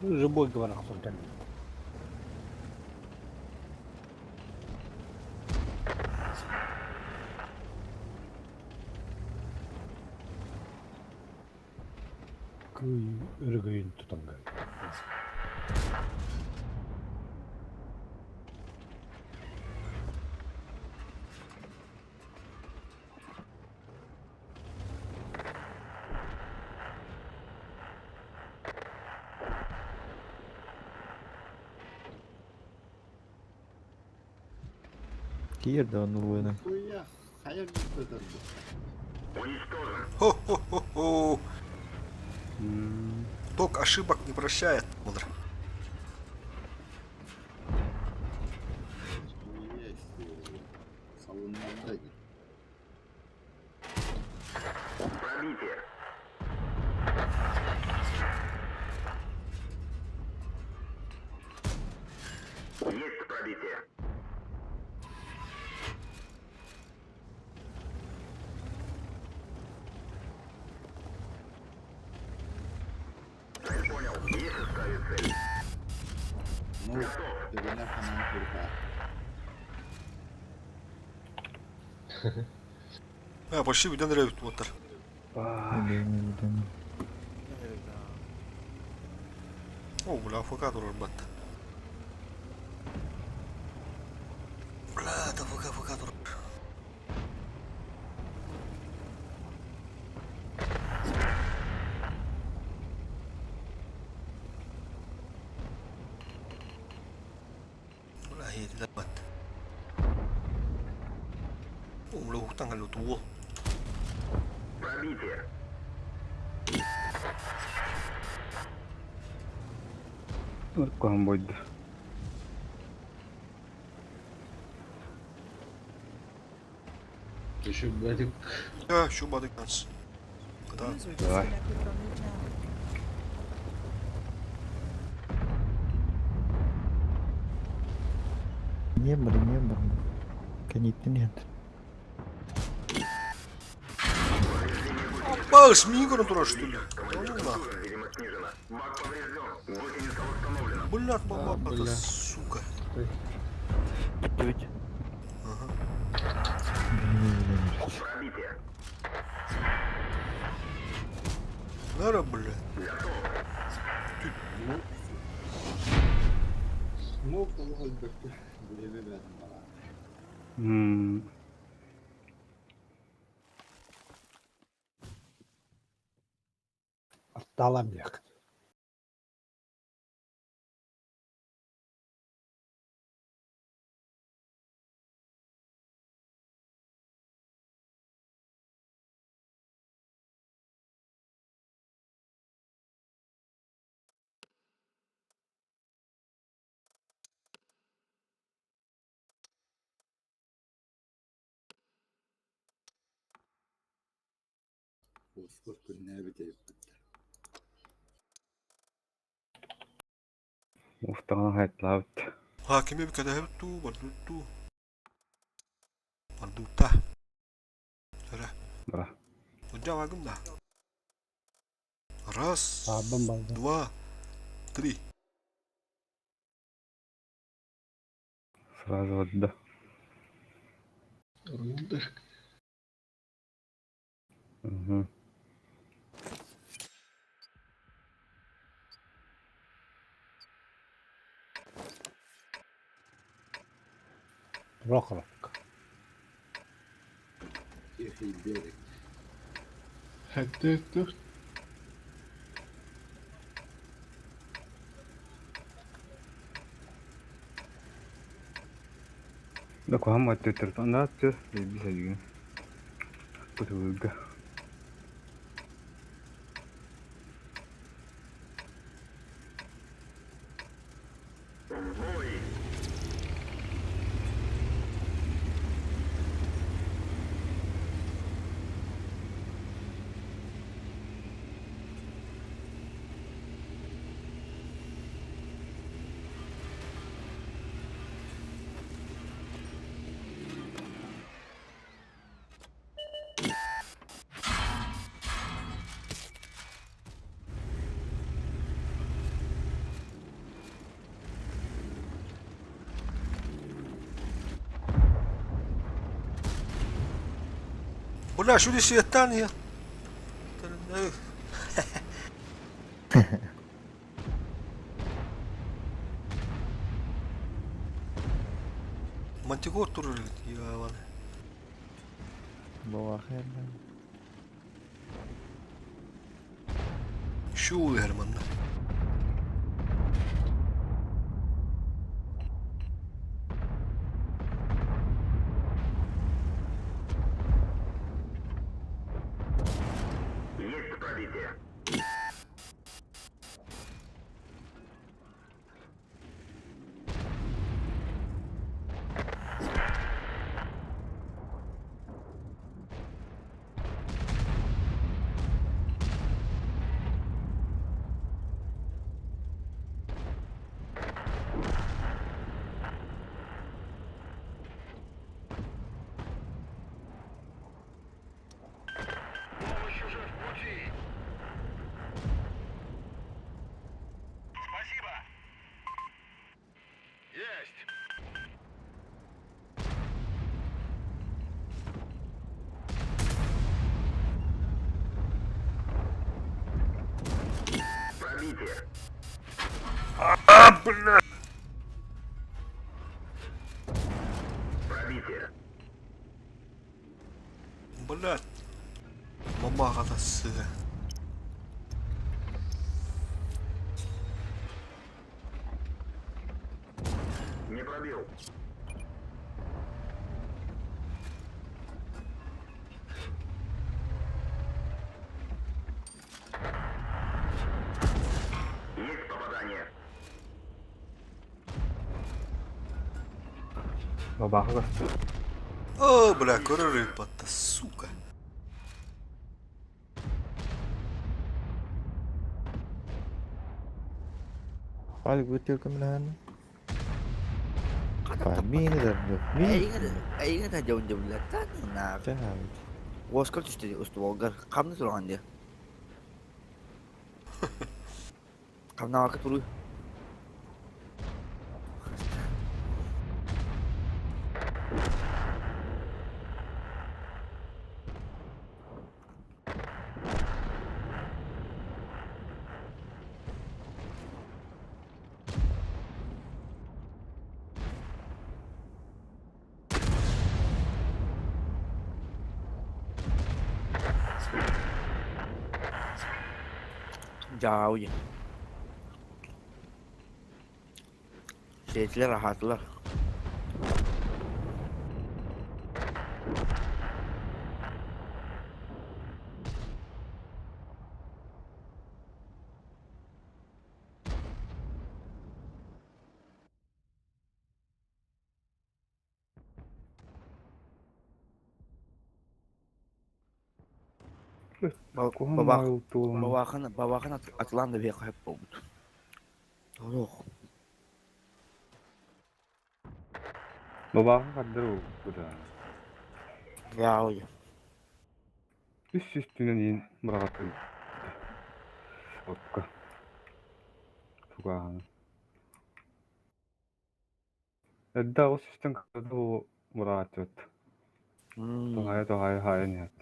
Любой говорах сылдьан. Кыайыы өрөгөйүн тутан Киир да оннулуйна. Хуя, хайа Хо-хо-хо-хо. Ток ошибок не прощает. Мудр. Пробитие. Есть пробитие. Цель понял. Есть ставить цель. Ну, төгөнөр хаман курка. А, почти бүтэн эрэ буолтар. О, бля, АФК турар бат. Бля, это АФК, АФК турар. Бля, иһитилэр бат. О, бля, уһуктан кэллэ уол. Пробитие. Куһан бойду. Еще бадик. А, еще бадик нас. Куда? User Давай. disconnected from your channel. Не бар, не бар. Кәниттен нет. Паш, мигром турар, что ли? Да ну нахуй. Видимо, снижена. Баг поврежден. Гусеница восстановлена. Бля, баба, бля. сука. Бүттүбүт. Ага. Пробитие. Нара, бля. Смок олох өлбөккө билеме бәтин бара. Атталам як. Успор күннәбит эбиппит. Уфтаҕына хайтлаабыт. А, кими кэтэһэбит дуу, бардыбыт дуу? Бардыбыт Эрэ. Бара. Удьа да. Раз, Аабын балда. два, три. Сразу вот да. Рундер. Угу. Прохоровка. Тихий берег. Хәтта тух. Да куһан маттыттар наатты билбис әдигин. Кутугуга. Бой. Бля, шүрі светтан я. Мантикор турар ебаный. Бабахерна. Шу Германна. Есть пробитие. Помощь уже в пути. Спасибо. Есть. Пробитие. А, бля! Пробитие. Блядь. Мамаға сыға. Не пробил. Есть попадание. Бабаха касты. О, бля, көрөр батта, сука. Палик бутылка минахан. Мин дәрді. Мин. Эйигин да дьон дьон на. Оскар түстэ устуолгар хамны турган дии. Хамнаакы туру. Дьаауйа. Сиэтилэр аһаатылар. Бабахан бабахан атылан да бие хайп болбут. Толох. Бабаха каддыр буда. Дьаауйа. Үс үстүнен иин мырагатын. Отка. Тугаан. Эдда ос үстен кадды бу мырагат. Тухая тухая хая нет.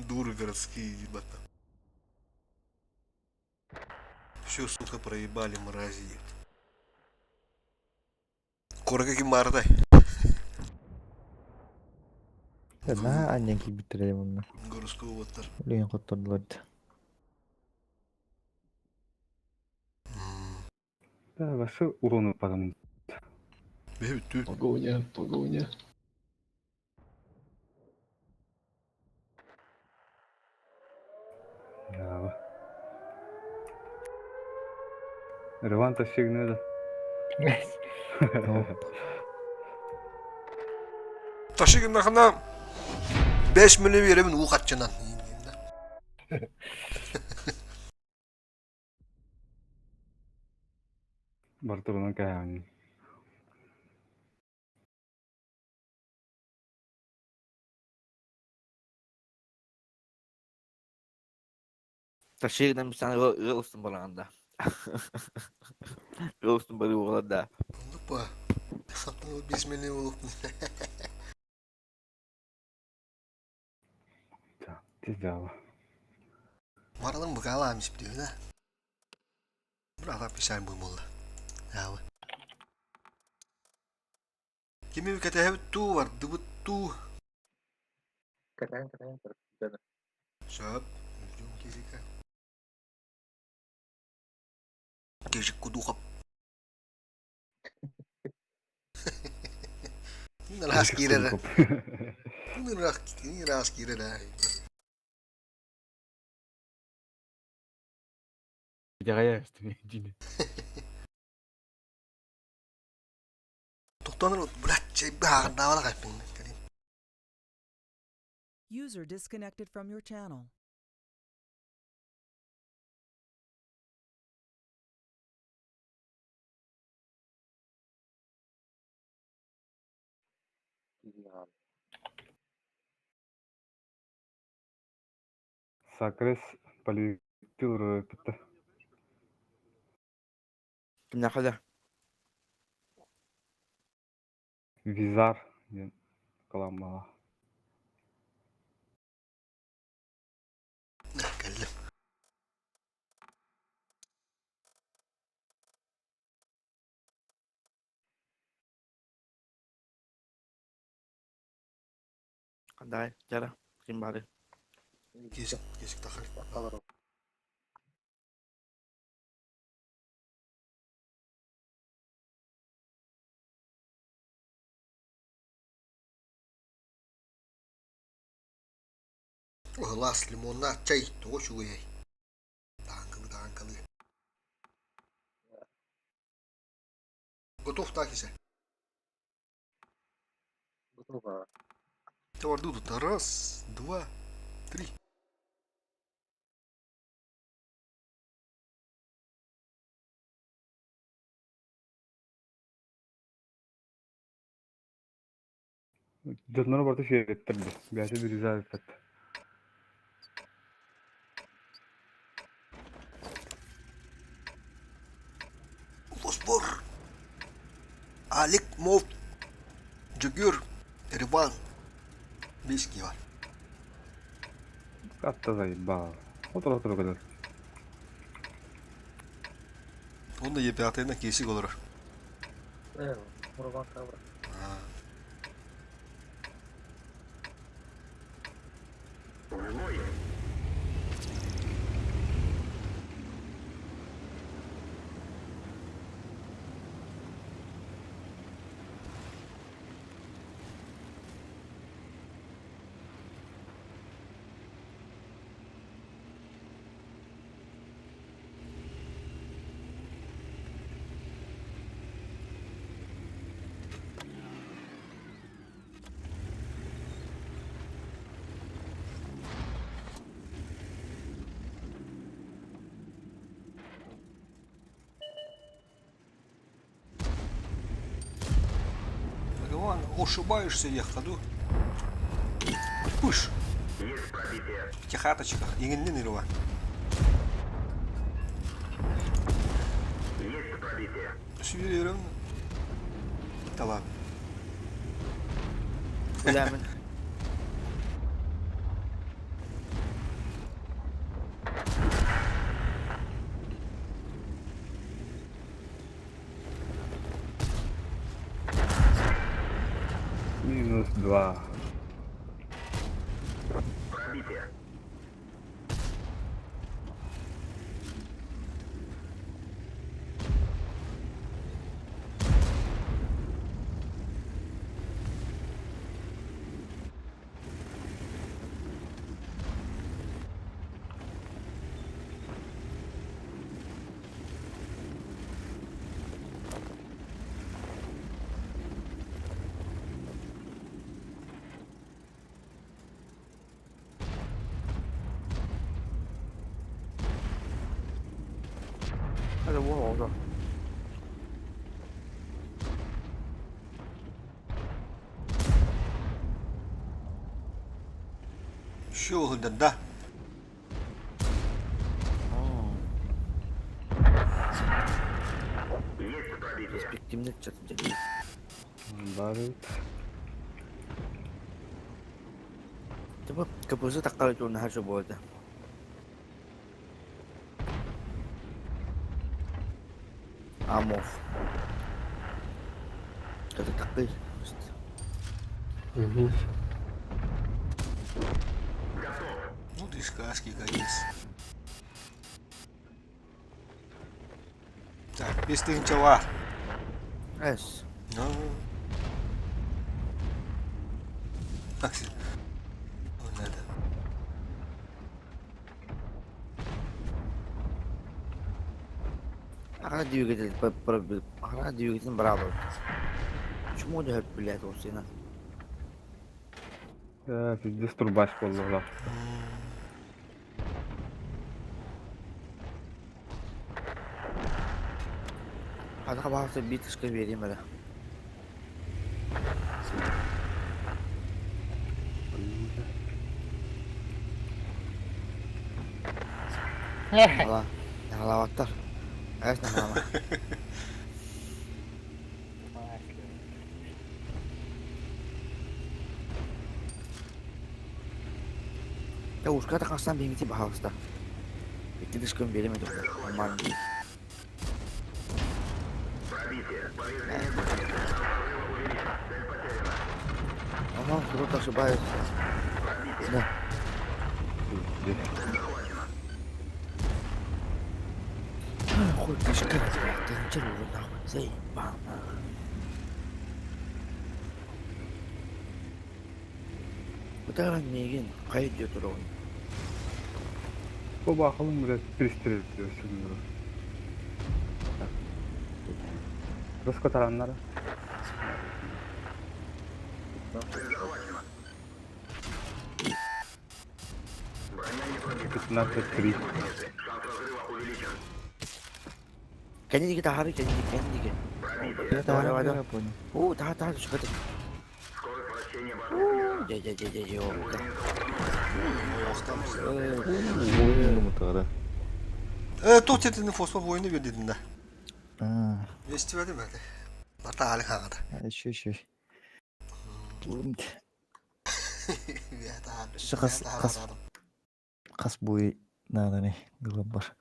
Дуры городские, ебата. Все, сука, проебали, мрази. Корга мардай. На аннен кийбиттер онна. Городской оттар. Үлген коттордулар. Да, басы урону потому. Бе, Погоня, погоня. Да. Реванта сигнеда. Ташыгын нахана 5 миллион беремин уу катчынан. Бартурунан каяни. Таширынан бисаны ыал устун бараҕын да. Ыал устун барыы буолар да. Опа. Бисмилли болуп. Тиздала. Маралың быкаалаам испитибин а. Бырата писаем буолла. Аабы. Кими кэтэһэбит туу, бардыбыт туу. Кэтэһэн кэтэһэн көрүп. Сөп. Ждем Кизика. Кижик кудухап. Ыраас киирэр. Ыраас киирэр. Итэҕэйэ дьини. Тохтонор блядь, чайбы ааҕардаабала кайпын. User disconnected from your channel. Сакрес поликтил питта. Кимнээхэ да? Визар диэн кыламмаҕа. Кэллим. Дай, жара, ким бары. Кисик, кисик тахар. Лас лимонна чай тоҕо үчүгэй. Таанкалы таанкалы. Готов так ise. Готово. Товарду тут раз, два, три. Дьонноро барыта сиэбэттэр дии. Бэйэтэ бириза эппэт. Фосфор. Алик Мов. Джугюр. Ереван. Биски бар. Атта заебал. Отур-отур кэлэр. Онно епятайна кисик олорор. Мурабан кабра. Иван, ошибаешься, я ходу. Пыш. Есть пробитие. Пятихаточках. Иңиннин Ирва. Есть пробитие. Сүйрерім. Талап. Билэмин. Минус два. Пробитие. Это уол Еще да. Перспективный чат дьэ. Бары. Типа КПЗ таккара туурнаһар сөп буолта. Амов. Это такой. Ну ты сказки, конец. Так, 5 000 var. Эс. Ну. Так. Надо. Ара двигатель, ара двигатель браво. Почему не блядь, вот сына? Э, пиздец турбаш буолла. Хата хабаалса битышка берем эрэ. Ала, наhalаваттар. Эс нахалама. Я ушка тахасан биңити бахалыста. Икки берем эдем. Нормально. Ага, кто-то ошибается. Да. Хуй кишка, блядь, ты ничего уже нахуй, заебал нахуй. Бутаран миигин хайа диэ туругун Бу баахалын блядь пристрелил сүгүн. Руско тараннара. 15-3. Кэнниги таһары кэнниги кэнниги. Давай давай давай. Оо таһа таһа түспэтэ. Дьэ дьэ дьэ дьэ дьэ Э, тут тетини фосфор воины бердин да. Естибедим эти. Барта али хагада. Еще еще. Хас хас хас буй надо бар.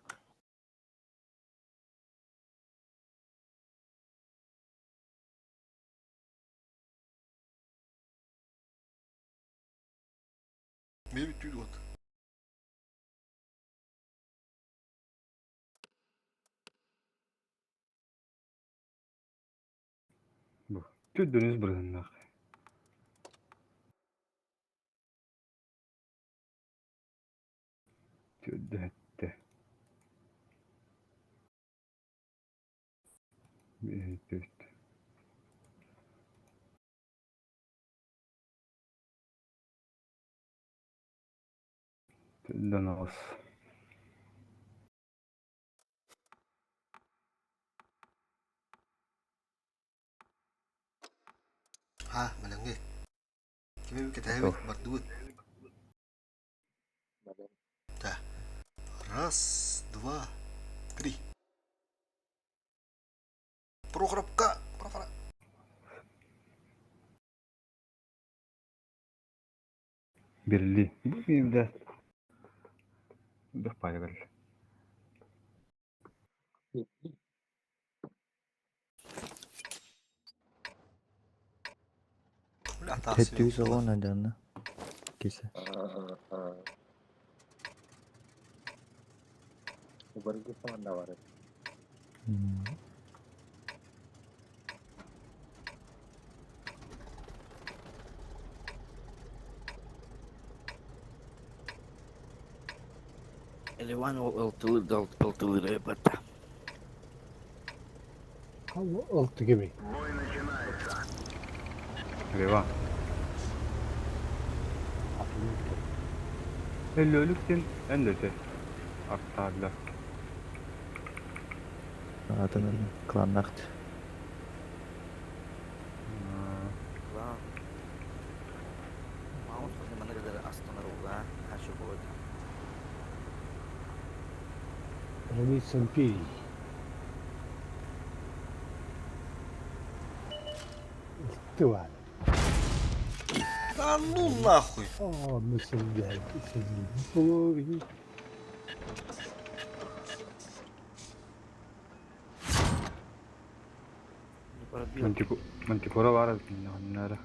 Мебит түйді вот. Бу. Түддүнүз бырыһыннах. Түддү Түт. Түддөн ос. Ha, мэлэнгэ. Кими кетэбит бардыбыт. Да. Раз, два, три. Прохоровка! Прохора! Бирли. Бу бирде. Бир пайда бер. Бля, тас. Тэттүү салон аданна. Кесе. Убарги да бар. Эливан ылтылыр ылтылыр батта. Алты кеми. Рева. Эллөлүктен эндөтө. Арттаабыла. Атын кланнахт. Клан. Маун хозы мана кадar астанар ула, хашы болады. Граница империи. Ытываали. Да ну нахуй! О, ну сидят, сидит. Мантикора баар эбит иннэ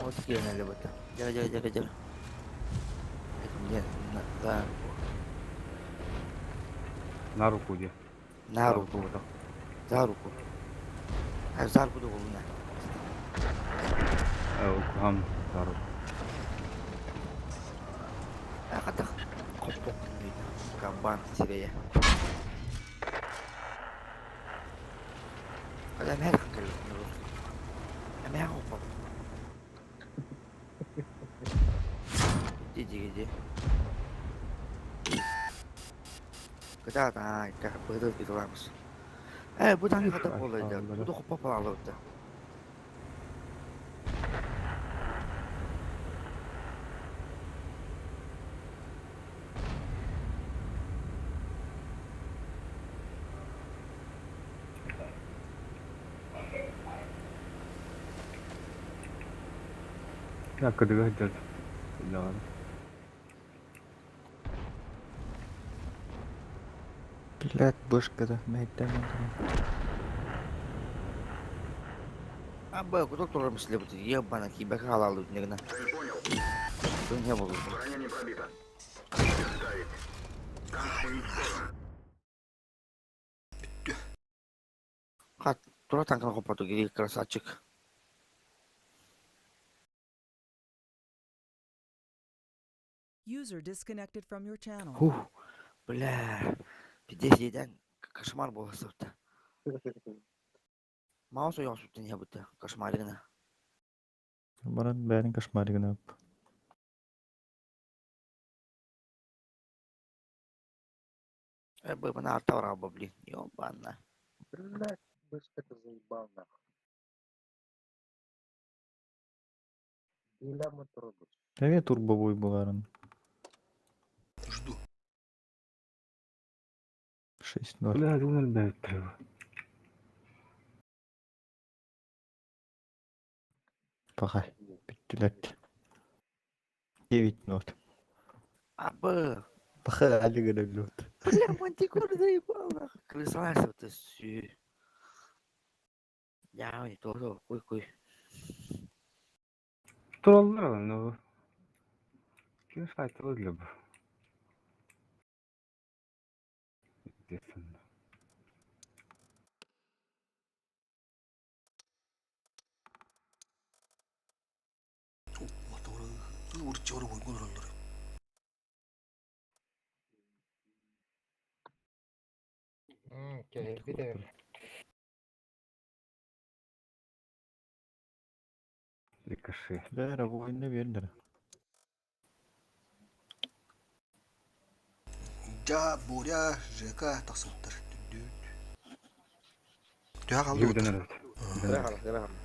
Вот киэнэлэ быта. Дьэ, дьэ, дьэ, дьэ. Нет, на руку. На руку где? На руку. За руку. А за руку долгуна. Укам за руку. Хатах хоппок кабан сирэйэ. Хата эмэһэ Эмэһэ хоппок. Иди, иди. Кытаат, аа, быһыты ытыламыс. Э, бу таҥ хата буолайда. Бу хоппо палалыбыта. Кыдыга сылдьар сылдьаҕын. Блядь, бышка мэйдэмэн Абы, куда турар мислебит, ебана, кибэка халаалыбыт негна. Не болу. Броня не пробита. Ставить. Танк уничтожен. Хат, тура танкын хоппоту, гири красавчик. User disconnected from your channel. Хух, бля, пиздец еден, кошмар буола сырытта. Маус ойоҕос суттан иһэбит кошмаригына. Баран бэйэҥ кошмаригына Э, быбына арта бараба, блин, ёбана. Блядь, быстро ты заебал нахуй. Диляма трогать. Эмиэ турбобуй буларын. Жду. 6-0. Бля, уун элбээбиттэр Пахай. Бүттүлэр. 9-0. Абы. Пахай алыгына лут. Бля, мантикор заебал нахуй. Крысалась вот сю. Я не то, хуй хуй. Тураллар ну. Ким файтылы для бу. Естественно. Кэлбит эбит. Рикошет. Бээрэ война биэрдэрэ. Дьа, Боря, Жека тахсыбыттар. Төһө хаалла Бүтэн уоттар? эрэбит.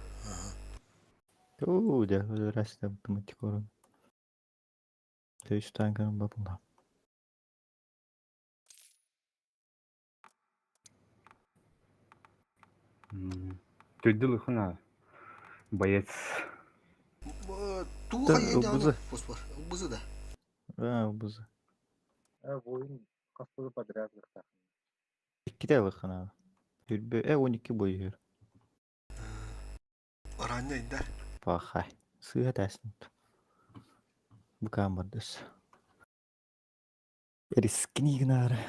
Уу, дьэ, өлөрөстө автоматикорун. Төс танкарын бабылла. Түрдүл ыхына боец. Туу Да, хайа ылбызы. Фосфор. Ылбызы да. Аа, ылбызы. Э, воин хастылы подряд лыхта. Иккитэ ылыхына. Хүрбө, э, 12 бойур. Ранняй да. Пахай. Сыа тәсін. Букамбардыс. Рискни гынары.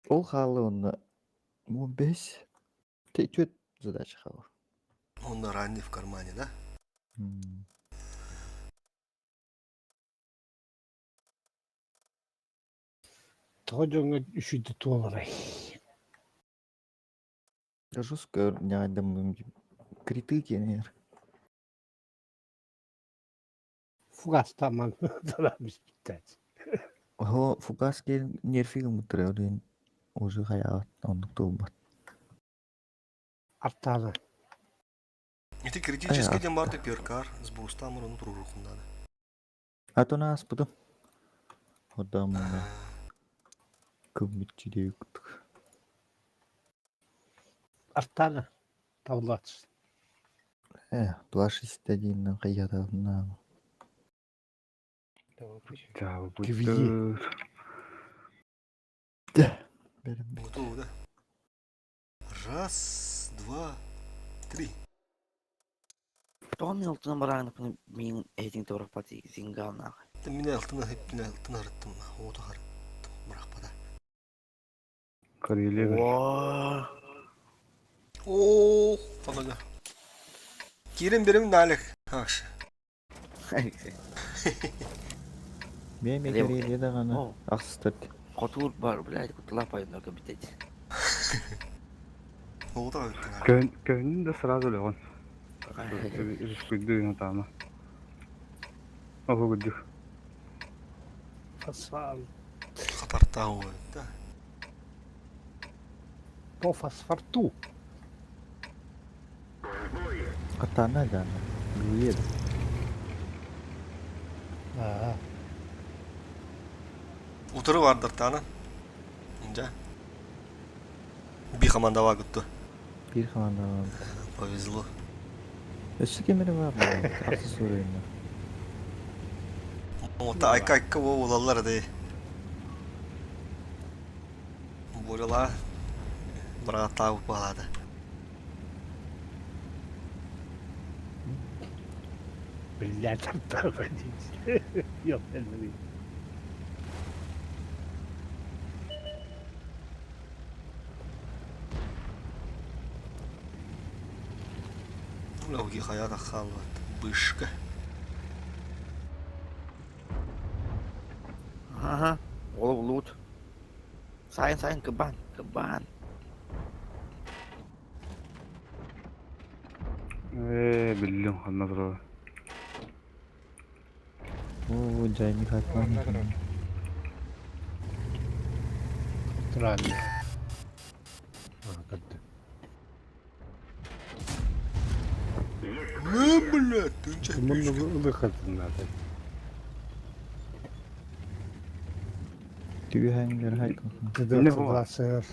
Ол халы онна 15 Течет задача халы. Он на ранний в кармане, да? Тоҕо дьоҥҥо үчүйдэ туоларай? Жестко нядым криты кенер. Фугастаман бүспүттээт. Хо фугас кен нерфигин мутрелин уже хаят оннук туолбат. Артаана. Ити критический Ай, дем барды перкар с брустам урун турурухунда. А то нас потом. Хордааммына кыммытчы диэбит курдук. Артана табыллааччы. Э, 261 хайыатаатынааҕы. Чаабыппыт. Готово, да? Раз, два, три. Тоҕо мин алтынан бараанаппын миигин эһитиҥ туораппат сингаалнаах. Мин алтын хиптин алтын харыттым, уоту харыттым, бырахпата. Карелия. О, фанага. Кирен берем налик. Акшы. Мен Карелия даҕаны ахсыстар. Хотуур бар, блядь, кутулаах байыннарга бүтет. Көһүннүн да сразу өлөҕүн. Рискуйдуу таама. Оһугудук. Фосфал. Хатартаа да. По фосфорту. Хатана даана. Билиэ. Аа. Утары бардыр таана. Дьэ. Би командава гыттı. Биир командаҕа. Повезло. Өссө ким эрэ баар буолла. Ахсыс уровеньна. Ота айка айка во булаллар дей. Бурила бырағаттағы балады. Блядь, артана Ёбаный. Лауги хаяда халват. Бышка. Ага. Ол лут. Сайын сайын кыбан, кыбан. Ээ, биллим ханна турар. Оо, жайник хатман. Туран. Аа, көрдүм. Не, блядь, ты че? Мунну ылыхатын надо. Түйэһэҥҥэр хайкан. Тыдыр сыласыр.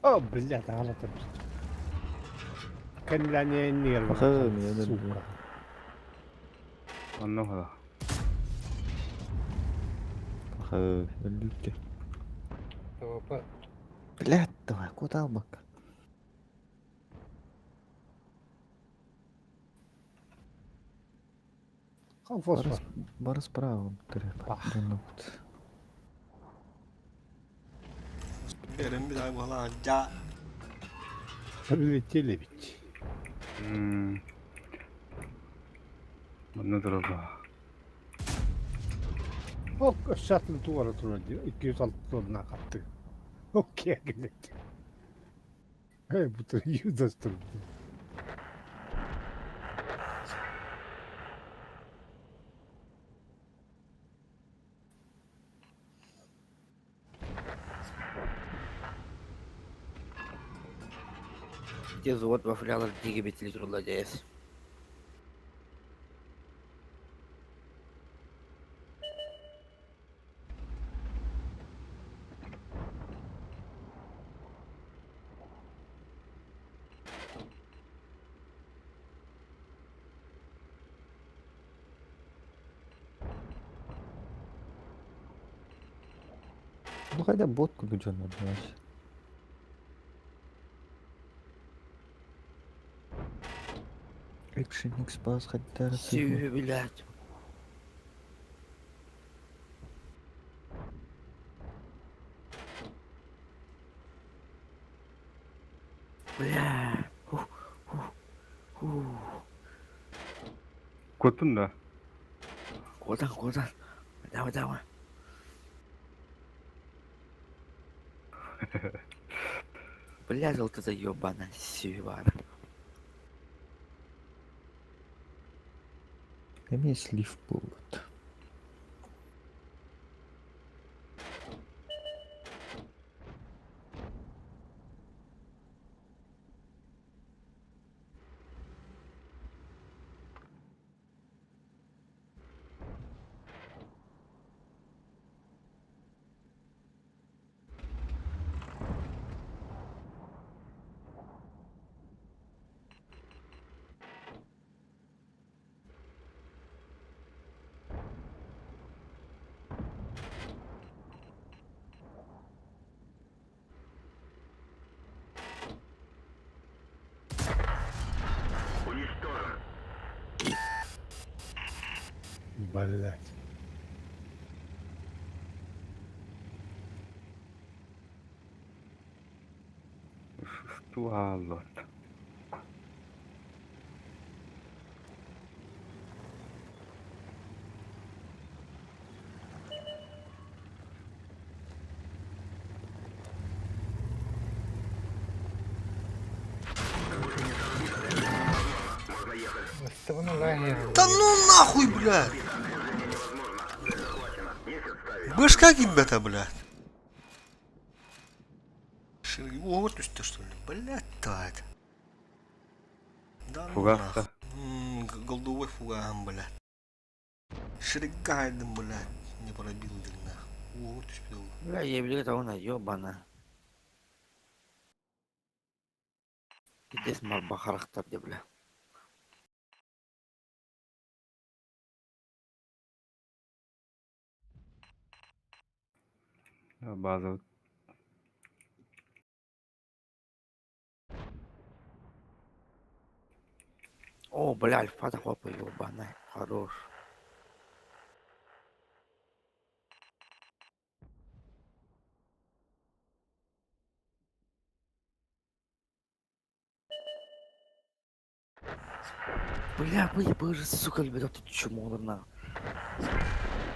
О, блядь, ағалатып. Кәнләне нервы. Баха, мен Сука. Онно хала. Баха, өллүккэ. ТВП. Блядь, давай, куда албакка? Фосфор. Бары справа түрэ. Берем bir daha була. Ja. Прилетели ведь. Онно турар. Ок, шаттын туара турар. 206 тонна катты. Окей, келет. Эй, бу юдас турду. Те завод вафлялар диги бетили турла дээс. Бу хайда бот курдук дьоннор буолар. Экшен X-Pass хайдара Сүү, блядь. Бля. Ху, ху, ху. Куттун да. Куотан, куотан. Давай, давай. Блядь, вот это ёбана сювара. Эмиэ слив буолбут. Блять. Туһааллот. Да ну нахуй, блядь! Башка кимбета, блядь. О, түстэ, что ли? Блядь, это. Да ну Фугаста. нахуй. Голдовой фугам, блядь. Шригайден, блядь, не пробил, нахуй. О, түспүт Бля, я билет, а он ёбана. Пиздец марбахарахтар де, бля. База. О, бля, альфа хопа, ёбана. Хорош. Бля, вы, боже, сука, ребята, ты чмо, на.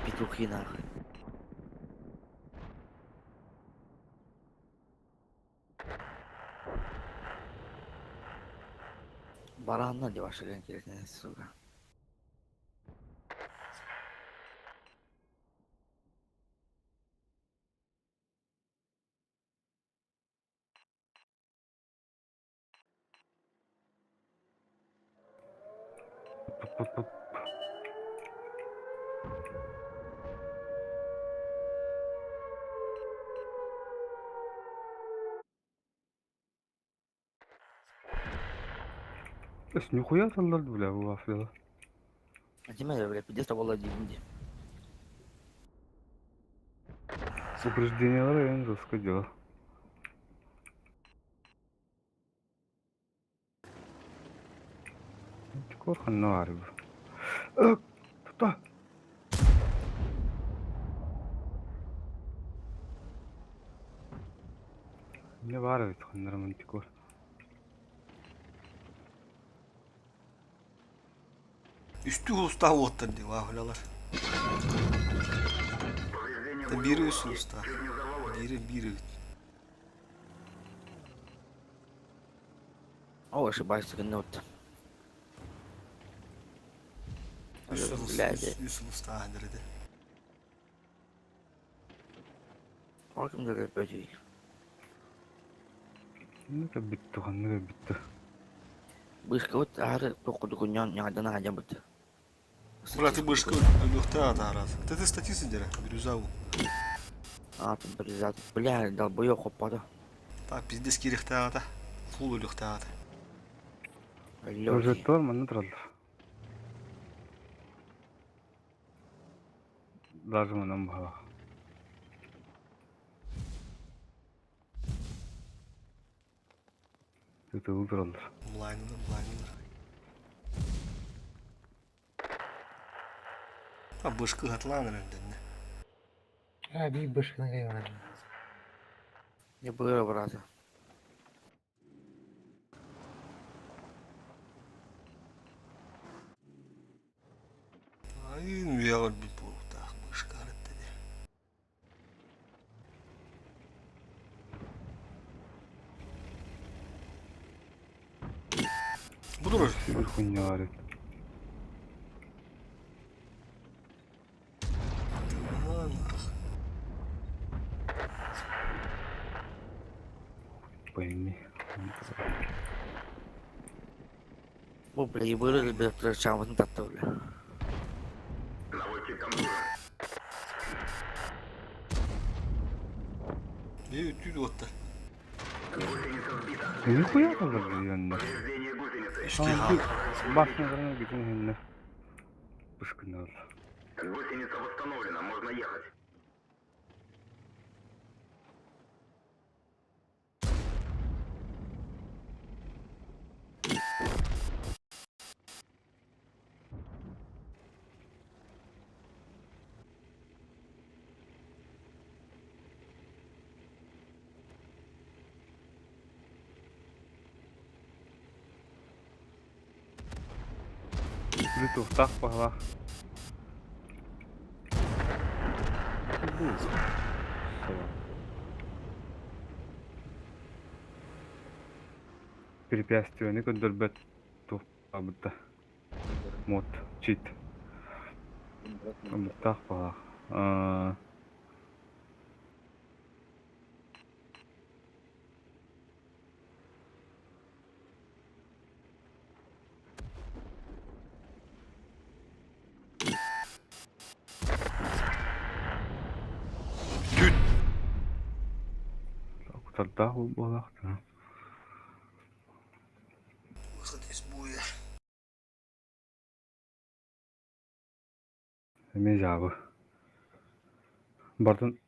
Петухи, нахуй. Баранна деваша, интересная, сука. Эс нихуя саллар бля вафля. А тебе, бля, пиздец, того дивинди. Упреждение я жестко дело. Корхан арб. Тута. Не бар бит ханнар мантикор. Үстүү улустаах уоттар дии вафлялар. Бири үс улустаах. Бири бири. О, ошибаюсь, гнут. Үс улус Блядь. үс улустаах дириде. Bakın da böceği. Ne de bitti ханна да bitti. Бышка вот ары токуду күннен яңадан ажа бут. Бля, ты башка өлүөхтэ атаарат. Ты ты статисы дere, бирюзаву. А, там бризат. Бля, долбоёб хоппада. Та пиздец кириэхтэ ата. Фул өлүөхтэ ата. Тоже тор манна тураллар. Даже манан баха. Тытыл тураллар. Блайнылар, блайнылар. А башка хатлан эрденне. А, би бышканы кайгана. Не было брата. Ай, үөҕэр бит буолуохтаах башка арыттаде. Буду Bir хуйня бар эт. Пойми. Бу бля, и было бля, чаматын татты бля. Би үтүү уоттар. Нихуя саллар дигәннәр. Үскэ хаал. Башнарына бүтүн хинне. Бышкынар. Гусеница восстановлена, можно ехать. Били туохтаах баһылаах. Препятствияны көрдөрбөт туох баабыта. Мод, чит. Омуктаах баһылаах. Аа. Түт. Кутардаах буолбалаах. Выход из боя. Эмиэ дьаабы. Бардын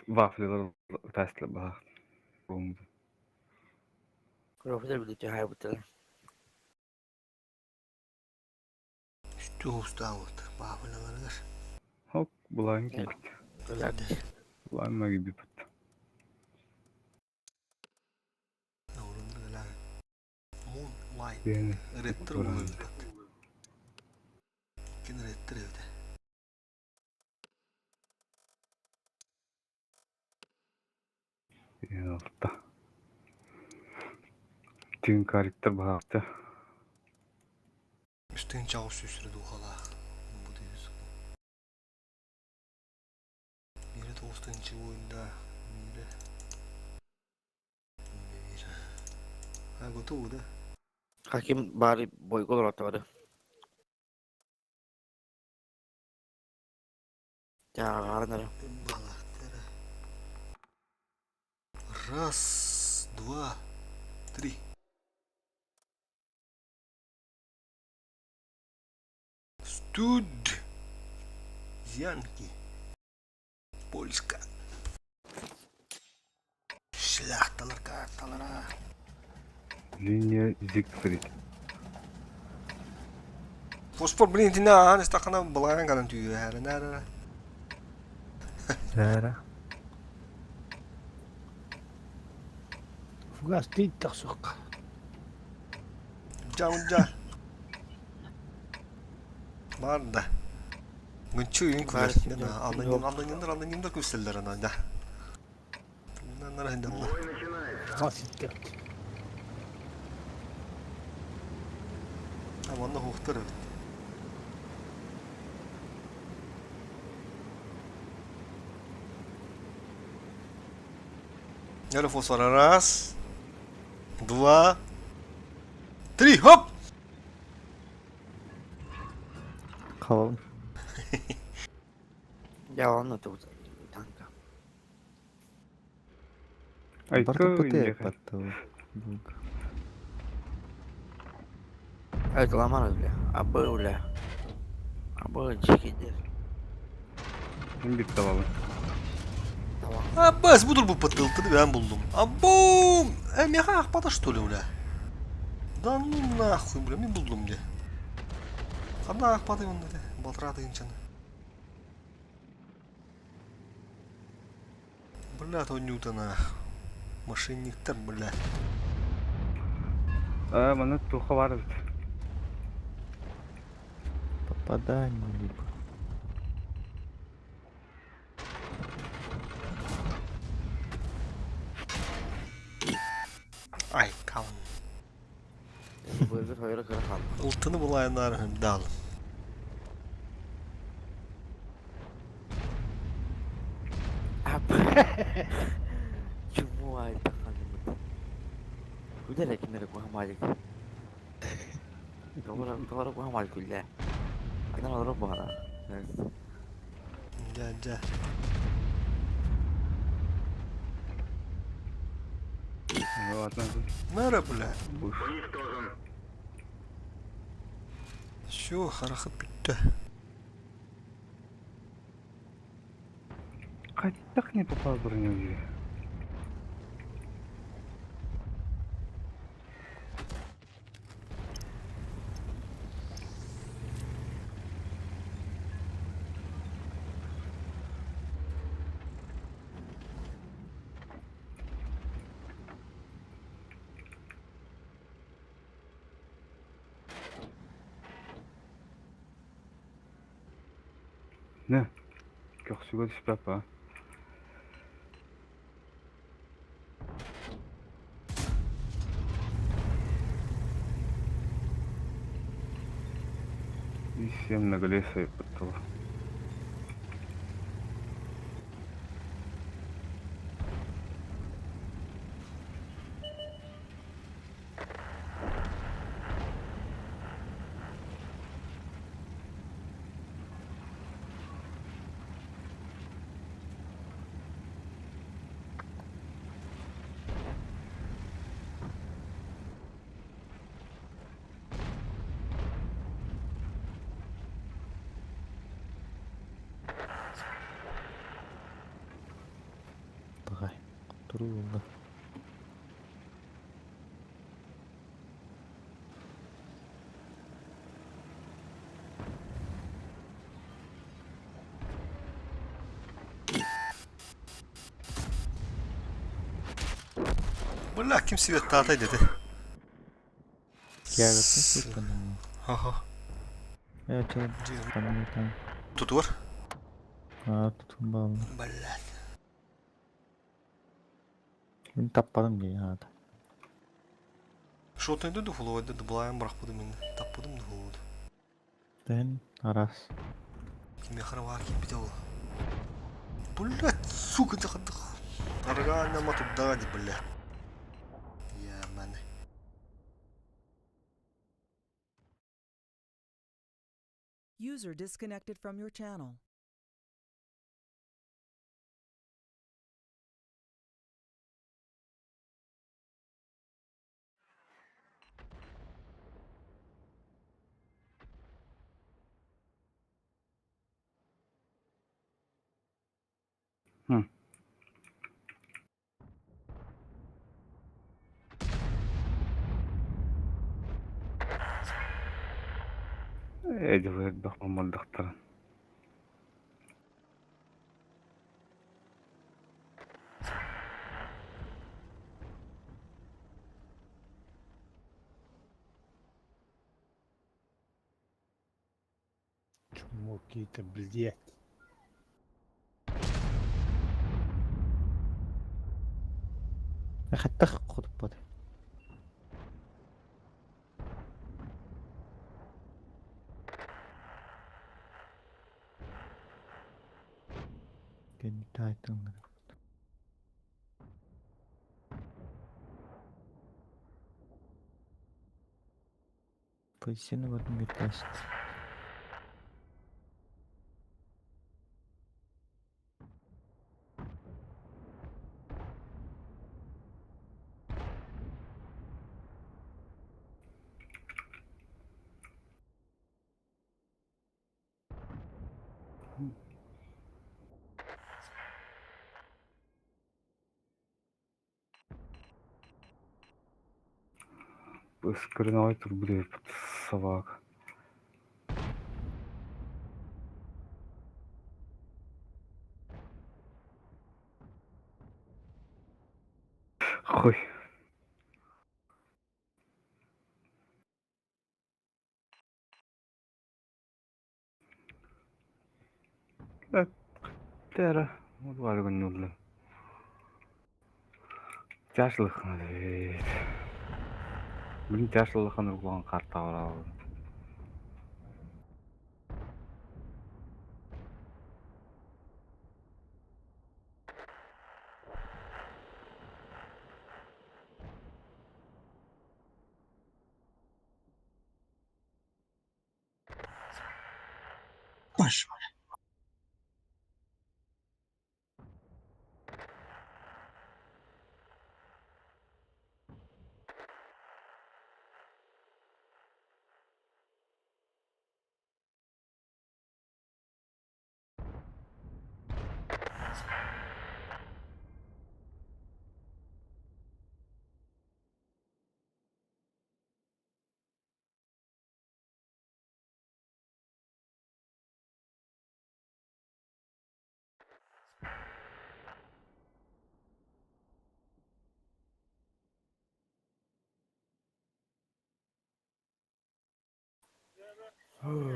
вафлилар тестler баһаах. Профиль билити хайбыттар. Үстүү устаабыт. Баабылаларыгар. Хоп, булаан кэлбит. Булаан магибиппит. Moonlight. Бэйэни Реттер буолбут. Кин реттер эбитэ. Алта. Түн кариктер баһаахта. Үстүн чаҕыс сүүсүрэ духалаах. Бу дүйүс. Мире тоғыз буйында. Мире. Мире. А, готово, да? Хаким бары бойгол оратабары. Жаагарынары. Балахтара. Раз, два, три. Студ. Зянки. Польска. Шляхталар карталара. Линия Зигфрид. Фосфор, блин, ты на астахана балаган калан түйе хәрі. Эра. Фугас тиит тахсуққа. Жа, жа. Бар да. Гүнчү үйін Бар, күлер. Алданымдар, алданымдар, алданымдар көстелер ана, да. Туннан хәндәллә. Фугас иткет. Аманна хуқтар бит. Яра фосфор. Раз, два, три, хоп! Халал. Жаланы тут танка. Айка Бар КПТ инде. паттау. Буг. Это ломары, бля. Абы, бля. Абы, чекидер. Мин бит табабын. Аббас, будур bu patıltını ben buldum. Абу! Меха ахпата что ли, бля? Да ну нахуй, бля, мен булдум де. Қандай ахпаты онда де? Батырады инчаны. Бля, то Ньютона. Мошенниктер, бля. Аа, маны туха бар бит. Попадание либо. Ай, кам. Бөлбір хойры кыры хал. Ылтыны булайынар дал. Абы. Чуму ай таханымыт. Күдер кимер кухамалик. Doğru doğru кухамалик күлле. Адан олору бара. Жа, жа. Ладно. Мэра, бля. Буш. Уничтожен. Все, харахат бітті. Кайтак не попал броню. Не? Көхсүгэ түспэт ба. И всем наглее подтала. Давай. Трудно. Бля, ким свет таатай деді. Ага. Тутур. А, тут бал. Блядь. Мин таппадым дии аата. Шотойду духулуойду дублайын бырахпытым мин. Таппытым духулуоду. Тэн арас. Кимиэхэ эрэ баар киирбитэ ол. Блядь, сука, дых Аргааннама турдаҕа дии, бля. Яманы. User disconnected from your channel. Ээ, дьыл элбэх маммалдахтара. Чумоки-то, блядь. Хаттах хотуппут. Кэнниттэн Пойсены в одном тест. Ыскырын турбут эбиппит собака. Хуй. Тера. Удваргын Тяжлых эбит. Блин, тяжлыхан углан карта барабын. Пошел.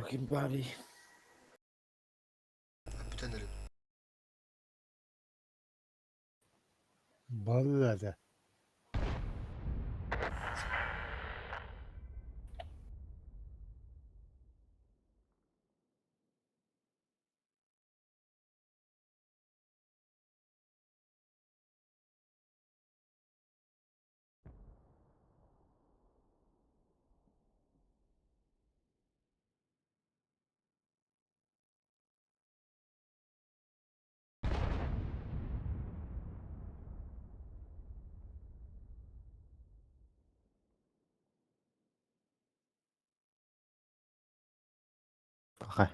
Ким баарый? Баллада. Пахай.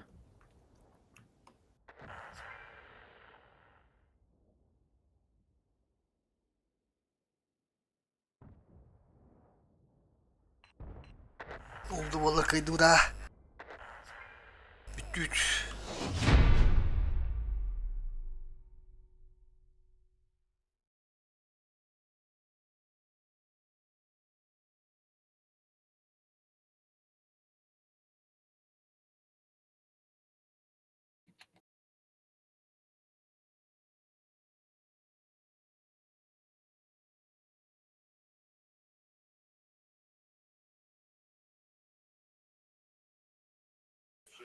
Oldu vallahi kaydı da. Bitti üç.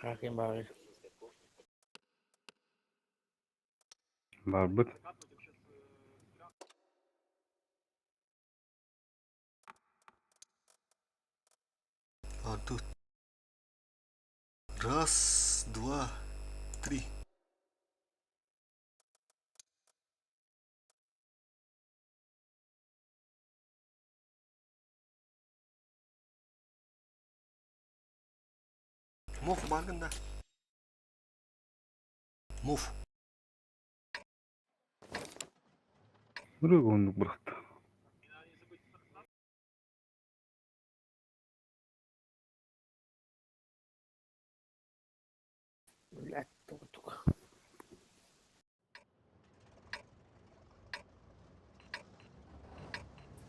Хаким баар. Барбыт. А тут. Раз, два, три. Муф баргында. Муф. Бүрүк оннук бырахта. Блядь, тук.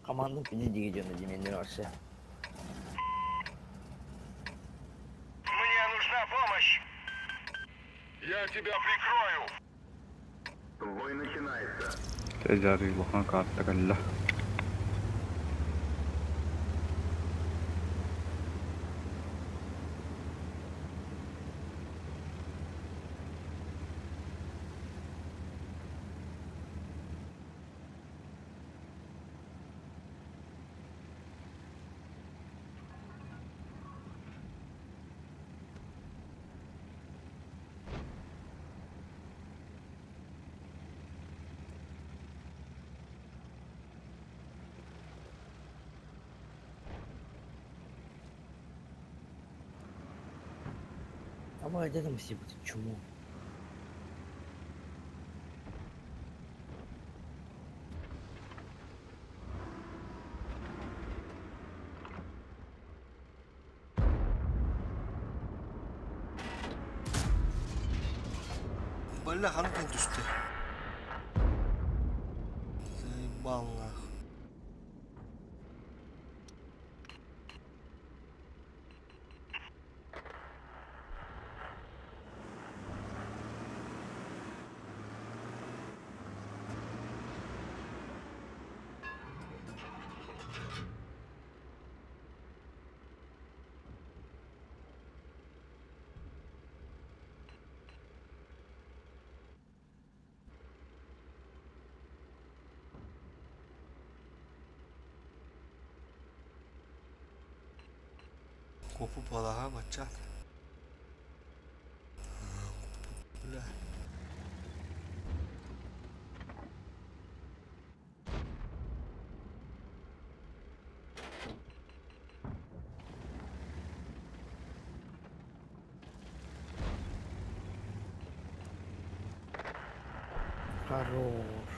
Командам пиди диги дьоно дименнер вообще. Мне нужна помощь! Я тебя прикрою! Бой начинается. Тежари улахан карта кэллэ. Ama dedim bu чуму. Бля, ханкин түсті. Заебал нахуй. Копу балаға бачат. Бля. Хорош.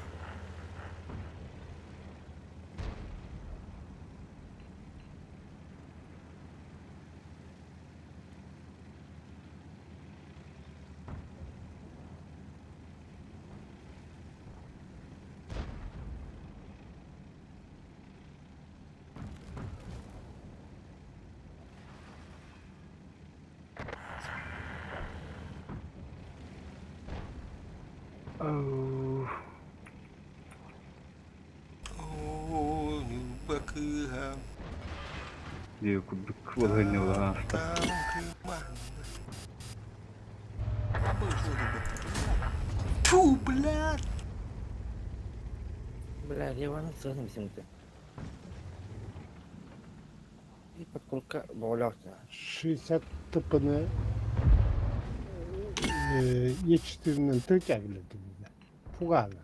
Оу. Дии курдук балаһыанньа буолан ааста. Фу, блядь! Бля, Иван сыаным симты. И подкрутка боолоохто. 60 тыпыны Е4-нен тыркәгилерди Пуганы.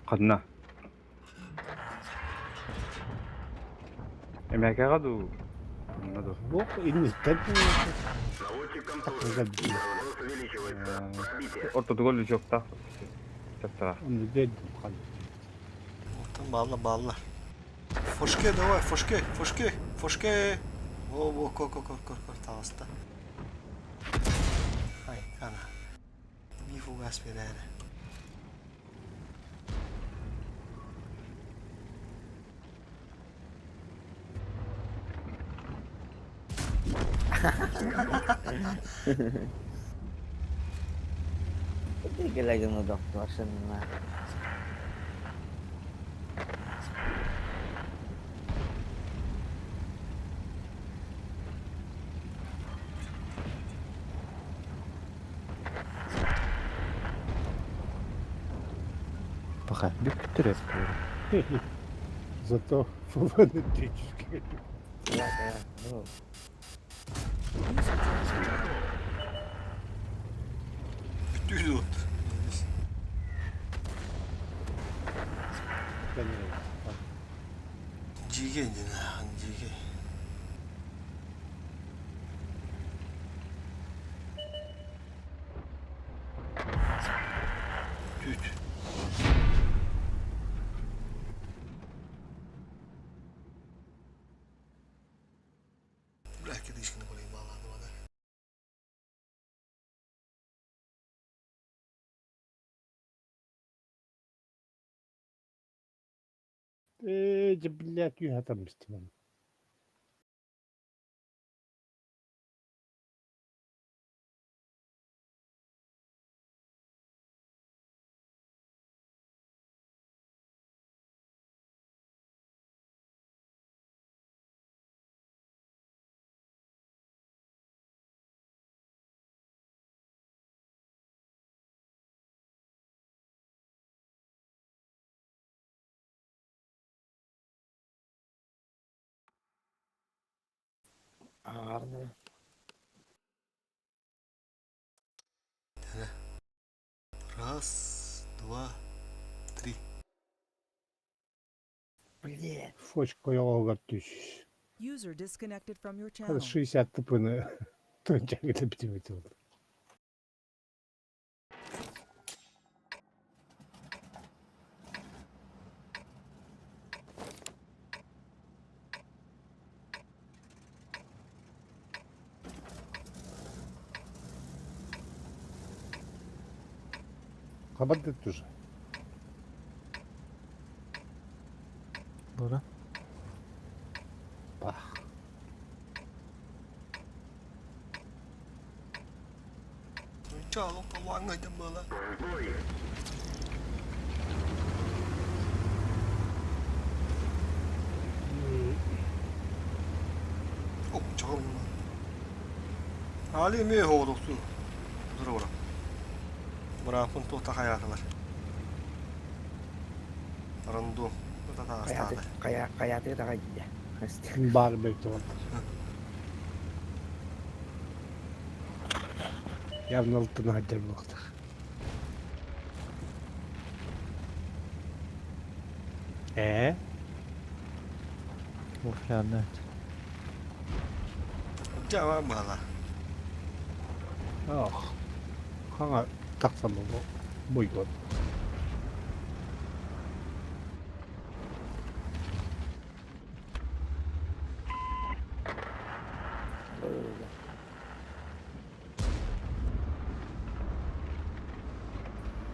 Ханна? Эмээкэҕэ дуу? Онно дуу? Бу инниттэн Ортотугар лючоктаах чаптара. Онно дедим ханна. Оттон баалла баалла. Фошке давай, фошке, фошке, фошке. Во, во, ко, ко, ко, ко, ко, таҕыста. Ай, кана. Ми фугас берээри. Кэлэгин доктор сынна. Пока бүктүрөп. Зато фонетически. Ну, Бүтүү от. Жиге дина, жиге. Түт. Бля, кедишкини koyayım bağlandı bana. Ээ, дьэ, блядь, үһэтэммистим. аарны. Раз, два, три. Блин. Фочка оҕоҕор түс. User disconnected from your channel. 60 тыпыны тончагыта битимити ол. Хабарды тоже. Бура. Бах. Чало, помогай там было. О, чаҕыл Али эмиэ хоҕотохтуу. Тура Бырааппын туох тахайаатылар. Рандом. Каяты, кая, каяты тагай дия. Бар бекті бар. Явно алтын хаджар булактах. Э? Уфляны. Жава бала. Ах. Хаңа тақсам болу. Бойгот.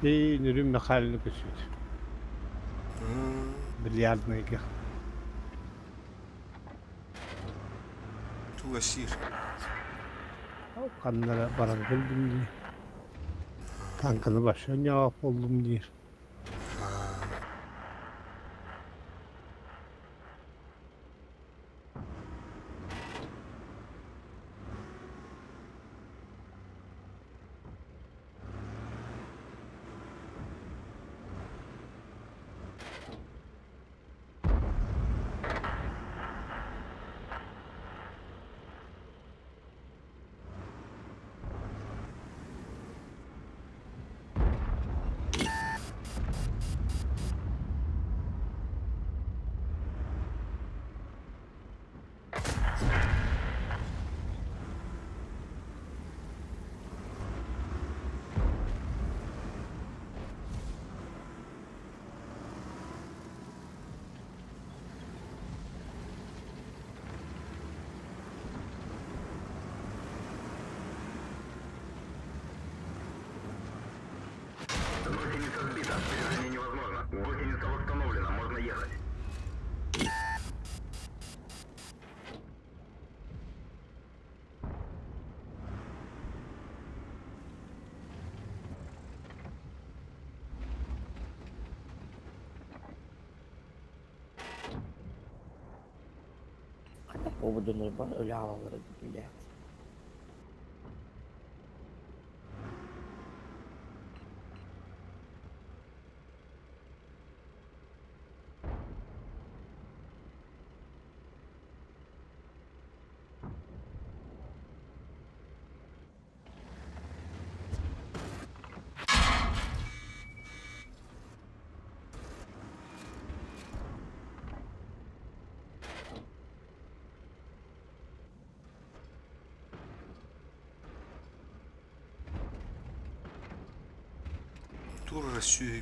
И нүрүм Михайловна көсүт. Бильярдныйга. Туга сир. Каннара баран келдим дии. Танканы башын яап болдум диир. Ол дьоннор бар өлө хаалаллар эбит, блядь. Тур сүөһү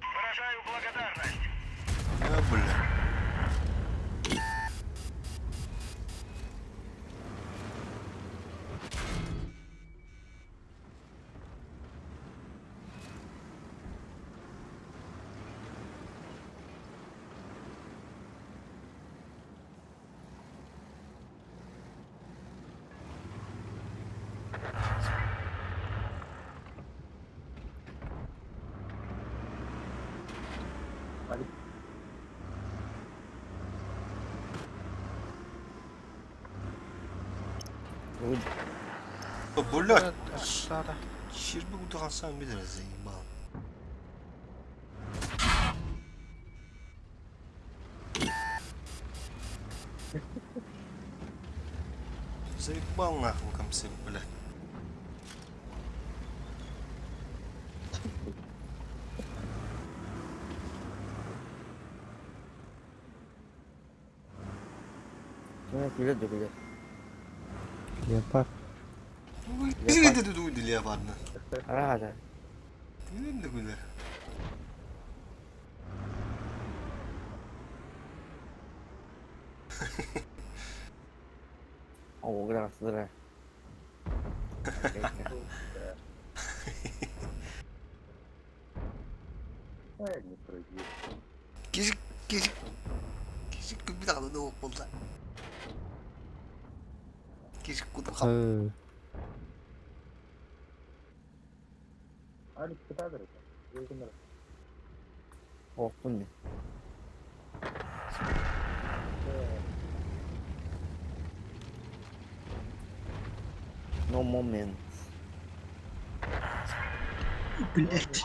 Выражаю благодарность. А, бля. О, блядь. Щербы куда сам видел, заебал. Заебал нахуй комсы, блядь. Күлэр да күлэр. Леопард. Извините, тут уйди, леопардно. Рада. Күлэр да күлэр. О, графтыра. Не пройди. Кишик, кишик. Кишик күбүт ағды да болды. Кишик куду хап. Алик, кытадыр это. Оқтун мен. No moment. Блять.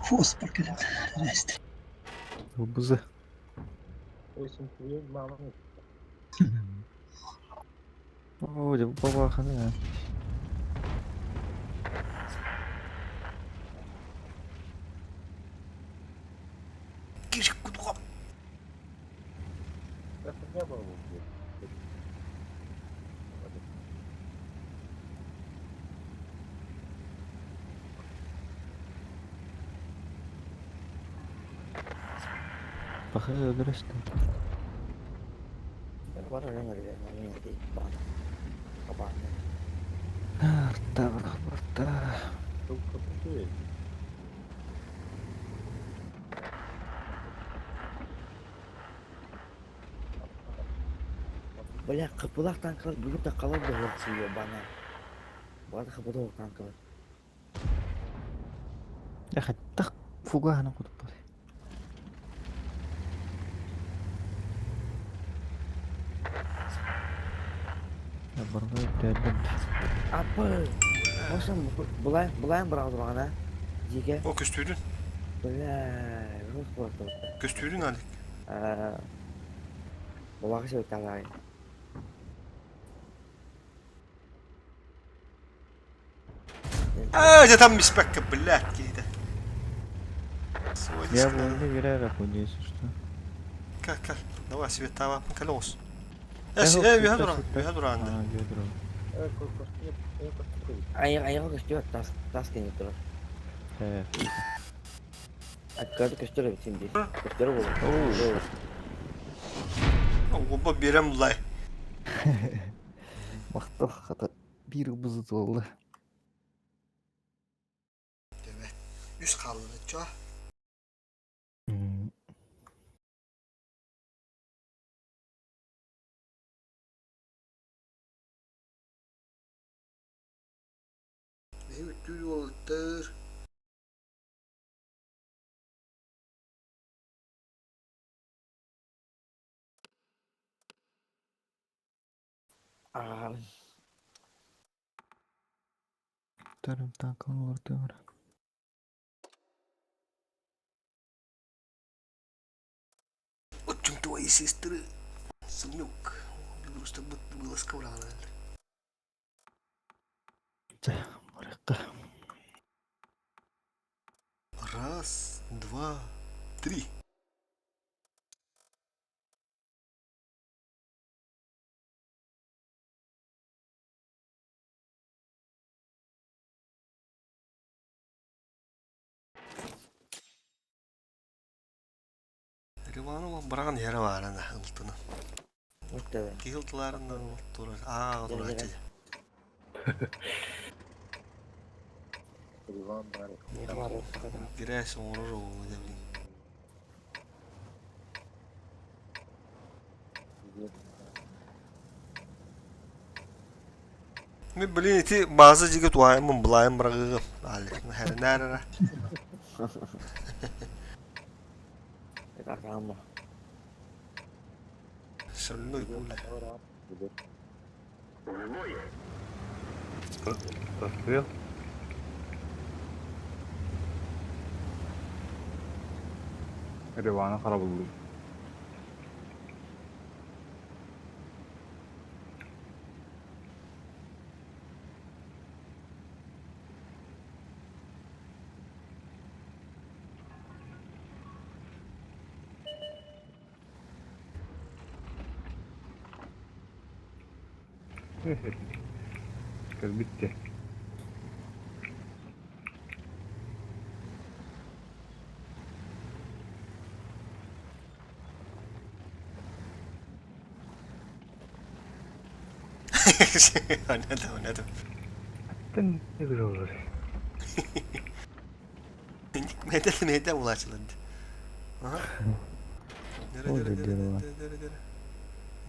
Фосфор кэлэн эрэсти. Бузы. О, дьэ бабаханы. Кишик куду хап. Баха өлөрөстө. Бар өлөн өлөр, мен дейт бана. Кабан. Арта арта. Бля, кыпылах танкалар бүгүн да калар да сүйө бана. Бары кыпылах танкалар. Я хаттах фуганы кутуп бар. Я барга дәдем. Апы. Ошон булай булай бираз багана. Жеке. О, көстүүдүн. Бля, жос болот. Көстүүдүн Алик. Булагы сөйталай. А, я там беспекка, блядь, кейде. Я буну бирер ахуй, если что. Кел, кел. Давай, свет тава, колос. Э, Э, э, үйе дуран, үйе дуран. А, үйе дуран. Аяғы көстүр, тас тас кене турар. Э. Аккады көстүр бит синди. Көстүр болот. Оба берем лай. Мактал хата бир бузу болду. Үс қалды, чо. Аҕалын. Вторым танком олордуҥар. Отчим твоей сестры, сынок. Просто вылазка урана. Чэ, барыахха. Раз, два, три. Риванова быраҕан иһэрэ баарына ылтына. Киһи ылтылаарынан турар аа турааччы. Грязь оҥорор оҕолу дьэ Мин блин ити база дьигэ туһаайыммын былаайым быраҕыыгым. Алик, хэринээр эрэ. Шальной пуля. Расстрел. Ривана харабыллыы. Кэлбит дии. Oynadım oynadım. Ne güzel olur. Meydan meydan ulaşıldı. Aha. Dere Ол dere dere диэн dere dere dere.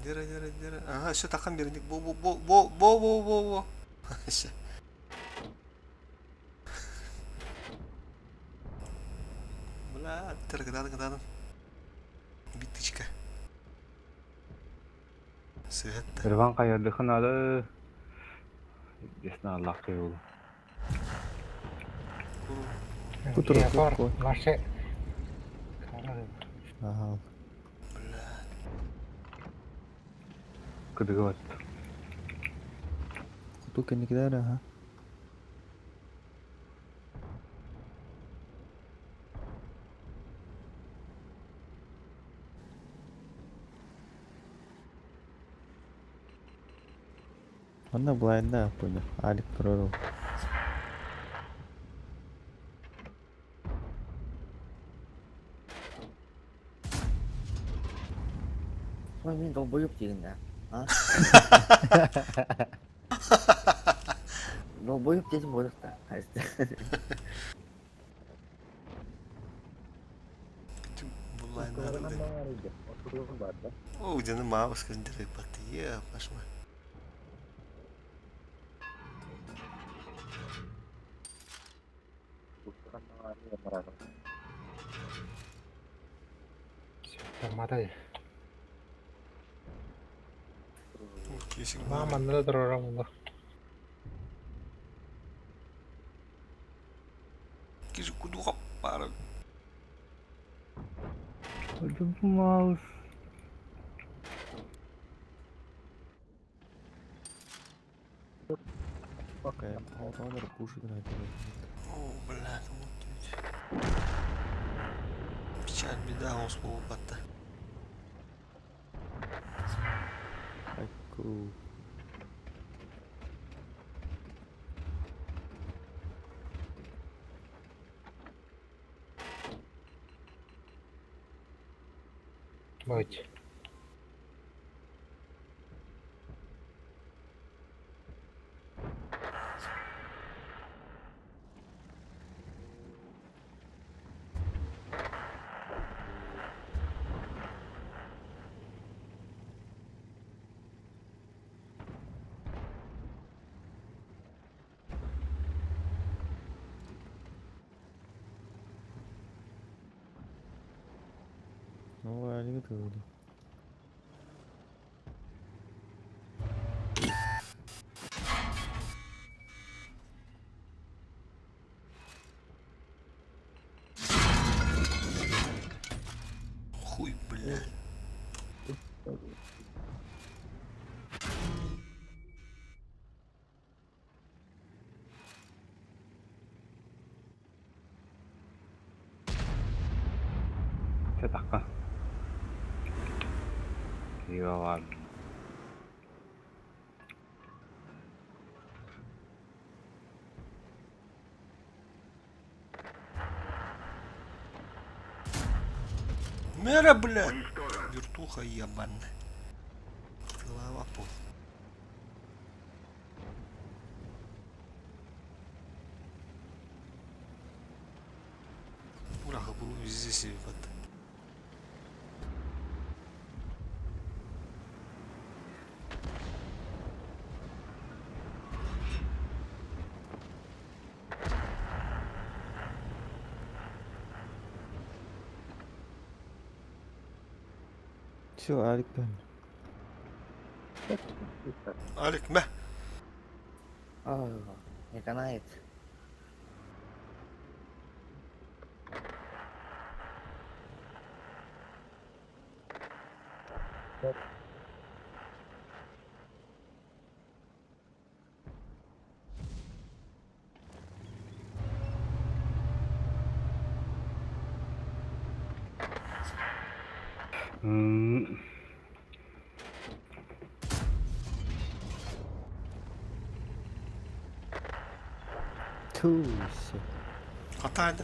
Dere dere dere. Aha şu takım birini. Bu bu bu bu bu bu bu bu. Şu. Бля, кытаатын кытаатын. Биточка. Сыһытта. Риван хайырдыхын алы. Десна Аллах кыйыл. Егор, наши... Ага. Кыдыгы бат. Хоту кэнникилэр аха. Онно былайында понял. Алик турар ол. Ой, мин долбоёб диигин да. А? Долбоёб диэтим буолуохта. О, где на мама скандеры патые, пошла. Матай. Мама, надо равно. Кижи кудуха пара. Маус. О, бля, вот ведь. Печаль, беда, он слово батта. Айку. Быть. Ну, Алик ты. Сатахха. Йоан. Мера, блядь! Вертуха ебаная. Голова пол. Ураха был здесь вот. Все, Алик ben. Алик, мә. А, не канает. М, Туся. Хатайды.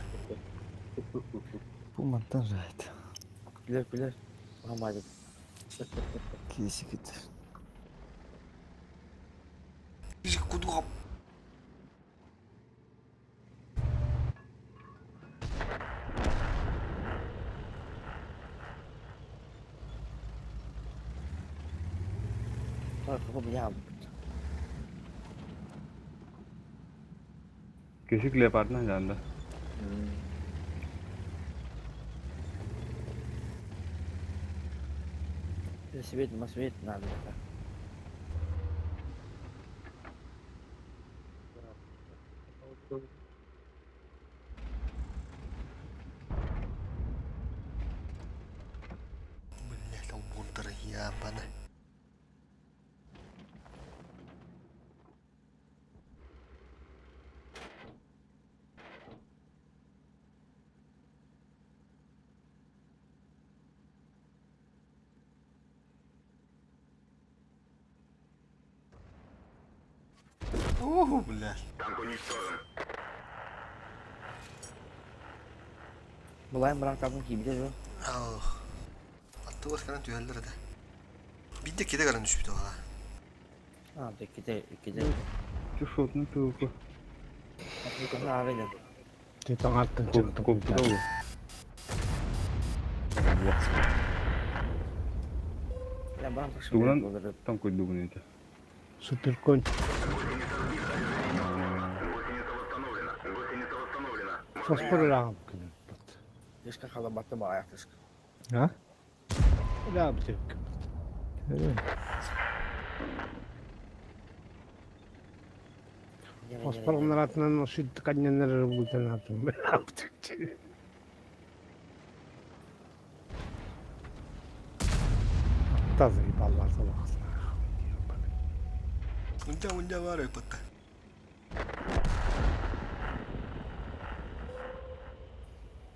Бу мантан жайт. Күлер, күлер. Мамадик. Кисикит. Кудуға Кесик леопардна жанды. Свет, свет надо. Блять, албурдары ебаный. Ух, блядь. Танк уничтожен. Булайым баран табын кийбите жо. Ах. Аттылар кәрін түйелдер де. Бидде кеде кәрін түшпіді оға. А, икките, икките. Чушотны тылку. Ана Ти таңаттан чыктым. Копты ол. Я баран такшы. Тугунан там койдугун эти. Суперконь. Гусеница восстановлена. Гусеница восстановлена. Фосфор күнү. Тышка халабатты ба аяк тышка. А? Да, бтек. Фосфор наратынан шүт канненер бутан атым. Таза ебалар салақсына. Унда унда бар өпөттө.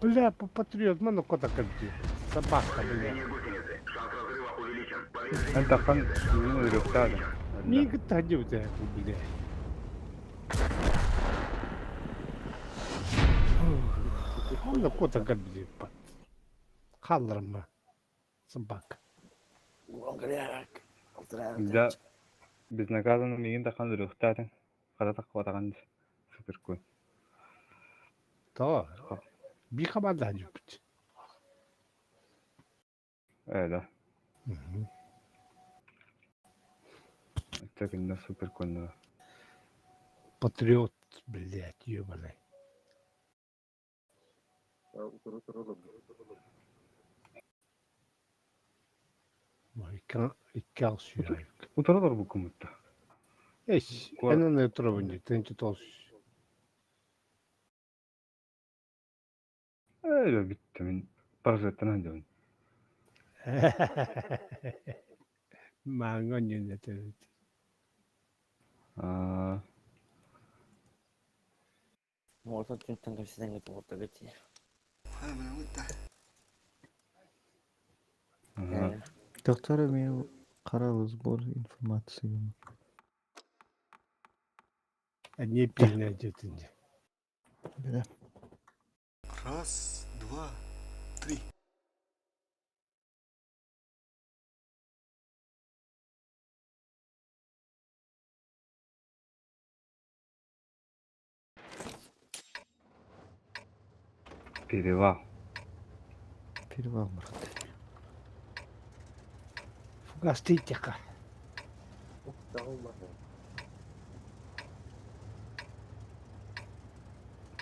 Бля, патриот, мана кота кәлти. Собака, бля. Повреждение гусеницы. Шанс разрыва увеличен. Повреждение Эн тахан үйүн өлөктады. Миги тадив да, бля. Мана кота кәлти. Қалдырма. Собака. Да безнаказанно мигин тахан өлөктады. Кара таккабатаган супер кой. То. Би хамада жүпт. Э, да. Так, на супер кой. Патриот, блядь, ебаный. Икки сүйрайык. Утаралар бу кумутта. Эс, энен өтөрөбүн тенчи тос. Э, битте мен паразиттан андабын. Маңа нюнэ төт. Аа, Орта түнтен кепсиден кетип орта кети. Ха, бля, вот да. Доктор имею карал сбор информации. Одни пильные одеты. Да. Раз, два, три. Перевал. Перевал, брат. Фугаститика.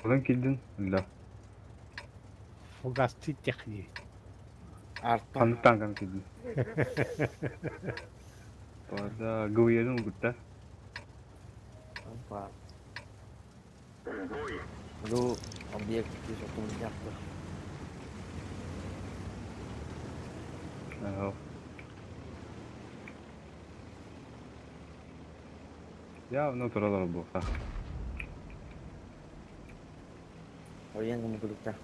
Одан килдин? Да. Фугаститик дии. Ханнык танкан килдин? Бада гуйедин угутта. Опа. Ну, объект здесь около Ага. Явно туралар буолла. Военному кудукта.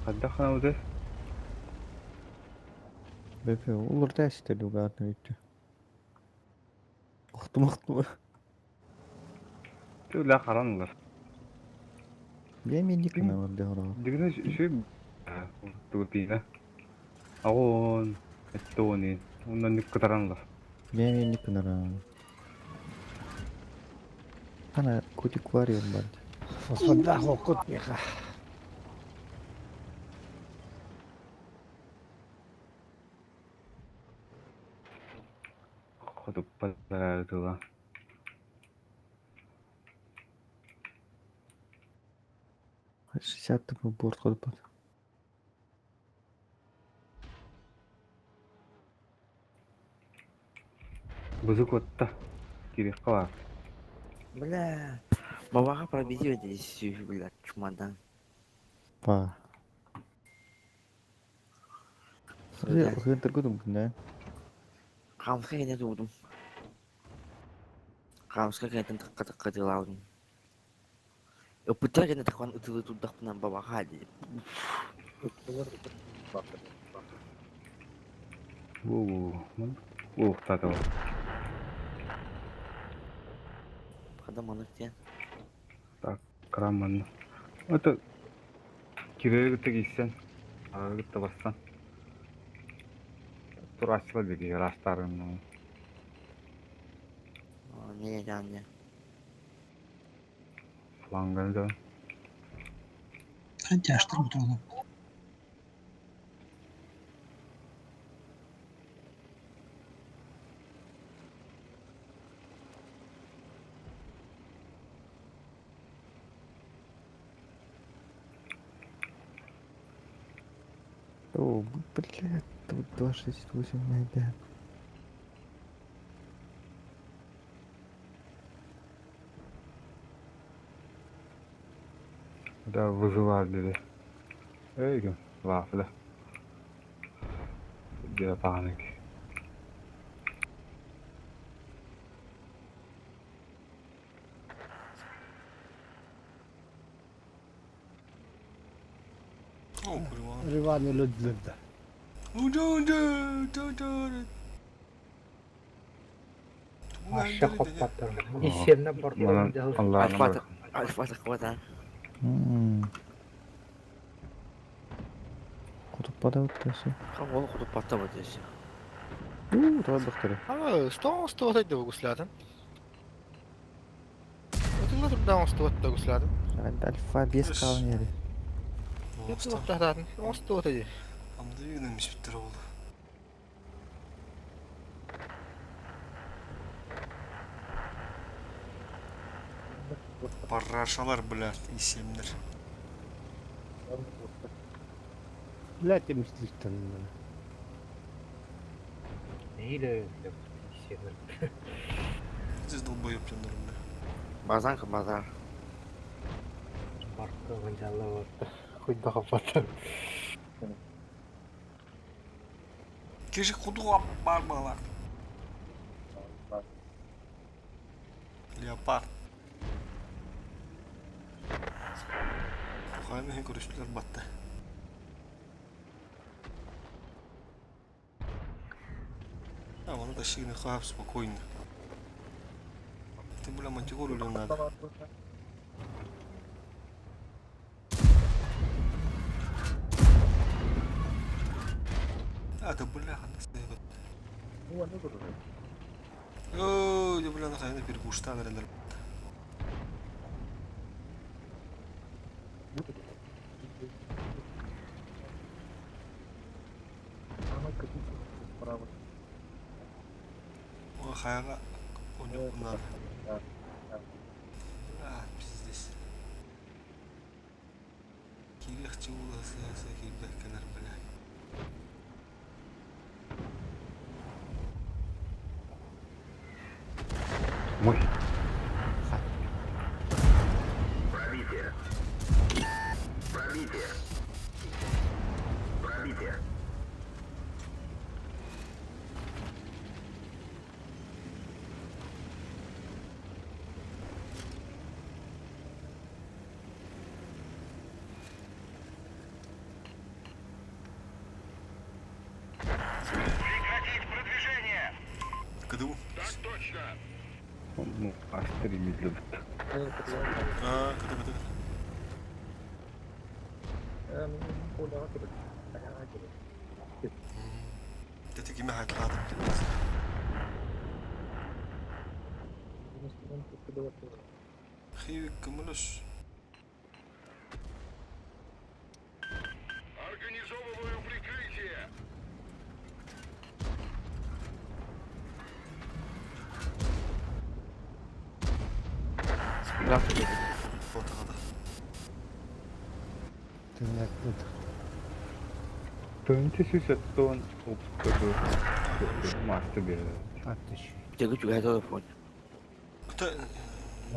Хайдах ханаабыты? БП улар тәсті дугатын өйтті. Охтум охтум. Түлә харан улар. Я мен дикана бар дегора. Дигне шүй тугу пиина. Агон эттони. Оннан нүк кытаран улар. Я мен дикана. Ана кутиквариум бар. Фосфордаах оккут миэхэ. Хотуппалар тула. 60 типу борт ходупат. Бузук отта. Кирих калар. Бля. Бабаха пробили здесь, бля, чемодан. Па. Хын тыргудум да. Камска кene туудум. Камска кene тыкка тыкка тылаудум. Ыпыттар кene такван ытылы туддахпынан бабаха дип. Бу Ух, тата. Хада манык тен. Так, краман. Это кирегите кийсен. Арыгытта бассан. Турасыла биги растарын. Не не. Фланган да. Тяжтыр бутылы. О, блядь, тут 268 найдя. Да, вызывали dedi. Эй, вафля. Где паник? О, курва. Риваны людлерде. Аша хоппаттар. Исемне бортон дел. Альфа Альфа таквата. Кутуппада өттөсү. Кам ол кутуппатта бат здесь. У, давай бактыры. А, сто сто вот гуслятын. Отылла турдан сто вот гуслятын. Альфа 5 калын ери. Сто вот Амды үйнемиш биттер oldu. Парашалар, блядь, исемнер. Блядь, эмисликтен. Neyle исемнер. Здесь долбоеб бля. Базанка базар. Барты ванжалы барты. Хуй хоппаттар. Кеші кудуға бармалар. Леопард. Хайа иһин көрүстүлэр батта. А, ону тащи хап спокойно. Ты, бля, мантикору или надо? А, да бля, Оо, дьэ бля, хайаны перекуштаан эрэллэр. Ой, хайаҕа онньук надо. А, пиздец. Киириэхчэ уулаһа сыһа-сыһа киирбэккэлэр, бля. Мой. Пробитие. Пробитие. Пробитие. Прекратить продвижение! КДУ. Так точно! Ну, астри медленно. А, КД, КД. Дете кими хайтлаатым Хивик көмөлөс. Организовываю прикрытие! Здравствуйте. Фотоҕа Тыһыынча 170 опыта мааста биэрэр. Тегү чугаһа телефон.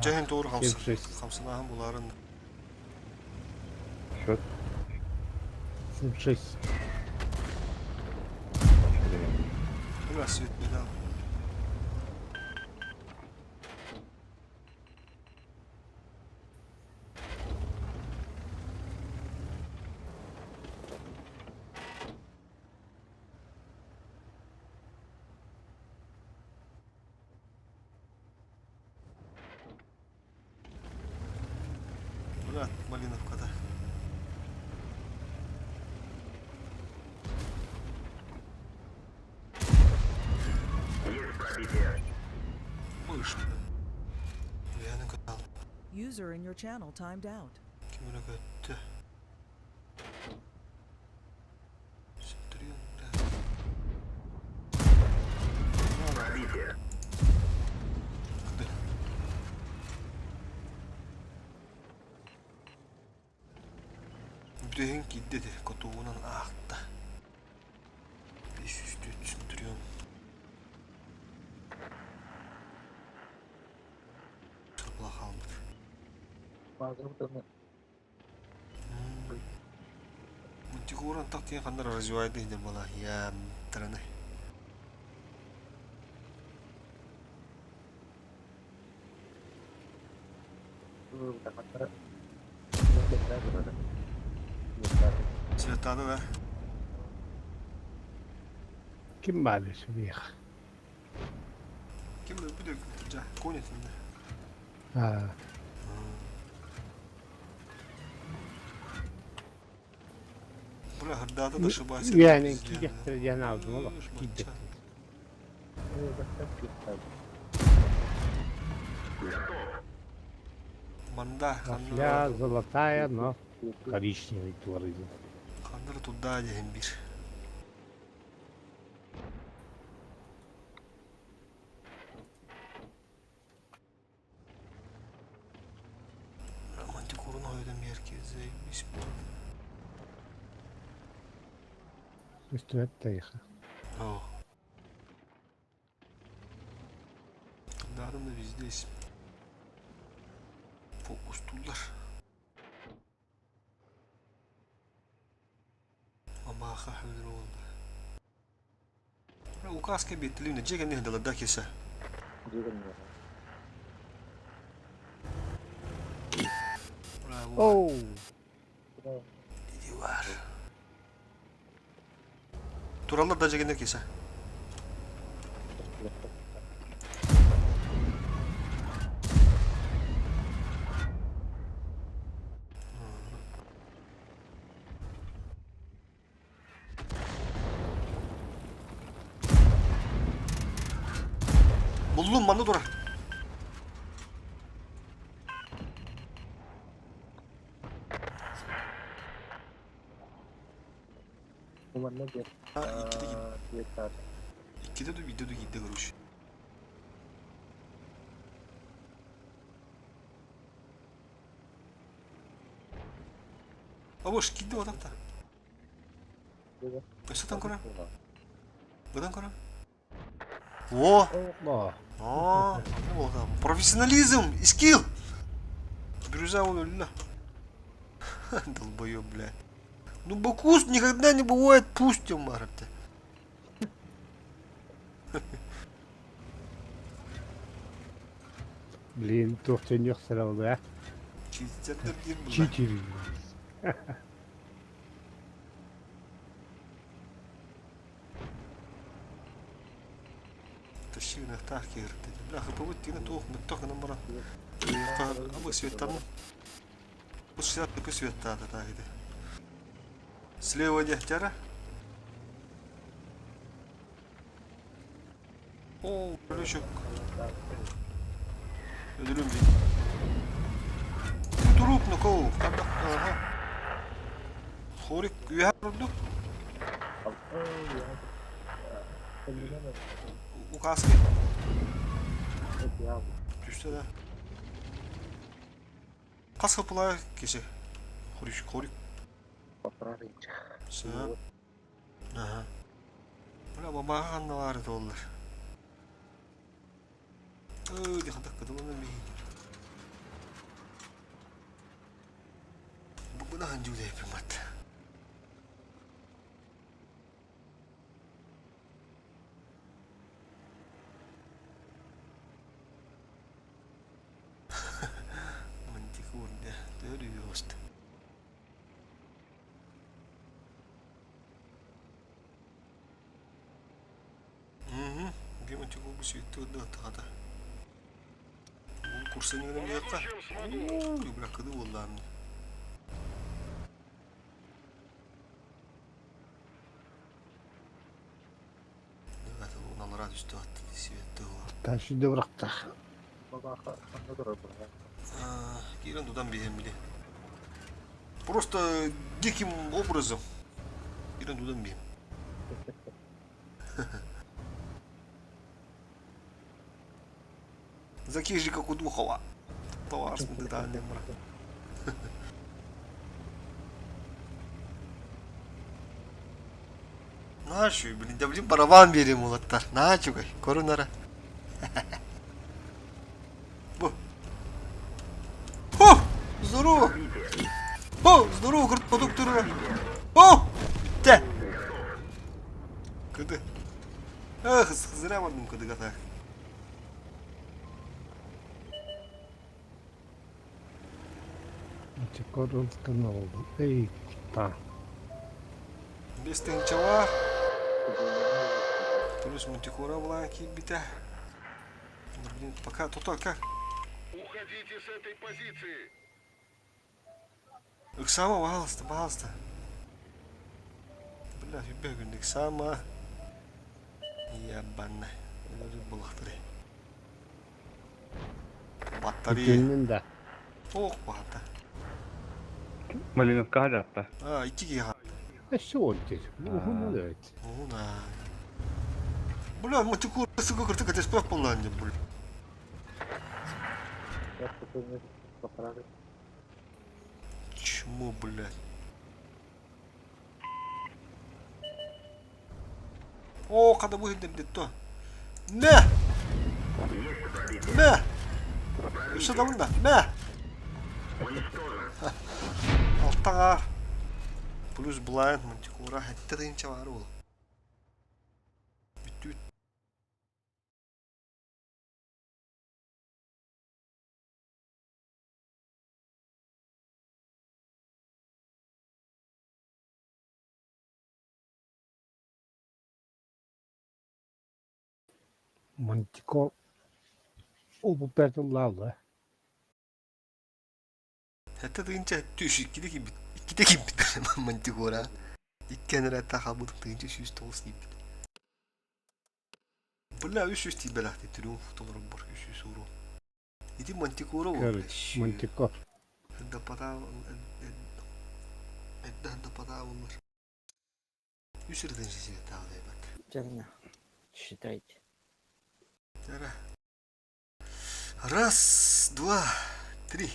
Дьэһин тугур хамсанааһын булаарын. Счет. 7-6. Бля, свет не дал. Бля, Малиновкада. Есть пробитие. Мышь. Уйаны кытал. User in your channel timed out. Ким эрэ көттө. Септрион, бля. Пробитие. Кды. Бүтүһүн киирдэ ити, котугунан аахта. 504 Центурион. Сырпыла хаалбыт. Мультикуран так тиэн ханна развивайды иһдэ буола яамтараны. Светлана да? Ким баар сүбиэх? Ким өлбүт өлбүт дьа, конетинде. Аа. Бля, хырдаата да ошибайся. Үөһэнэн киириэхтэрэ диэн аалдым олох киирбэттэр. Манда, Вафля золотая, но коричневый туорыйдым. Ханнары турдаа диһин бир. Мантикорун ойдан меркезе бис Үстүбэт тайха. О. Турдаадым да везде фокустууллар. Мамааха хөлөр уолла. Указка биэттилим дьиэ кэннэ сылдьаллар киса. Оу! Иди бар. Тураллар да дьэгиннер киса. Буллум манна турар. Манна диэн. Иккитэ Иккитэ ду биирдэ ду киирдэ короче. Абыш киирдэ отакта. Өссө көрө. Быдан көрө. О! О, профессионализм, скилл. Бирюза он өллө. Долбоёб, бля. Ну, Бакус никогда не бывает пустым, Марта. Блин, туох төннүөх сыралла. Читердер диир була. Читер. Тащи гынахтаах киһиртэ. Бля, хыпабыт тигинэ туох мөттөх гынан баран. Абы светтанна. Бу свет бу светтаата таахиде. Слева дьахтара. О, өлөшөк. Өлөрүм бит. Туруп ну Ага. Хорик үөһэ турду. Указки. Түстэ да. Хас хапыла киси. Хорик, хорик. Сөп. Аха. Бля, бабаға ханналары толлар. Ой, дихатак кытылына миһин. Бу ханжуулэппин бат. Мантикур, да, төрү Угу. Гематикул бу сүйттү тахата. Бу курсанигынан биякка. Уу, бля, кыды буоллаам. Уналара түстү атты сибетти Ташыды бырактах. Кирен тудан биһэн били. Просто диким образом. Кирен тудан биһэн. Закижи как у Духова. Товарсың детальный мра. Нашу, блин, да блин, барабан берем улаттар. На, чугай, корунара. Бу. О, здорово. О, здорово, продукторы. О, бітті. Кыды. Эх, зря бардым кыдыга так. Корун канал. Эй, та. Без тыһынчалар. Плюс мультикора была киирбитэ. Блин, пока то как. Уходите с этой позиции. Ыксама, пожалуйста, пожалуйста. Бля, бегун ыксама. Ебаный. Булахтыры. Батарея. Бүтүнүн да. Ох, бата. Малиновка хажатта. А, икки киһи. Өссө он тир. Уһун өт. Ну да. Бля, мультикур сука кыртык атеспек боллаан деп бул. Чмо, блядь. О, когда будет то. Мә! Мә! Өссө да Мә! Алтаға. Плюс блайнд мантикура. Хәтта тыйынча бар ул. Бүттү. Мантикор ол-бу бэрт ыллаалла. Хэтте тыынча түс икките киирбит. Икките киирбит Мантикора. Икки энэрээттэ хаалбытым 1109 киирбит. Бля, 300 тиийбэлэхтии триумф толорбор 300 уру. Ити Мантикора Короче, Мантикор. Даппатаа эрдэ даппатаа буллар. Үс ырытын сисиэттаҕа Дьэ, считайте. Раз, два, три.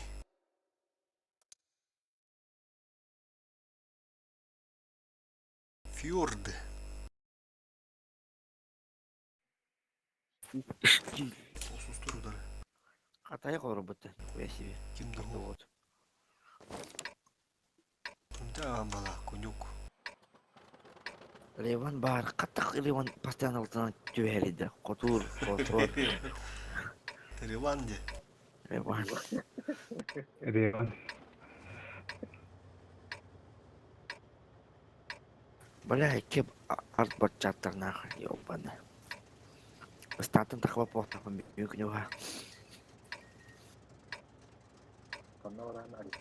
Фьорды. Осустур удары. Хатай корбут, нихуя себе. Ким да Вот. Да, бала, конюк. Реван бар, хаттах Реван постоянно алтынан түбэһэрийдэ. Хотуур, хотуур. Реван де. Реван. Реван. Бля, кеп арт батчаттар нахуй, ёбаный. Ыстаатын тахба похтахпын бүкүнүга. Ханна баран али.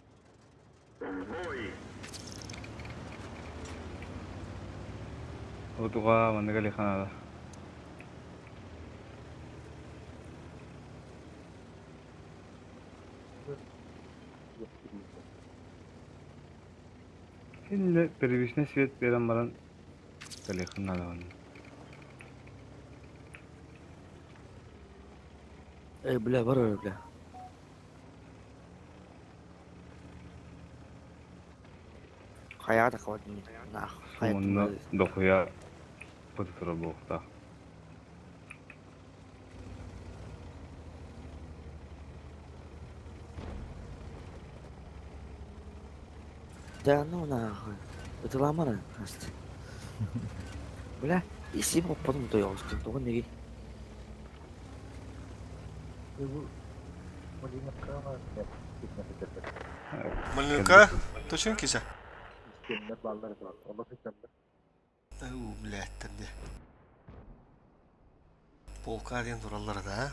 Отуга манныга лиханада. Şimdi первичный свет берен баран лиханада. Эй, бля, бар бля. Хайа тахба нахуй. Онно дохуя потутура буохта. Да ну нахуй. Это ламара, кажется. Бля, исим оппотум тоёҕустун тоҕо неги Малинка, точно киса? Истиэннэр бааллар этэ олох иччэллэр. Уу, блядь, де. Полка диэн тураллар да.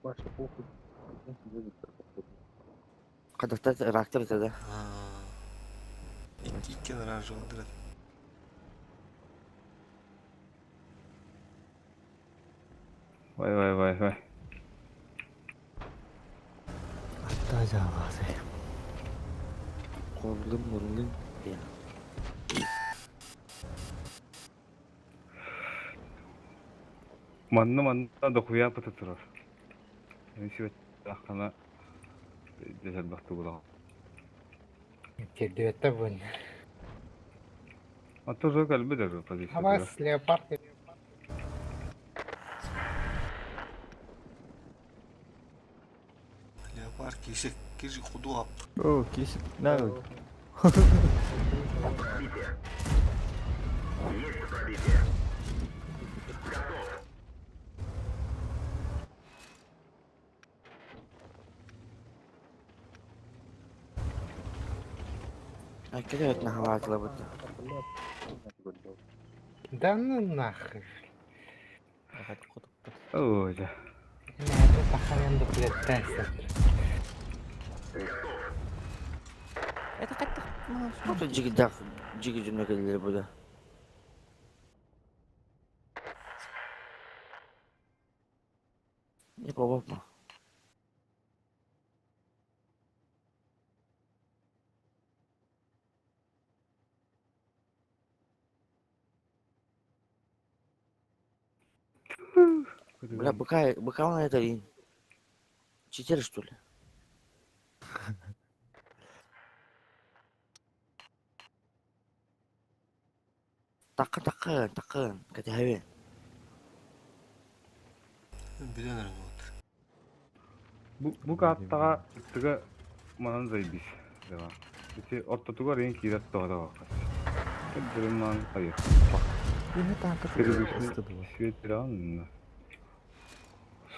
Баша полку Хадахта реактор это да. Икки икки оранжевый Вай вай вай вай. Атта жаалаасы. Хорлум мурлум. Манна манна дохуя потутура. Свет ахана десер бахты була. Тирдибеттэ бун. А тоже калбы даже позиция. Абас леопард. Леопард кисек кижи худу ап. О, кисик, на. Есть пробитие. Готов. А кede нахалаатыла бутта. Да ну нахуй. Ой, да. Это тахаренду, блядь, тайса. Это как-то Что джиги дах, джиги жүнөкелер буда. Не побопма. Бля, быка, быка он это и читер что ли? Такын такын такын кэтэһэбин. Билен эрэн вот. Бу бу кааттаҕа тыга манан заебись. Дева. Ити ортотугар ең киирэр тоҕо баккас. Кэддэрин маан хайыр. Үһэ танка Первичный свет беран.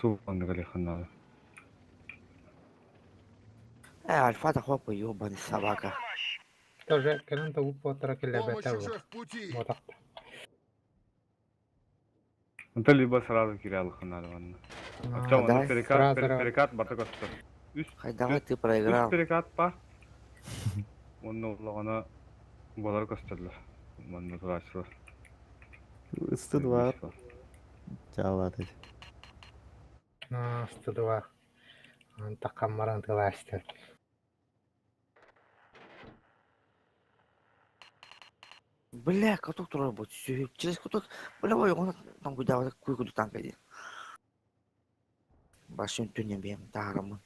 Су онныга лиханада. Э, альфа тахуа ёбаный собака. Тоже кэлэн тобуп буотара киллэрбэттэр бу. Буотахта. Онтон либо сразу киирэ алыххын наада манна. Оччоҕо манна Давай. перекат, Сразу. перекат барыта көстөр. Үс, Хай, давай ты үс проиграл. перекат баар. Уонна улаҕана буолар көстөллөр. Манна турааччылар. Ыстыд бар. Чаалааты. Стыдыва. Антакаммаран тылаастар. Бля, каток турар бу. Через каток. Бля, ой, он там куда куй куду танка ди. Башын түнен бем таарымын.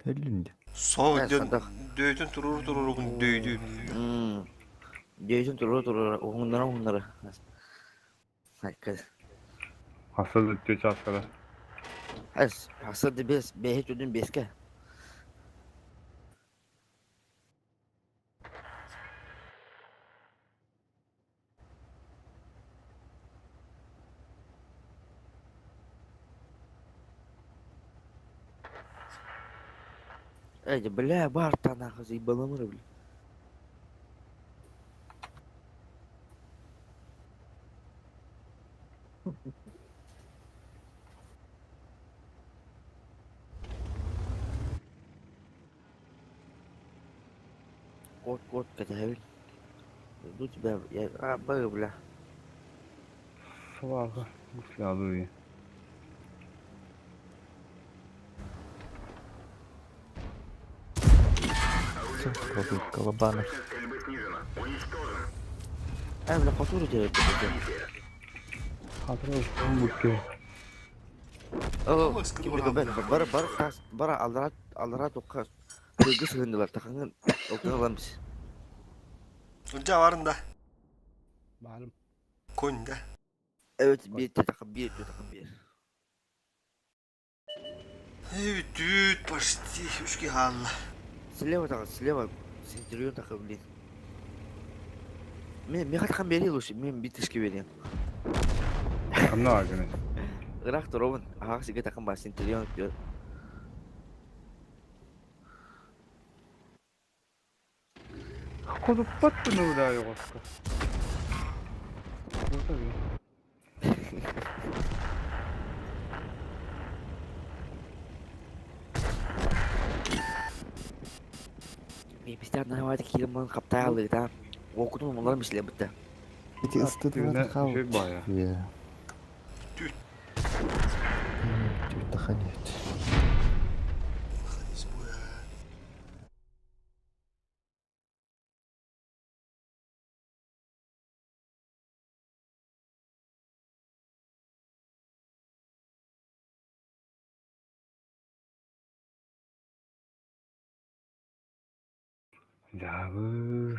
Кэллинди. Со Э, дөн садах. дөйтүн туруру туруругун дөйдүү. Дөйтүн туруру туруру уһуннара уһуннара. Хайка. Хаса да түө чааскада. Ас, хаса бес, бэһи түдүн беске. Эй, бля, бар нахуй, заебаламыр, бля. Кот, кот, катавин. Жду тебя, я, а, бля. Свага. Услядуй. Колобанов. А, бля, хатуру делать, бля. Хатыры букке. О, бар, бар, тас, бар, аллара, аллара тоққа. Көйгө сыгындылар, тақаңын олтыралам біз. Ылдьа барын да. Баарым. Конь да. Evet, bir takım bir, takım bir. Эй, бүт почти үшке хаалла. Слева так, слева, центурион такы, блин. Мен, мен хатқан берейін лучше, мен битішке берейін. Ханна аганы. Ырақ тұруын, ағақ сіге тақым бар, центурион diyor. Ходуппат нуда йоҕоска. Бута би. Мен біздер навайды киім қаптай алды, да. Оқудың олар мисле бітті. Ити ыстыд Түнэ хал. үчүгэй баайа. Иә. Түт. Түт таханет. Дьаабы.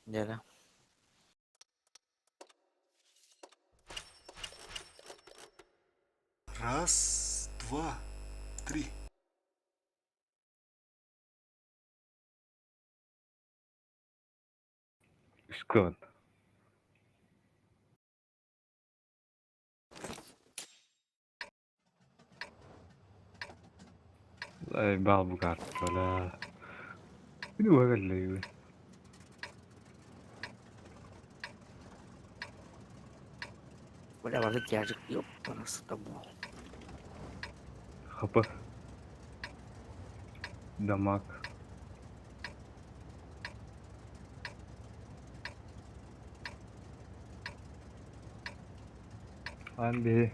Нере? Раз, два, три. Үскөн. Ай баал бу картала. Бини уагаллайбын. Бля, бары тяжик, ёп, парасы там. Хапы. Дамаг. Ан би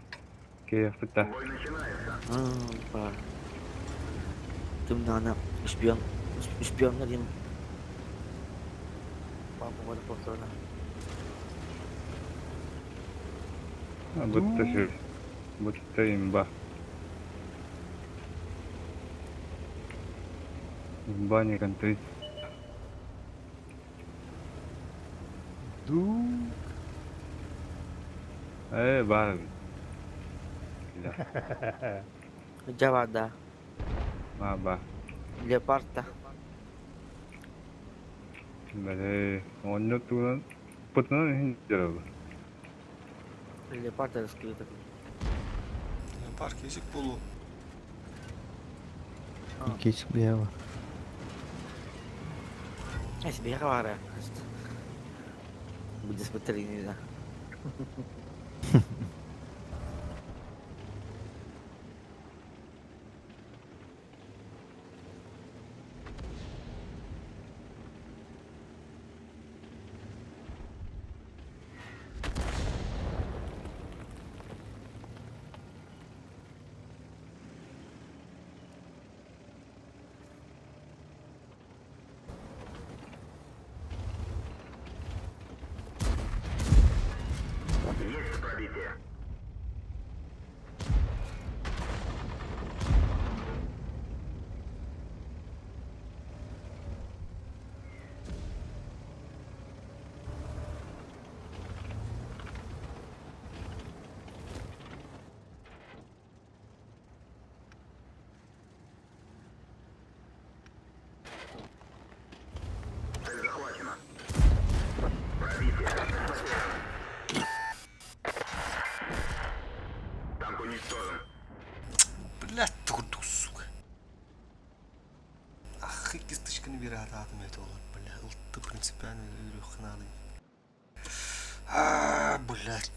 кеяхпыта. Бар. Тымнана, шпион, шпионнар деймін. Папа, вот повторно. Бутта сүр. Бутта имба. Имба не контрит. Ду. Э, бар. Джавада, Ма ба. Леопарда. Бэлээ, оонньуу тугунан пытынан иһин дьарабы. Леопард раскрыта. Леопард кисик болу. Кич биява. Эс бияга бара. Будет смотреть, да. Есть пробитие. Цель захвачена. Пробитие. Танк уничтожен. Блядь, турду, сука. Ах, кисточканы берет атом это олар, бля, ылты принципиально үрөх надо. А, блядь.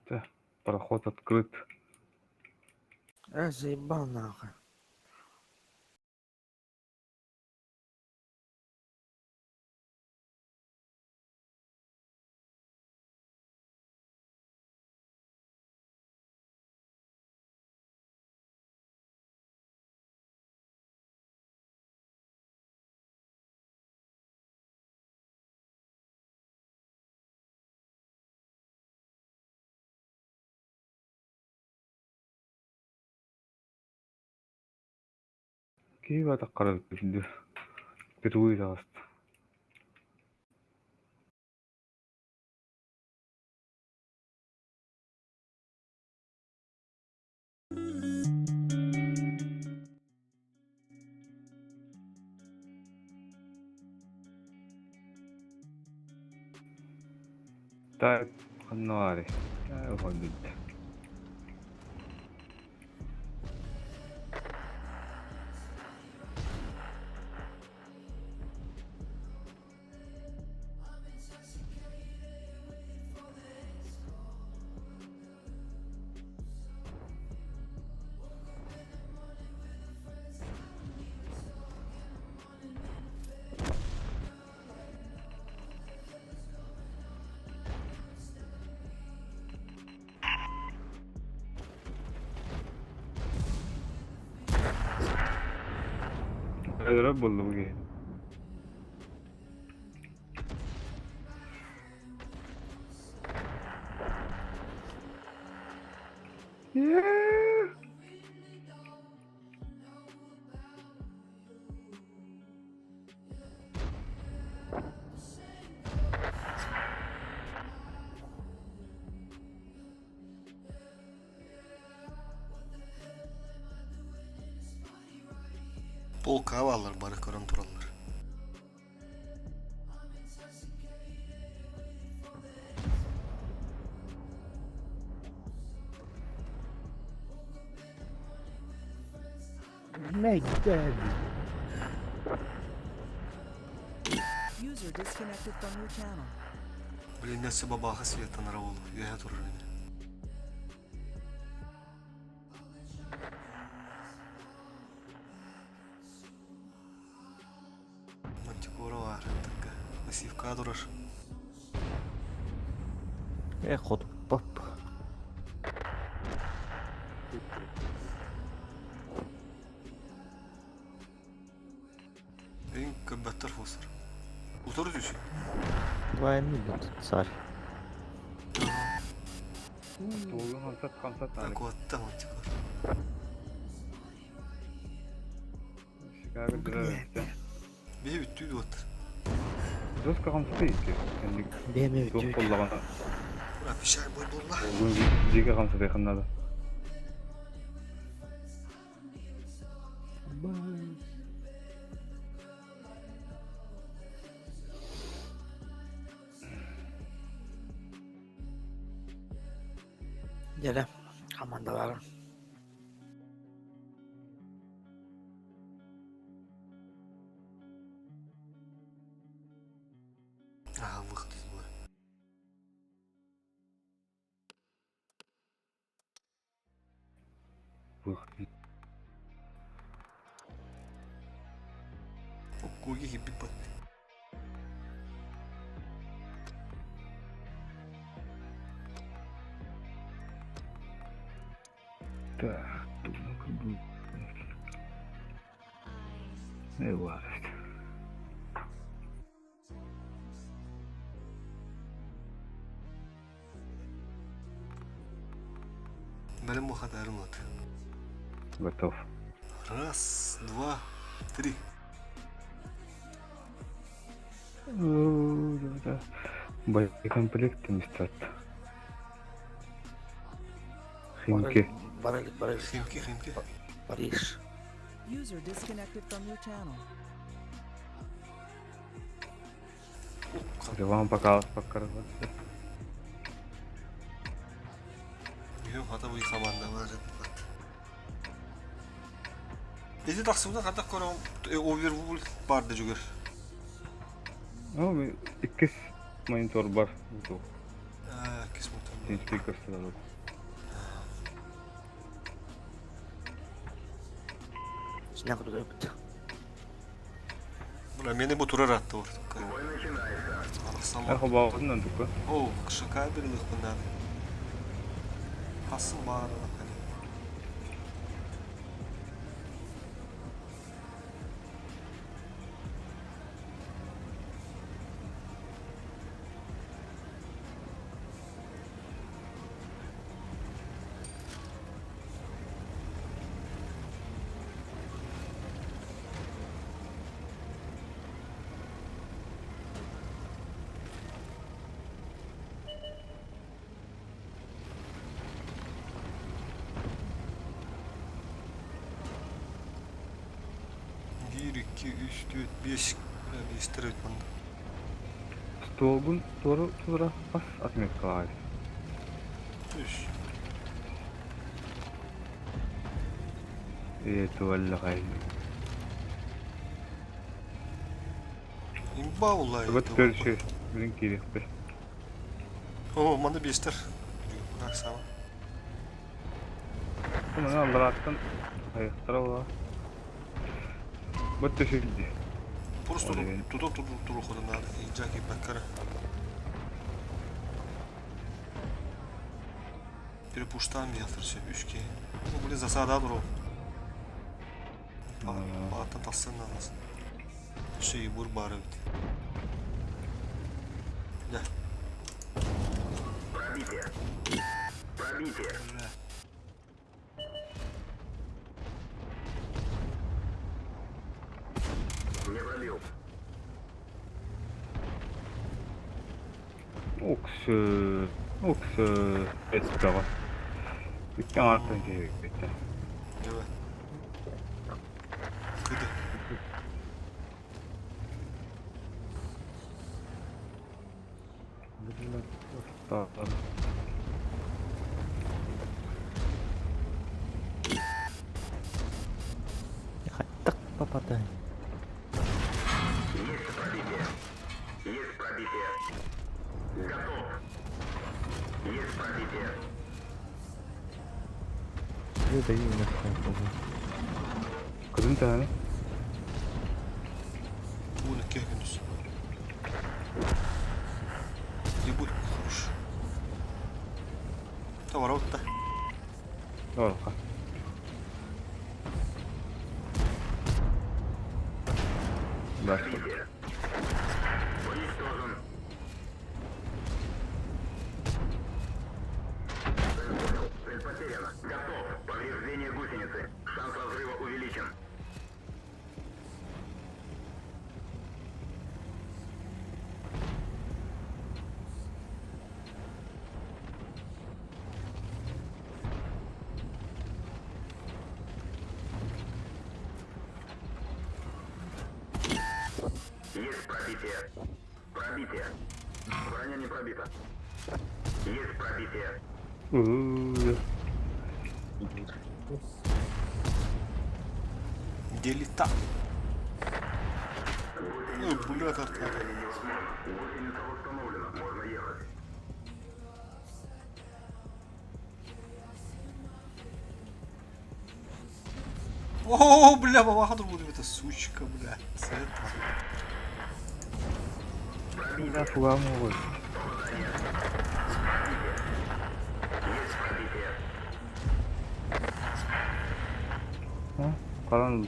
Да, проход открыт. А, заебал нахуй. Киев атаққара бүттү. Впервые таҕыста. Так, ханна баарый? Ээ, бүттэ. Өлөрө буллум киһи. Полка алар бары көрөн тураллар. Megdad. User disconnected from your channel. Блин, нәсе бабаха света ол үөһэ турар ини. Мантикора бар такка. Массивка турар. Э, хотуппап. Эң көбөттөр фосор. Утор жүшү. Вайны тут царь. Тугун хамсат хамсат Так вот, мантикор. Биһи бүттүү дуот. Доска хамсаты ити. Бэми Туох бүтүү. боллаҕына. Обещай бой булла. Дьиэгэ хамсатыахын надо. Дьэ, командаларым. Ага, выход из боя. Выход. Куги хиббит бат. Так, думаю, как бы... Эй, Бэлэм хатарын вот. Готов. Раз, два, три. Да. Боекомплект не стат. Химки. Барыль, барыль. Химки, химки. Париж. User disconnected from your channel. Вам пока пока. Үйüm хата буй команда бар. Эти тахсыбыта хата көрөм овервул барды жүгөр. Ну, иккис монитор бар. Бу. Иккис монитор. Спикер сразу. Сняк туда. Бля, мени бу турар атты ор. Эхо баҕынан тука. О, кышака бирилик бундан. Хасыл баары 1, 2, 3, 4, 5. 5 тірі өтмінді. Столбун туру тура бас отметкалар. Үш. Э, туаллagay. Имба улай. Вот көршү. Билин кирекпи. О, манда бестер. Мына сама. Мына аллараттан айыктара ола. Вот төшүлдү. Просто туда туда туру ходына. Жаки баккара. Перепуштан ятрсы үшке. Ну, блин, засада дуру. Балаттан тассын аласın. Şey бур бары бит. Да. Пробитие. Пробитие. Бля. Не пробил. Уксы, уксы, эстава. Иккен артын керек. Давай. Куда? Так попадай. Есть пробитие. Есть пробитие. Готов. Есть пробитие. Я даю нахуй. Кызын таны. Уны кехнүс. Ебуль, хорош. Товар отта. Орка. Да. Пробитие. Уничтожен. Цель понял. Цель потеряна. Готов. Повреждение гусеницы. Шанс разрыва увеличен. Есть пробитие. Пробитие. Броня не пробита. Есть пробитие. Делита. Ой, бля, тартады. Гусеница восстановлена. Можно ехать. О, бля, бабаха буду это сучка, бля. Цвет. Да, фугам ой. Kalan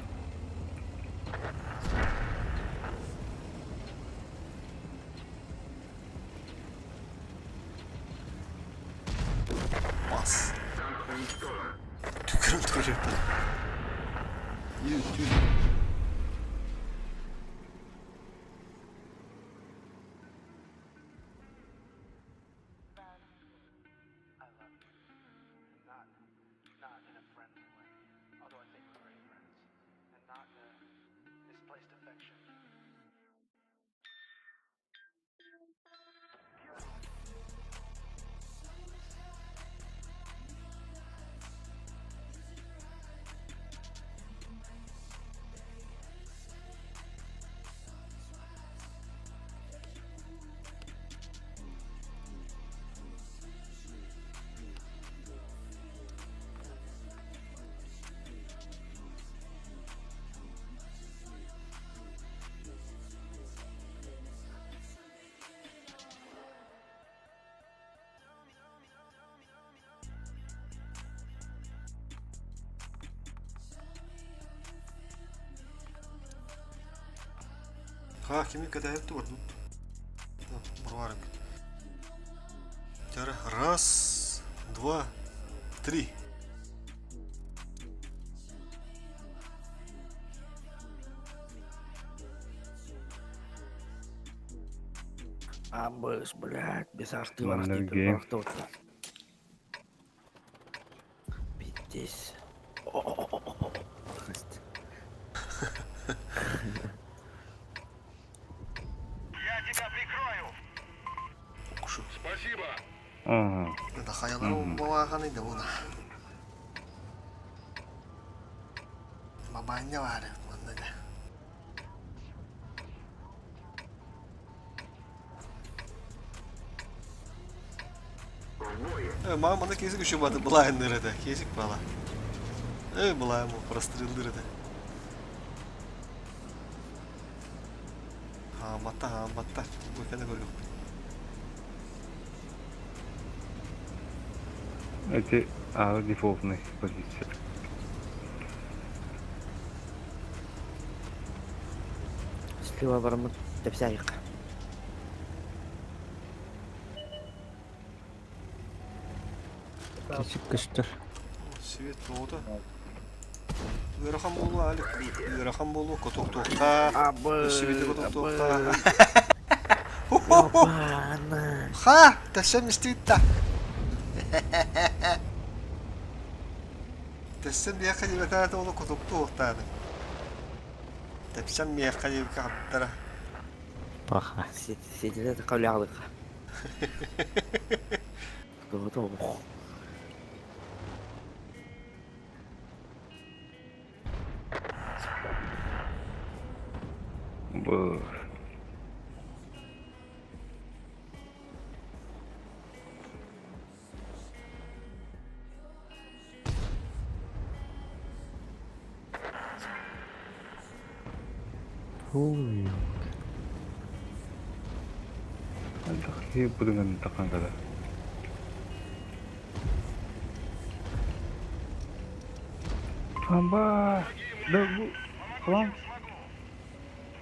Бас. Tükürün tükürün. Yürü yürü. Ха, kimi kadar var. Бурварик. Раз, два, три. Абыс, блядь, без арты Манна барахты гейм. барахты. Пиздец. Я тебя прикрою. Кушу. Спасибо. Ага. Да хаялар бабаханы да буна. Бабаня var манна да. Мама мана кезик еще бады былайын нырыды. Кезик бала. Эй, былайын прострелдырды. Хаматта, хаматта. Көкені көргөп. Эти а дефолтный позиция. Слева барамыт тепсайык. Кечик көстөр. Свет болду. Ыарахан болу Алик. Ыарахан болу котоктуохта. Абы, Өссүбүтэ котоктуохта. Ёбана. Ха, тэсэм истиитта. Тэсэм миэхэ дибэтаата олу котоктуохтааны. Тэпсэм миэхэ дибэкэ хаттара. Паха. Сетиле кавлялык. Готово. Бу. Ой. Хе будуган такан када. Амба. Да бу. Хлам.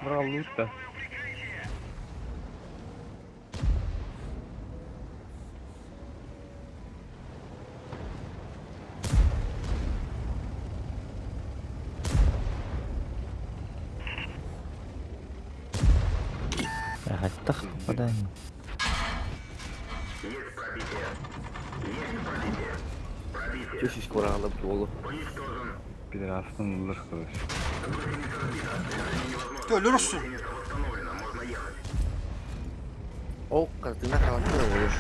Брал лута. Ахаттах попадание. Есть пробитие. Есть пробитие. Пробитие. Чуть-чуть куралы болу. Уничтожен. Пидорастан улар короче. Өлөр өссүн. Восстановлена. Ол картина халаттар olur.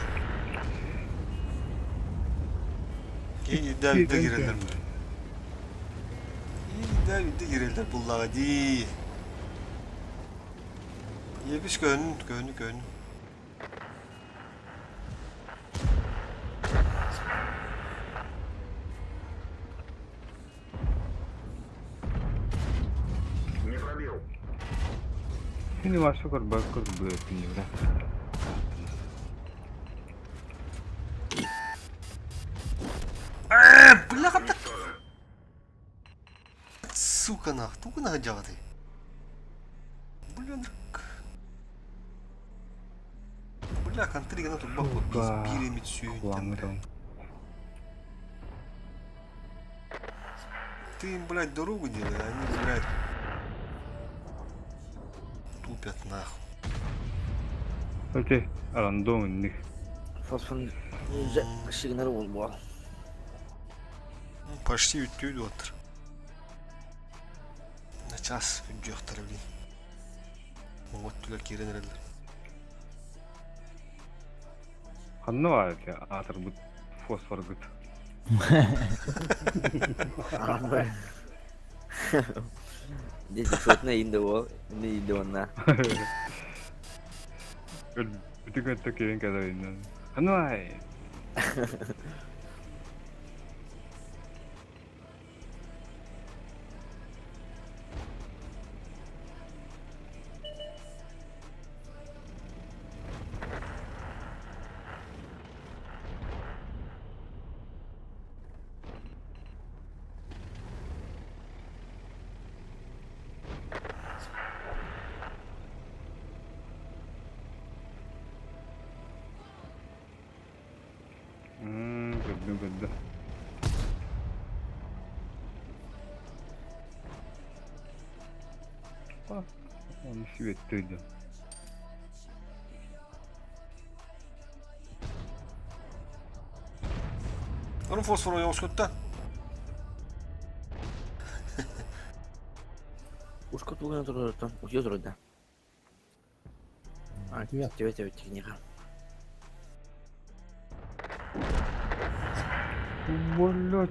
Киин үрдэ киреллер. Үрдэ үрдэ киреллер буллаҕа дии. Ебис көөнүн, көөнү көөнү. Не пробил. Сини ваша көрбөк көрбөт күнүрэ. Бляха так. Сука нах, тугу наһадьаҕытый? Блин. Бля, контригана турбах биир эмит сүүнтэн, бля. Ты им, блядь, дорогу делай, а они, блядь, тупят нахуй. Окей, рандом инник. Фосфон сигнал буолбуо. Почти үттүү дуоттар. На час күдьүөхтэрэ блин. Вот түлэр киирэн эрэллэр. Ханна баар эти аатырбыт фосфоргыт? Дети шотна инде ол, не инде онна. Бүтүн өттө киирэн кэлэр иннен. Ханна баар? Көрдүм көрдүм. Оны сүөттөйдүм. Onun fosforu yoğuşkutta. Ушко туган турарыттан утуйа турда. А, тебе тебе техника. Блять.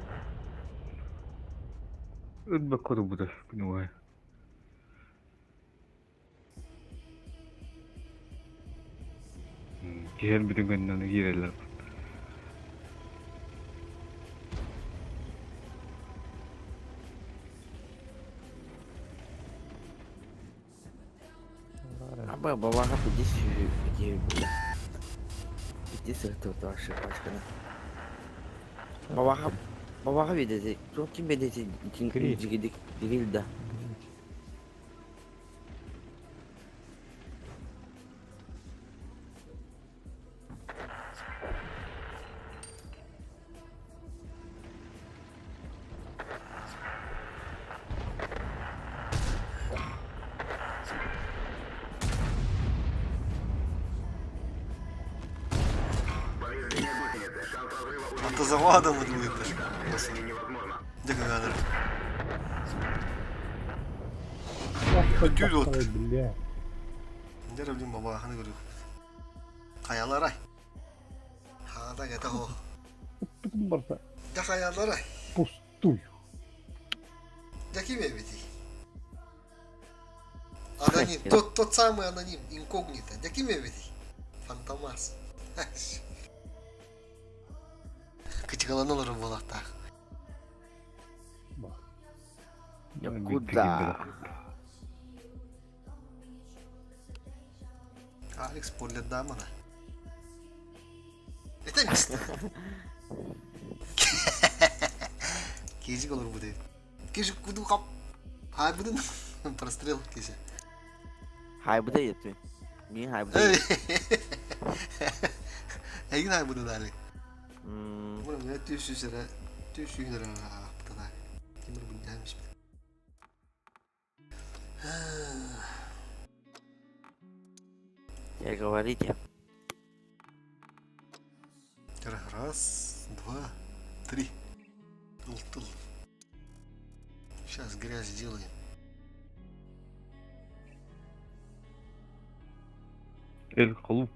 Өлбөккө турбута күнүгэ. Киһэн бүтүн кэннэ киирэллэр. Аба бабаға пиди Пиди сырты ваша пачканы. Бабаға бабаға видети. Тут ким бедети дигидик дигилда. Автозаводом ыдылыыр. Дьэ кыҥаанар. Өтүүл от. Бля. Дьэ блин бабааханы көрүөх. Хайаларай. Хаата кэтэ хо. Барта Дьэ хайаларай. пустую. Дьэ ким эбитий? Аноним. Тот, тот самый аноним. Инкогнито. Дьэ ким эбитий? Фантомас. Кычыгалан олорор буолуохтаах. Куда? Алекс спойлердаамана. Это место. Кезик олор будет. Кежик куду хап. Хай будын прострел кесе. Хайбыда етті. Мен хайбыда. Эгин хай будын али. Bunu ne tüysüzlere tüysüzlere аптана. Кимир бүндәмеш. Я говорите. Раз, два, три. Тыл-тыл. Сейчас грязь сделаем. Эл холуп.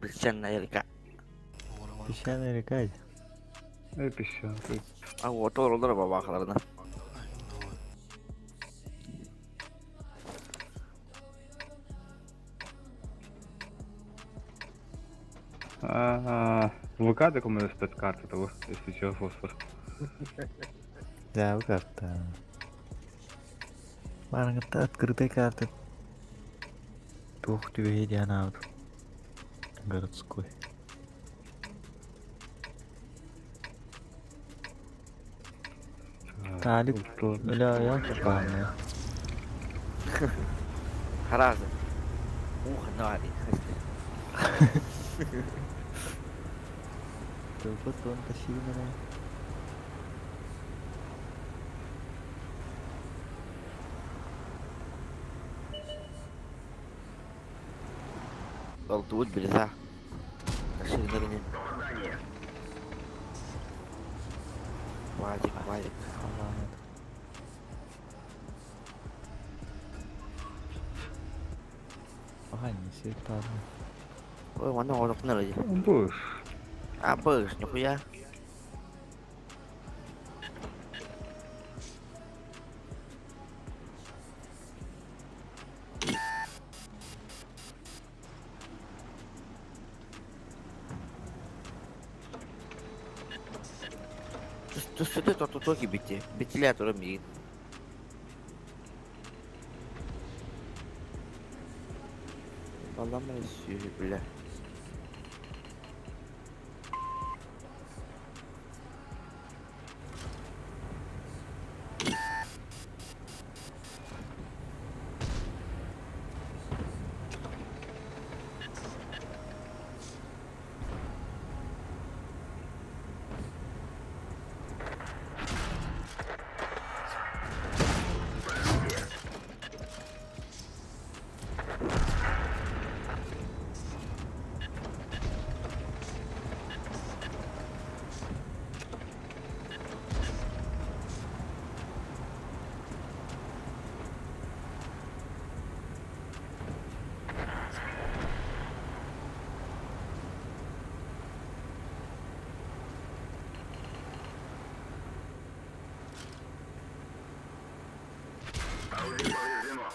Песчаная река. Песчаная река. Эй, песчаная. А вот олороллор бабахаларына. А, ВК такому спецкарта того, если чё, фосфор. Да, бу карта. Барыңытта открытая карта. Туох түбэһи диэн аабыт. Городской. Талик өлө чапааны. Харазы. Ух, нари. Тылбыт он тащилмена. Алтыбыт билса. Ташыгынарынын. Вадик, Вадик. Ага, не сертарны. Ой, манна оҕотохпун эрэ дии. Быш. А, быш, нихуя. Түсүтэ тотото кибити. Битилэ туран миигин. Баламай сүһү бля.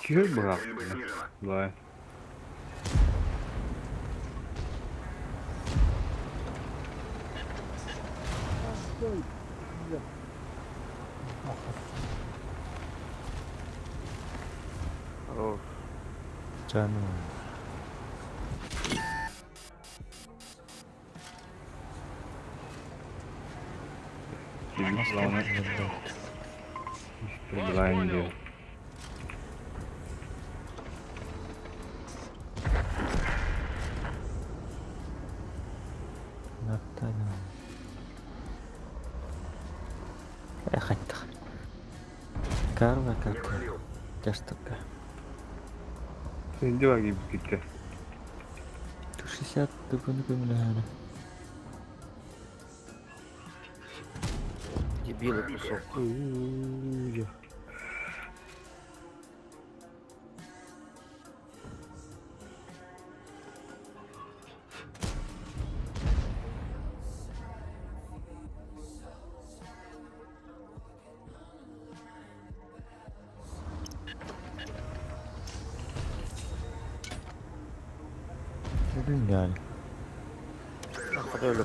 Чего было? Да. Хорош. Чаны. Главное. Мистер Натана. Эх, аттах. Карва карта. Тяжтыка. Sen diyor gibi gitti. 60 төгөнү көмүлөһөрө. Дебилы кусок. Dedim yani. Ne kadar öyle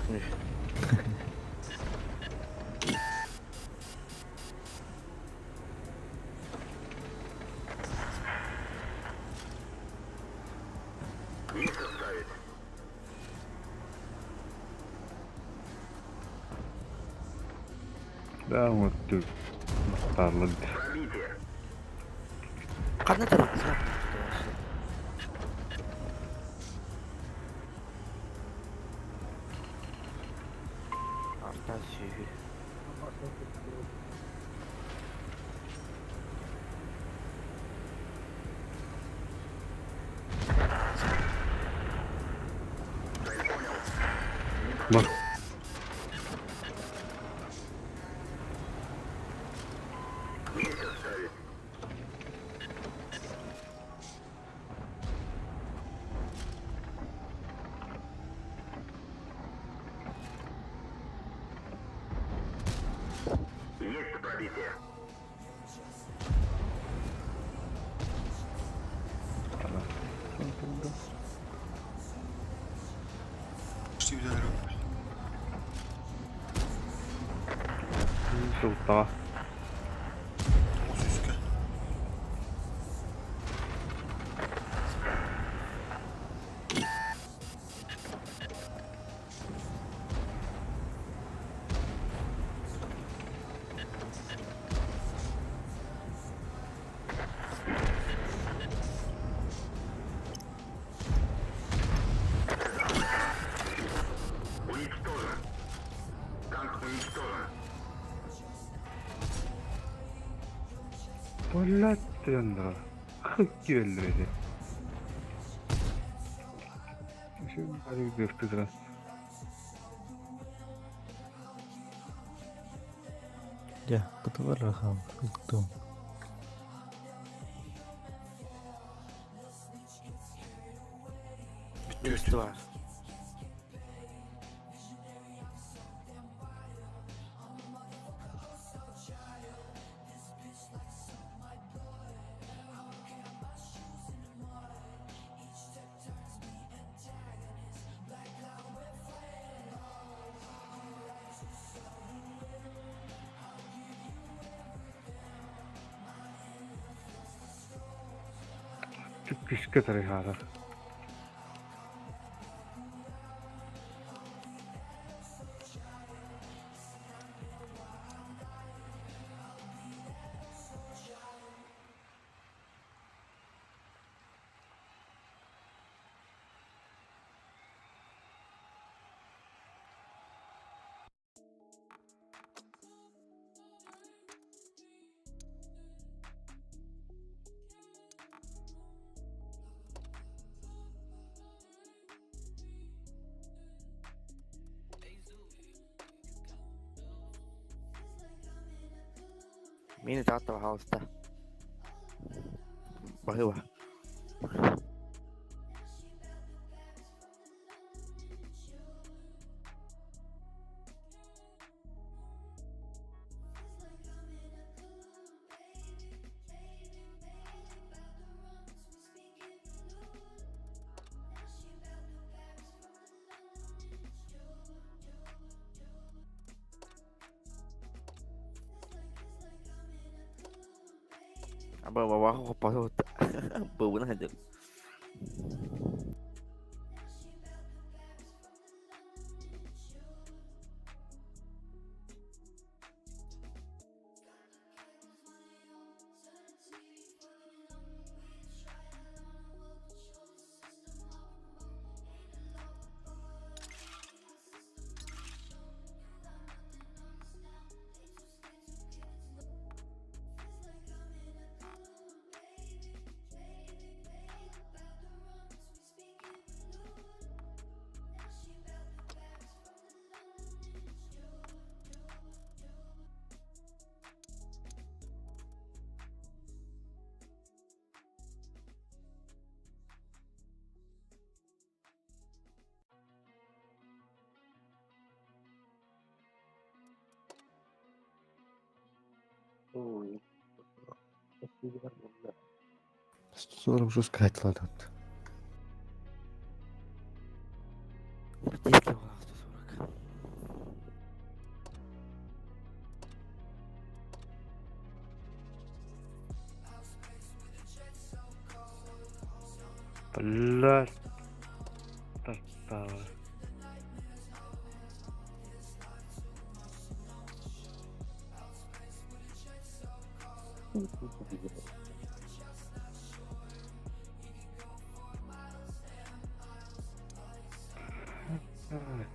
Да, вот тут. Tarla. Ханна тараппына. Арта сүһү. Bak. Сылтаҕа. 900-кэ. Уничтожен. Танк уничтожен. Блядь, тендер. Киреллер эти. Еще раз. Дьэ, бытылар рахам, ыктым. Бүттүбүт. Бар. Күүскэ тарыхаара. Мин таатта пожалуйста. Баһыба. Аба баба пожалуйста. Бабына хадыр. Ой. Спасибо. 140 уже скатила тут. Если у нас 140. Блядь. Тартала.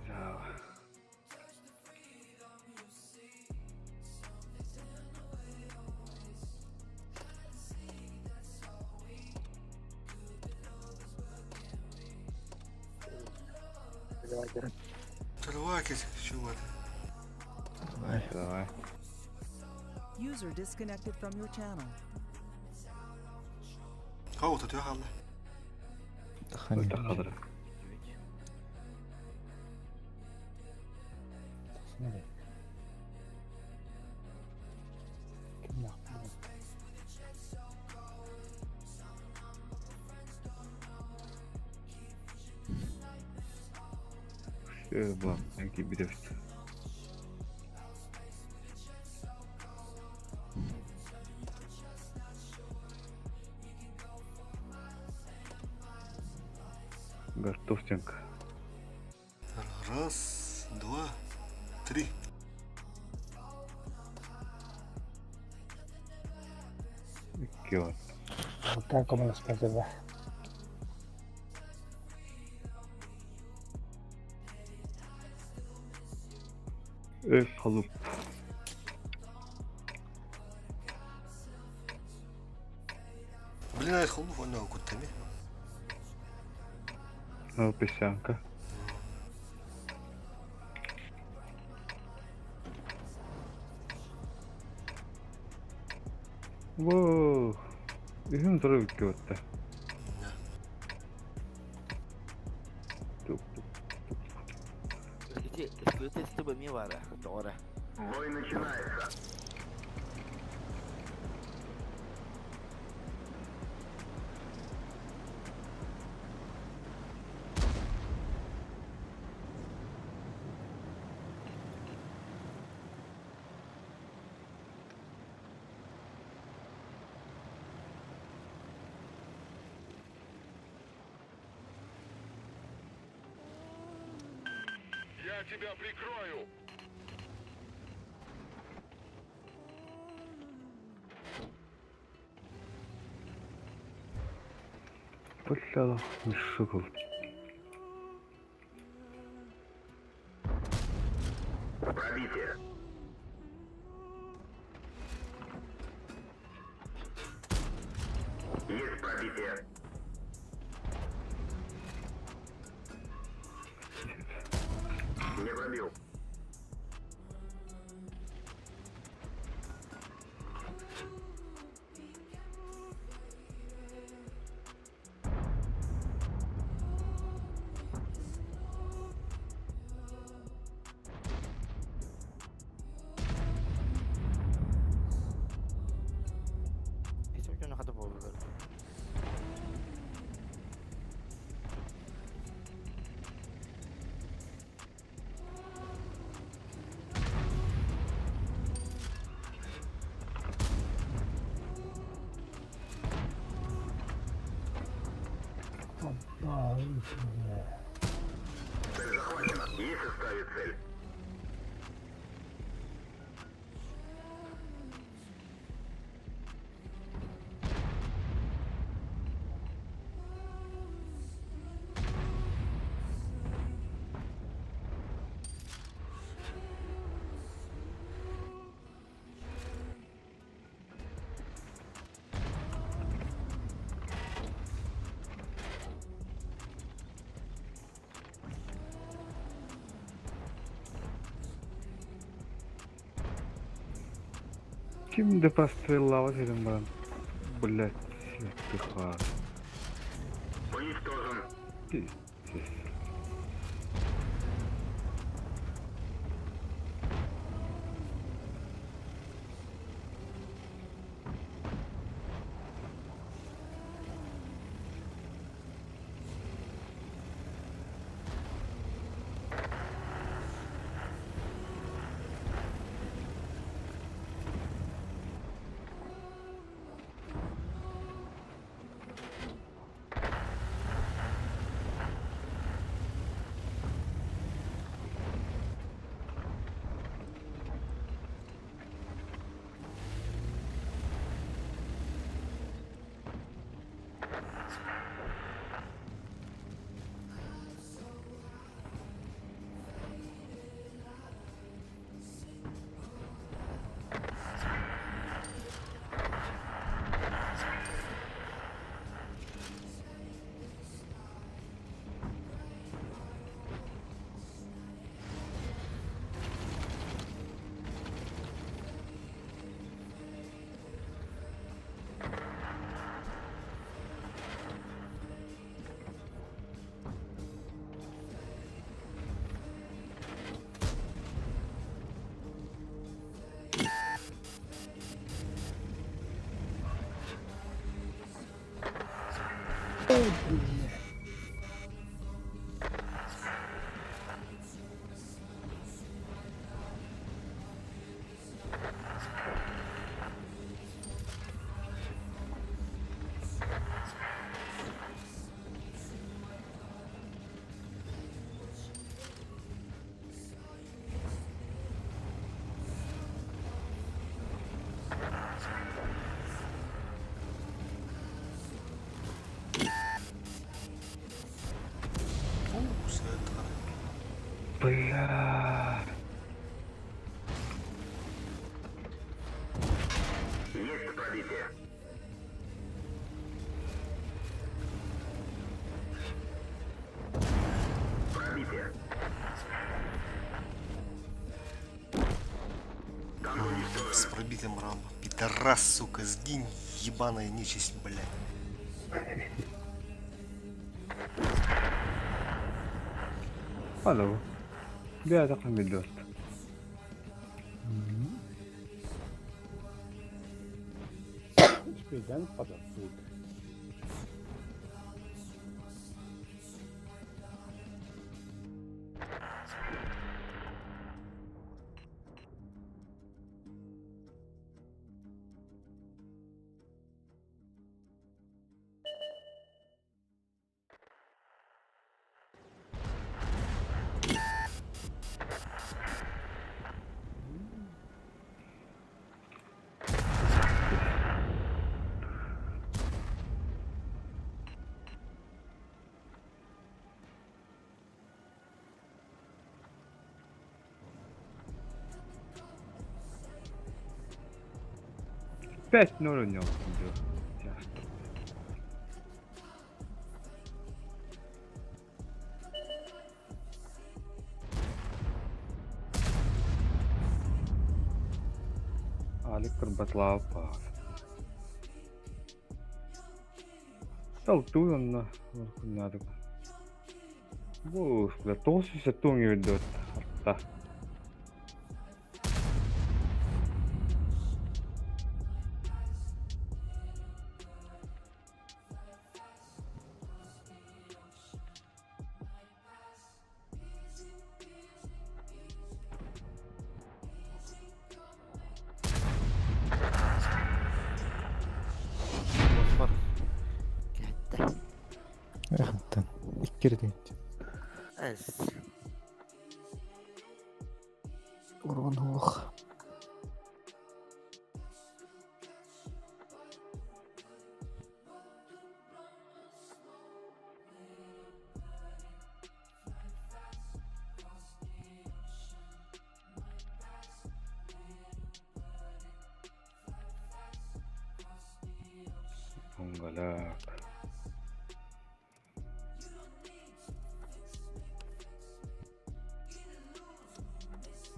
Да. Давай, чувак. Давай. Давай. User disconnected from your channel. Хау, тут я халла. Дыхание. Все, блин, какие берешь. Готовтинг. Раз, два, три. Икки вот. Алтан коммунаспатыба. Эй, халуп. Блин, ай холуп онно куттами. Ну, песянка. Воу. Үһүн туру икки отта. Тук тук тук. Ити СПТ эмиэ баара, тоҕо Бой начинается. Я тебя прикрою. Бля, мешок. Пробитие. Есть пробитие. Не пробил. Ити дьоно хата буоллулар. Цель захвачена. Есть ставит цель. Ким де простреллава сирин баран. Блять, тыха. Уничтожен. Пиздец. Бля. Есть пробитие. Пробитие. С пробитым Рамбо. Пидорас, сука, сгинь, ебаная нечисть, блядь. Алло. Бля, так миллион. Үспейден падасты. 5-0 у него. Алик Курбатлав пас. Талтуй он на надо. Бу, бля, толсуся туң идет. Арта. Босфор. Кәтті. Эхтан. Иккирдин. Әс. Урон ох. Онгалак.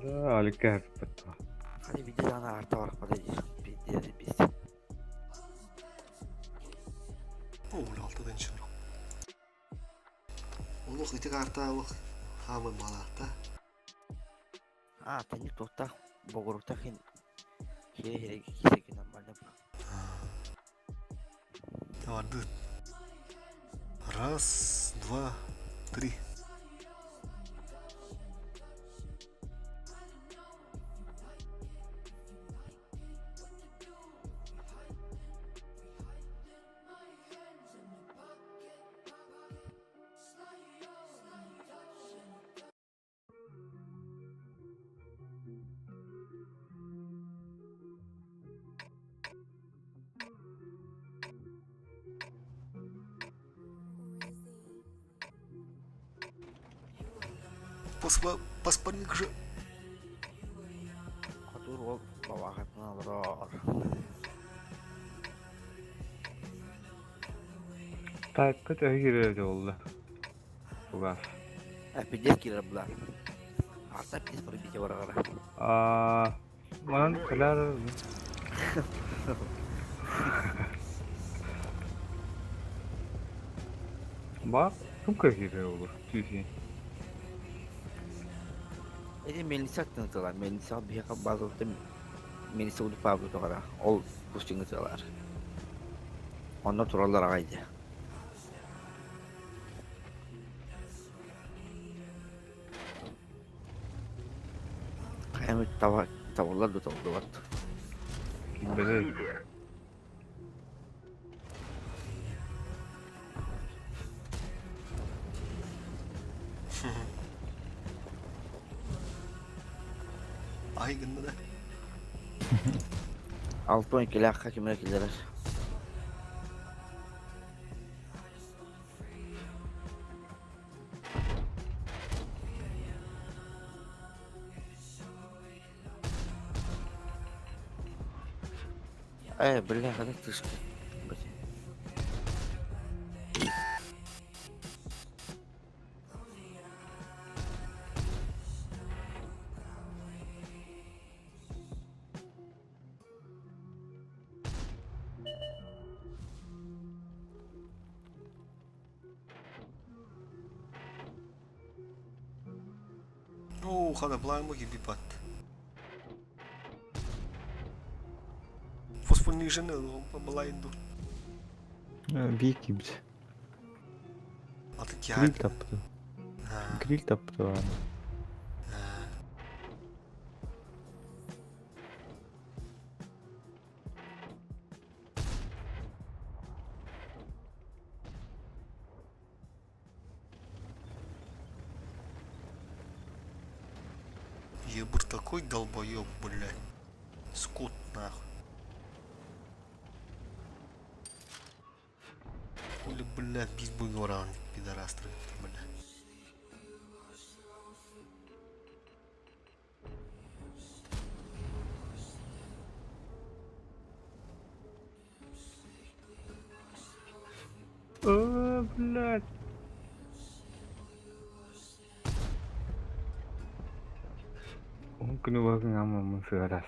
Да, Алик кәһәп бітті. Hadi bir de ana арта барып бара Bir de biz. О, бля, алтыдан чыгар. Олох ити карта олох хамы малата. А, тани тоқта, богорукта хин. Хире хире хире хире нормально. Давай, ды. Раз, два, три. Посла, паспорник же. Хотур ол бабағатын алырар. Тайпка төһө oldu. Бугас. Әпидес кирер бұлар. Арта пидес бір бите барағара. Аа, манан кылар Бар, кім кіргері olur? Tüysi. Эти мельница тынытылар. Мельница бияқа базылты мельница улы пабы тоғара. Ол пустыңытылар. Онда туралар ағайды. Қаймы таба табылар да табылды бар. Кимбеде. Ай гынды да. Алтон келі аққа кемер келер. Э, бля, хана тышка. Оо, хана блайм киби бат. Фосфорнижены блайнду. Бии киирбит. Аты Гриль киһи. таппыта. Гриль таппыта. Ебыр такой долбоеб, блядь. Скот нахуй. Хули, блядь, бить бы пидорас, блядь. О, блядь. Он күнү багын аммамын сыарас.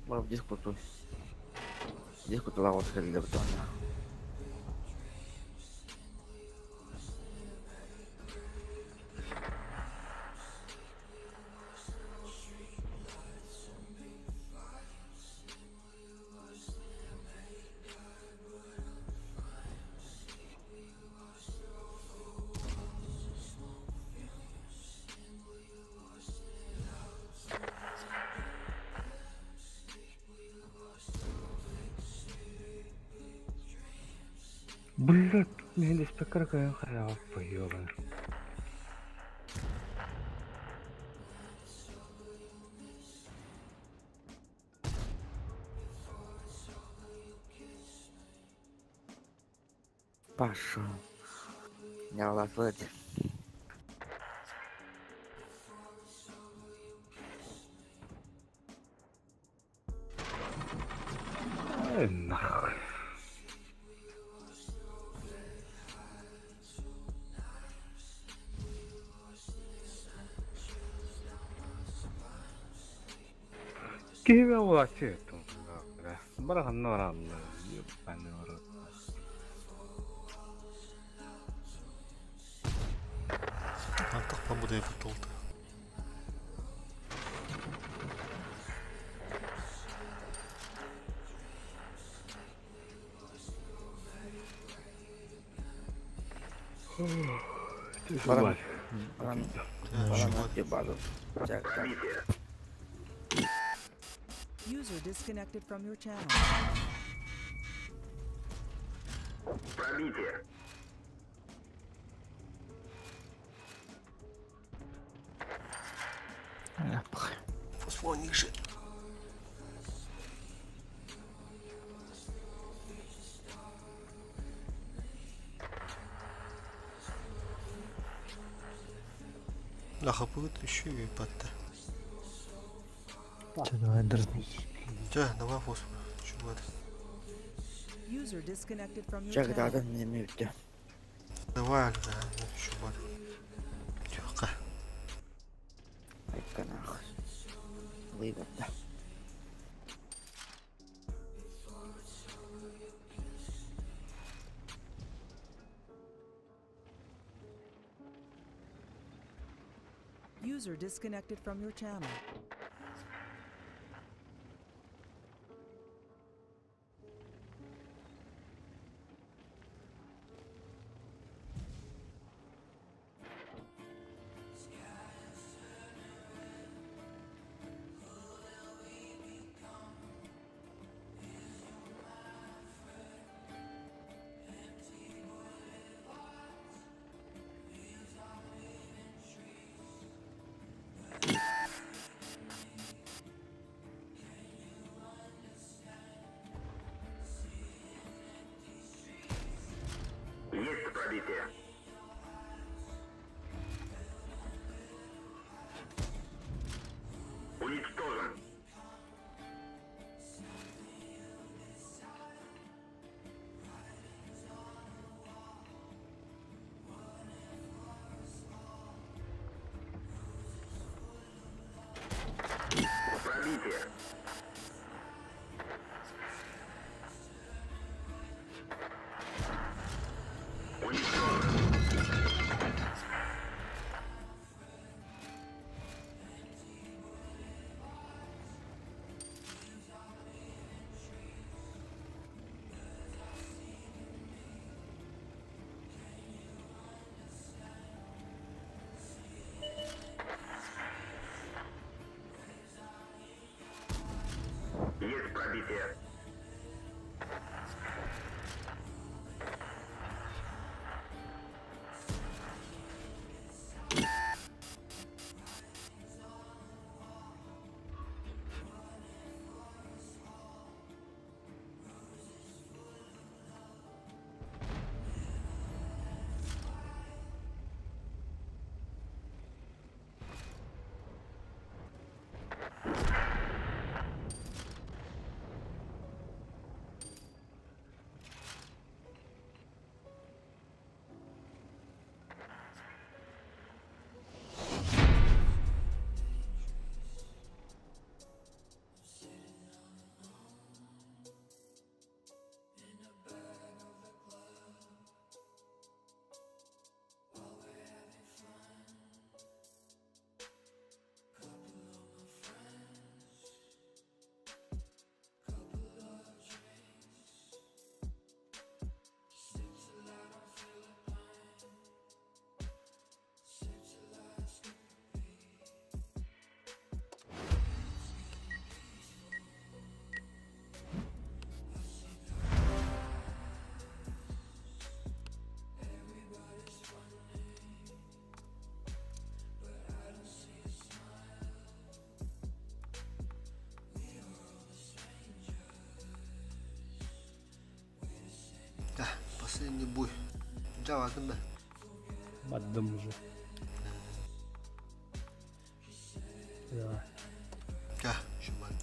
Бар диск куту. Диск кутулар келди бутонна. Блядь, мен диспекер кайын хаябы ёбан. Пошел. Не ласлать. Ай, нахуй. Киһи улачы Бара ханна баралла. Ёбаный в рот. Антах побуду толты. Баран. Баран. Баран. Баран. User disconnected from your channel. Пробитие. Фосфор ниже. Лахапыт еще и батта. Че, давай, дерзни. Че, давай фосфор. Чего это? User disconnected from your Чак channel. дадан не мүттü. Давай, да, еще бар. Тихо. Айканах. Выборда. User disconnected from your channel. Пробитие. Уничтожен. Пробитие. Есть пробитие. Да, последний бой. Давай, да. Бардым уже. Да. Да, шуман.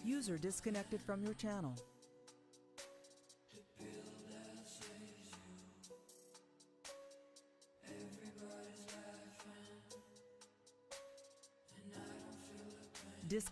User disconnected from your channel. Dis